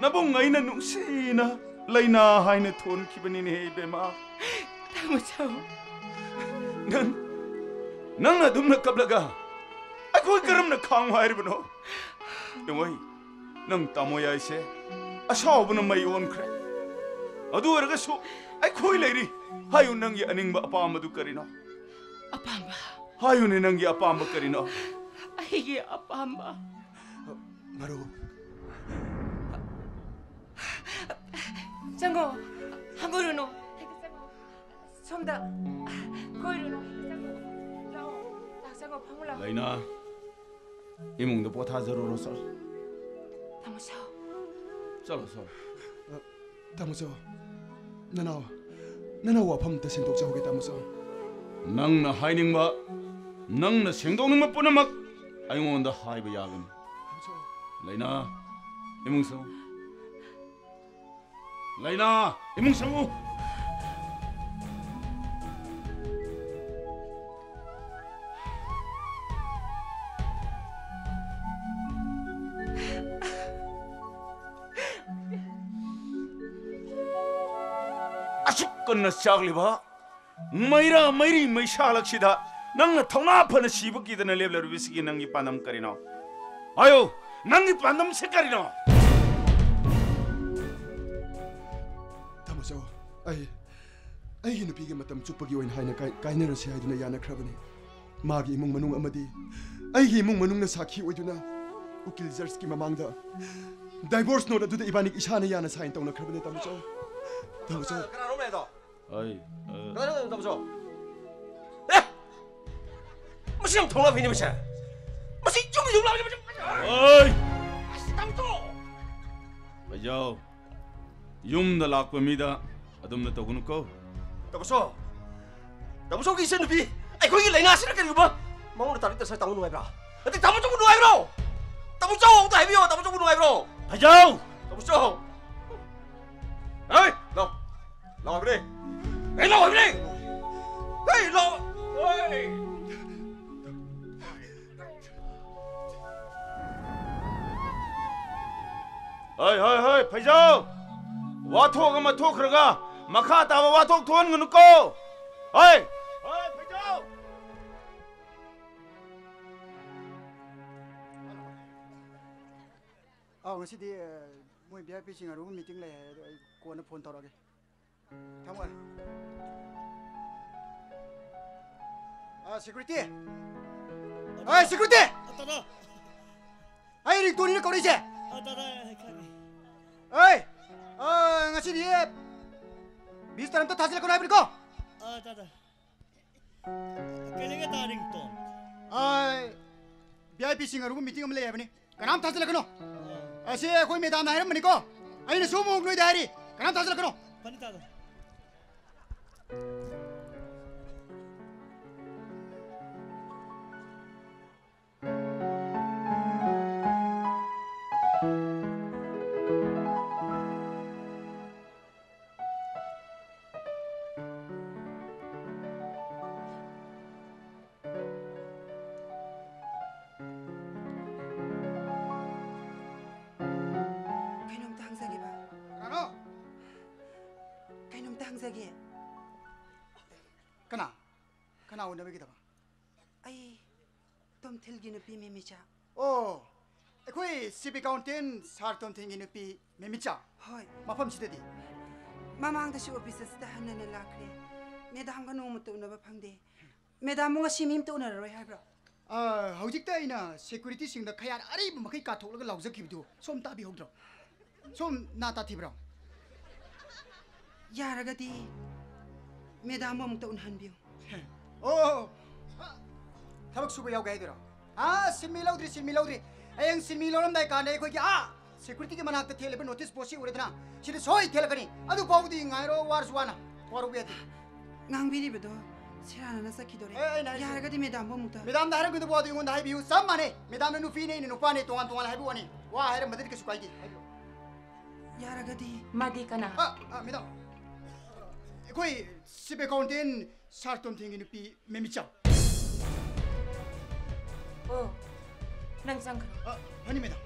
ꯅꯕꯨꯡ ꯑꯩꯅ ꯅꯨꯡꯁꯤꯅ ꯂꯩꯅꯥ ꯍꯥꯏꯅ ꯊꯣꯟꯈꯤꯕꯅꯤꯅꯦꯍꯦ, ꯏꯕꯦꯝꯃ꯫ ꯇꯥꯃꯣꯆꯧ꯫ ꯅꯪ, ꯅꯪ ꯑꯗꯨꯝꯅ ꯀꯞꯂꯒ ꯑꯩꯈꯣꯏ ꯀꯔꯝꯅ ꯈꯥꯡꯉꯨ ꯍꯥꯏꯔꯤꯕꯅꯣ? ꯌꯦꯡꯉꯣ, ꯅꯪ ꯇꯥꯃꯣ ꯌꯥꯏꯁꯦ ꯑꯁꯥꯎꯕꯅ ꯃꯩ ꯑꯣꯟꯈ꯭ꯔꯦ꯫ ꯑꯗꯨ ꯑꯣꯏꯔꯒꯁꯨ ꯑꯩꯈꯣꯏ ꯂꯩꯔꯤ꯫ ꯍꯥꯏꯌꯨ, ꯅꯪꯒꯤ ꯑꯅꯤꯡꯕ ꯑꯄꯥꯝꯕꯗꯨ ꯀꯔꯤꯅꯣ? ꯑꯄꯥꯝꯕ? ꯍꯥꯏꯌꯨꯅꯦ, ꯅꯪꯒꯤ ꯑꯄꯥꯝꯕ ꯀꯔꯤꯅꯣ? ꯑꯩꯒꯤ ꯑꯄꯥꯝꯕ꯫ ꯃꯔꯨꯞ꯫ ꯆꯪꯉꯣ꯫ ꯍꯪꯒꯨꯔꯨꯅꯨ꯫ ꯁꯣꯝꯗ ꯀꯣꯏꯔꯨꯅꯨ꯫ ꯆꯪꯉꯣ꯫ ꯂꯥꯛꯑꯣ꯫ ꯂꯥꯛ ꯆꯪꯉꯣ꯫ ꯐꯝꯃꯨ ꯂꯥꯛꯑꯣ꯫ ꯂꯩꯅꯥ, ꯏꯃꯨꯡꯗ ꯄꯣꯊꯥꯖꯔꯨꯔꯣ, ꯆꯠꯂꯣ꯫ ꯇꯥꯃꯣ ꯁꯥꯎ꯫ ꯆꯠꯂꯣ, ꯆꯠꯂꯣ꯫ ꯇꯥꯃꯣ ꯆꯧ, ꯅꯅꯥꯎ, ꯅꯅꯥꯎ ꯋꯥꯐꯝ ꯑꯝꯇ ꯁꯦꯡꯗꯣꯛꯆꯍꯧꯒꯦ, ꯇꯥꯃꯣ ꯆꯧ꯫ ꯅꯪꯅ ꯍꯥꯏꯅꯤꯡꯕ, ꯅꯪꯅ ꯁꯦꯡꯗꯣꯛꯅꯤꯡꯕ ꯄꯨꯝꯅꯃꯛ ꯑꯩꯉꯣꯟꯗ ꯍꯥꯏꯕ ꯌꯥꯒꯅꯤ꯫ ꯇꯥꯃꯣ ꯆꯧ꯫ ꯂꯩꯅꯥ, ꯏꯃꯨꯡ ꯆꯪꯉꯨ꯫ ꯂꯩꯅꯥ, ꯏꯃꯨꯡ ꯆꯪꯉꯨ꯫ ꯑꯁꯨꯛ ꯀꯟꯅ ꯆꯥꯛꯂꯤꯕ ꯃꯩꯔꯥ ꯃꯩꯔꯤ ꯃꯩꯁꯥꯂꯛꯁꯤꯗ ꯅꯪꯅ ꯊꯧꯅꯥ ꯐꯅ ꯁꯤꯕ ꯀꯤꯗꯅ ꯂꯦꯞꯂꯔꯤꯕꯁꯤꯒꯤ ꯅꯪꯒꯤ ꯄꯥꯟꯗꯝ ꯀꯔꯤꯅꯣ? ꯍꯥꯏꯌꯨ, ꯅꯪꯒꯤ ꯄꯥꯟꯗꯝꯁꯦ ꯀꯔꯤꯅꯣ? ꯇꯥꯃꯣ ꯆꯧ, ꯑꯩ, ꯑꯩꯒꯤ ꯅꯨꯄꯤꯒꯤ ꯃꯇꯝ ꯆꯨꯞꯄꯒꯤ ꯑꯣꯏꯅ ꯍꯥꯏꯅ ꯀꯥꯏ-, ꯀꯥꯏꯅꯔꯁꯤ ꯍꯥꯏꯗꯨꯅ ꯌꯥꯅꯈ꯭ꯔꯕꯅꯤ꯫ ꯃꯥꯒꯤ ꯏꯃꯨꯡ ꯃꯅꯨꯡ ꯑꯃꯗꯤ ꯑꯩꯒꯤ ꯏꯃꯨꯡ ꯃꯅꯨꯡꯅ ꯁꯥꯈꯤ ꯑꯣꯏꯗꯨꯅ ꯎꯀꯤꯜ ꯖꯖꯀꯤ ꯃꯃꯥꯡꯗ divorce note ꯑꯗꯨꯗ ꯏꯕꯥꯅꯤ ꯏꯁꯥꯅ ꯌꯥꯅ sign ꯇꯧꯅꯈ꯭ꯔꯕꯅꯤ, ꯇꯥꯃꯣ ꯆꯧ꯫ ꯇꯥꯃꯣ ꯆꯧ꯫ ꯀꯅꯥꯅꯣ ꯂꯩꯗꯣ? ꯑꯩ, ꯑ, ꯀꯅꯥꯅꯣ ꯇꯥꯃꯣ ꯆꯧ? ꯑꯦ! ꯃꯁꯤ ꯌꯥꯝ ꯊꯧꯅꯥ ꯐꯩꯅꯦ ꯃꯁꯦ꯫ ꯃꯁꯤ ꯌꯨꯝ ꯌꯨꯝ ꯂꯥꯛꯂꯦ ꯃꯁꯤ꯫ ꯑꯩ! ꯑꯁ, ꯇꯥꯃꯣ ꯆꯧ! ꯐꯩꯖꯥꯎ, ꯌꯨꯝꯗ ꯂꯥꯛꯄ ꯃꯤꯗ ꯑꯗꯨꯝꯅ ꯇꯧꯒꯅꯨꯀꯣ꯫ ꯇꯥꯃꯣ ꯆꯧ! ꯇꯥꯃꯣ ꯆꯧꯒꯤ ꯏꯆꯟꯅꯨꯄꯤ ꯑꯩꯈꯣꯏꯒꯤ ꯂꯩꯅꯥꯁꯤꯅ ꯀꯔꯤꯒꯨꯝꯕ ꯃꯉꯣꯟꯗ ꯇꯥꯔꯤꯛ ꯇꯁꯥꯏ ꯇꯥꯃꯣ ꯅꯨꯡꯉꯥꯏꯕ꯭ꯔꯥ? ꯅꯠꯇꯦ, ꯇꯥꯃꯣ ꯆꯧꯕꯨ ꯅꯨꯡꯉꯥꯏꯕ꯭ꯔꯣ? ꯇꯥꯃꯣ ꯆꯧ ꯑꯝꯇ ꯍꯥꯏꯕꯤꯌꯣ, ꯇꯥꯃꯣ ꯆꯧꯕꯨ ꯅꯨꯡꯉꯥꯏꯕ꯭ꯔꯣ? ꯐꯩꯖꯥꯎ! ꯇꯥꯃꯣ ꯆꯧ! ꯍꯩ! ꯂꯥꯎ! ꯂꯥꯎ ꯍꯥꯏꯕꯅꯦ! ꯍꯩ, ꯂꯥꯎ ꯍꯥꯏꯕꯅꯦ! ꯍꯩ, ꯂꯥꯎ! ꯍꯩ! ꯍꯣꯏ, ꯍꯣꯏ, ꯍꯣꯏ, ꯐꯩꯖꯥꯎ! ꯋꯥꯊꯣꯛ ꯑꯃ ꯊꯣꯛꯈ꯭ꯔꯒ ꯃꯈꯥ ꯇꯥꯕ ꯋꯥꯊꯣꯛ ꯊꯣꯛꯍꯟꯒꯅꯨꯀꯣ! ꯍꯣꯏ! ꯍꯣꯏ, ꯐꯩꯖꯥꯎ! ꯑꯥꯎ, ꯉꯁꯤꯗꯤ, ꯑ, ꯃꯣꯏ ꯚꯤ ꯑꯥꯏ ꯄꯤꯁꯤꯡ ꯑꯔꯨꯕ meeting ꯂꯩ ꯍꯥꯏ, ꯑꯗꯣ ꯑꯩ ꯀꯣꯟꯅ phone ꯇꯧꯔꯛꯑꯒꯦ꯫ ꯊꯝꯃꯣ꯫ ꯑ, security꯫ ꯑ, security! ꯑ, ꯇꯥꯗ꯫ ꯑꯩ ringtone ꯅꯤꯅ ꯀꯧꯔꯛꯏꯁꯦ꯫ ꯑ, ꯇꯥꯗ, ꯑꯩ ꯈꯪꯉꯦ꯫ ꯑꯩ, ꯑ, ꯉꯁꯤꯗꯤ visitor ꯑꯝꯇ ꯊꯥꯖꯤꯜꯂꯛꯀꯅꯨ ꯍꯥꯏꯕꯅꯤꯀꯣ꯫ ꯑ, ꯇꯥꯗ꯫ ꯀꯩꯅꯣꯒꯤ ꯇꯥ ringtone꯫ ꯑ, V I P ꯁꯤꯡ ꯑꯔꯨꯕ meeting ꯑꯃ ꯂꯩ ꯍꯥꯏꯕꯅꯤ꯫ ꯀꯅꯥꯝ ꯊꯥꯖꯤꯜꯂꯛꯀꯅꯣ꯫ ꯑꯁꯤ ꯑꯩꯈꯣꯏ madamꯅ ꯍꯥꯏꯔꯝꯕꯅꯤꯀꯣ꯫ ꯑꯩꯅꯁꯨ ꯑꯃꯨꯛ ꯅꯣꯏꯗ ꯍꯥꯏꯔꯤ꯫ ꯀꯅꯥꯝ ꯊꯥꯖꯤꯜꯂꯛꯀꯅꯣ꯫ ꯐꯅꯤ ꯇꯥꯗ꯫ ꯀꯩꯅꯣꯝꯇ ꯍꯪꯖꯒꯦꯕ꯫ ꯀꯅꯥꯅꯣ? ꯀꯩꯅꯣꯝꯇ ꯍꯪꯖꯒꯦ꯫ ꯀꯅꯥ? ꯀꯅꯥ ꯎꯅꯕꯒꯤꯗꯃꯛ? ꯑꯩ ꯇꯣꯝꯊꯤꯜꯒꯤ ꯅꯨꯄꯤ ꯃꯦꯃꯤꯆꯥ꯫ ꯑꯣ, ꯑꯩꯈꯣꯏ chief accountant sir ꯇꯣꯝꯊꯤꯜꯒꯤ ꯅꯨꯄꯤ ꯃꯦꯃꯤꯆꯥ꯫ ꯍꯣꯏ꯫ ꯃꯐꯝꯁꯤꯗꯗꯤ? ꯃꯃꯥꯡꯗꯁꯨ office ꯑꯁꯤꯗ ꯍꯟꯅ ꯍꯟꯅ ꯂꯥꯛꯈ꯭ꯔꯦ꯫ Madamꯒ ꯅꯣꯡꯃꯇ ꯎꯅꯕ ꯐꯪꯗꯦ꯫ Madamꯕꯨ ꯉꯁꯤ ꯃꯤ ꯑꯃꯇ ꯎꯅꯔꯔꯣꯏ ꯍꯥꯏꯕ꯭ꯔꯣ? ꯑ, ꯍꯧꯖꯤꯛꯇ ꯑꯩꯅ securityꯁꯤꯡꯗ ꯈꯌꯥꯟ ꯑꯔꯤꯕ ꯃꯈꯩ ꯀꯥꯊꯣꯛꯂꯒ ꯂꯥꯎꯖꯈꯤꯕꯗꯨ ꯁꯣꯝ ꯇꯥꯕꯤꯍꯧꯗ꯭ꯔꯣ? ꯁꯣꯝ ꯅꯥ ꯇꯥꯊꯤꯕ꯭ꯔꯣ? ꯌꯥꯔꯒꯗꯤ madamꯕꯨ ꯑꯃꯨꯛꯇ ꯎꯅꯍꯟꯕꯤꯌꯨ꯫ ꯑꯣ, ꯑ, ꯊꯕꯛ ꯁꯨꯕ ꯌꯥꯎꯒꯦ ꯍꯥꯏꯗꯣꯏꯔꯣ? ꯑ, ꯁꯤꯟꯃꯤ ꯂꯧꯗ꯭ꯔꯤ, ꯁꯤꯟꯃꯤ ꯂꯧꯗ꯭ꯔꯤ꯫ ꯍꯌꯦꯡ ꯁꯤꯟꯃꯤ ꯂꯧꯔꯝꯗꯥꯏ ꯀꯥꯟꯗ ꯑꯩꯈꯣꯏꯒꯤ, ꯑ, securityꯒꯤ ꯃꯅꯥꯛꯇ ꯊꯦꯠꯂꯤꯕ notice boardꯁꯤ ꯎꯔꯦꯗꯅ? ꯁꯤꯗ ꯁꯣꯏ ꯊꯦꯠꯂꯛꯀꯅꯤ꯫ ꯑꯗꯨ ꯐꯥꯎꯕꯗꯤ ꯉꯥꯏꯔꯣ, ꯋꯥꯔꯁꯨ ꯋꯥꯅ꯫ ꯋꯥꯔꯧꯕ ꯌꯥꯗꯦ꯫ ꯉꯥꯡꯕꯤꯔꯤꯕꯗꯣ ꯁꯦꯔꯥꯟꯅꯅ ꯆꯠꯈꯤꯗꯣꯔꯦ꯫ ꯑꯦ, ꯑꯩꯅ ꯍꯥꯏꯁꯦ, ꯌꯥꯔꯒꯗꯤ madamꯕꯨ ꯑꯃꯨꯛꯇ꯫ Madamꯗ ꯍꯥꯏꯔꯝꯒꯗꯕ ꯋꯥꯗꯨ ꯑꯩꯉꯣꯟꯗ ꯍꯥꯏꯕꯤꯌꯨ꯫ ꯆꯞ ꯃꯥꯟꯅꯩ꯫ Madamꯅ ꯅꯨꯄꯤꯅꯦ, ꯑꯩꯅ ꯅꯨꯄꯥꯅꯦ, ꯇꯣꯉꯥꯟ ꯇꯣꯉꯥꯟꯅ ꯍꯥꯏꯕ ꯋꯥꯅꯤ꯫ ꯋꯥ ꯍꯥꯏꯔꯝꯕꯗꯗꯤ ꯀꯩꯁꯨ ꯀꯥꯏꯗꯦ꯫ ꯍꯥꯏꯕꯤꯌꯨ꯫ ꯌꯥꯔꯒꯗꯤ꯫ ꯃꯥꯗꯤ ꯀꯅꯥ? ꯑ, ꯑ, madam꯫ ꯑꯩꯈꯣꯏ chief accountant sir ꯇꯣꯝꯊꯤꯟꯒꯤ ꯅꯨꯄꯤ ꯃꯦꯃꯤꯆꯥ꯫ ꯑꯣ, ꯅꯪ ꯆꯪꯈ꯭ꯔꯣ꯫ ꯑ, ꯐꯅꯤ, madam꯫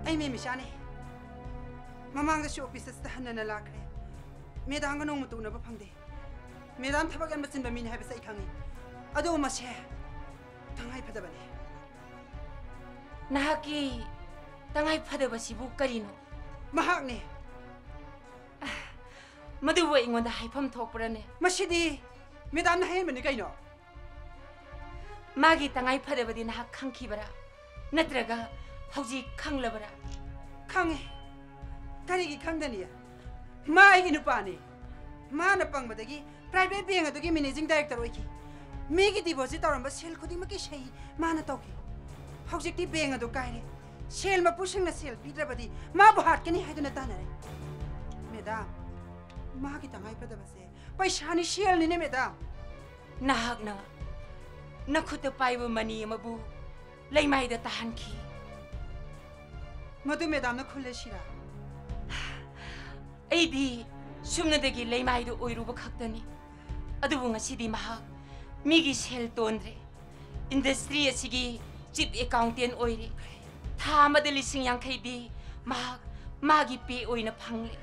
ꯑꯩ ꯃꯦꯃꯤꯆꯥꯅꯦ꯫ ꯃꯃꯥꯡꯗꯁꯨ office ꯑꯁꯤꯗ ꯍꯟꯅ ꯍꯟꯅ ꯂꯥꯛꯈ꯭ꯔꯦ꯫ Madamꯒ ꯅꯣꯡꯃꯇ ꯎꯅꯕ ꯐꯪꯗꯦ꯫ Madam ꯊꯕꯛ ꯌꯥꯝꯅ ꯆꯤꯟꯕ ꯃꯤꯅꯤ ꯍꯥꯏꯕꯁꯦ ꯑꯩ ꯈꯪꯉꯤ꯫ ꯑꯗꯨꯕꯨ ꯃꯁꯦ ꯇꯉꯥꯏ ꯐꯗꯕꯅꯤ꯫ ꯅꯍꯥꯛꯀꯤ ꯇꯉꯥꯏ ꯐꯗꯕꯁꯤꯕꯨ ꯀꯔꯤꯅꯣ? ꯃꯍꯥꯛꯅꯤ꯫ ꯑꯥ, ꯃꯗꯨꯕꯨ ꯑꯩꯉꯣꯟꯗ ꯍꯥꯏꯐꯝ ꯊꯣꯛꯄ꯭ꯔꯅꯦ? ꯃꯁꯤꯗꯤ ꯃꯦꯗꯥꯝꯅ ꯍꯥꯏꯍꯟꯕꯅꯤ ꯀꯩꯅꯣ꯫ ꯃꯥꯒꯤ ꯇꯉꯥꯏ ꯐꯗꯕꯗꯤ ꯅꯍꯥꯛ ꯈꯪꯈꯤꯕꯔꯥ? ꯅꯠꯇ꯭ꯔꯒ ꯍꯧꯖꯤꯛ ꯈꯪꯂꯕꯔꯥ? ꯈꯪꯉꯦ꯫ ꯀꯔꯤꯒꯤ ꯈꯪꯗꯅꯤ? ꯃꯥ ꯑꯩꯒꯤ ꯅꯨꯄꯥꯅꯤ꯫ ꯃꯥꯅ ꯄꯪꯕꯗꯒꯤ private bank ꯑꯗꯨꯒꯤ managing director ꯑꯣꯏꯈꯤ꯫ ꯃꯤꯒꯤ deposit ꯇꯧꯔꯝꯕ ꯁꯦꯜ ꯈꯨꯗꯤꯡꯃꯛꯀꯤ ꯁꯍꯤ ꯃꯥꯅ ꯇꯧꯈꯤ꯫ ꯍꯧꯖꯤꯛꯇꯤ bank ꯑꯗꯨ ꯀꯥꯏꯔꯦ꯫ ꯁꯦꯜ ꯃꯄꯨꯁꯤꯡꯅ ꯁꯦꯜ ꯄꯤꯗ꯭ꯔꯕꯗꯤ ꯃꯥꯕꯨ ꯍꯥꯠꯀꯅꯤ ꯍꯥꯏꯗꯨꯅ ꯇꯥꯟꯅꯔꯦ꯫ ꯃꯦꯗꯥꯝ, ꯃꯥꯒꯤ ꯇꯉꯥꯏ ꯐꯗꯕꯁꯦ ꯄꯩꯁꯥꯅꯤ, ꯁꯦꯜꯅꯤꯅꯦ, ꯃꯦꯗꯥꯝ꯫ ꯅꯍꯥꯛꯅ ꯅꯈꯨꯠꯇ ꯄꯥꯏꯕ ꯃꯅꯤ ꯑꯃꯕꯨ ꯂꯩꯃꯥꯏꯗ ꯇꯥꯍꯟꯈꯤ꯫ ꯃꯗꯨ ꯃꯦꯗꯥꯝꯅ ꯈꯨꯜꯂꯦ ꯁꯤꯔꯥ? ꯑꯩꯗꯤ ꯁꯨꯞꯅꯗꯒꯤ ꯂꯩꯃꯥꯏꯗ ꯑꯣꯏꯔꯨꯕ ꯈꯛꯇꯅꯤ꯫ ꯑꯗꯨꯕꯨ ꯉꯁꯤꯗꯤ ꯃꯍꯥꯛ ꯃꯤꯒꯤ ꯁꯦꯜ ꯇꯣꯟꯗ꯭ꯔꯦ꯫ Industry ꯑꯁꯤꯒꯤ chief accountant ꯑꯣꯏꯔꯦ꯫ ꯊꯥ ꯑꯃꯗ ꯂꯤꯁꯤꯡ ꯌꯥꯡꯈꯩꯗꯤ ꯃꯍꯥꯛ ꯃꯥꯒꯤ pay ꯑꯣꯏꯅ ꯐꯪꯂꯦ꯫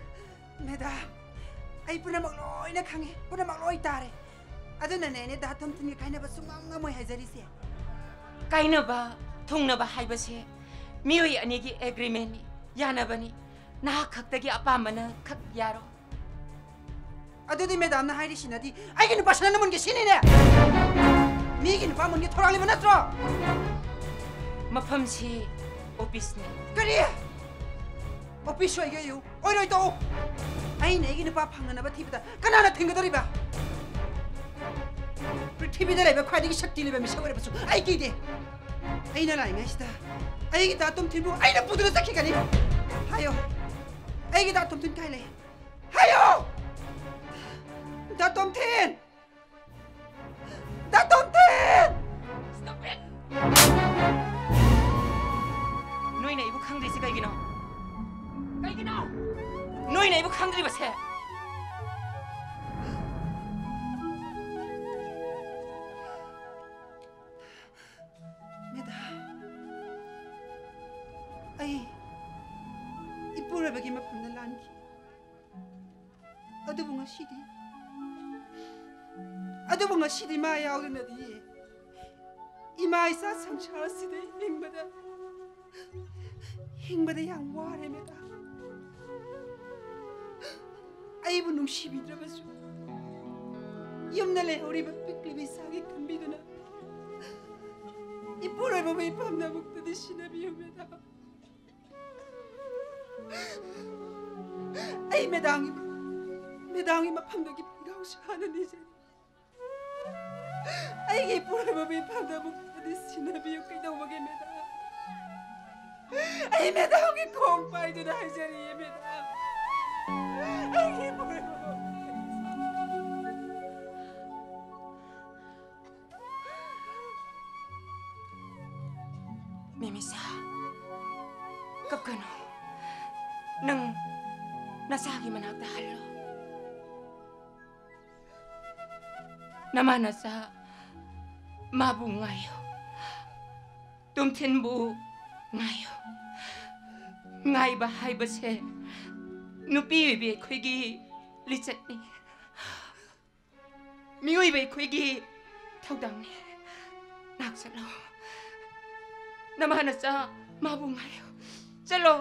ꯃꯦꯗꯥꯝ, ꯑꯩ ꯄꯨꯝꯅꯃꯛ ꯂꯣꯏꯅ ꯈꯪꯉꯦ, ꯄꯨꯝꯅꯃꯛ ꯂꯣꯏ ꯇꯥꯔꯦ꯫ ꯑꯗꯨꯅꯅꯦ ꯑꯩꯅ ꯗꯥ ꯇꯣꯝꯊꯤꯟꯒ ꯀꯥꯏꯅꯕ ꯁꯨꯡꯉꯝ ꯉꯝꯃꯣꯏ ꯍꯥꯏꯖꯔꯤꯁꯦ꯫ ꯀꯥꯏꯅꯕ ꯊꯨꯡꯅꯕ ꯍꯥꯏꯕꯁꯦ ꯃꯤꯑꯣꯏ ꯑꯅꯤꯒꯤ agreementꯅꯤ, ꯌꯥꯅꯕꯅꯤ꯫ ꯅꯍꯥꯛ ꯈꯛꯇꯒꯤ ꯑꯄꯥꯝꯕꯅ ꯈꯛ ꯌꯥꯔꯣ꯫ ꯑꯗꯨꯗꯤ ꯃꯦꯗꯥꯝꯅ ꯍꯥꯏꯔꯤꯁꯤꯅꯗꯤ ꯑꯩꯒꯤ ꯅꯨꯄꯥ ꯁꯅꯥꯅ ꯃꯨꯟꯒꯦ ꯁꯤꯅꯤꯅꯦ? ꯃꯤꯒꯤ ꯅꯨꯄꯥ ꯃꯨꯟꯒꯦ ꯊꯧꯔꯥꯡꯂꯤꯕ ꯅꯠꯇ꯭ꯔꯣ? ꯃꯐꯝꯁꯤ officeꯅꯤ꯫ ꯀꯔꯤ? Office ꯑꯣꯏꯒꯦ ꯑꯌꯨ, ꯑꯣꯏꯔꯣꯏ ꯇꯣꯛꯎ꯫ ꯑꯩꯅ ꯑꯩꯒꯤ ꯅꯨꯄꯥ ꯐꯪꯅꯅꯕ ꯊꯤꯕꯗ ꯀꯅꯥꯅ ꯊꯤꯡꯒꯗꯧꯔꯤꯕ? ꯄ꯭ꯔꯤꯊꯤꯕꯤꯗ ꯂꯩꯕ ꯈ꯭ꯋꯥꯏꯗꯒꯤ ꯁꯛꯇꯤ ꯂꯩꯕ ꯃꯤꯁꯛ ꯑꯣꯏꯔꯕꯁꯨ ꯑꯩ ꯀꯤꯗꯦ꯫ ꯑꯩꯅ ꯂꯥꯛꯏꯉꯩꯁꯤꯗ ꯑꯩꯒꯤ ꯗꯥ ꯇꯣꯝꯊꯤꯟꯕꯨ ꯑꯩꯅ ꯄꯨꯗꯨꯅ ꯆꯠꯈꯤꯒꯅꯤ꯫ ꯍꯥꯏꯌꯣ, ꯑꯩꯒꯤ ꯗꯥ ꯇꯣꯝꯊꯤꯟ ꯀꯥꯏ ꯂꯩ? ꯍꯥꯏꯌꯣ! ꯗꯥ ꯇꯣꯝꯊꯤꯟ! ꯗꯥ ꯇꯣꯝꯊꯤꯟ! Stop it! ꯅꯣꯏꯅ ꯑꯩꯕꯨ ꯈꯪꯗ꯭ꯔꯤꯁꯤ ꯀꯩꯒꯤꯅꯣ? ꯀꯩꯒꯤꯅꯣ? ꯅꯣꯏꯅ ꯑꯩꯕꯨ ꯈꯪꯗ꯭ꯔꯤꯕꯁꯦ? ꯃꯦꯗꯥꯝ, ꯑꯩ ꯏꯄꯨꯔꯣꯏꯕꯒꯤ ꯃꯐꯝꯗ ꯂꯥꯟꯈꯤ꯫ ꯑꯗꯨꯕꯨ ꯉꯁꯤꯗꯤ, ꯑꯗꯨꯕꯨ ꯉꯁꯤꯗꯤ ꯃꯥ ꯌꯥꯎꯗꯅꯗꯤ ꯏꯃꯥ ꯏꯆꯥ ꯁꯪꯁꯥꯔ ꯑꯁꯤꯗ ꯍꯤꯡꯕꯗ, ꯍꯤꯡꯕꯗ ꯌꯥꯝ ꯋꯥꯔꯦ, ꯃꯦꯗꯥꯝ꯫ ꯑꯩꯕꯨ ꯅꯨꯡꯁꯤꯕꯤꯗ꯭ꯔꯕꯁꯨ, ꯌꯨꯝꯗ ꯂꯩꯍꯧꯔꯤꯕ ꯄꯤꯛꯂꯤꯕ ꯏꯆꯥꯒꯤ ꯈꯟꯕꯤꯗꯨꯅ, ꯏꯄꯨꯔꯣꯏꯕꯕꯨ ꯏꯄꯥꯝꯗ ꯑꯃꯨꯛꯇꯗꯤ ꯁꯤꯟꯅꯕꯤꯌꯨ, ꯃꯦꯗꯥꯝ꯫ ꯑꯩ ꯃꯦꯗꯥꯝꯒꯤ, ꯃꯦꯗꯥꯝꯒꯤ ꯃꯐꯝꯗꯒꯤ ꯄꯤꯒꯥꯎ ꯁꯥꯅ ꯅꯤꯖꯔꯤ꯫ ꯑꯩꯒꯤ ꯏꯄꯨꯔꯣꯏꯕꯕꯨ ꯏꯝꯐꯥꯜꯗ ꯑꯃꯨꯛꯇꯗꯤ ꯁꯤꯟꯅꯕꯤꯌꯨ꯫ ꯀꯩꯗꯧꯕꯒꯦ, ꯃꯦꯗꯥꯝ? ꯑꯩ ꯃꯦꯗꯥꯝꯒꯤ ꯈꯣꯡ ꯄꯥꯏꯗꯨꯅ ꯍꯥꯏꯖꯔꯤꯌꯦ, ꯃꯦꯗꯥꯝ꯫ ꯑꯩꯒꯤ ꯏꯄꯨꯔꯣꯏꯕꯕꯨ꯫ ꯃꯤꯃꯤꯁꯥ, ꯀꯞꯀꯅꯨ꯫ ꯅꯪ ꯅꯆꯥꯒꯤ ꯃꯅꯥꯛꯇ ꯍꯜꯂꯣ꯫ ꯅꯃꯥ ꯅꯆꯥ ꯃꯥꯕꯨ ꯉꯥꯏꯌꯨ꯫ ꯇꯨꯝꯊꯤꯟꯕꯨ ꯉꯥꯏꯌꯨ꯫ ꯉꯥꯏꯕ ꯍꯥꯏꯕꯁꯦ ꯅꯨꯄꯤ ꯑꯣꯏꯕꯤ ꯑꯩꯈꯣꯏꯒꯤ ꯂꯤꯆꯠꯅꯤ꯫ ꯃꯤꯑꯣꯏꯕ ꯑꯩꯈꯣꯏꯒꯤ ꯊꯧꯗꯥꯡꯅꯤ꯫ ꯅꯥꯛ ꯆꯠꯂꯣ꯫ ꯅꯃꯥ ꯅꯆꯥ ꯃꯥꯕꯨ ꯉꯥꯏꯌꯨ꯫ ꯆꯠꯂꯣ꯫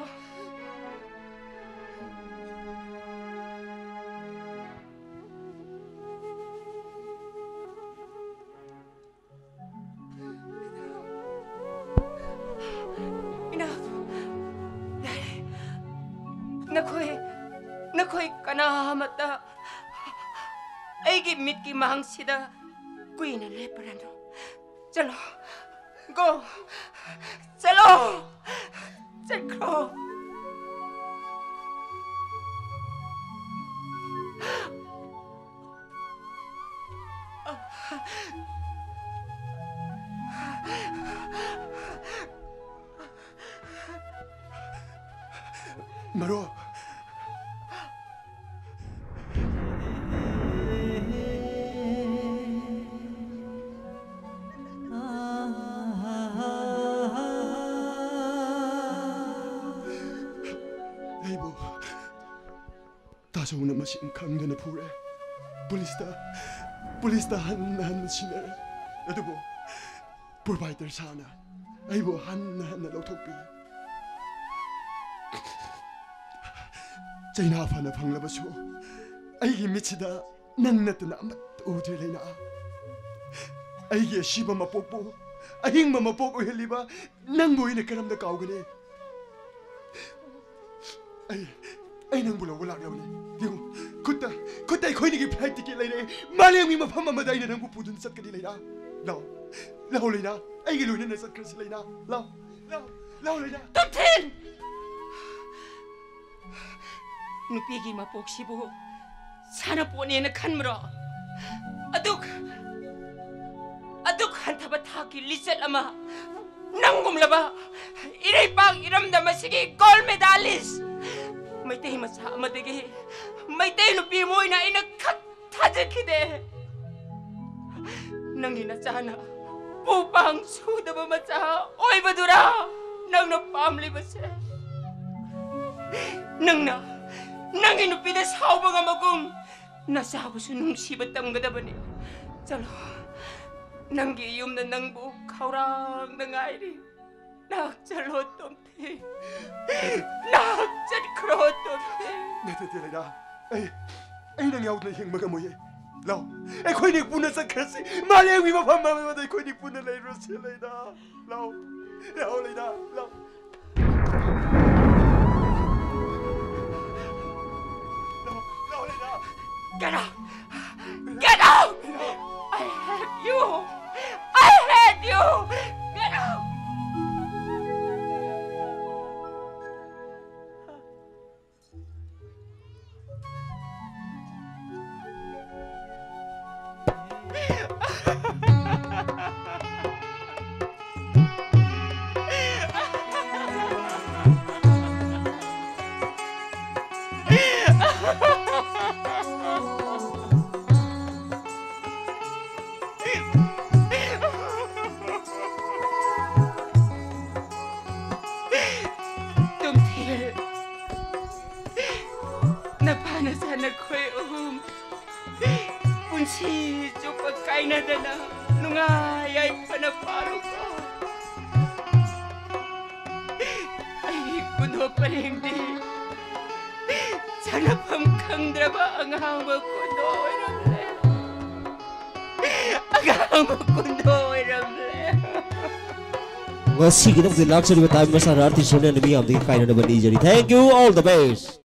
ꯏꯅꯥꯎ, ꯌꯥꯔꯦ꯫ ꯅꯈꯣꯏ, ꯅꯈꯣꯏ ꯀꯅꯥ ꯑꯃꯠꯇ ꯑꯩꯒꯤ ꯃꯤꯠꯀꯤ ꯃꯥꯡꯁꯤꯗ ꯀꯨꯏꯅ ꯂꯦꯞꯄꯔꯅꯨ꯫ ꯆꯠꯂꯣ꯫ Go. ꯆꯠꯂꯣ꯫ ꯆꯠꯈ꯭ꯔꯣ꯫ ꯃꯔꯨꯞ꯫ ꯑꯩꯕꯨ ꯇꯥꯖꯧꯅ ꯃꯁꯤꯡ ꯈꯪꯗꯅ ꯐꯨꯔꯦ꯫ ꯄꯨꯂꯤꯁꯇ, ꯄꯨꯂꯤꯁꯇ ꯍꯟꯅ ꯍꯟꯅ ꯁꯤꯟꯅꯔꯦ꯫ ꯑꯗꯨꯕꯨ ꯄ꯭ꯔꯣꯚꯥꯏꯗꯔ ꯁꯥꯔꯅ ꯑꯩꯕꯨ ꯍꯟꯅ ꯍꯟꯅ ꯂꯧꯊꯣꯛꯄꯤ꯫ ꯆꯩꯅꯥ ꯐꯅ ꯐꯪꯂꯕꯁꯨ ꯑꯩꯒꯤ ꯃꯤꯠꯁꯤꯗ ꯅꯪ ꯅꯠꯇꯅ ꯑꯃꯠꯇ ꯎꯗ꯭ꯔꯦ ꯂꯩꯅꯥ꯫ ꯑꯩꯒꯤ ꯑꯁꯤꯕ ꯃꯄꯣꯛꯄꯨ ꯑꯍꯤꯡꯕ ꯃꯄꯣꯛ ꯑꯣꯏꯍꯜꯂꯤꯕ ꯅꯪꯕꯨ ꯑꯩꯅ ꯀꯔꯝꯅ ꯀꯥꯎꯒꯅꯤ? ꯑꯩ ꯑꯩ ꯅꯪꯕꯨ ꯂꯧꯕ ꯂꯥꯛꯂꯕꯅꯤ꯫ ꯌꯦꯡꯉꯨ, ꯈꯨꯠꯇ ꯈꯨꯠꯇ ꯑꯩꯈꯣꯏꯅꯤꯒꯤ ꯐ꯭ꯂꯥꯏꯠ ꯇꯤꯀꯦꯠ ꯂꯩꯔꯦ꯫ ꯃꯥꯂꯦꯝꯒꯤ ꯃꯐꯝ ꯑꯃꯗ ꯑꯩꯅ ꯅꯪꯕꯨ ꯄꯨꯗꯨꯅ ꯆꯠꯀꯅꯤ ꯂꯩꯅꯥ꯫ ꯂꯥꯛꯑꯣ, ꯂꯥꯛꯑꯣ ꯂꯩꯅꯥ, ꯑꯩꯒꯤ ꯂꯣꯏꯅꯅ ꯆꯠꯈ꯭ꯔꯁꯤ ꯂꯩꯅꯥ꯫ ꯂꯥꯛꯑꯣ, ꯂꯥꯛꯑꯣ, ꯂꯥꯛꯑꯣ ꯂꯩꯅꯥ꯫ ꯇꯣꯝꯊꯤꯟ! ꯅꯨꯄꯤꯒꯤ ꯃꯄꯣꯛꯁꯤꯕꯨ ꯁꯥꯟꯅꯄꯣꯠꯅꯦꯅ ꯈꯟꯕ꯭ꯔꯣ? ꯑꯗꯨꯛ ꯑꯗꯨꯛ ꯍꯟꯊꯕ ꯊꯥꯛꯀꯤ ꯂꯤꯆꯠ ꯑꯃ, ꯅꯪꯒꯨꯝꯂꯕ ꯏꯔꯩꯄꯥꯛ ꯏꯔꯝꯗꯝ ꯑꯁꯤꯒꯤ ꯒꯣꯜ ꯃꯦꯗꯥꯂꯤꯁ ꯃꯩꯇꯩ ꯃꯆꯥ ꯑꯃꯗꯒꯤ ꯃꯩꯇꯩ ꯅꯨꯄꯤ ꯑꯃ ꯑꯣꯏꯅ ꯑꯩꯅ ꯈꯛ ꯊꯥꯖꯈꯤꯗꯦ꯫ ꯅꯪꯒꯤ ꯅꯆꯥꯅ ꯄꯨ ꯄꯥꯡ ꯁꯨꯗꯕ ꯃꯆꯥ ꯑꯣꯏꯕꯗꯨꯔꯥ ꯅꯪꯅ ꯄꯥꯝꯂꯤꯕꯁꯦ? ꯅꯪꯅ ꯅꯪꯒꯤ ꯅꯨꯄꯤꯗ ꯁꯥꯎꯕ ꯉꯝꯕꯒꯨꯝ ꯅꯆꯥꯕꯨꯁꯨ ꯅꯨꯡꯁꯤꯕ ꯇꯝꯒꯗꯕꯅꯤ꯫ ꯆꯠꯂꯣ, ꯅꯪꯒꯤ ꯌꯨꯝꯗ ꯅꯪꯕꯨ ꯈꯧꯔꯥꯡꯅ ꯉꯥꯏꯔꯤ꯫ ꯅꯍꯥꯛ ꯆꯠꯂꯣ ꯇꯣꯝꯊꯤ, ꯅꯍꯥꯛ ꯆꯠꯈ꯭ꯔꯣ ꯇꯣꯝꯊꯤ꯫ ꯅꯠꯇꯦ, ꯅꯠꯇꯦ ꯂꯩꯅꯥ, ꯑꯩ ꯑꯩ ꯅꯪ ꯌꯥꯎꯗꯅ ꯍꯤꯡꯕ ꯉꯝꯃꯣꯏꯌꯦ꯫ ꯂꯥꯛꯑꯣ, ꯑꯩꯈꯣꯏꯅꯤ ꯄꯨꯟꯅ ꯆꯠꯈ꯭ꯔꯁꯤ꯫ ꯃꯥꯂꯦꯝꯒꯤ ꯃꯐꯝ ꯑꯃꯗ ꯑꯩꯈꯣꯏꯅꯤ ꯄꯨꯟꯅ ꯂꯩꯔꯨꯔꯁꯤ ꯂꯩꯅꯥ꯫ ꯂꯥꯛꯑꯣ, ꯂꯥꯛꯑꯣ ꯂꯩꯅꯥ, ꯂꯥꯛꯑꯣ꯫ ꯂꯥꯛꯑꯣ, ꯂꯥꯛꯑꯣ ꯂꯩꯅꯥ꯫ Get out! Get out! I hate you! I hate you! Get out! ꯇꯣꯝꯊꯤꯜ, ꯅꯄꯥ ꯅꯆꯥ ꯅꯈꯣꯏ ꯑꯍꯨꯝ ꯄꯨꯟꯁꯤ ꯆꯨꯞꯄ ꯀꯥꯏꯅꯗꯅ ꯅꯨꯡꯉꯥꯏ ꯌꯥꯏꯐꯅ ꯄꯥꯜꯂꯨꯀꯣ꯫ ꯑꯩ ꯀꯨꯟꯗꯣ ꯄꯔꯦꯡꯗꯤ ꯁꯥꯟꯅꯐꯝ ꯈꯪꯗ꯭ꯔꯕ ꯑꯉꯥꯡꯕ ꯀꯨꯟꯗꯣ ꯑꯣꯏꯔꯝꯂꯦ꯫ ꯑꯉꯥꯡꯕ ꯀꯨꯟꯗꯣ ꯑꯣꯏꯔꯝꯂꯦ꯫ ꯉꯁꯤꯒꯤꯗꯃꯛꯇ ꯂꯥꯛꯆꯔꯤꯕ ꯇꯥꯏꯕꯪ ꯃꯁꯥꯟꯅ artist ꯁꯣꯅꯤꯌꯥꯅ ꯃꯤꯌꯥꯝꯗꯒꯤ ꯀꯥꯏꯅꯅꯕ ꯅꯤꯖꯔꯤ꯫ Thank you, all the best.